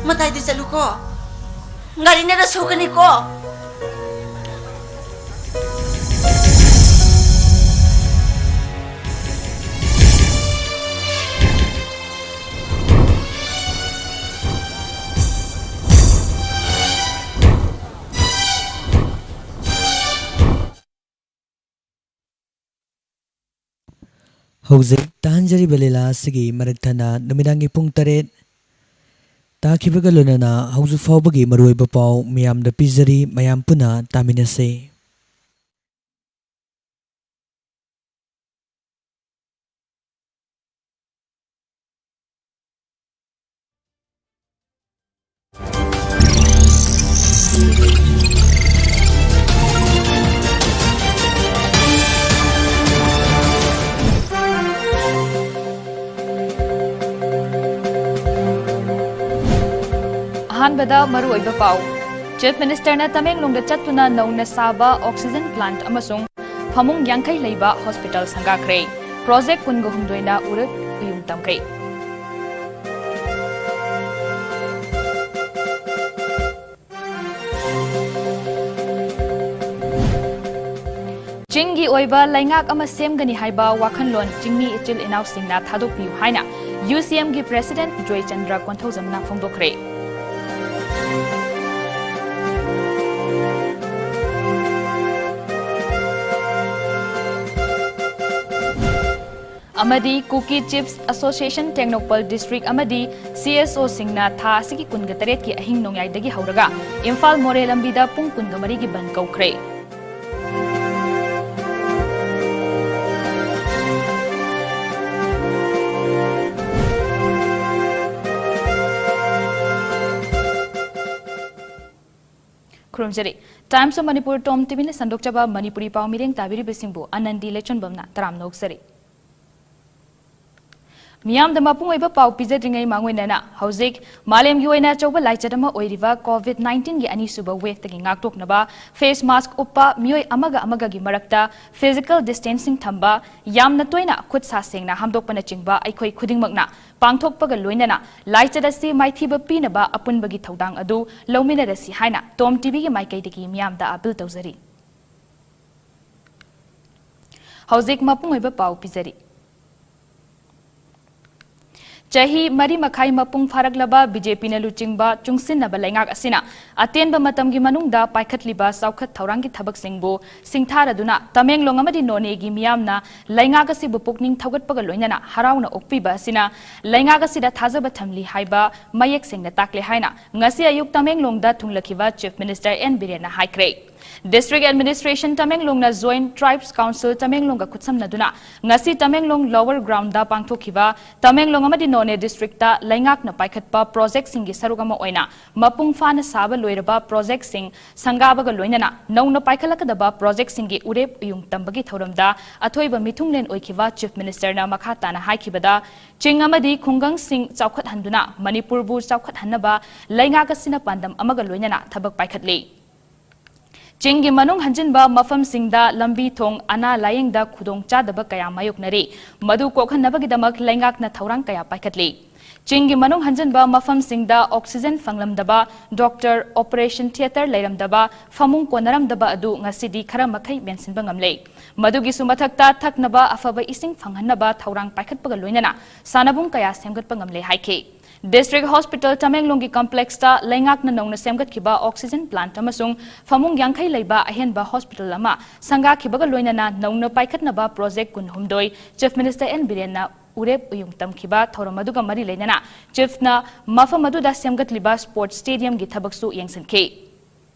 ꯃꯇꯥꯏꯗ ꯆꯠꯂꯨꯀꯣ꯫ ꯒꯥꯔꯤꯅꯒ ꯁꯣꯛꯀꯅꯤꯀꯣ꯫ ꯍꯧꯖꯤꯛ ꯇꯥꯍꯟꯖꯔꯤꯕ ꯂꯤꯂꯥ ꯑꯁꯤꯒꯤ ꯃꯔꯛ ꯊꯠꯅ ꯅꯨꯃꯤꯗꯥꯡꯒꯤ ꯄꯨꯡ ꯇꯔꯦꯠ ꯇꯥꯈꯤꯕꯒ ꯂꯣꯏꯅꯅ ꯍꯧꯖꯤꯛ ꯐꯥꯎꯕꯒꯤ ꯃꯔꯨꯑꯣꯏꯕ ꯄꯥꯎ ꯃꯌꯥꯝꯗ ꯄꯤꯖꯔꯤ, ꯃꯌꯥꯝ ꯄꯨꯟꯅ ꯇꯥꯃꯤꯟꯅꯁꯤ꯫ ꯑꯍꯥꯟꯕꯗ ꯃꯔꯨꯑꯣꯏꯕ ꯄꯥꯎ꯫ ꯆꯤꯐ ꯃꯤꯅꯤꯁꯇꯔꯅ ꯇꯃꯦꯡꯂꯣꯡꯗ ꯆꯠꯇꯨꯅ ꯅꯧꯅ ꯁꯥꯕ ꯑꯣꯛꯁꯤꯖꯟ ꯄ꯭ꯂꯥꯟꯠ ꯑꯃꯁꯨꯡ ꯐꯃꯨꯡ ꯌꯥꯡꯈꯩ ꯂꯩꯕ ꯍꯣꯁꯄꯤꯇꯥꯜ ꯁꯪꯒꯥꯈ꯭ꯔꯦ꯫ ꯄ꯭ꯔꯣꯖꯦꯛ ꯀꯨꯟꯒ ꯍꯨꯝꯗꯣꯏꯅ ꯎꯔꯨꯠ ꯎꯌꯨꯡ ꯇꯝꯈꯩ꯫ ꯆꯤꯡꯒꯤ ꯑꯣꯏꯕ ꯂꯩꯉꯥꯛ ꯑꯃ ꯁꯦꯝꯒꯅꯤ ꯍꯥꯏꯕ ꯋꯥꯈꯜꯂꯣꯟ ꯆꯤꯡꯃꯤ ꯏꯆꯤꯜ ꯏꯅꯥꯎꯁꯤꯡꯅ ꯊꯥꯗꯣꯛꯄꯤꯌꯨ ꯍꯥꯏꯅ ꯌꯨ ꯁꯤ ꯑꯦꯝꯒꯤ ꯄ꯭ꯔꯦꯁꯤꯗꯦꯟꯠ ꯖꯣꯏꯆꯟꯗ꯭ꯔ ꯀꯣꯟꯊꯧꯖꯝꯅ ꯐꯣꯡꯗꯣꯛꯈ꯭ꯔꯦ꯫ ꯑꯃꯗꯤ ꯀꯨꯀꯤ ꯆꯤꯐꯁ ꯑꯦꯁꯣꯁꯤꯌꯦꯁꯟ ꯇꯦꯡꯅꯧꯄꯜ ꯗꯤꯁꯇ꯭ꯔꯤꯛ ꯑꯃꯗꯤ ꯁꯤ ꯑꯦꯁ ꯑꯣꯁꯤꯡꯅ ꯊꯥ ꯑꯁꯤꯒꯤ ꯀꯨꯟꯒ ꯇꯔꯦꯠꯀꯤ ꯑꯍꯤꯡ ꯅꯣꯡꯌꯥꯏꯗꯒꯤ ꯍꯧꯔꯒ ꯏꯝꯐꯥꯜ ꯃꯣꯔꯦ ꯂꯝꯕꯤꯗ ꯄꯨꯡ ꯀꯨꯟꯒ ꯃꯔꯤꯒꯤ ꯕꯟꯗ ꯀꯧꯈ꯭ꯔꯦ꯫ ꯈꯨꯔꯨꯝꯖꯔꯤ꯫ Times of Manipur ꯇꯣꯝ ꯇꯤꯚꯤꯅ ꯁꯟꯗꯣꯛꯆꯕ ꯃꯅꯤꯄꯨꯔꯤ ꯄꯥꯎ ꯃꯤꯔꯦꯡ ꯇꯥꯕꯤꯔꯤꯕꯁꯤꯡꯕꯨ ꯑꯅꯟꯗꯤ ꯂꯩꯆꯣꯟꯕꯝꯅ ꯇꯔꯥꯝꯅ ꯑꯣꯛꯆꯔꯤ꯫ ꯃꯤꯌꯥꯝꯗ ꯃꯄꯨꯡ ꯑꯣꯏꯕ ꯄꯥꯎ ꯄꯤꯖꯗ꯭ꯔꯤꯉꯩ ꯃꯥꯡꯑꯣꯏꯅꯅ ꯍꯧꯖꯤꯛ ꯃꯥꯂꯦꯝꯒꯤ ꯑꯣꯏꯅ ꯑꯆꯧꯕ ꯂꯥꯏꯆꯠ ꯑꯃ ꯑꯣꯏꯔꯤꯕ ꯀꯣꯚꯤꯗ ꯅꯥꯏꯟꯇꯤꯟꯒꯤ ꯑꯅꯤꯁꯨꯕ ꯋꯦꯚꯇꯒꯤ ꯉꯥꯛꯊꯣꯛꯅꯕ ꯐꯦꯁ ꯃꯥꯁꯛ ꯎꯞꯄ ꯃꯤꯑꯣꯏ ꯑꯃꯒ ꯑꯃꯒꯒꯤ ꯃꯔꯛꯇ ꯐꯤꯖꯤꯀꯦꯜ ꯗꯤꯁꯇꯦꯟꯁꯤꯡ ꯊꯝꯕ, ꯌꯥꯝꯅ ꯇꯣꯏꯅ ꯈꯨꯠ ꯁꯥ ꯁꯦꯡꯅ ꯍꯥꯝꯗꯣꯛꯄꯅꯆꯤꯡꯕ ꯑꯩꯈꯣꯏ ꯈꯨꯗꯤꯡꯃꯛꯅ ꯄꯥꯡꯊꯣꯛꯄꯒ ꯂꯣꯏꯅꯅ ꯂꯥꯏꯆꯠ ꯑꯁꯤ ꯃꯥꯏꯊꯤꯕ ꯄꯤꯅꯕ ꯑꯄꯨꯟꯕꯒꯤ ꯊꯧꯗꯥꯡ ꯑꯗꯨ ꯂꯧꯃꯤꯟꯅꯔꯁꯤ ꯍꯥꯏꯅ ꯇꯣꯝ ꯇꯤꯚꯤꯒꯤ ꯃꯥꯏꯀꯩꯗꯒꯤ ꯃꯤꯌꯥꯝꯗ ꯑꯥꯄꯤꯜ ꯇꯧꯖꯔꯤ꯫ ꯍꯧꯖꯤꯛ ꯃꯄꯨꯡ ꯑꯣꯏꯕ ꯄꯥꯎ ꯄꯤꯖꯔꯤ꯫ ꯆꯍꯤ ꯃꯔꯤ ꯃꯈꯥꯏ ꯃꯄꯨꯡ ꯐꯥꯔꯛꯂꯕ ꯕꯤ ꯖꯦ ꯄꯤꯅ ꯂꯨꯆꯤꯡꯕ ꯆꯨꯡꯁꯤꯟꯅꯕ ꯂꯩꯉꯥꯛ ꯑꯁꯤꯅ ꯑꯇꯦꯟꯕ ꯃꯇꯝꯒꯤ ꯃꯅꯨꯡꯗ ꯄꯥꯏꯈꯠꯂꯤꯕ ꯆꯥꯎꯈꯠ ꯊꯧꯔꯥꯡꯒꯤ ꯊꯕꯛꯁꯤꯡꯕꯨ ꯁꯤꯡꯊꯥꯔꯗꯨꯅ ꯇꯃꯦꯡꯂꯣꯡ ꯑꯃꯗꯤ ꯅꯣꯅꯦꯒꯤ ꯃꯤꯌꯥꯝꯅ ꯂꯩꯉꯥꯛ ꯑꯁꯤꯕꯨ ꯄꯨꯛꯅꯤꯡ ꯊꯧꯒꯠꯄꯒ ꯂꯣꯏꯅꯅ ꯍꯔꯥꯎꯅ ꯑꯣꯛꯄꯤꯕ ꯑꯁꯤꯅ ꯂꯩꯉꯥꯛ ꯑꯁꯤꯗ ꯊꯥꯖꯕ ꯊꯝꯂꯤ ꯍꯥꯏꯕ ꯃꯌꯦꯛ ꯁꯦꯡꯅ ꯇꯥꯛꯂꯦ ꯍꯥꯏꯅ ꯉꯁꯤ ꯑꯌꯨꯛ ꯇꯃꯦꯡꯂꯣꯡꯗ ꯊꯨꯡꯂꯈꯤꯕ ꯆꯤꯐ ꯃꯤꯅꯤꯁꯇꯔ ꯑꯦꯟ ꯕꯤꯔꯦꯟꯅ ꯍꯥꯏꯈ꯭ꯔꯦ꯫ ꯗꯤꯁꯇ꯭ꯔꯤꯛ ꯑꯦꯗꯃꯤꯅꯤꯁꯇ꯭ꯔꯦꯁꯟ ꯇꯃꯦꯡꯂꯣꯡꯅ ꯖꯣꯏꯟꯠ ꯇ꯭ꯔꯥꯏꯕꯁ ꯀꯥꯎꯟꯁꯤꯜ ꯇꯃꯦꯡꯂꯣꯡꯒ ꯈꯨꯠꯁꯝꯅꯗꯨꯅ ꯉꯁꯤ ꯇꯃꯦꯡꯂꯣꯡ ꯂꯣꯋꯔ ꯒ꯭ꯔꯥꯎꯟꯗ ꯄꯥꯡꯊꯣꯛꯈꯤꯕ ꯇꯃꯦꯡꯂꯣꯡ ꯑꯃꯗꯤ ꯅꯣꯅꯦ ꯗꯤꯁꯇ꯭ꯔꯤꯛꯇ ꯂꯩꯉꯥꯛꯅ ꯄꯥꯏꯈꯠꯄ ꯄ꯭ꯔꯣꯖꯦꯛꯁꯤꯡꯒꯤ ꯁꯔꯨꯛ ꯑꯃ ꯑꯣꯏꯅ ꯃꯄꯨꯡ ꯐꯥꯅ ꯁꯥꯕ ꯂꯣꯏꯔꯕ ꯄ꯭ꯔꯣꯖꯦꯛꯁꯤꯡ ꯁꯪꯒꯥꯕꯒ ꯂꯣꯏꯅꯅ ꯅꯧꯅ ꯄꯥꯏꯈꯠꯂꯛꯀꯗꯕ ꯄ꯭ꯔꯣꯖꯦꯛꯁꯤꯡꯒꯤ ꯎꯔꯦꯞ ꯎꯌꯨꯡ ꯇꯝꯕꯒꯤ ꯊꯧꯔꯝꯗ ꯑꯊꯣꯏꯕ ꯃꯤꯊꯨꯡꯂꯦꯟ ꯑꯣꯏꯈꯤꯕ ꯆꯤꯐ ꯃꯤꯅꯤꯁꯇꯔꯅ ꯃꯈꯥ ꯇꯥꯅ ꯍꯥꯏꯈꯤꯕꯗ, ꯆꯤꯡ ꯑꯃꯗꯤ ꯈꯨꯡꯒꯪꯁꯤꯡ ꯆꯥꯎꯈꯠꯍꯟꯗꯨꯅ ꯃꯅꯤꯄꯨꯔꯕꯨ ꯆꯥꯎꯈꯠꯍꯟꯅꯕ ꯂꯩꯉꯥꯛ ꯑꯁꯤꯅ ꯄꯥꯟꯗꯝ ꯑꯃꯒ ꯂꯣꯏꯅꯅ ꯊꯕꯛ ꯄꯥꯏꯈꯠꯂꯤ꯫ ꯆꯤꯡꯒꯤ ꯃꯅꯨꯡ ꯍꯟꯖꯤꯟꯕ ꯃꯐꯝꯁꯤꯡꯗ ꯂꯝꯕꯤ ꯊꯣꯡ, ꯑꯅꯥ ꯂꯥꯌꯦꯡꯗ ꯈꯨꯗꯣꯡ ꯆꯥꯗꯕ ꯀꯌꯥ ꯃꯥꯌꯣꯛꯅꯔꯤ꯫ ꯃꯗꯨ ꯀꯣꯛꯍꯟꯅꯕꯒꯤꯗꯃꯛ ꯂꯩꯉꯥꯛꯅ ꯊꯧꯔꯥꯡ ꯀꯌꯥ ꯄꯥꯏꯈꯠꯂꯤ꯫ ꯆꯤꯡꯒꯤ ꯃꯅꯨꯡ ꯍꯟꯖꯤꯟꯕ ꯃꯐꯝꯁꯤꯡꯗ oxygen ꯐꯪꯂꯝꯗꯕ, doctor, operation theatre ꯂꯩꯔꯝꯗꯕ, ꯐꯃꯨꯡ ꯀꯣꯟꯅꯔꯝꯗꯕ ꯑꯗꯨ ꯉꯁꯤꯗꯤ ꯈꯔ ꯃꯈꯩ ꯃꯦꯟꯁꯤꯟꯕ ꯉꯝꯂꯦ꯫ ꯃꯗꯨꯒꯤꯁꯨ ꯃꯊꯛꯇ ꯊꯛꯅꯕ ꯑꯐꯕ ꯏꯁꯤꯡ ꯐꯪꯍꯟꯅꯕ ꯊꯧꯔꯥꯡ ꯄꯥꯏꯈꯠꯄꯒ ꯂꯣꯏꯅꯅ ꯁꯥꯟꯅꯕꯨꯡ ꯀꯌꯥ ꯁꯦꯝꯒꯠꯄ ꯉꯝꯂꯦ ꯍꯥꯏꯈꯤ꯫ District Hospital ꯇꯃꯦꯡꯂꯣꯡꯒꯤ complexꯇ ꯂꯩꯉꯥꯛꯅ ꯅꯧꯅ ꯁꯦꯝꯒꯠꯈꯤꯕ oxygen plant ꯑꯃꯁꯨꯡ ꯐꯃꯨꯡ ꯌꯥꯡꯈꯩ ꯂꯩꯕ ꯑꯍꯦꯟꯕ hospital ꯑꯃ ꯁꯪꯒꯥꯈꯤꯕꯒ ꯂꯣꯏꯅꯅ ꯅꯧꯅ ꯄꯥꯏꯈꯠꯅꯕ project ꯀꯨꯟꯍꯨꯝꯗꯣꯏ Chief Minister ꯑꯦꯟ ꯕꯤꯔꯦꯟꯅ ꯎꯔꯦꯞ ꯎꯌꯨꯡ ꯇꯝꯈꯤꯕ ꯊꯧꯔꯝ ꯑꯗꯨꯒ ꯃꯔꯤ ꯂꯩꯅꯅ Chiefꯅ ꯃꯐꯝ ꯑꯗꯨꯗ ꯁꯦꯝꯒꯠꯂꯤꯕ sports stadiumꯒꯤ ꯊꯕꯛꯁꯨ ꯌꯦꯡꯁꯤꯟꯈꯤ꯫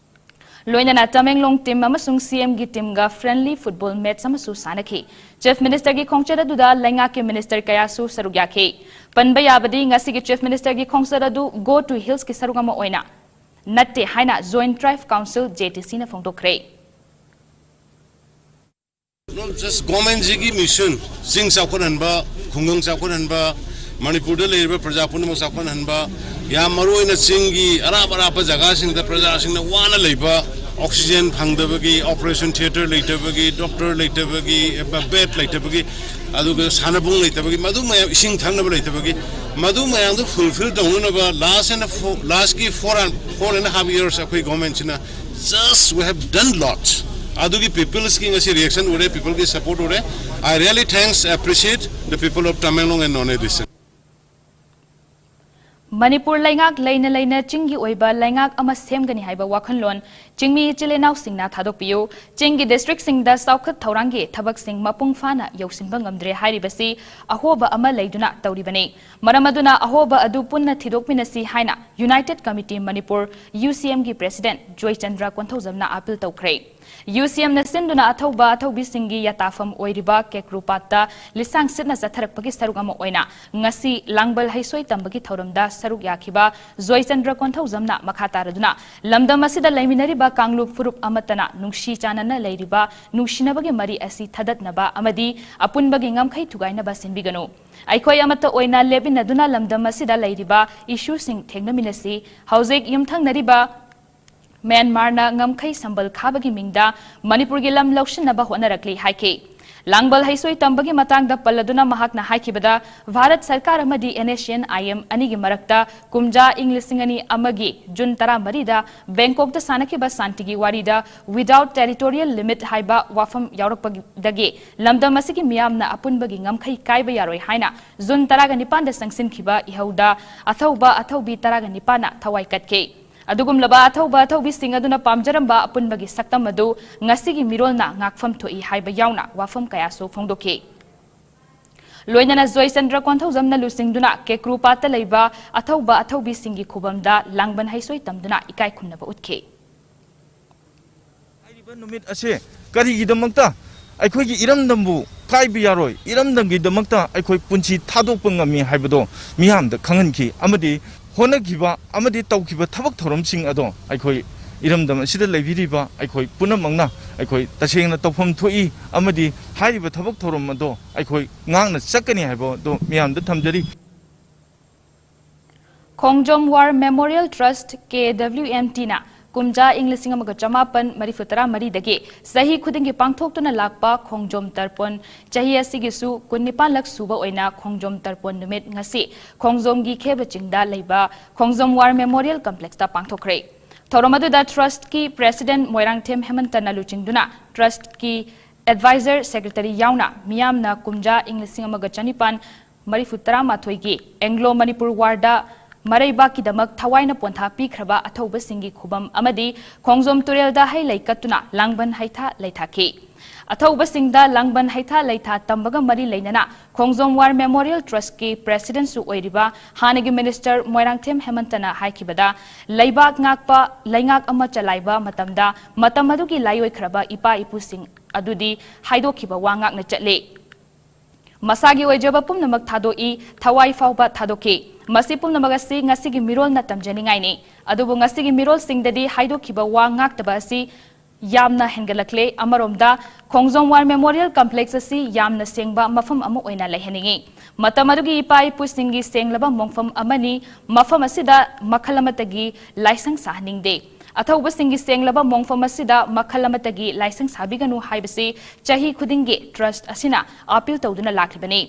ꯂꯣꯏꯅꯅ ꯇꯃꯦꯡꯂꯣꯡ team ꯑꯃꯁꯨꯡ ꯁꯤꯑꯦꯝꯒꯤ teamꯒ friendly football match ꯑꯃꯁꯨ ꯁꯥꯟꯅꯈꯤ꯫ Chief Ministerꯒꯤ ꯈꯣꯡꯆꯠ ꯑꯗꯨꯗ ꯂꯩꯉꯥꯛꯀꯤ minister ꯀꯌꯥꯁꯨ ꯁꯔꯨꯛ ꯌꯥꯈꯤ꯫ ꯄꯟꯕ ꯌꯥꯕꯗꯤ ꯉꯁꯤꯒꯤ Chief Ministerꯒꯤ ꯈꯣꯡꯆꯠ ꯑꯗꯨ Go to Hillsꯀꯤ ꯁꯔꯨꯛ ꯑꯃ ꯑꯣꯏꯅ ꯅꯠꯇꯦ ꯍꯥꯏꯅ Joint Tribe Council, JTCꯅ ꯐꯣꯡꯗꯣꯛꯈ꯭ꯔꯦ꯫ Just governmentꯁꯤꯒꯤ mission, ꯆꯤꯡ ꯆꯥꯎꯈꯠꯍꯟꯕ, ꯈꯨꯡꯒꯪ ꯆꯥꯎꯈꯠꯍꯟꯕ, ꯃꯅꯤꯄꯨꯔꯗ ꯂꯩꯔꯤꯕ ꯄ꯭ꯔꯖꯥ ꯄꯨꯝꯅꯃꯛ ꯆꯥꯎꯈꯠꯍꯟꯕ, ꯌꯥꯝ ꯃꯔꯨꯑꯣꯏꯅ ꯆꯤꯡꯒꯤ ꯑꯔꯥꯞ ꯑꯔꯥꯞꯄ ꯖꯒꯥꯁꯤꯡꯗ ꯄ꯭ꯔꯖꯥꯁꯤꯡꯅ ꯋꯥꯅ ꯂꯩꯕ, oxygen ꯐꯪꯗꯕꯒꯤ, operation theatre ꯂꯩꯇꯕꯒꯤ, doctor ꯂꯩꯇꯕꯒꯤ, bed ꯂꯩꯇꯕꯒꯤ, ꯑꯗꯨꯒ ꯁꯥꯟꯅꯕꯨꯡ ꯂꯩꯇꯕꯒꯤ, ꯃꯗꯨ ꯃꯌꯥꯝ, ꯏꯁꯤꯡ ꯊꯛꯅꯕ ꯂꯩꯇꯕꯒꯤ, ꯃꯗꯨ ꯃꯌꯥꯝꯗꯨ fulfill ꯇꯧꯅꯅꯕ last and four, lastꯀꯤ four and, four and a half years ꯑꯩꯈꯣꯏ governmentꯁꯤꯅ just we have done lot. ꯑꯗꯨꯒꯤ peopleꯁꯀꯤ ꯉꯁꯤ reaction ꯎꯔꯦ, peopleꯒꯤ support ꯎꯔꯦ꯫ I really thanks, appreciate the people of Tamenglong and Noney district. Manipur ꯂꯩꯉꯥꯛ ꯂꯩꯅ ꯂꯩꯅ ꯆꯤꯡꯒꯤ ꯑꯣꯏꯕ ꯂꯩꯉꯥꯛ ꯑꯃ ꯁꯦꯝꯒꯅꯤ ꯍꯥꯏꯕ ꯋꯥꯈꯜꯂꯣꯟ ꯆꯤꯡꯃꯤ ꯏꯆꯤꯜ ꯏꯅꯥꯎꯁꯤꯡꯅ ꯊꯥꯗꯣꯛꯄꯤꯌꯨ꯫ ꯆꯤꯡꯒꯤ districtꯁꯤꯡꯗ ꯆꯥꯎꯈꯠ ꯊꯧꯔꯥꯡꯒꯤ ꯊꯕꯛꯁꯤꯡ ꯃꯄꯨꯡ ꯐꯥꯅ ꯌꯧꯁꯤꯟꯕ ꯉꯝꯗ꯭ꯔꯦ ꯍꯥꯏꯔꯤꯕꯁꯤ ꯑꯍꯣꯕ ꯑꯃ ꯂꯩꯗꯨꯅ ꯇꯧꯔꯤꯕꯅꯤ꯫ ꯃꯔꯝ ꯑꯗꯨꯅ ꯑꯍꯣꯕ ꯑꯗꯨ ꯄꯨꯟꯅ ꯊꯤꯗꯣꯛꯃꯤꯟꯅꯁꯤ ꯍꯥꯏꯅ United Committee Manipur, UCMꯒꯤ president Joychandra ꯀꯣꯟꯊꯧꯖꯝꯅ appeal ꯇꯧꯈ꯭ꯔꯦ꯫ UCMꯅ ꯁꯤꯟꯗꯨꯅ ꯑꯊꯧꯕ ꯑꯊꯧꯕꯤꯁꯤꯡꯒꯤ ꯌꯥꯇꯥꯐꯝ ꯑꯣꯏꯔꯤꯕ ꯀꯦꯀ꯭ꯔꯨꯄꯥꯠꯇ ꯂꯤꯁꯥꯡ ꯁꯤꯠꯅ ꯆꯠꯊꯔꯛꯄꯒꯤ ꯁꯔꯨꯛ ꯑꯃ ꯑꯣꯏꯅ ꯉꯁꯤ ꯂꯥꯡꯕꯜ ꯍꯩꯁꯣꯏ ꯇꯝꯕꯒꯤ ꯊꯧꯔꯝꯗ ꯁꯔꯨꯛ ꯌꯥꯈꯤꯕ ꯖꯣꯏꯆꯟꯗ꯭ꯔ ꯀꯣꯟꯊꯧꯖꯝꯅ ꯃꯈꯥ ꯇꯥꯔꯗꯨꯅ ꯂꯝꯗꯝ ꯑꯁꯤꯗ ꯂꯩꯃꯤꯟꯅꯔꯤꯕ ꯀꯥꯡꯂꯨꯞ ꯐꯨꯔꯨꯞ ꯑꯃꯠꯇꯅ ꯅꯨꯡꯁꯤ ꯆꯥꯟꯅꯅ ꯂꯩꯔꯤꯕ ꯅꯨꯡꯁꯤꯅꯕꯒꯤ ꯃꯔꯤ ꯑꯁꯤ ꯊꯗꯠꯅꯕ ꯑꯃꯗꯤ ꯑꯄꯨꯟꯕꯒꯤ ꯉꯝꯈꯩ ꯊꯨꯒꯥꯏꯅꯕ ꯁꯤꯟꯕꯤꯒꯅꯨ꯫ ꯑꯩꯈꯣꯏ ꯑꯃꯠꯇ ꯑꯣꯏꯅ ꯂꯦꯞꯃꯤꯟꯅꯗꯨꯅ ꯂꯝꯗꯝ ꯑꯁꯤꯗ ꯂꯩꯔꯤꯕ issueꯁꯤꯡ ꯊꯦꯡꯅꯃꯤꯟꯅꯁꯤ꯫ ꯍꯧꯖꯤꯛ ꯌꯨꯝꯊꯪꯅꯔꯤꯕ ꯃ꯭ꯌꯥꯟꯃꯥꯔꯅ ꯉꯝꯈꯩ ꯁꯝꯕꯜ ꯈꯥꯕꯒꯤ ꯃꯤꯡꯗ ꯃꯅꯤꯄꯨꯔꯒꯤ ꯂꯝ ꯂꯧꯁꯤꯟꯅꯕ ꯍꯣꯠꯅꯔꯛꯂꯤ ꯍꯥꯏꯈꯤ꯫ ꯂꯥꯡꯕꯜ ꯍꯩꯁꯣꯏ ꯇꯝꯕꯒꯤ ꯃꯇꯥꯡꯗ ꯄꯜꯂꯗꯨꯅ ꯃꯍꯥꯛꯅ ꯍꯥꯏꯈꯤꯕꯗ, ꯚꯥꯔꯠ ꯁꯔꯀꯥꯔ ꯑꯃꯗꯤ NSCN-IM ꯑꯅꯤꯒꯤ ꯃꯔꯛꯇ ꯀꯨꯝꯖꯥ ꯏꯪ ꯂꯤꯁꯤꯡ ꯑꯅꯤ ꯑꯃꯒꯤ ꯖꯨꯟ ꯇꯔꯥꯃꯔꯤꯗ ꯕꯦꯡꯀꯣꯛꯇ ꯁꯥꯟꯅꯈꯤꯕ ꯁꯥꯟꯇꯤꯒꯤ ꯋꯥꯔꯤꯗ without territorial limit ꯍꯥꯏꯕ ꯋꯥꯐꯝ ꯌꯥꯎꯔꯛꯄꯗꯒꯤ ꯂꯝꯗꯝ ꯑꯁꯤꯒꯤ ꯃꯤꯌꯥꯝꯅ ꯑꯄꯨꯟꯕꯒꯤ ꯉꯝꯈꯩ ꯀꯥꯏꯕ ꯌꯥꯔꯣꯏ ꯍꯥꯏꯅ ꯖꯨꯟ ꯇꯔꯥꯒ ꯅꯤꯄꯥꯟꯗ ꯆꯪꯁꯤꯟꯈꯤꯕ ꯏꯍꯧꯗ ꯑꯊꯧꯕ ꯑꯊꯧꯕꯤ ꯇꯔꯥꯒ ꯅꯤꯄꯥꯟꯅ ꯊꯋꯥꯏ ꯀꯠꯈꯤ꯫ ꯑꯗꯨꯒꯨꯝꯂꯕ ꯑꯊꯧꯕ ꯑꯊꯧꯕꯤꯁꯤꯡ ꯑꯗꯨꯅ ꯄꯥꯝꯖꯔꯝꯕ ꯑꯄꯨꯟꯕꯒꯤ ꯁꯛꯇꯝ ꯑꯗꯨ ꯉꯁꯤꯒꯤ ꯃꯤꯔꯣꯜꯅ ꯉꯥꯛꯐꯝ ꯊꯣꯛꯏ ꯍꯥꯏꯕ ꯌꯥꯎꯅ ꯋꯥꯐꯝ ꯀꯌꯥꯁꯨ ꯐꯣꯡꯗꯣꯛꯈꯤ꯫ ꯂꯣꯏꯅꯅ ꯖꯣꯏꯆꯟꯗ꯭ꯔ ꯀꯣꯟꯊꯧꯖꯝꯅ ꯂꯨꯆꯤꯡꯗꯨꯅ ꯀꯦꯀ꯭ꯔꯨ ꯄꯥꯠꯇ ꯂꯩꯕ ꯑꯊꯧꯕ ꯑꯊꯧꯕꯤꯁꯤꯡꯒꯤ ꯈꯨꯕꯝꯗ ꯂꯥꯡꯕꯟ ꯍꯩꯁꯣꯏ ꯇꯝꯗꯨꯅ ꯏꯀꯥꯏ ꯈꯨꯝꯅꯕ ꯎꯠꯈꯤ꯫ ꯍꯥꯏꯔꯤꯕ ꯅꯨꯃꯤꯠ ꯑꯁꯤ ꯀꯔꯤꯒꯤꯗꯃꯛꯇ ꯑꯩꯈꯣꯏꯒꯤ ꯏꯔꯝꯗꯝꯕꯨ ꯀꯥꯏꯕ ꯌꯥꯔꯣꯏ, ꯏꯔꯝꯗꯝꯒꯤꯗꯃꯛꯇ ꯑꯩꯈꯣꯏ ꯄꯨꯟꯁꯤ ꯊꯥꯗꯣꯛꯄ ꯉꯝꯃꯤ ꯍꯥꯏꯕꯗꯣ ꯃꯤꯌꯥꯝꯗ ꯈꯪꯍꯟꯈꯤ ꯑꯃꯗꯤ ꯍꯣꯠꯅꯈꯤꯕ ꯑꯃꯗꯤ ꯇꯧꯈꯤꯕ ꯊꯕꯛ ꯊꯧꯔꯝꯁꯤꯡ ꯑꯗꯣ ꯑꯩꯈꯣꯏ ꯏꯔꯝꯗꯝ ꯑꯁꯤꯗ ꯂꯩꯕꯤꯔꯤꯕ ꯑꯩꯈꯣꯏ ꯄꯨꯝꯅꯃꯛꯅ ꯑꯩꯈꯣꯏ ꯇꯁꯦꯡꯅ ꯇꯧꯐꯝ ꯊꯣꯛꯏ ꯑꯃꯗꯤ ꯍꯥꯏꯔꯤꯕ ꯊꯕꯛ ꯊꯧꯔꯝ ꯑꯗꯣ ꯑꯩꯈꯣꯏ ꯉꯥꯛꯅ ꯆꯠꯀꯅꯤ ꯍꯥꯏꯕ ꯑꯗꯣ ꯃꯤꯌꯥꯝꯗ ꯊꯝꯖꯔꯤ꯫ ꯈꯣꯡꯖꯣꯝ War Memorial Trust, KWMT-ꯅ ꯀꯨꯝꯖꯥ ꯏꯪ ꯂꯤꯁꯤꯡ ꯑꯃꯒ ꯆꯃꯥꯄꯟ ꯃꯔꯤꯐꯨ ꯇꯔꯥꯃꯔꯤꯗꯒꯤ ꯆꯍꯤ ꯈꯨꯗꯤꯡꯒꯤ ꯄꯥꯡꯊꯣꯛꯇꯨꯅ ꯂꯥꯛꯄ ꯈꯣꯡꯖꯣꯝ ꯇꯔꯄꯣꯟ ꯆꯍꯤ ꯑꯁꯤꯒꯤꯁꯨ ꯀꯨꯟꯅꯤꯄꯥꯟꯂꯛ ꯁꯨꯕ ꯑꯣꯏꯅ ꯈꯣꯡꯖꯣꯝ ꯇꯔꯄꯣꯟ ꯅꯨꯃꯤꯠ ꯉꯁꯤ ꯈꯣꯡꯖꯣꯝꯒꯤ ꯈꯦꯕ ꯆꯤꯡꯗ ꯂꯩꯕ ꯈꯣꯡꯖꯣꯝ War Memorial Complex-ꯇ ꯄꯥꯡꯊꯣꯛꯈ꯭ꯔꯦ꯫ ꯊꯧꯔꯝ ꯑꯗꯨꯗ Trust-ꯀꯤ President ꯃꯣꯏꯔꯥꯡꯊꯦꯝ ꯍꯦꯃꯟꯇꯅ ꯂꯨꯆꯤꯡꯗꯨꯅ Trust-ꯀꯤ Advisor Secretary ꯌꯥꯎꯅ ꯃꯤꯌꯥꯝꯅ ꯀꯨꯝꯖꯥ ꯏꯪ ꯂꯤꯁꯤꯡ ꯑꯃꯒ ꯆꯅꯤꯄꯥꯟ ꯃꯔꯤꯐꯨ ꯇꯔꯥꯃꯥꯊꯣꯏꯒꯤ Anglo-Manipur War-ꯗ ꯃꯔꯩꯕꯥꯛꯀꯤꯗꯃꯛ ꯊꯋꯥꯏꯅ ꯄꯣꯟꯊꯥ ꯄꯤꯈ꯭ꯔꯕ ꯑꯊꯧꯕꯁꯤꯡꯒꯤ ꯈꯨꯕꯝ ꯑꯃꯗꯤ ꯈꯣꯡꯖꯣꯝ ꯇꯨꯔꯦꯜꯗ ꯍꯩ ꯂꯩ ꯀꯠꯇꯨꯅ ꯂꯥꯡꯕꯟ ꯍꯩꯊꯥ ꯂꯩꯊꯥꯈꯤ꯫ ꯑꯊꯧꯕꯁꯤꯡꯗ ꯂꯥꯡꯕꯟ ꯍꯩꯊꯥ ꯂꯩꯊꯥ ꯇꯝꯕꯒ ꯃꯔꯤ ꯂꯩꯅꯅ ꯈꯣꯡꯖꯣꯝ War Memorial Trust-ꯀꯤ President-ꯁꯨ ꯑꯣꯏꯔꯤꯕ ꯍꯥꯟꯅꯒꯤ Minister ꯃꯣꯏꯔꯥꯡꯊꯦꯝ ꯍꯦꯃꯟꯇꯅ ꯍꯥꯏꯈꯤꯕꯗ, ꯂꯩꯕꯥꯛ ꯉꯥꯛꯄ ꯂꯩꯉꯥꯛ ꯑꯃ ꯆꯂꯥꯏꯕ ꯃꯇꯝꯗ ꯃꯇꯝ ꯑꯗꯨꯒꯤ ꯂꯥꯏꯑꯣꯏꯈ꯭ꯔꯕ ꯏꯄꯥ ꯏꯄꯨꯁꯤꯡ ꯑꯗꯨꯗꯤ ꯍꯥꯏꯗꯣꯛꯈꯤꯕ ꯋꯥ ꯉꯥꯛꯅ ꯆꯠꯂꯤ꯫ ꯃꯁꯥꯒꯤ ꯑꯣꯏꯖꯕ ꯄꯨꯝꯅꯃꯛ ꯊꯥꯗꯣꯛꯏ, ꯊꯋꯥꯏ ꯐꯥꯎꯕ ꯊꯥꯗꯣꯛꯈꯤ꯫ ꯃꯁꯤ ꯄꯨꯝꯅꯃꯛ ꯑꯁꯤ ꯉꯁꯤꯒꯤ ꯃꯤꯔꯣꯜꯅ ꯇꯝꯖꯅꯤꯡꯉꯥꯏꯅꯤ꯫ ꯑꯗꯨꯕꯨ ꯉꯁꯤꯒꯤ ꯃꯤꯔꯣꯜꯁꯤꯡꯗꯗꯤ ꯍꯥꯏꯗꯣꯛꯈꯤꯕ ꯋꯥ ꯉꯥꯛꯇꯕ ꯑꯁꯤ ꯌꯥꯝꯅ ꯍꯦꯟꯒꯠꯂꯛꯂꯦ꯫ ꯑꯃꯔꯣꯝꯗ ꯈꯣꯡꯖꯣꯝ War Memorial Complex ꯑꯁꯤ ꯌꯥꯝꯅ ꯁꯦꯡꯕ ꯃꯐꯝ ꯑꯃ ꯑꯣꯏꯅ ꯂꯩꯍꯟꯅꯤꯡꯏ꯫ ꯃꯇꯝ ꯑꯗꯨꯒꯤ ꯏꯄꯥ ꯏꯄꯨꯁꯤꯡꯒꯤ ꯁꯦꯡꯂꯕ ꯃꯣꯡꯐꯝ ꯑꯃꯅꯤ꯫ ꯃꯐꯝ ꯑꯁꯤꯗ ꯃꯈꯜ ꯑꯃꯠꯇꯒꯤ ꯂꯥꯏꯁꯪ ꯁꯥꯍꯟꯅꯤꯡꯗꯦ꯫ ꯑꯊꯧꯕꯁꯤꯡꯒꯤ ꯁꯦꯡꯂꯕ ꯃꯣꯡꯐꯝ ꯑꯁꯤꯗ ꯃꯈꯜ ꯑꯃꯠꯇꯒꯤ ꯂꯥꯏꯁꯪ ꯁꯥꯕꯤꯒꯅꯨ ꯍꯥꯏꯕꯁꯤ ꯆꯍꯤ ꯈꯨꯗꯤꯡꯒꯤ ꯇ꯭ꯔꯁꯠ ꯑꯁꯤꯅ ꯑꯥꯄꯤꯜ ꯇꯧꯗꯨꯅ ꯂꯥꯛꯂꯤꯕꯅꯤ꯫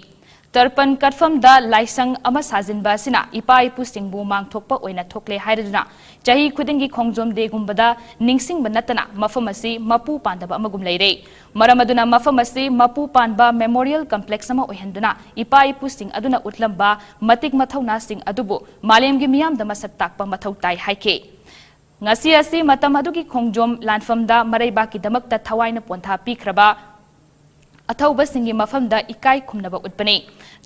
ꯇꯔꯄꯟ ꯀꯠꯐꯝꯗ ꯂꯥꯏꯁꯪ ꯑꯃ ꯁꯥꯖꯤꯟꯕ ꯑꯁꯤꯅ ꯏꯄꯥ ꯏꯄꯨꯁꯤꯡꯕꯨ ꯃꯥꯡꯊꯣꯛꯄ ꯑꯣꯏꯅ ꯊꯣꯛꯂꯦ ꯍꯥꯏꯔꯗꯨꯅ ꯆꯍꯤ ꯈꯨꯗꯤꯡꯒꯤ ꯈꯣꯡꯖꯣꯝ ꯗꯦꯒꯨꯝꯕꯗ ꯅꯤꯡꯁꯤꯡꯕ ꯅꯠꯇꯅ ꯃꯐꯝ ꯑꯁꯤ ꯃꯄꯨ ꯄꯥꯟꯗꯕ ꯑꯃꯒꯨꯝ ꯂꯩꯔꯦ꯫ ꯃꯔꯝ ꯑꯗꯨꯅ ꯃꯐꯝ ꯑꯁꯤ ꯃꯄꯨ ꯄꯥꯟꯕ ꯃꯦꯃꯣꯔꯤꯌꯦꯜ ꯀꯝꯄ꯭ꯂꯦꯛꯁ ꯑꯃ ꯑꯣꯏꯍꯟꯗꯨꯅ ꯏꯄꯥ ꯏꯄꯨꯁꯤꯡ ꯑꯗꯨꯅ ꯎꯠꯂꯝꯕ ꯃꯇꯤꯛ ꯃꯊꯧꯅꯥꯁꯤꯡ ꯑꯗꯨꯕꯨ ꯃꯥꯂꯦꯝꯒꯤ ꯃꯤꯌꯥꯝꯗ ꯃꯁꯛ ꯇꯥꯛꯄ ꯃꯊꯧ ꯇꯥꯏ ꯍꯥꯏꯈꯤ꯫ ꯉꯁꯤ ꯑꯁꯤ ꯃꯇꯝ ꯑꯗꯨꯒꯤ ꯈꯣꯡꯖꯣꯝ ꯂꯥꯟꯐꯝꯗ ꯃꯔꯩꯕꯥꯛꯀꯤꯗꯃꯛꯇ ꯊꯋꯥꯏꯅ ꯄꯣꯟꯊꯥ ꯄꯤꯈ꯭ꯔꯕ ꯑꯊꯧꯕꯁꯤꯡꯒꯤ ꯃꯐꯝꯗ ꯏꯀꯥꯏ ꯈꯨꯝꯅꯕ ꯎꯠꯄꯅꯤ꯫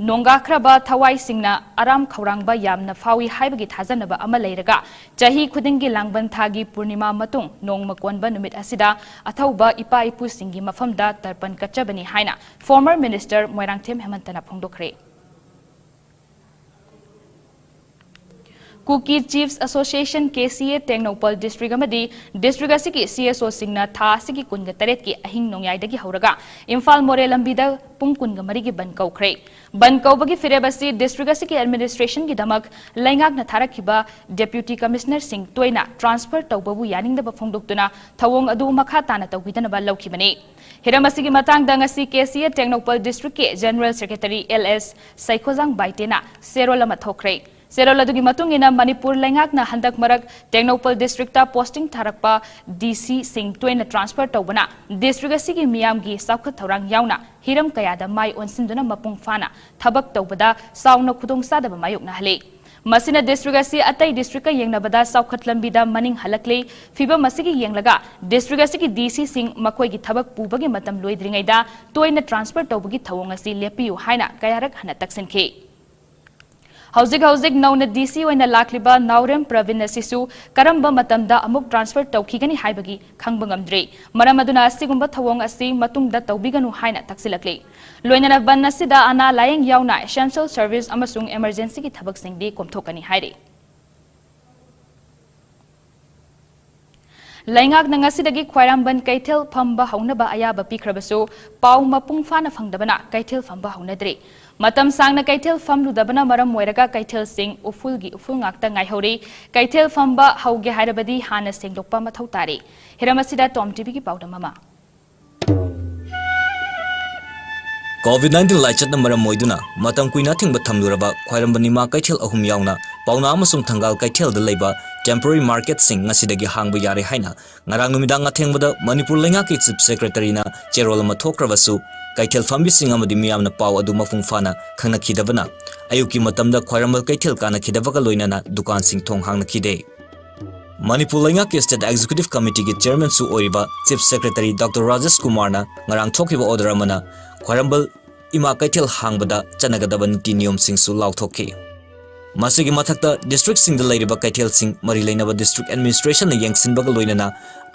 ꯅꯣꯡꯒꯥꯈ꯭ꯔꯕ ꯊꯋꯥꯏꯁꯤꯡꯅ ꯑꯔꯥꯝ ꯈꯧꯔꯥꯡꯕ ꯌꯥꯝꯅ ꯐꯥꯎꯏ ꯍꯥꯏꯕꯒꯤ ꯊꯥꯖꯅꯕ ꯑꯃ ꯂꯩꯔꯒ, ꯆꯍꯤ ꯈꯨꯗꯤꯡꯒꯤ ꯂꯥꯡꯕꯟ ꯊꯥꯒꯤ ꯄꯨꯔꯅꯤꯃꯥ ꯃꯇꯨꯡ ꯅꯣꯡꯃ ꯀꯣꯟꯕ ꯅꯨꯃꯤꯠ ꯑꯁꯤꯗ ꯑꯊꯧꯕ ꯏꯄꯥ ꯏꯄꯨꯁꯤꯡꯒꯤ ꯃꯐꯝꯗ ꯇꯔꯄꯟ ꯀꯠꯆꯕꯅꯤ ꯍꯥꯏꯅ former minister Moirangthem ꯍꯦꯃꯟꯇꯅ ꯐꯣꯡꯗꯣꯛꯈ꯭ꯔꯦ꯫ Kuki Chiefs Association, K C A, Tengnoupal district ꯑꯃꯗꯤ district ꯑꯁꯤꯒꯤ C S O ꯁꯤꯡꯅ ꯊꯥ ꯑꯁꯤꯒꯤ ꯀꯨꯟꯒ ꯇꯔꯦꯠꯀꯤ ꯑꯍꯤꯡ ꯅꯣꯡꯌꯥꯏꯗꯒꯤ ꯍꯧꯔꯒ ꯏꯝꯐꯥꯜ ꯃꯣꯔꯦ ꯂꯝꯕꯤꯗ ꯄꯨꯡ ꯀꯨꯟꯒ ꯃꯔꯤꯒꯤ ꯕꯟ ꯀꯧꯈ꯭ꯔꯦ꯫ ꯕꯟ ꯀꯧꯕꯒꯤ ꯐꯤꯔꯦꯞ ꯑꯁꯤ district ꯑꯁꯤꯒꯤ administration ꯒꯤꯗꯃꯛ ꯂꯩꯉꯥꯛꯅ ꯊꯥꯔꯛꯈꯤꯕ deputy commissioner ꯁꯤꯡ ꯇꯣꯏꯅ transfer ꯇꯧꯕꯕꯨ ꯌꯥꯅꯤꯡꯗꯕ ꯐꯣꯡꯗꯣꯛꯇꯨꯅ ꯊꯧꯑꯣꯡ ꯑꯗꯨ ꯃꯈꯥ ꯇꯥꯅ ꯇꯧꯕꯤꯗꯅꯕ ꯂꯧꯈꯤꯕꯅꯤ꯫ ꯍꯤꯔꯝ ꯑꯁꯤꯒꯤ ꯃꯇꯥꯡꯗ ꯉꯁꯤ K C A Tengnoupal district ꯀꯤ general secretary L S ꯁꯩꯈꯣꯖꯥꯡ ꯕꯥꯏꯇꯦꯅ ꯆꯦꯔꯣꯜ ꯑꯃ ꯊꯣꯛꯈ꯭ꯔꯦ꯫ ꯆꯦꯔꯣꯜ ꯑꯗꯨꯒꯤ ꯃꯇꯨꯡ ꯏꯟꯅ ꯃꯅꯤꯄꯨꯔ ꯂꯩꯉꯥꯛꯅ ꯍꯟꯗꯛ ꯃꯔꯛ ꯇꯦꯡꯅꯧꯄꯜ district ꯇ posting ꯊꯥꯔꯛꯄ D C ꯁꯤꯡ ꯇꯣꯏꯅ transfer ꯇꯧꯕꯅ district ꯑꯁꯤꯒꯤ ꯃꯤꯌꯥꯝꯒꯤ ꯆꯥꯎꯈꯠ ꯊꯧꯔꯥꯡ ꯌꯥꯎꯅ ꯍꯤꯔꯝ ꯀꯌꯥꯗ ꯃꯥꯏ ꯑꯣꯟꯁꯤꯟꯗꯨꯅ ꯃꯄꯨꯡ ꯐꯥꯅ ꯊꯕꯛ ꯇꯧꯕꯗ ꯆꯥꯎꯅ ꯈꯨꯗꯣꯡꯆꯥꯗꯕ ꯃꯥꯌꯣꯛꯅꯍꯜꯂꯤ꯫ ꯃꯁꯤꯅ district ꯑꯁꯤ ꯑꯇꯩ district ꯀ ꯌꯦꯡꯅꯕꯗ ꯆꯥꯎꯈꯠ ꯂꯝꯕꯤꯗ ꯃꯅꯤꯡ ꯍꯜꯂꯛꯂꯤ꯫ ꯐꯤꯚꯝ ꯑꯁꯤꯒꯤ ꯌꯦꯡꯂꯒ district ꯑꯁꯤꯒꯤ D C ꯁꯤꯡ ꯃꯈꯣꯏꯒꯤ ꯊꯕꯛ ꯄꯨꯕꯒꯤ ꯃꯇꯝ ꯂꯣꯏꯗ꯭ꯔꯤꯉꯩꯗ ꯇꯣꯏꯅ transfer ꯇꯧꯕꯒꯤ ꯊꯧꯑꯣꯡ ꯑꯁꯤ ꯂꯦꯞꯄꯤꯌꯨ ꯍꯥꯏꯅ ꯀꯌꯥꯔꯛ ꯍꯟꯅ ꯇꯛꯁꯤꯟꯈꯤ꯫ ꯍꯧꯖꯤꯛ ꯍꯧꯖꯤꯛ ꯅꯧꯅ D C ꯑꯣꯏꯅ ꯂꯥꯛꯂꯤꯕ ꯅꯥꯎꯔꯦꯝ ꯄ꯭ꯔꯕꯤꯟ ꯑꯁꯤꯁꯨ ꯀꯔꯝꯕ ꯃꯇꯝꯗ ꯑꯃꯨꯛ transfer ꯇꯧꯈꯤꯒꯅꯤ ꯍꯥꯏꯕꯒꯤ ꯈꯪꯕ ꯉꯝꯗ꯭ꯔꯤ꯫ ꯃꯔꯝ ꯑꯗꯨꯅ ꯑꯁꯤꯒꯨꯝꯕ ꯊꯧꯑꯣꯡ ꯑꯁꯤ ꯃꯇꯨꯡꯗ ꯇꯧꯕꯤꯒꯅꯨ ꯍꯥꯏꯅ ꯇꯛꯁꯤꯜꯂꯛꯂꯤ꯫ ꯂꯣꯏꯅꯅ ꯕꯟ ꯑꯁꯤꯗ ꯑꯅꯥ ꯂꯥꯌꯦꯡ ꯌꯥꯎꯅ essential service ꯑꯃꯁꯨꯡ emergency ꯒꯤ ꯊꯕꯛꯁꯤꯡꯗꯤ ꯀꯣꯝꯊꯣꯛꯀꯅꯤ ꯍꯥꯏꯔꯤ꯫ ꯂꯩꯉꯥꯛꯅ ꯉꯁꯤꯗꯒꯤ ꯈ꯭ꯋꯥꯏꯔꯝꯕꯟ ꯀꯩꯊꯦꯜ ꯐꯝꯕ ꯍꯧꯅꯕ ꯑꯌꯥꯕ ꯄꯤꯈ꯭ꯔꯕꯁꯨ, ꯄꯥꯎ ꯃꯄꯨꯡ ꯐꯥꯅ ꯐꯪꯗꯕꯅ ꯀꯩꯊꯦꯜ ꯐꯝꯕ ꯍꯧꯅꯗ꯭ꯔꯤ꯫ ꯃꯇꯝ ꯁꯥꯡꯅ ꯀꯩꯊꯦꯜ ꯐꯝꯂꯨꯗꯕꯅ ꯃꯔꯝ ꯑꯣꯏꯔꯒ ꯀꯩꯊꯦꯜꯁꯤꯡ ꯎꯐꯨꯜꯒꯤ ꯎꯐꯨꯜ ꯉꯥꯛꯇ ꯉꯥꯏꯍꯧꯔꯤ꯫ ꯀꯩꯊꯦꯜ ꯐꯝꯕ ꯍꯧꯒꯦ ꯍꯥꯏꯔꯕꯗꯤ ꯍꯥꯟꯅ ꯁꯦꯡꯗꯣꯛꯄ ꯃꯊꯧ ꯇꯥꯔꯤ꯫ ꯍꯤꯔꯝ ꯑꯁꯤꯗ ꯇꯣꯝ ꯇꯤꯚꯤꯒꯤ ꯄꯥꯎꯗꯝ ꯑꯃ꯫ COVID nineteen ꯂꯥꯏꯆꯠꯅ ꯃꯔꯝ ꯑꯣꯏꯗꯨꯅ ꯃꯇꯝ ꯀꯨꯏꯅ ꯑꯊꯤꯡꯕ ꯊꯝꯂꯨꯔꯕ ꯈ꯭ꯋꯥꯏꯔꯝꯕꯟ ꯏꯃꯥ ꯀꯩꯊꯦꯜ ꯑꯍꯨꯝ ꯌꯥꯎꯅ ꯄꯥꯎꯅꯥ ꯑꯃꯁꯨꯡ ꯊꯪꯒꯥꯜ ꯀꯩꯊꯦꯜꯗ ꯂꯩꯕ temporary marketꯁꯤꯡ ꯉꯁꯤꯗꯒꯤ ꯍꯥꯡꯕ ꯌꯥꯔꯦ ꯍꯥꯏꯅ ꯉꯔꯥꯡ ꯅꯨꯃꯤꯗꯥꯡ ꯑꯊꯦꯡꯕꯗ ꯃꯅꯤꯄꯨꯔ ꯂꯩꯉꯥꯛꯀꯤ Chief Secretaryꯅ ꯆꯦꯔꯣꯜ ꯑꯃ ꯊꯣꯛꯈ꯭ꯔꯕꯁꯨ, ꯀꯩꯊꯦꯜ ꯐꯝꯕꯤꯁꯤꯡ ꯑꯃꯗꯤ ꯃꯤꯌꯥꯝꯅ ꯄꯥꯎ ꯑꯗꯨ ꯃꯄꯨꯡ ꯐꯥꯅ ꯈꯪꯅꯈꯤꯗꯕꯅ ꯑꯌꯨꯛꯀꯤ ꯃꯇꯝꯗ ꯈ꯭ꯋꯥꯏꯔꯝꯕꯟ ꯀꯩꯊꯦꯜ ꯀꯥꯅꯈꯤꯗꯕꯒ ꯂꯣꯏꯅꯅ ꯗꯨꯀꯥꯟꯁꯤꯡ ꯊꯣꯡ ꯍꯥꯡꯅꯈꯤꯗꯦ꯫ ꯃꯅꯤꯄꯨꯔ ꯂꯩꯉꯥꯛꯀꯤ State Executive Committeeꯒꯤ Chairmanꯁꯨ ꯑꯣꯏꯔꯤꯕ Chief Secretary Doctor ꯔꯥꯖꯦꯁ ꯀꯨꯃꯥꯔꯅ ꯉꯔꯥꯡ ꯊꯣꯛꯈꯤꯕ order ꯑꯃꯅ ꯈ꯭ꯋꯥꯏꯔꯝꯕꯟ ꯏꯃꯥ ꯀꯩꯊꯦꯜ ꯍꯥꯡꯕꯗ ꯆꯠꯅꯒꯗꯕ ꯅꯤꯇꯤ ꯅꯤꯌꯣꯝꯁꯤꯡꯁꯨ ꯂꯥꯎꯊꯣꯛꯈꯤ꯫ ꯃꯁꯤꯒꯤ ꯃꯊꯛꯇ districtꯁꯤꯡꯗ ꯂꯩꯔꯤꯕ ꯀꯩꯊꯦꯜꯁꯤꯡ ꯃꯔꯤ ꯂꯩꯅꯕ district administrationꯅ ꯌꯦꯡꯁꯤꯟꯕꯒ ꯂꯣꯏꯅꯅ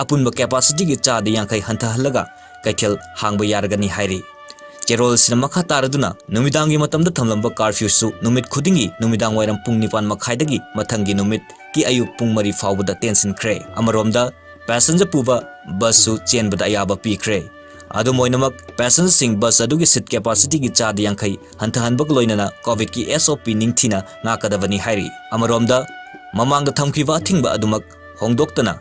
ꯑꯄꯨꯟꯕ capacityꯒꯤ ꯆꯥꯗ ꯌꯥꯡꯈꯩ ꯍꯟꯊꯍꯜꯂꯒ ꯀꯩꯊꯦꯜ ꯍꯥꯡꯕ ꯌꯥꯔꯒꯅꯤ ꯍꯥꯏꯔꯤ꯫ ꯆꯦꯔꯣꯜ ꯑꯁꯤꯅ ꯃꯈꯥ ꯇꯥꯔꯗꯨꯅ ꯅꯨꯃꯤꯗꯥꯡꯒꯤ ꯃꯇꯝꯗ ꯊꯝꯂꯝꯕ curfewꯁꯨ ꯅꯨꯃꯤꯠ ꯈꯨꯗꯤꯡꯒꯤ ꯅꯨꯃꯤꯗꯥꯡ ꯋꯥꯏꯔꯝ ꯄꯨꯡ ꯅꯤꯄꯥꯟ ꯃꯈꯥꯏꯗꯒꯤ ꯃꯊꯪꯒꯤ ꯅꯨꯃꯤꯠꯀꯤ ꯑꯌꯨꯛ ꯄꯨꯡ ꯃꯔꯤ ꯐꯥꯎꯕꯗ ꯇꯦꯟꯁꯤꯟꯈ꯭ꯔꯦ꯫ ꯑꯃꯔꯣꯝꯗ passenger ꯄꯨꯕ busꯁꯨ ꯆꯦꯟꯕꯗ ꯑꯌꯥꯕ ꯄꯤꯈ꯭ꯔꯦ꯫ ꯑꯗꯨꯝ ꯑꯣꯏꯅꯃꯛ, passengerꯁꯤꯡ bus ꯑꯗꯨꯒꯤ seat capacityꯒꯤ ꯆꯥꯗ ꯌꯥꯡꯈꯩ ꯍꯟꯊꯍꯟꯕꯒ ꯂꯣꯏꯅꯅ COVIDꯀꯤ SOP ꯅꯤꯡꯊꯤꯅ ꯉꯥꯛꯀꯗꯕꯅꯤ ꯍꯥꯏꯔꯤ꯫ ꯑꯃꯔꯣꯝꯗ, ꯃꯃꯥꯡꯗ ꯊꯝꯈꯤꯕ ꯑꯊꯤꯡꯕ ꯑꯗꯨꯃꯛ ꯍꯣꯡꯗꯣꯛꯇꯅ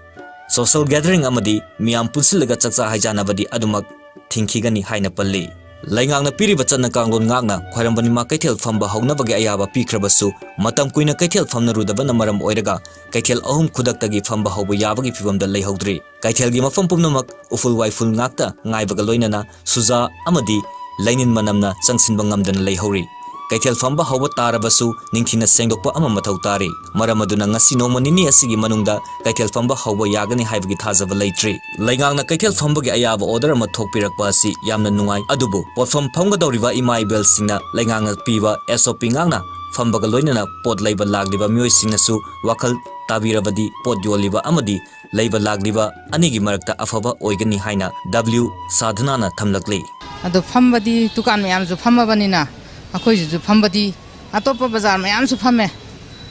social gathering ꯑꯃꯗꯤ ꯃꯤꯌꯥꯝ ꯄꯨꯟꯁꯤꯜꯂꯒ ꯆꯥꯛꯆꯥ ꯍꯩꯖꯥꯟꯅꯕꯗꯤ ꯑꯗꯨꯃꯛ ꯊꯤꯡꯈꯤꯒꯅꯤ ꯍꯥꯏꯅ ꯄꯜꯂꯤ꯫ ꯂꯩꯉꯥꯛꯅ ꯄꯤꯔꯤꯕ ꯆꯠꯅ ꯀꯥꯡꯂꯣꯟ ꯉꯥꯛꯅ ꯈ꯭ꯋꯥꯏꯔꯝꯕꯟ ꯏꯃꯥ ꯀꯩꯊꯦꯜ ꯐꯝꯕ ꯍꯧꯅꯕꯒꯤ ꯑꯌꯥꯕ ꯄꯤꯈ꯭ꯔꯕꯁꯨ, ꯃꯇꯝ ꯀꯨꯏꯅ ꯀꯩꯊꯦꯜ ꯐꯝꯅꯔꯨꯗꯕꯅ ꯃꯔꯝ ꯑꯣꯏꯔꯒ ꯀꯩꯊꯦꯜ ꯑꯍꯨꯝ ꯈꯨꯗꯛꯇꯒꯤ ꯐꯝꯕ ꯍꯧꯕ ꯌꯥꯕꯒꯤ ꯐꯤꯚꯝꯗ ꯂꯩꯍꯧꯗ꯭ꯔꯤ꯫ ꯀꯩꯊꯦꯜꯒꯤ ꯃꯐꯝ ꯄꯨꯝꯅꯃꯛ ꯎꯐꯨꯜ ꯋꯥꯏꯐꯨꯜ ꯉꯥꯛꯇ ꯉꯥꯏꯕꯒ ꯂꯣꯏꯅꯅ ꯁꯨꯖꯥ ꯑꯃꯗꯤ ꯂꯩꯅꯤꯟ ꯃꯅꯝꯅ ꯆꯪꯁꯤꯟꯕ ꯉꯝꯗꯅ ꯂꯩꯍꯧꯔꯤ꯫ ꯀꯩꯊꯦꯜ ꯐꯝꯕ ꯍꯧꯕ ꯇꯥꯔꯕꯁꯨ ꯅꯤꯡꯊꯤꯅ ꯁꯦꯡꯗꯣꯛꯄ ꯑꯃ ꯃꯊꯧ ꯇꯥꯔꯤ꯫ ꯃꯔꯝ ꯑꯗꯨꯅ ꯉꯁꯤ ꯅꯣꯡꯃ ꯅꯤꯅꯤ ꯑꯁꯤꯒꯤ ꯃꯅꯨꯡꯗ ꯀꯩꯊꯦꯜ ꯐꯝꯕ ꯍꯧꯕ ꯌꯥꯒꯅꯤ ꯍꯥꯏꯕꯒꯤ ꯊꯥꯖꯕ ꯂꯩꯇ꯭ꯔꯤ꯫ ꯂꯩꯉꯥꯛꯅ ꯀꯩꯊꯦꯜ ꯐꯝꯕꯒꯤ ꯑꯌꯥꯕ order ꯑꯃ ꯊꯣꯛꯄꯤꯔꯛꯄ ꯑꯁꯤ ꯌꯥꯝꯅ ꯅꯨꯡꯉꯥꯏ, ꯑꯗꯨꯕꯨ ꯄꯣꯠꯐꯝ ꯐꯝꯒꯗꯧꯔꯤꯕ ꯏꯃꯥ ꯏꯕꯦꯜꯁꯤꯡꯅ ꯂꯩꯉꯥꯛꯅ ꯄꯤꯕ SOP ꯉꯥꯛꯅ ꯐꯝꯕꯒ ꯂꯣꯏꯅꯅ ꯄꯣꯠ ꯂꯩꯕ ꯂꯥꯛꯂꯤꯕ ꯃꯤꯑꯣꯏꯁꯤꯡꯅꯁꯨ ꯋꯥꯈꯜ ꯇꯥꯕꯤꯔꯕꯗꯤ ꯄꯣꯠ ꯌꯣꯜꯂꯤꯕ ꯑꯃꯗꯤ ꯂꯩꯕ ꯂꯥꯛꯂꯤꯕ ꯑꯅꯤꯒꯤ ꯃꯔꯛꯇ ꯑꯐꯕ ꯑꯣꯏꯒꯅꯤ ꯍꯥꯏꯅ W ꯁꯥꯙꯅꯥꯅ ꯊꯝꯂꯛꯂꯤ꯫ ꯑꯗꯣ ꯐꯝꯕꯗꯤ ꯗꯨꯀꯥꯟ ꯃꯌꯥꯝꯁꯨ ꯐꯝꯃꯕꯅꯤꯅ ꯑꯩꯈꯣꯏꯁꯤꯁꯨ ꯐꯝꯕꯗꯤ, ꯑꯇꯣꯞꯄ ꯕꯖꯥꯔ ꯃꯌꯥꯝꯁꯨ ꯐꯝꯃꯦ,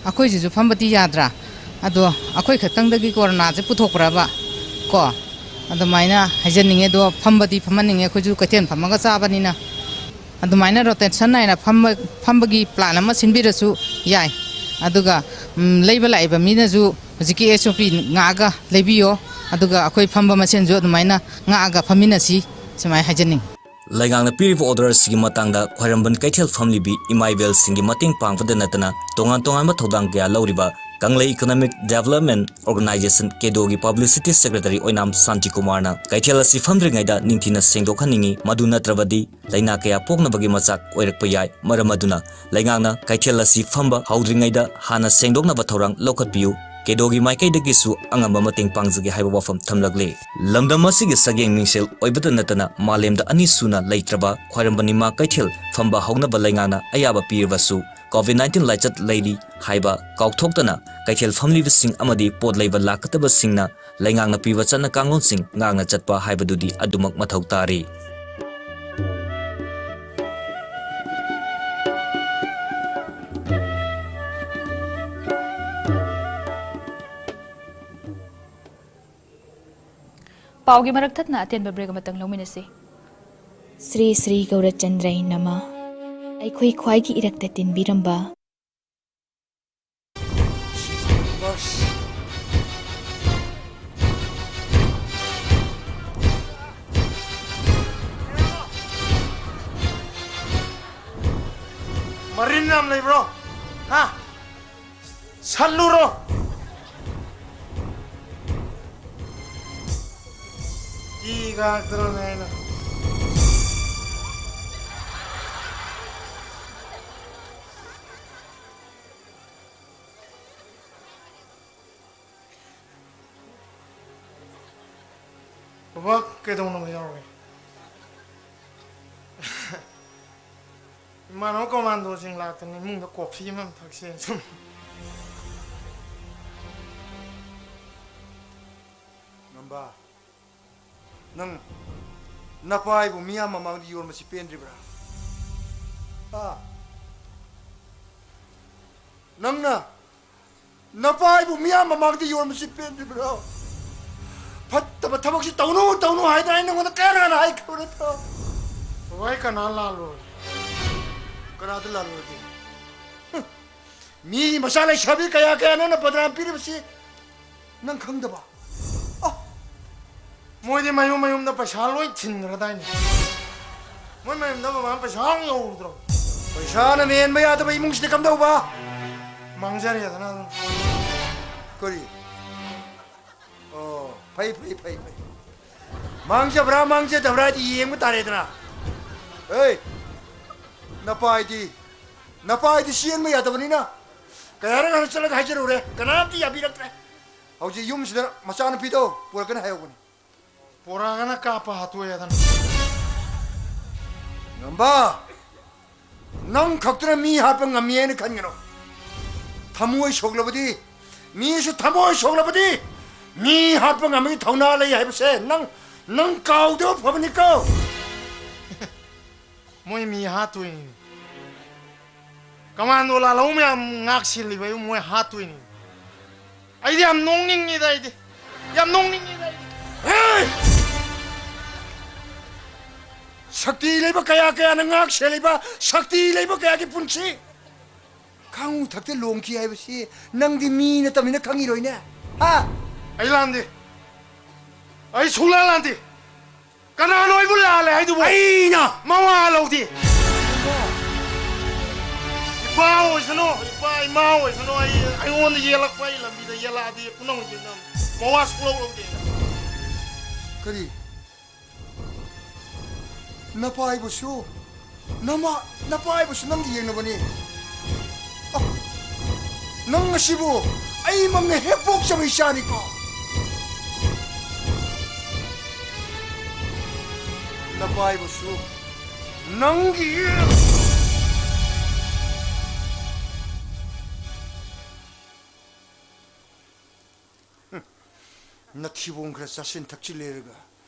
ꯑꯩꯈꯣꯏꯁꯤꯁꯨ ꯐꯝꯕꯗꯤ ꯌꯥꯗ꯭ꯔꯥ? ꯑꯗꯣ ꯑꯩꯈꯣꯏ ꯈꯛꯇꯪꯗꯒꯤ ꯀꯣꯔꯣꯅꯥꯁꯦ ꯄꯨꯊꯣꯛꯄ꯭ꯔꯕ? ꯀꯣ, ꯑꯗꯨꯃꯥꯏꯅ ꯍꯥꯏꯖꯅꯤꯡꯉꯦ꯫ ꯑꯗꯣ ꯐꯝꯕꯗꯤ ꯐꯝꯍꯟꯅꯤꯡꯉꯦ, ꯑꯩꯈꯣꯏꯁꯨ ꯀꯩꯊꯦꯜ ꯐꯝꯃꯒ ꯆꯥꯕꯅꯤꯅ꯫ ꯑꯗꯨꯃꯥꯏꯅ rotation ꯅꯥꯏꯅ ꯐꯝꯕ, ꯐꯝꯕꯒꯤ plan ꯑꯃ ꯁꯤꯟꯕꯤꯔꯁꯨ ꯌꯥꯏ꯫ ꯑꯗꯨꯒ, ꯎꯝ, ꯂꯩꯕ ꯂꯥꯛꯏꯕ ꯃꯤꯅꯁꯨ ꯍꯧꯖꯤꯛꯀꯤ S O P ꯉꯥꯛꯑꯒ ꯂꯩꯕꯤꯌꯣ꯫ ꯑꯗꯨꯒ ꯑꯩꯈꯣꯏ ꯐꯝꯕ ꯃꯁꯦꯟꯁꯨ ꯑꯗꯨꯃꯥꯏꯅ ꯉꯥꯛꯑꯒ ꯐꯝꯃꯤꯟꯅꯁꯤ, ꯁꯨꯃꯥꯏꯅ ꯍꯥꯏꯖꯅꯤꯡꯉꯤ꯫ ꯂꯩꯉꯥꯛꯅ ꯄꯤꯔꯤꯕ order ꯑꯁꯤꯒꯤ ꯃꯇꯥꯡꯗ ꯈ꯭ꯋꯥꯏꯔꯝꯕꯟ ꯀꯩꯊꯦꯜ ꯐꯝꯂꯤꯕꯤ ꯏꯃꯥ ꯏꯕꯦꯜꯁꯤꯡꯒꯤ ꯃꯇꯦꯡ ꯄꯥꯡꯕꯗ ꯅꯠꯇꯅ ꯇꯣꯉꯥꯟ ꯇꯣꯉꯥꯟꯕ ꯊꯧꯗꯥꯡ ꯀꯌꯥ ꯂꯧꯔꯤꯕ ꯀꯪꯂꯩ Economic Development Organization, ꯀꯦꯗꯣꯒꯤ publicity secretary ꯑꯣꯏꯅꯥꯝ ꯁꯥꯟꯇꯤꯀꯨꯃꯥꯔꯅ ꯀꯩꯊꯦꯜ ꯑꯁꯤ ꯐꯝꯗ꯭ꯔꯤꯉꯩꯗ ꯅꯤꯡꯊꯤꯅ ꯁꯦꯡꯗꯣꯛꯍꯟꯅꯤꯡꯏ, ꯃꯗꯨ ꯅꯠꯇ꯭ꯔꯕꯗꯤ ꯂꯥꯏꯅꯥ ꯀꯌꯥ ꯄꯣꯛꯅꯕꯒꯤ ꯃꯆꯥꯛ ꯑꯣꯏꯔꯛꯄ ꯌꯥꯏ꯫ ꯃꯔꯝ ꯑꯗꯨꯅ ꯂꯩꯉꯥꯛꯅ ꯀꯩꯊꯦꯜ ꯑꯁꯤ ꯐꯝꯕ ꯍꯧꯗ꯭ꯔꯤꯉꯩꯗ ꯍꯥꯟꯅ ꯁꯦꯡꯗꯣꯛꯅꯕ ꯊꯧꯔꯥꯡ ꯂꯧꯈꯠꯄꯤꯌꯨ꯫ ꯀꯦꯗꯣꯒꯤ ꯃꯥꯏꯀꯩꯗꯒꯤꯁꯨ ꯑꯉꯝꯕ ꯃꯇꯦꯡ ꯄꯥꯡꯖꯒꯦ ꯍꯥꯏꯕ ꯋꯥꯐꯝ ꯊꯝꯂꯛꯂꯤ꯫ ꯂꯝꯗꯝ ꯑꯁꯤꯒꯤ ꯁꯛꯌꯦꯡ ꯃꯤꯡꯁꯦꯜ ꯑꯣꯏꯕꯇ ꯅꯠꯇꯅ ꯃꯥꯂꯦꯝꯗ ꯑꯅꯤꯁꯨꯅ ꯂꯩꯇ꯭ꯔꯕ ꯈ꯭ꯋꯥꯏꯔꯝꯕꯟ ꯏꯃꯥ ꯀꯩꯊꯦꯜ ꯐꯝꯕ ꯍꯧꯅꯕ ꯂꯩꯉꯥꯛꯅ ꯑꯌꯥꯕ ꯄꯤꯔꯕꯁꯨ COVID nineteen ꯂꯥꯏꯆꯠ ꯂꯩꯔꯤ ꯍꯥꯏꯕ ꯀꯥꯎꯊꯣꯛꯇꯅ ꯀꯩꯊꯦꯜ ꯐꯝꯂꯤꯕꯁꯤꯡ ꯑꯃꯗꯤ ꯄꯣꯠ ꯂꯩꯕ ꯂꯥꯛꯀꯗꯕꯁꯤꯡꯅ ꯂꯩꯉꯥꯛꯅ ꯄꯤꯕ ꯆꯠꯅ ꯀꯥꯡꯂꯣꯟꯁꯤꯡ ꯉꯥꯛꯅ ꯆꯠꯄ ꯍꯥꯏꯕꯗꯨꯗꯤ ꯑꯗꯨꯃꯛ ꯃꯊꯧ ꯇꯥꯔꯤ꯫ ꯄꯥꯎꯒꯤ ꯃꯔꯛ ꯊꯠꯅ ꯑꯇꯦꯟꯕ break ꯑꯃꯇꯪ ꯂꯧꯃꯤꯟꯅꯁꯤ꯫ ꯁ꯭ꯔꯤ ꯁ꯭ꯔꯤ ꯒꯧꯔꯆꯟꯗ꯭ꯔꯩ ꯅꯃ꯫ ꯑꯩꯈꯣꯏ ꯈ꯭ꯋꯥꯏꯒꯤ ꯏꯔꯛꯇ ꯇꯤꯟꯕꯤꯔꯝꯕ꯫ ꯃꯔꯤꯟ ꯌꯥꯝ ꯂꯩꯕ꯭ꯔꯣ? ꯍꯥ? ꯁꯠꯂꯨꯔꯣ꯫ ꯏ ꯉꯥꯛꯇꯅꯅꯦ ꯑꯩꯅ꯫ ꯕꯕꯥ, ꯀꯩꯗꯧꯅꯕ ꯌꯥꯎꯔꯒꯦ? ꯏꯃꯥꯟꯅꯕ ꯀꯣꯃꯥꯟꯗꯣꯁꯤꯡ ꯂꯥꯛꯇꯅ ꯏꯃꯨꯡꯗ ꯀꯣꯐꯤ ꯑꯃ ꯊꯛꯁꯦꯅ ꯁꯨꯝ꯫ ꯉꯝꯕ, ꯅꯪ ꯅꯄꯥꯏꯕꯨ ꯃꯤꯌꯥꯝ ꯃꯃꯥꯡꯗ ꯌꯣꯟꯕꯁꯤ ꯄꯦꯟꯗ꯭ꯔꯤꯕ꯭ꯔꯥ? ꯍꯥ? ꯅꯪꯅ ꯅꯄꯥꯏꯕꯨ ꯃꯤꯌꯥꯝ ꯃꯃꯥꯡꯗ ꯌꯣꯟꯕꯁꯤ ꯄꯦꯟꯗ꯭ꯔꯤꯕ꯭ꯔꯣ? ꯐꯠꯇꯕ ꯊꯕꯛꯁꯤ ꯇꯧꯅꯨ, ꯇꯧꯅꯨ ꯍꯥꯏꯗꯅ ꯑꯩ ꯅꯉꯣꯟꯗ ꯀꯌꯥ ꯀꯅꯥ ꯍꯥꯏꯈ꯭ꯔꯕ ꯅꯠꯇ꯭ꯔꯣ? ꯕꯕꯥ, ꯑꯩ ꯀꯅꯥ ꯂꯥꯜꯂꯨꯔꯒꯦ? ꯀꯅꯥꯗ ꯂꯥꯜꯂꯨꯔꯒꯦ? ꯍꯨꯝ꯫ ꯃꯤꯒꯤ ꯃꯆꯥ ꯂꯩꯁꯥꯕꯤ ꯀꯌꯥ ꯀꯌꯥꯅꯣꯅ ꯕꯗꯅꯥꯝ ꯄꯤꯔꯤꯕꯁꯤ ꯅꯪ ꯈꯪꯗꯕ? ꯑ, ꯃꯣꯏꯗꯤ ꯃꯌꯨꯝ ꯃꯌꯨꯝꯗ ꯄꯩꯁꯥ ꯂꯣꯏ ꯊꯤꯟꯈ꯭ꯔꯗꯥꯏꯅꯦ? ꯃꯣꯏ ꯃꯌꯨꯝꯗ ꯃꯃꯥ ꯄꯩꯁꯥ ꯑꯃꯨꯛ ꯌꯧꯔꯨꯗ꯭ꯔꯣ? ꯄꯩꯁꯥꯅ ꯃꯦꯟꯕ ꯌꯥꯗꯕ ꯏꯃꯨꯡꯁꯤꯗ ꯀꯝꯗꯧꯕ? ꯃꯥꯡꯖꯔꯦꯗꯅ ꯑꯗꯨꯝ꯫ ꯀꯔꯤ? ꯑꯣ, ꯐꯩ, ꯐꯩ, ꯐꯩ, ꯐꯩ꯫ ꯃꯥꯡꯖꯕ꯭ꯔꯥ, ꯃꯥꯡꯖꯗꯕ꯭ꯔꯥ ꯍꯥꯏꯗꯤ ꯌꯦꯡꯕ ꯇꯥꯔꯦꯗꯅ꯫ ꯑꯦ, ꯅꯄꯥꯏꯗꯤ, ꯅꯄꯥꯏꯗꯤ ꯆꯦꯟꯕ ꯌꯥꯗꯕꯅꯤꯅ ꯀꯌꯥꯔꯛ ꯍꯥꯟꯅ ꯆꯠꯂꯒ ꯍꯥꯏꯖꯔꯨꯔꯦ, ꯀꯅꯥꯝꯇ ꯌꯥꯕꯤꯔꯛꯇ꯭ꯔꯦ꯫ ꯍꯧꯖꯤꯛ ꯌꯨꯝꯁꯤꯗ ꯃꯆꯥꯅꯨꯄꯤꯗꯣ ꯄꯨꯔꯛꯀꯅꯤ ꯍꯥꯏꯍꯧꯕꯅꯤ꯫ ꯄꯣꯔꯛꯑꯒꯅ ꯀꯥꯞꯄ ꯍꯥꯠꯇꯣꯛꯑꯦꯗꯅ꯫ ꯉꯝꯕ, ꯅꯪ ꯈꯛꯇꯅ ꯃꯤ ꯍꯥꯠꯄ ꯉꯝꯃꯤ ꯍꯥꯏꯅ ꯈꯟꯒꯅꯨ꯫ ꯊꯃꯣꯏ ꯁꯣꯛꯂꯕꯗꯤ, ꯃꯤꯁꯨ ꯊꯃꯣꯏ ꯁꯣꯛꯂꯕꯗꯤ, ꯃꯤ ꯍꯥꯠꯄ ꯉꯝꯕꯒꯤ ꯊꯧꯅꯥ ꯂꯩ ꯍꯥꯏꯕꯁꯦ ꯅꯪ, ꯅꯪ ꯀꯥꯎꯗꯕ ꯐꯕꯅꯤꯀꯣ꯫ ꯃꯣꯏ ꯃꯤ ꯍꯥꯠꯇꯣꯏꯅꯤ꯫ ꯀꯃꯥꯟꯗꯣ ꯂꯥꯜꯍꯧ ꯃꯌꯥꯝ ꯉꯥꯛ ꯁꯦꯜꯂꯤꯕ ꯃꯣꯏ ꯍꯥꯠꯇꯣꯏꯅꯤ꯫ ꯑꯩꯗꯤ ꯌꯥꯝ ꯅꯣꯛꯅꯤꯡꯉꯤꯗ, ꯑꯩꯗꯤ ꯌꯥꯝ ꯅꯣꯛꯅꯤꯡꯉꯤꯗ, ꯑꯩꯗꯤ꯫ ꯍꯦ! ꯁꯛꯇꯤ ꯂꯩꯕ ꯀꯌꯥ ꯀꯌꯥꯅ ꯉꯥꯛ ꯁꯦꯜꯂꯤꯕ, ꯁꯛꯇꯤ ꯂꯩꯕ ꯀꯌꯥꯒꯤ ꯄꯨꯟꯁꯤ ꯈꯥꯡꯉꯨ ꯊꯛꯇ ꯂꯣꯡꯈꯤ ꯍꯥꯏꯕꯁꯤ ꯅꯪꯗꯤ ꯃꯤ ꯅꯠꯇꯕꯅꯤꯅ ꯈꯪꯉꯤꯔꯣꯏꯅꯦ, ꯍꯥ? ꯑꯩ ꯂꯥꯟꯗꯦ, ꯑꯩ ꯁꯨꯡꯂꯥꯟ ꯂꯥꯟꯗꯦ꯫ ꯀꯅꯥꯅꯣ ꯑꯩꯕꯨ ꯂꯥꯜꯂꯦ ꯍꯥꯏꯗꯨꯕꯨ? ꯑꯩꯅ! ꯃꯋꯥ ꯂꯧꯗꯦ꯫ ꯏꯄꯥ ꯑꯣꯏꯁꯅꯨ, ꯏꯄꯥ ꯏꯃꯥ ꯑꯣꯏꯁꯅꯨ, ꯑꯩ, ꯑꯩꯉꯣꯟꯗ ꯌꯦꯜꯂꯛꯄ, ꯑꯩ ꯂꯝꯕꯤꯗ ꯌꯦꯜꯂꯛꯑꯗꯤ ꯄꯨꯝꯅꯃꯛ ꯌꯦꯡꯅꯕꯅꯤ꯫ ꯃꯋꯥ ꯁꯨꯡꯂꯧ ꯂꯧꯗꯦ꯫ ꯀꯔꯤ? ꯅꯄꯥꯏꯕꯨꯁꯨ, ꯅꯃꯥ, ꯅꯄꯥꯏꯕꯨꯁꯨ ꯅꯪꯒ ꯌꯦꯡꯅꯕꯅꯤ꯫ ꯑ, ꯅꯪ ꯑꯁꯤꯕꯨ ꯑꯩꯃꯛꯅ ꯍꯦꯛ ꯄꯣꯛꯆꯕ ꯏꯆꯥꯅꯤꯀꯣ꯫ ꯅꯄꯥꯏꯕꯨꯁꯨ ꯅꯪꯒꯤ ꯅꯊꯤꯕꯣꯡ ꯈꯔ ꯆꯥꯁꯤꯟ ꯊꯛꯆꯤꯜ ꯂꯩꯔꯒ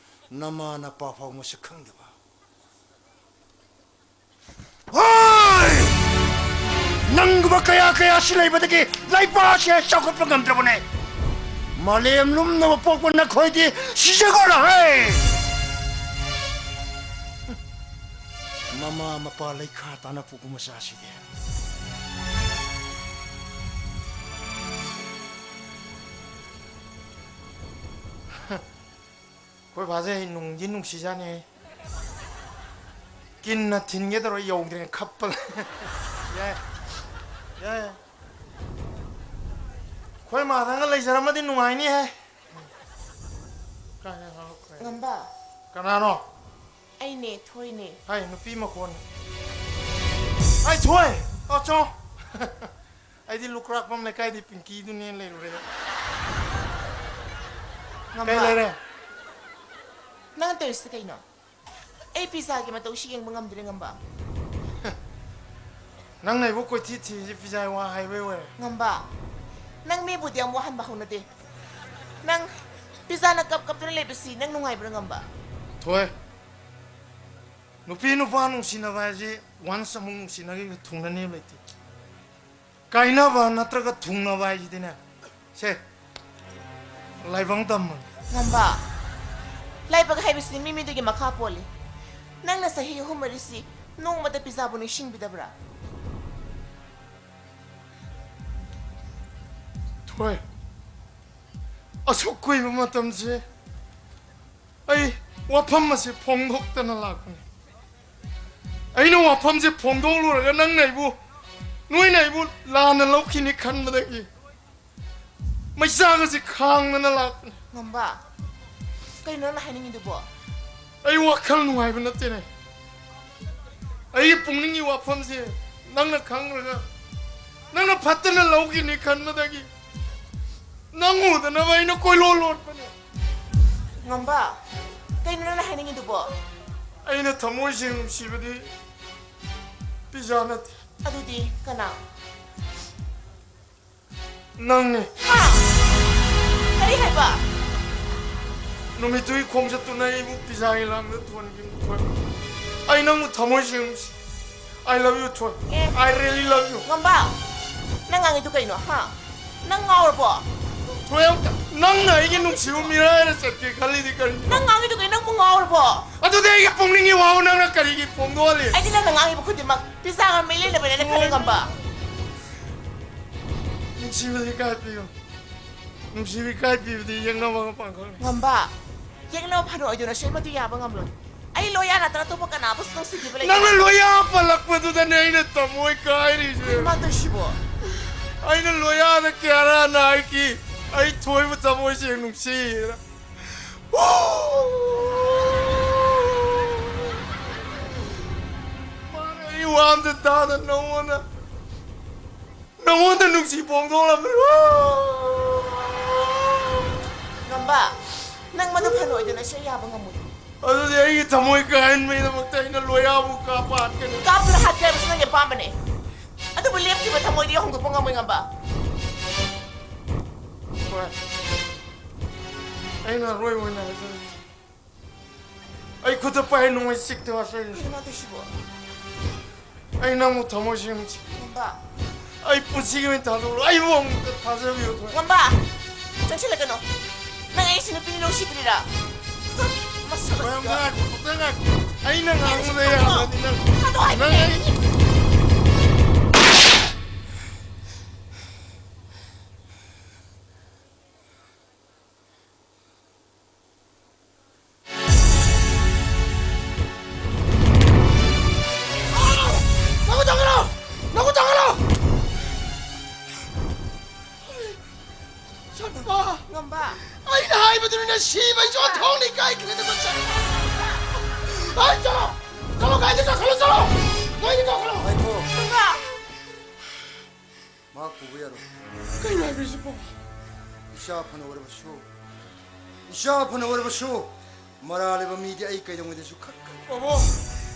ꯅꯃꯥ ꯅꯄꯥ ꯐꯥꯎ ꯃꯁꯛ ꯈꯪꯗꯕ꯫ ꯍꯣꯏ! ꯅꯪꯒꯨꯝꯕ ꯀꯌꯥ ꯀꯌꯥꯁꯤ ꯂꯩꯕꯗꯒꯤ ꯂꯩꯕꯥꯛ ꯑꯁꯤ ꯆꯥꯎꯈꯠꯄ ꯉꯝꯗ꯭ꯔꯕꯅꯦ꯫ ꯃꯥꯂꯦꯝ ꯂꯨꯝꯅꯕ ꯄꯣꯛꯄ ꯅꯈꯣꯏꯗꯤ ꯁꯤꯖꯈ꯭ꯔꯣ ꯍꯦ! ꯃꯃꯥ ꯃꯄꯥ ꯂꯩꯈꯥ ꯇꯥꯅ ꯄꯣꯛꯄ ꯃꯆꯥꯁꯤꯗꯤ꯫ ꯑꯩꯈꯣꯏ ꯕꯥꯁꯦ ꯑꯩ ꯅꯨꯡꯗꯤ ꯅꯨꯡꯁꯤꯖꯥꯠꯅꯤ꯫ ꯀꯤꯟꯅ ꯊꯤꯟꯒꯦ ꯇꯧꯔ ꯌꯧꯗ꯭ꯔꯦ ꯈꯞꯄ꯫ ꯌꯥꯏ꯫ ꯌꯥꯏ꯫ ꯑꯩꯈꯣꯏ ꯃꯥꯗꯪꯒ ꯂꯩꯖꯔꯝꯃꯗꯤ ꯅꯨꯡꯉꯥꯏꯅꯤꯍꯦ꯫ ꯀꯥꯏ ꯍꯥꯏꯍꯧꯈ꯭ꯔꯦ? ꯉꯝꯕ꯫ ꯀꯅꯥꯅꯣ? ꯑꯩꯅꯦ, ꯊꯣꯏꯅꯦ꯫ ꯍꯥꯏ, ꯅꯨꯄꯤ ꯃꯈꯣꯟ꯫ ꯍꯥꯏ, ꯊꯣꯏ! ꯑꯣ, ꯆꯣ꯫ ꯑꯩꯗꯤ ꯂꯨꯀ꯭ꯔꯥꯛꯄꯝ ꯂꯩꯀꯥꯏꯗꯤ ꯄꯤꯡꯀꯤꯗꯨꯅꯦ ꯂꯩꯔꯨꯔꯦ꯫ ꯉꯝꯕ꯫ ꯀꯩ ꯂꯩꯔꯦ? ꯅꯪ ꯇꯧꯔꯤꯁꯤ ꯀꯩꯅꯣ? ꯑꯩ ꯄꯤꯖꯥꯒꯤ ꯃꯇꯧꯁꯤ ꯌꯦꯡꯕ ꯉꯝꯗ꯭ꯔꯦ, ꯉꯝꯕ꯫ ꯅꯪꯅ ꯑꯩꯕꯨ ꯀꯣꯏꯊꯤ ꯊꯤꯔꯤꯁꯤ ꯄꯤꯖꯥꯒꯤ ꯋꯥ ꯍꯥꯏꯕꯩ ꯑꯣꯏꯔꯦ꯫ ꯉꯝꯕ, ꯅꯪ ꯃꯤꯕꯨꯗꯤ ꯌꯥꯝ ꯋꯥꯍꯟꯕ ꯍꯧꯅꯗꯦ꯫ ꯅꯪ ꯄꯤꯖꯥꯅ ꯀꯞ ꯀꯞꯇꯨꯅ ꯂꯩꯕꯁꯤ ꯅꯪ ꯅꯨꯡꯉꯥꯏꯕ꯭ꯔꯥ, ꯉꯝꯕ? ꯊꯣꯏ, ꯅꯨꯄꯤ ꯅꯨꯄꯥ ꯅꯨꯡꯁꯤꯅꯕ ꯍꯥꯏꯁꯤ once ꯑꯃꯨꯛ ꯅꯨꯡꯁꯤꯅꯈꯤꯕ ꯊꯨꯡꯅꯅꯦꯕ ꯂꯩꯇꯦ꯫ ꯀꯥꯏꯅꯕ ꯅꯠꯇ꯭ꯔꯒ ꯊꯨꯡꯅꯕ ꯍꯥꯏꯁꯤꯗꯤꯅꯦ, ꯁꯦ, ꯂꯥꯏꯕꯛ ꯇꯝꯕꯅꯤ꯫ ꯉꯝꯕ, ꯂꯥꯏꯕꯛ ꯍꯥꯏꯕꯁꯤꯗꯤ ꯃꯤ ꯃꯤꯗꯨꯒꯤ ꯃꯈꯥ ꯄꯣꯜꯂꯤ꯫ ꯅꯪꯅ ꯆꯍꯤ ꯑꯍꯨꯝ ꯃꯔꯤꯁꯤ ꯅꯣꯡꯃꯇ ꯄꯤꯖꯥꯕꯨ ꯅꯤꯡꯁꯤꯡꯕꯤꯗꯕ꯭ꯔꯥ? ꯊꯣꯏ, ꯑꯁꯨꯛ ꯀꯨꯏꯕ ꯃꯇꯝꯁꯦ ꯑꯩ ꯋꯥꯐꯝ ꯑꯁꯤ ꯐꯣꯡꯗꯣꯛꯇꯅ ꯂꯥꯛꯄꯅꯤ꯫ ꯑꯩꯅ ꯋꯥꯐꯝꯁꯦ ꯐꯣꯡꯗꯣꯛꯂꯨꯔꯒ ꯅꯪꯅ ꯑꯩꯕꯨ, ꯅꯣꯏꯅ ꯑꯩꯕꯨ ꯂꯥꯟꯅ ꯂꯧꯈꯤꯅꯤ ꯈꯟꯕꯗꯒꯤ ꯃꯩꯆꯥꯛ ꯑꯁꯤ ꯈꯥꯡꯗꯅ ꯂꯥꯛꯄꯅꯤ꯫ ꯉꯝꯕ, ꯀꯩꯅꯣ ꯅꯪꯅ ꯍꯥꯏꯅꯤꯡꯉꯤꯗꯨꯕꯣ? ꯑꯩ ꯋꯥꯈꯜ ꯅꯨꯡꯉꯥꯏꯕ ꯅꯠꯇꯦꯅꯦ꯫ ꯑꯩꯒꯤ ꯄꯨꯛꯅꯤꯡꯒꯤ ꯋꯥꯐꯝꯁꯦ ꯅꯪꯅ ꯈꯪꯈ꯭ꯔꯒ ꯅꯪꯅ ꯐꯠꯇꯅ ꯂꯧꯈꯤꯅꯤ ꯈꯟꯕꯗꯒꯤ ꯅꯪ ꯎꯗꯅꯕ ꯑꯩꯅ ꯀꯣꯏꯂꯣꯟ ꯂꯣꯟꯕꯅꯦ꯫ ꯉꯝꯕ, ꯀꯩꯅꯣ ꯅꯪꯅ ꯍꯥꯏꯅꯤꯡꯉꯤꯗꯨꯕꯣ? ꯑꯩꯅ ꯊꯃꯣꯏ ꯁꯦꯡꯅ ꯅꯨꯡꯁꯤꯕꯗꯤ ꯄꯤꯖꯥ ꯅꯠꯇꯦ꯫ ꯑꯗꯨꯗꯤ ꯀꯅꯥ? ꯅꯪꯅꯦ꯫ ꯍꯥ? ꯀꯔꯤ ꯍꯥꯏꯕ? ꯅꯨꯃꯤꯠꯇꯨꯒꯤ ꯈꯣꯡꯆꯠꯇꯨꯅ ꯑꯩꯕꯨ ꯄꯤꯖꯥꯒꯤ ꯂꯥꯡꯗ ꯊꯣꯟꯈꯤꯕꯅꯤ, ꯊꯣꯏ꯫ ꯑꯩ ꯅꯪꯕꯨ ꯊꯃꯣꯏ ꯁꯦꯡꯅ ꯅꯨꯡꯁꯤ꯫ I love you, ꯊꯣꯏ꯫ ꯑꯦ꯫ I really love you꯫ ꯉꯝꯕ, ꯅꯪ ꯉꯥꯡꯉꯤꯗꯨ ꯀꯩꯅꯣ, ꯍꯥ? ꯅꯪ ꯉꯥꯎꯔꯕꯣ? ꯊꯣꯏ, ꯅꯪꯅ ꯑꯩꯒꯤ ꯅꯨꯡꯁꯤꯕ ꯃꯤꯔꯥꯏꯔ ꯆꯠꯀꯦ ꯈꯜꯂꯤꯗꯤ ꯀꯔꯤꯒꯤꯅꯣ? ꯅꯪ ꯉꯥꯡꯉꯤꯗꯨ ꯀꯩ? ꯅꯪꯕꯨ ꯉꯥꯎꯔꯕꯣ? ꯑꯗꯨꯗꯤ ꯑꯩꯒꯤ ꯄꯨꯛꯅꯤꯡꯒꯤ ꯋꯥꯕꯨ ꯅꯪꯅ ꯀꯔꯤꯒꯤ ꯐꯣꯡꯗꯣꯛꯍꯜꯂꯤ? ꯑꯩꯗꯤ ꯅꯪꯅ ꯉꯥꯡꯉꯤꯕ ꯈꯨꯗꯤꯡꯃꯛ ꯄꯤꯖꯥꯒ ꯃꯩꯂꯦꯟꯅꯕꯅꯦꯅ ꯈꯜꯂꯦ, ꯉꯝꯕ꯫ ꯅꯨꯡꯁꯤꯕꯗꯤ ꯏꯀꯥꯏ ꯄꯤꯌꯨ꯫ ꯅꯨꯡꯁꯤꯕ ꯏꯀꯥꯏ ꯄꯤꯕꯗꯤ ꯌꯦꯛꯅꯕꯒ ꯄꯥꯡꯈꯛꯅꯤ꯫ ꯉꯝꯕ, ꯌꯦꯛꯅꯕ ꯐꯅ ꯑꯣꯏꯗꯨꯅꯁꯨ ꯑꯩꯃꯠꯇ ꯌꯥꯕ ꯉꯝꯂꯣꯏ꯫ ꯑꯩ ꯂꯣꯌꯥ ꯅꯠꯇꯅ ꯑꯇꯣꯞꯄ ꯀꯅꯥꯕꯨꯁꯨ ꯅꯨꯡꯁꯤꯈꯤꯕ ꯂꯩꯇꯦ꯫ ꯅꯪꯅ ꯂꯣꯌꯥ ꯄꯜꯂꯛꯄꯗꯨꯗꯅꯦ ꯑꯩꯅ ꯊꯃꯣꯏ ꯀꯥꯏꯔꯤꯁꯦ꯫ ꯀꯩꯅꯣ ꯃꯥ ꯇꯧꯏꯁꯤꯕꯣ? ꯑꯩꯅ ꯂꯣꯌꯥꯗ ꯀꯌꯥꯔꯥ ꯅꯥꯏꯈꯤ꯫ ꯑꯩ ꯊꯣꯏꯕ ꯊꯃꯣꯏꯁꯦ ꯅꯨꯡꯁꯤꯅ꯫ ꯃꯥꯅ ꯑꯩ ꯋꯥ ꯑꯝꯇ ꯇꯥꯗ ꯅꯉꯣꯟꯗ, ꯅꯉꯣꯟꯗ ꯅꯨꯡꯁꯤ ꯐꯣꯡꯗꯣꯛꯂꯝꯕꯅꯤ꯫ ꯉꯝꯕ, ꯅꯪ ꯃꯗꯨ ꯐꯅ ꯑꯣꯏꯗꯅꯁꯨ ꯑꯩ ꯌꯥꯕ ꯉꯝꯃꯣꯏ꯫ ꯑꯗꯨꯗꯤ ꯑꯩꯒꯤ ꯊꯃꯣꯏ ꯀꯥꯏꯍꯟꯕꯒꯤꯗꯃꯛꯇ ꯑꯩꯅ ꯂꯣꯌꯥꯕꯨ ꯀꯥꯞꯄ ꯍꯥꯠꯀꯅꯤ꯫ ꯀꯥꯞꯇꯨꯅ ꯍꯥꯠꯀꯦ ꯍꯥꯏꯕꯁꯨ ꯅꯪꯒꯤ ꯑꯄꯥꯝꯕꯅꯦ꯫ ꯑꯗꯨꯕꯨ ꯂꯦꯞꯈꯤꯕ ꯊꯃꯣꯏꯗꯤ ꯍꯣꯡꯗꯣꯛꯄ ꯉꯝꯃꯣꯏ, ꯉꯝꯕ꯫ ꯍꯣꯏ꯫ ꯑꯩꯅ ꯑꯔꯣꯏꯕ ꯑꯣꯏꯅ ꯍꯥꯏꯖꯔꯒꯦ꯫ ꯑꯩ ꯈꯨꯠꯇ ꯄꯥꯏ ꯅꯣꯡꯃꯩ ꯆꯤꯛꯇ ꯍꯥꯠꯆꯒꯦ꯫ ꯀꯩꯅꯣ ꯃꯥ ꯇꯧꯏꯁꯤꯕꯣ? ꯑꯩ ꯅꯪꯕꯨ ꯊꯃꯣꯏ ꯁꯦꯡꯅ ꯅꯨꯡꯁꯤ꯫ ꯉꯝꯕ꯫ ꯑꯩ ꯄꯨꯟꯁꯤꯒꯤ ꯑꯣꯏꯅ ꯊꯥꯗꯣꯛꯂꯣ꯫ ꯑꯩꯕꯨ ꯑꯃꯨꯛꯇ ꯊꯥꯖꯕꯤꯌꯨ, ꯊꯣꯏ꯫ ꯉꯝꯕ! ꯆꯪꯁꯤꯜꯂꯛꯀꯅꯨ꯫ ꯅꯪ ꯑꯩꯁꯤ ꯅꯨꯄꯤꯅ ꯅꯨꯡꯁꯤꯗ꯭ꯔꯤꯔꯥ? ꯍ, ꯃꯁꯛ ꯊꯣꯏ, ꯑꯁꯤꯒ꯫ ꯑꯝꯇ ꯉꯥꯏꯈꯣ, ꯑꯝꯇ ꯉꯥꯏꯈꯣ꯫ ꯑꯩꯅ ꯉꯥꯡꯕꯗ ꯌꯥꯔꯗꯤ ꯅꯪ, ꯊꯥꯗꯣꯛꯑꯣ ꯍꯥꯏꯕꯅꯦ꯫ ꯅꯪ ꯑꯩ ꯅꯪꯕꯨ ꯊꯝꯒꯅꯨ! ꯅꯪꯕꯨ ꯊꯝꯒꯅꯨ! ꯆꯠꯄ! ꯉꯝꯕ! ꯑꯩꯅ ꯍꯥꯏꯕꯗꯨꯅ ꯁꯤꯕ ꯏꯆꯣ ꯊꯣꯡꯅꯤ ꯀꯥꯏꯈ꯭ꯔꯦ ꯅꯪꯕꯨ ꯆꯠꯄ! ꯑꯩ ꯆꯠꯂꯣ! ꯆꯠꯂꯣ, ꯀꯥꯏꯗ ꯆꯠꯈ꯭ꯔꯣ, ꯆꯠꯂꯣ! ꯀꯥꯏꯗ ꯆꯠꯈ꯭ꯔꯣ! ꯉꯥꯏꯈꯣ꯫ ꯉꯝꯕ! ꯃꯍꯥꯛ ꯄꯨꯕ ꯌꯥꯔꯣꯏ꯫ ꯀꯩꯅꯣ ꯍꯥꯏꯕꯤꯔꯤꯁꯤꯕꯣ? ꯏꯆꯥ ꯐꯅ ꯑꯣꯏꯔꯕꯁꯨ, ꯏꯆꯥ ꯐꯅ ꯑꯣꯏꯔꯕꯁꯨ, ꯃꯔꯥꯜ ꯂꯩꯕ ꯃꯤꯗꯤ ꯑꯩ ꯀꯩꯗꯧꯉꯩꯗꯁꯨ ꯈꯛ ꯈꯛ꯫ ꯕꯥꯕꯨ,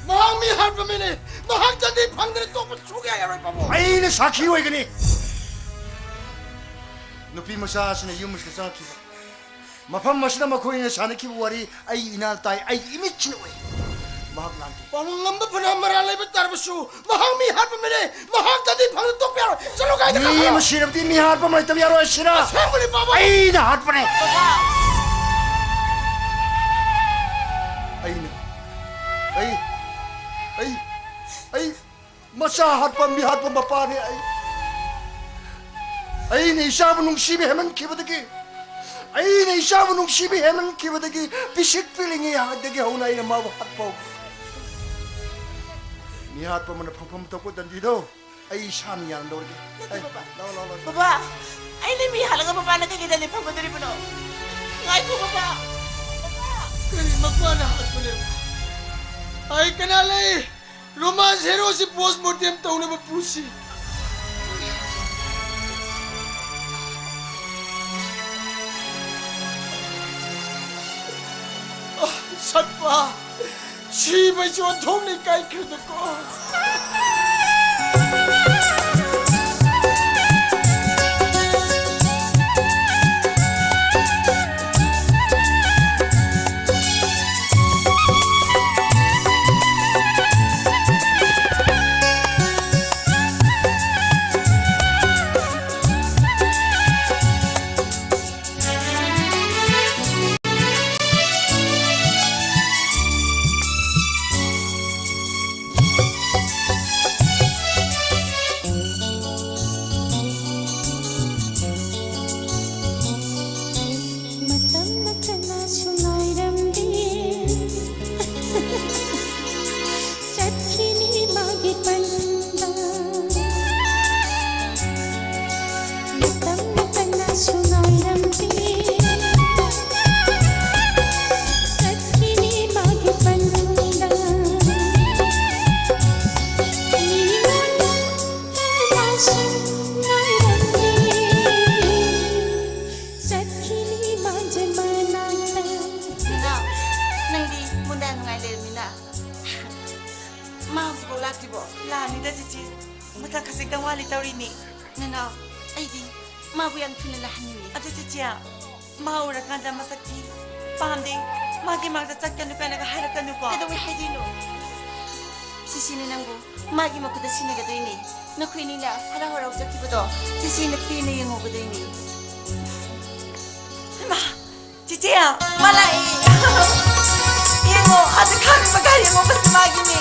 ꯃꯍꯥꯛ ꯃꯤ ꯍꯥꯠꯄ ꯃꯤꯅꯤ꯫ ꯃꯍꯥꯛ ꯆꯥꯟꯗꯤ ꯐꯪꯗꯅ ꯇꯣꯛꯄ ꯁꯨꯛꯌꯥ ꯌꯥꯔꯣꯏ, ꯕꯥꯕꯨ꯫ ꯑꯩꯅ ꯁꯥꯈꯤ ꯑꯣꯏꯒꯅꯤ꯫ ꯅꯨꯄꯤ ꯃꯆꯥ ꯑꯁꯤꯅ ꯌꯨꯝ ꯑꯁꯤꯗ ꯆꯪꯉꯛꯈꯤꯕ ꯃꯐꯝ ꯑꯁꯤꯗ ꯃꯈꯣꯏꯅ ꯁꯥꯟꯅꯈꯤꯕ ꯋꯥꯔꯤ ꯑꯩ ꯏꯅꯥ ꯇꯥꯏ, ꯑꯩ ꯏꯃꯤꯠꯁꯤꯅ ꯎꯏ꯫ ꯃꯍꯥꯛ ꯂꯥꯟꯈꯤ꯫ ꯄꯥꯕ ꯉꯝꯕ ꯐꯅ ꯃꯔꯥꯜ ꯂꯩꯕ ꯇꯥꯔꯕꯁꯨ, ꯃꯍꯥꯛ ꯃꯤ ꯍꯥꯠꯄ ꯃꯤꯅꯦ꯫ ꯃꯍꯥꯛꯇꯗꯤ ꯐꯪꯗ ꯇꯣꯛꯄ ꯌꯥꯔꯣꯏ꯫ ꯆꯠꯂꯣ, ꯀꯥꯏꯗ ꯃꯤ ꯀꯥꯈꯠꯂꯣ꯫ ꯑꯃ ꯁꯤꯔꯕꯗꯤ ꯃꯤ ꯍꯥꯠꯄ ꯑꯃ ꯂꯩꯇꯕ ꯌꯥꯔꯣꯏ, ꯁꯤꯔ꯫ ꯑꯁꯦꯡꯕꯅꯤ, ꯄꯥꯕ꯫ ꯑꯩꯅ ꯍꯥꯠꯄꯅꯦ꯫ ꯄꯥꯕ꯫ ꯑꯩꯅ, ꯑꯩ, ꯑꯩ, ꯑꯩ ꯃꯆꯥ ꯍꯥꯠꯄ, ꯃꯤ ꯍꯥꯠꯄ ꯃꯄꯥꯅꯤ ꯑꯩ꯫ ꯑꯩꯅ ꯏꯆꯥꯕꯨ ꯅꯨꯡꯁꯤꯕ ꯍꯦꯟꯃꯟꯈꯤꯕꯗꯒꯤ, ꯑꯩꯅ ꯏꯆꯥꯕꯨ ꯅꯨꯡꯁꯤꯕ ꯍꯦꯟꯃꯟꯈꯤꯕꯗꯒꯤ, ꯄꯤꯁꯤꯛ ꯄꯤꯛꯂꯤꯉꯩꯗꯒꯤ ꯍꯧꯅ ꯑꯩꯅ ꯃꯥꯕꯨ ꯍꯥꯠꯄ ꯍꯧꯈꯤ꯫ ꯃꯤ ꯍꯥꯠꯄ ꯑꯃꯅ ꯐꯪꯐꯝ ꯊꯣꯛꯄ ꯗꯟꯗꯤꯗꯣ ꯑꯩ ꯏꯁꯥꯅ ꯌꯥꯅ ꯂꯧꯔꯒꯦ꯫ ꯅꯠꯇꯦ, ꯑꯩ, ꯕꯕꯥ꯫ ꯂꯧ, ꯂꯧ, ꯂꯧ, ꯂꯧ꯫ ꯕꯕꯥ, ꯑꯩꯅ ꯃꯤ ꯍꯥꯠꯂꯒ ꯕꯕꯥꯅ ꯀꯩꯒꯤ ꯗꯟꯗꯤ ꯐꯪꯒꯗꯧꯔꯤꯕꯅꯣ? ꯉꯥꯏꯈꯣ, ꯕꯕꯥ꯫ ꯕꯕꯥ꯫ ꯀꯔꯤ ꯃꯄꯥꯅ ꯍꯥꯠꯄꯅꯦꯕ? ꯑꯩ ꯀꯅꯥ ꯂꯩ? ꯔꯣꯃꯥꯟꯁ ꯍꯦꯔꯣꯁꯤ ꯄꯣꯁ ꯃꯣꯔꯇꯦꯝ ꯇꯧꯅꯕ ꯄꯨꯁꯤ꯫ ꯑ, ꯁꯠꯄ, ꯁꯤꯕꯁꯨ ꯑꯣꯟꯊꯣꯛꯅ ꯏꯀꯥꯏꯈ꯭ꯔꯦꯗꯀꯣ꯫ ꯃꯇꯝꯅ ꯀꯅꯥꯁꯨ ꯉꯥꯏꯔꯝꯗꯦ꯫ ꯆꯠꯈꯤꯅꯤ ꯃꯥꯒꯤ ꯄꯟꯗ꯫ ꯃꯇꯝꯅ ꯀꯅꯥꯁꯨ ꯉꯥꯏꯔꯝꯗꯦ꯫ ꯆꯠꯈꯤꯅꯤ ꯃꯥꯒꯤ ꯄꯟꯗ꯫ ꯃꯤꯉꯣꯟꯗ ꯀꯅꯥꯁꯨ ꯉꯥꯏꯔꯝꯗꯦ꯫ ꯆꯠꯈꯤꯅꯤ ꯃꯥꯁꯦ ꯃꯅꯥꯛꯇ꯫ ꯅꯅꯥꯎ, ꯅꯪꯗꯤ ꯃꯨꯟꯗꯥ ꯅꯨꯡꯉꯥꯏ ꯂꯩꯔꯝꯃꯤꯅ꯫ ꯃꯥ ꯍꯧꯖꯤꯛꯐꯥꯎ ꯂꯥꯛꯇ꯭ꯔꯤꯕꯣ? ꯂꯥꯛꯑꯅꯤꯗ ꯆꯤꯆꯦ꯫ ꯃꯇꯝ ꯈꯖꯤꯛꯇꯪ ꯋꯥꯠꯂꯤ ꯇꯧꯔꯤꯅꯦ꯫ ꯅꯅꯥꯎ, ꯑꯩꯗꯤ ꯃꯥꯕꯨ ꯌꯥꯝ ꯊꯨꯅ ꯂꯥꯛꯍꯟꯅꯤꯡꯉꯤ꯫ ꯑꯗꯨ ꯆꯤꯆꯦ, ꯃꯥ ꯎꯔꯀꯥꯟꯗ ꯃꯁꯛ ꯊꯤ, ꯄꯥꯝꯗꯦ, ꯃꯥꯒꯤ ꯃꯥꯡꯗ ꯆꯠꯀꯅꯨ ꯀꯥꯏꯅꯒ ꯍꯥꯏꯔꯛꯀꯅꯨꯀꯣ꯫ ꯀꯩꯗꯧꯕꯩ ꯍꯥꯏꯗꯣꯏꯅꯣ? ꯁꯤꯁꯤꯅ ꯅꯪꯕꯨ ꯃꯥꯒꯤ ꯃꯈꯨꯠꯇ ꯁꯤꯟꯅꯒꯗꯣꯏꯅꯤ꯫ ꯅꯈꯣꯏꯅꯤꯅ ꯍꯔꯥꯎ ꯍꯔꯥꯎ ꯆꯠꯈꯤꯕꯗꯣ ꯁꯤꯁꯤꯅ ꯄꯦꯟꯅ ꯌꯦꯡꯍꯧꯒꯗꯣꯏꯅꯤ꯫ ꯏꯃꯥ! ꯆꯤꯆꯦ! ꯃꯥ ꯂꯥꯛꯑꯦ! ꯌꯦꯡꯉꯣ, ꯑꯗ ꯈꯥꯝꯃꯤꯕ ꯒꯥꯔꯤ ꯑꯉꯧꯕꯁꯤ ꯃꯥꯒꯤꯅꯦ꯫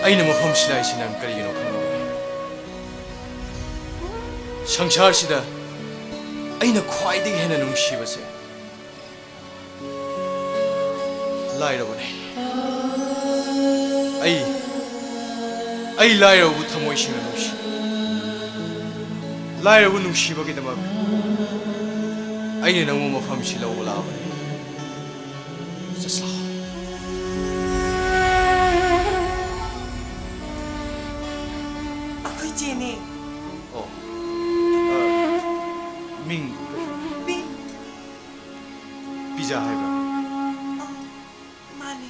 ꯑꯩꯅ ꯃꯐꯝꯁꯤꯗ ꯂꯥꯛꯏꯁꯤ ꯅꯪ ꯀꯔꯤꯒꯤꯅꯣ ꯈꯪꯂꯕꯅꯤ? ꯁꯪꯁꯥꯔꯁꯤꯗ ꯑꯩꯅ ꯈ꯭ꯋꯥꯏꯗꯒꯤ ꯍꯦꯟꯅ ꯅꯨꯡꯁꯤꯕꯁꯦ ꯂꯥꯏꯔꯕꯅꯤ꯫ ꯑꯩ, ꯑꯩ ꯂꯥꯏꯔꯕꯕꯨ ꯊꯃꯣꯏ ꯁꯦꯡꯅ ꯅꯨꯡꯁꯤ꯫ ꯂꯥꯏꯔꯕꯕꯨ ꯅꯨꯡꯁꯤꯕꯒꯤꯗꯃꯛ ꯑꯩꯅ ꯅꯪꯕꯨ ꯃꯐꯝꯁꯤ ꯂꯧꯕ ꯂꯥꯛꯑꯕꯅꯤ꯫ ꯆꯠꯁꯤ ꯂꯥꯛꯑꯣ꯫ ꯑꯩꯈꯣꯏ ꯆꯦꯅꯦ꯫ ꯑꯣ꯫ ꯑ, ꯃꯤꯡ? ꯄꯤ-, ꯄꯤꯖꯥ ꯍꯥꯏꯕ꯭ꯔꯥ? ꯑ, ꯃꯥꯅꯦ꯫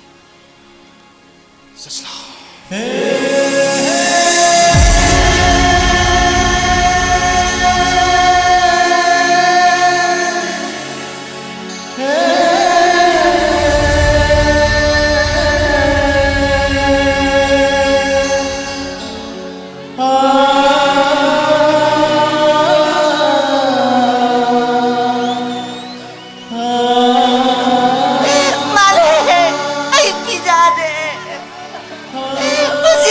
ꯆꯠꯁꯤ ꯂꯥꯎ꯫ ꯃꯥꯂꯦ, ꯑꯩ ꯄꯤꯖꯥꯅꯦ꯫ ꯃꯁꯤ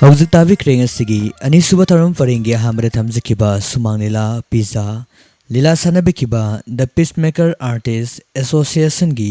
ꯍꯧꯖꯤꯛ ꯇꯥꯕꯤꯈ꯭ꯔꯦ ꯉꯁꯤꯒꯤ ꯑꯅꯤꯁꯨꯕ ꯊꯧꯔꯝ ꯄꯔꯦꯡꯒꯤ ꯑꯍꯥꯟꯕꯗ ꯊꯝꯖꯈꯤꯕ ꯁꯨꯃꯥꯡ ꯂꯤꯂꯥ ꯄꯤꯖꯥ꯫ ꯂꯤꯂꯥ ꯁꯥꯟꯅꯕꯤꯈꯤꯕ The Peacemaker Artist Associationꯒꯤ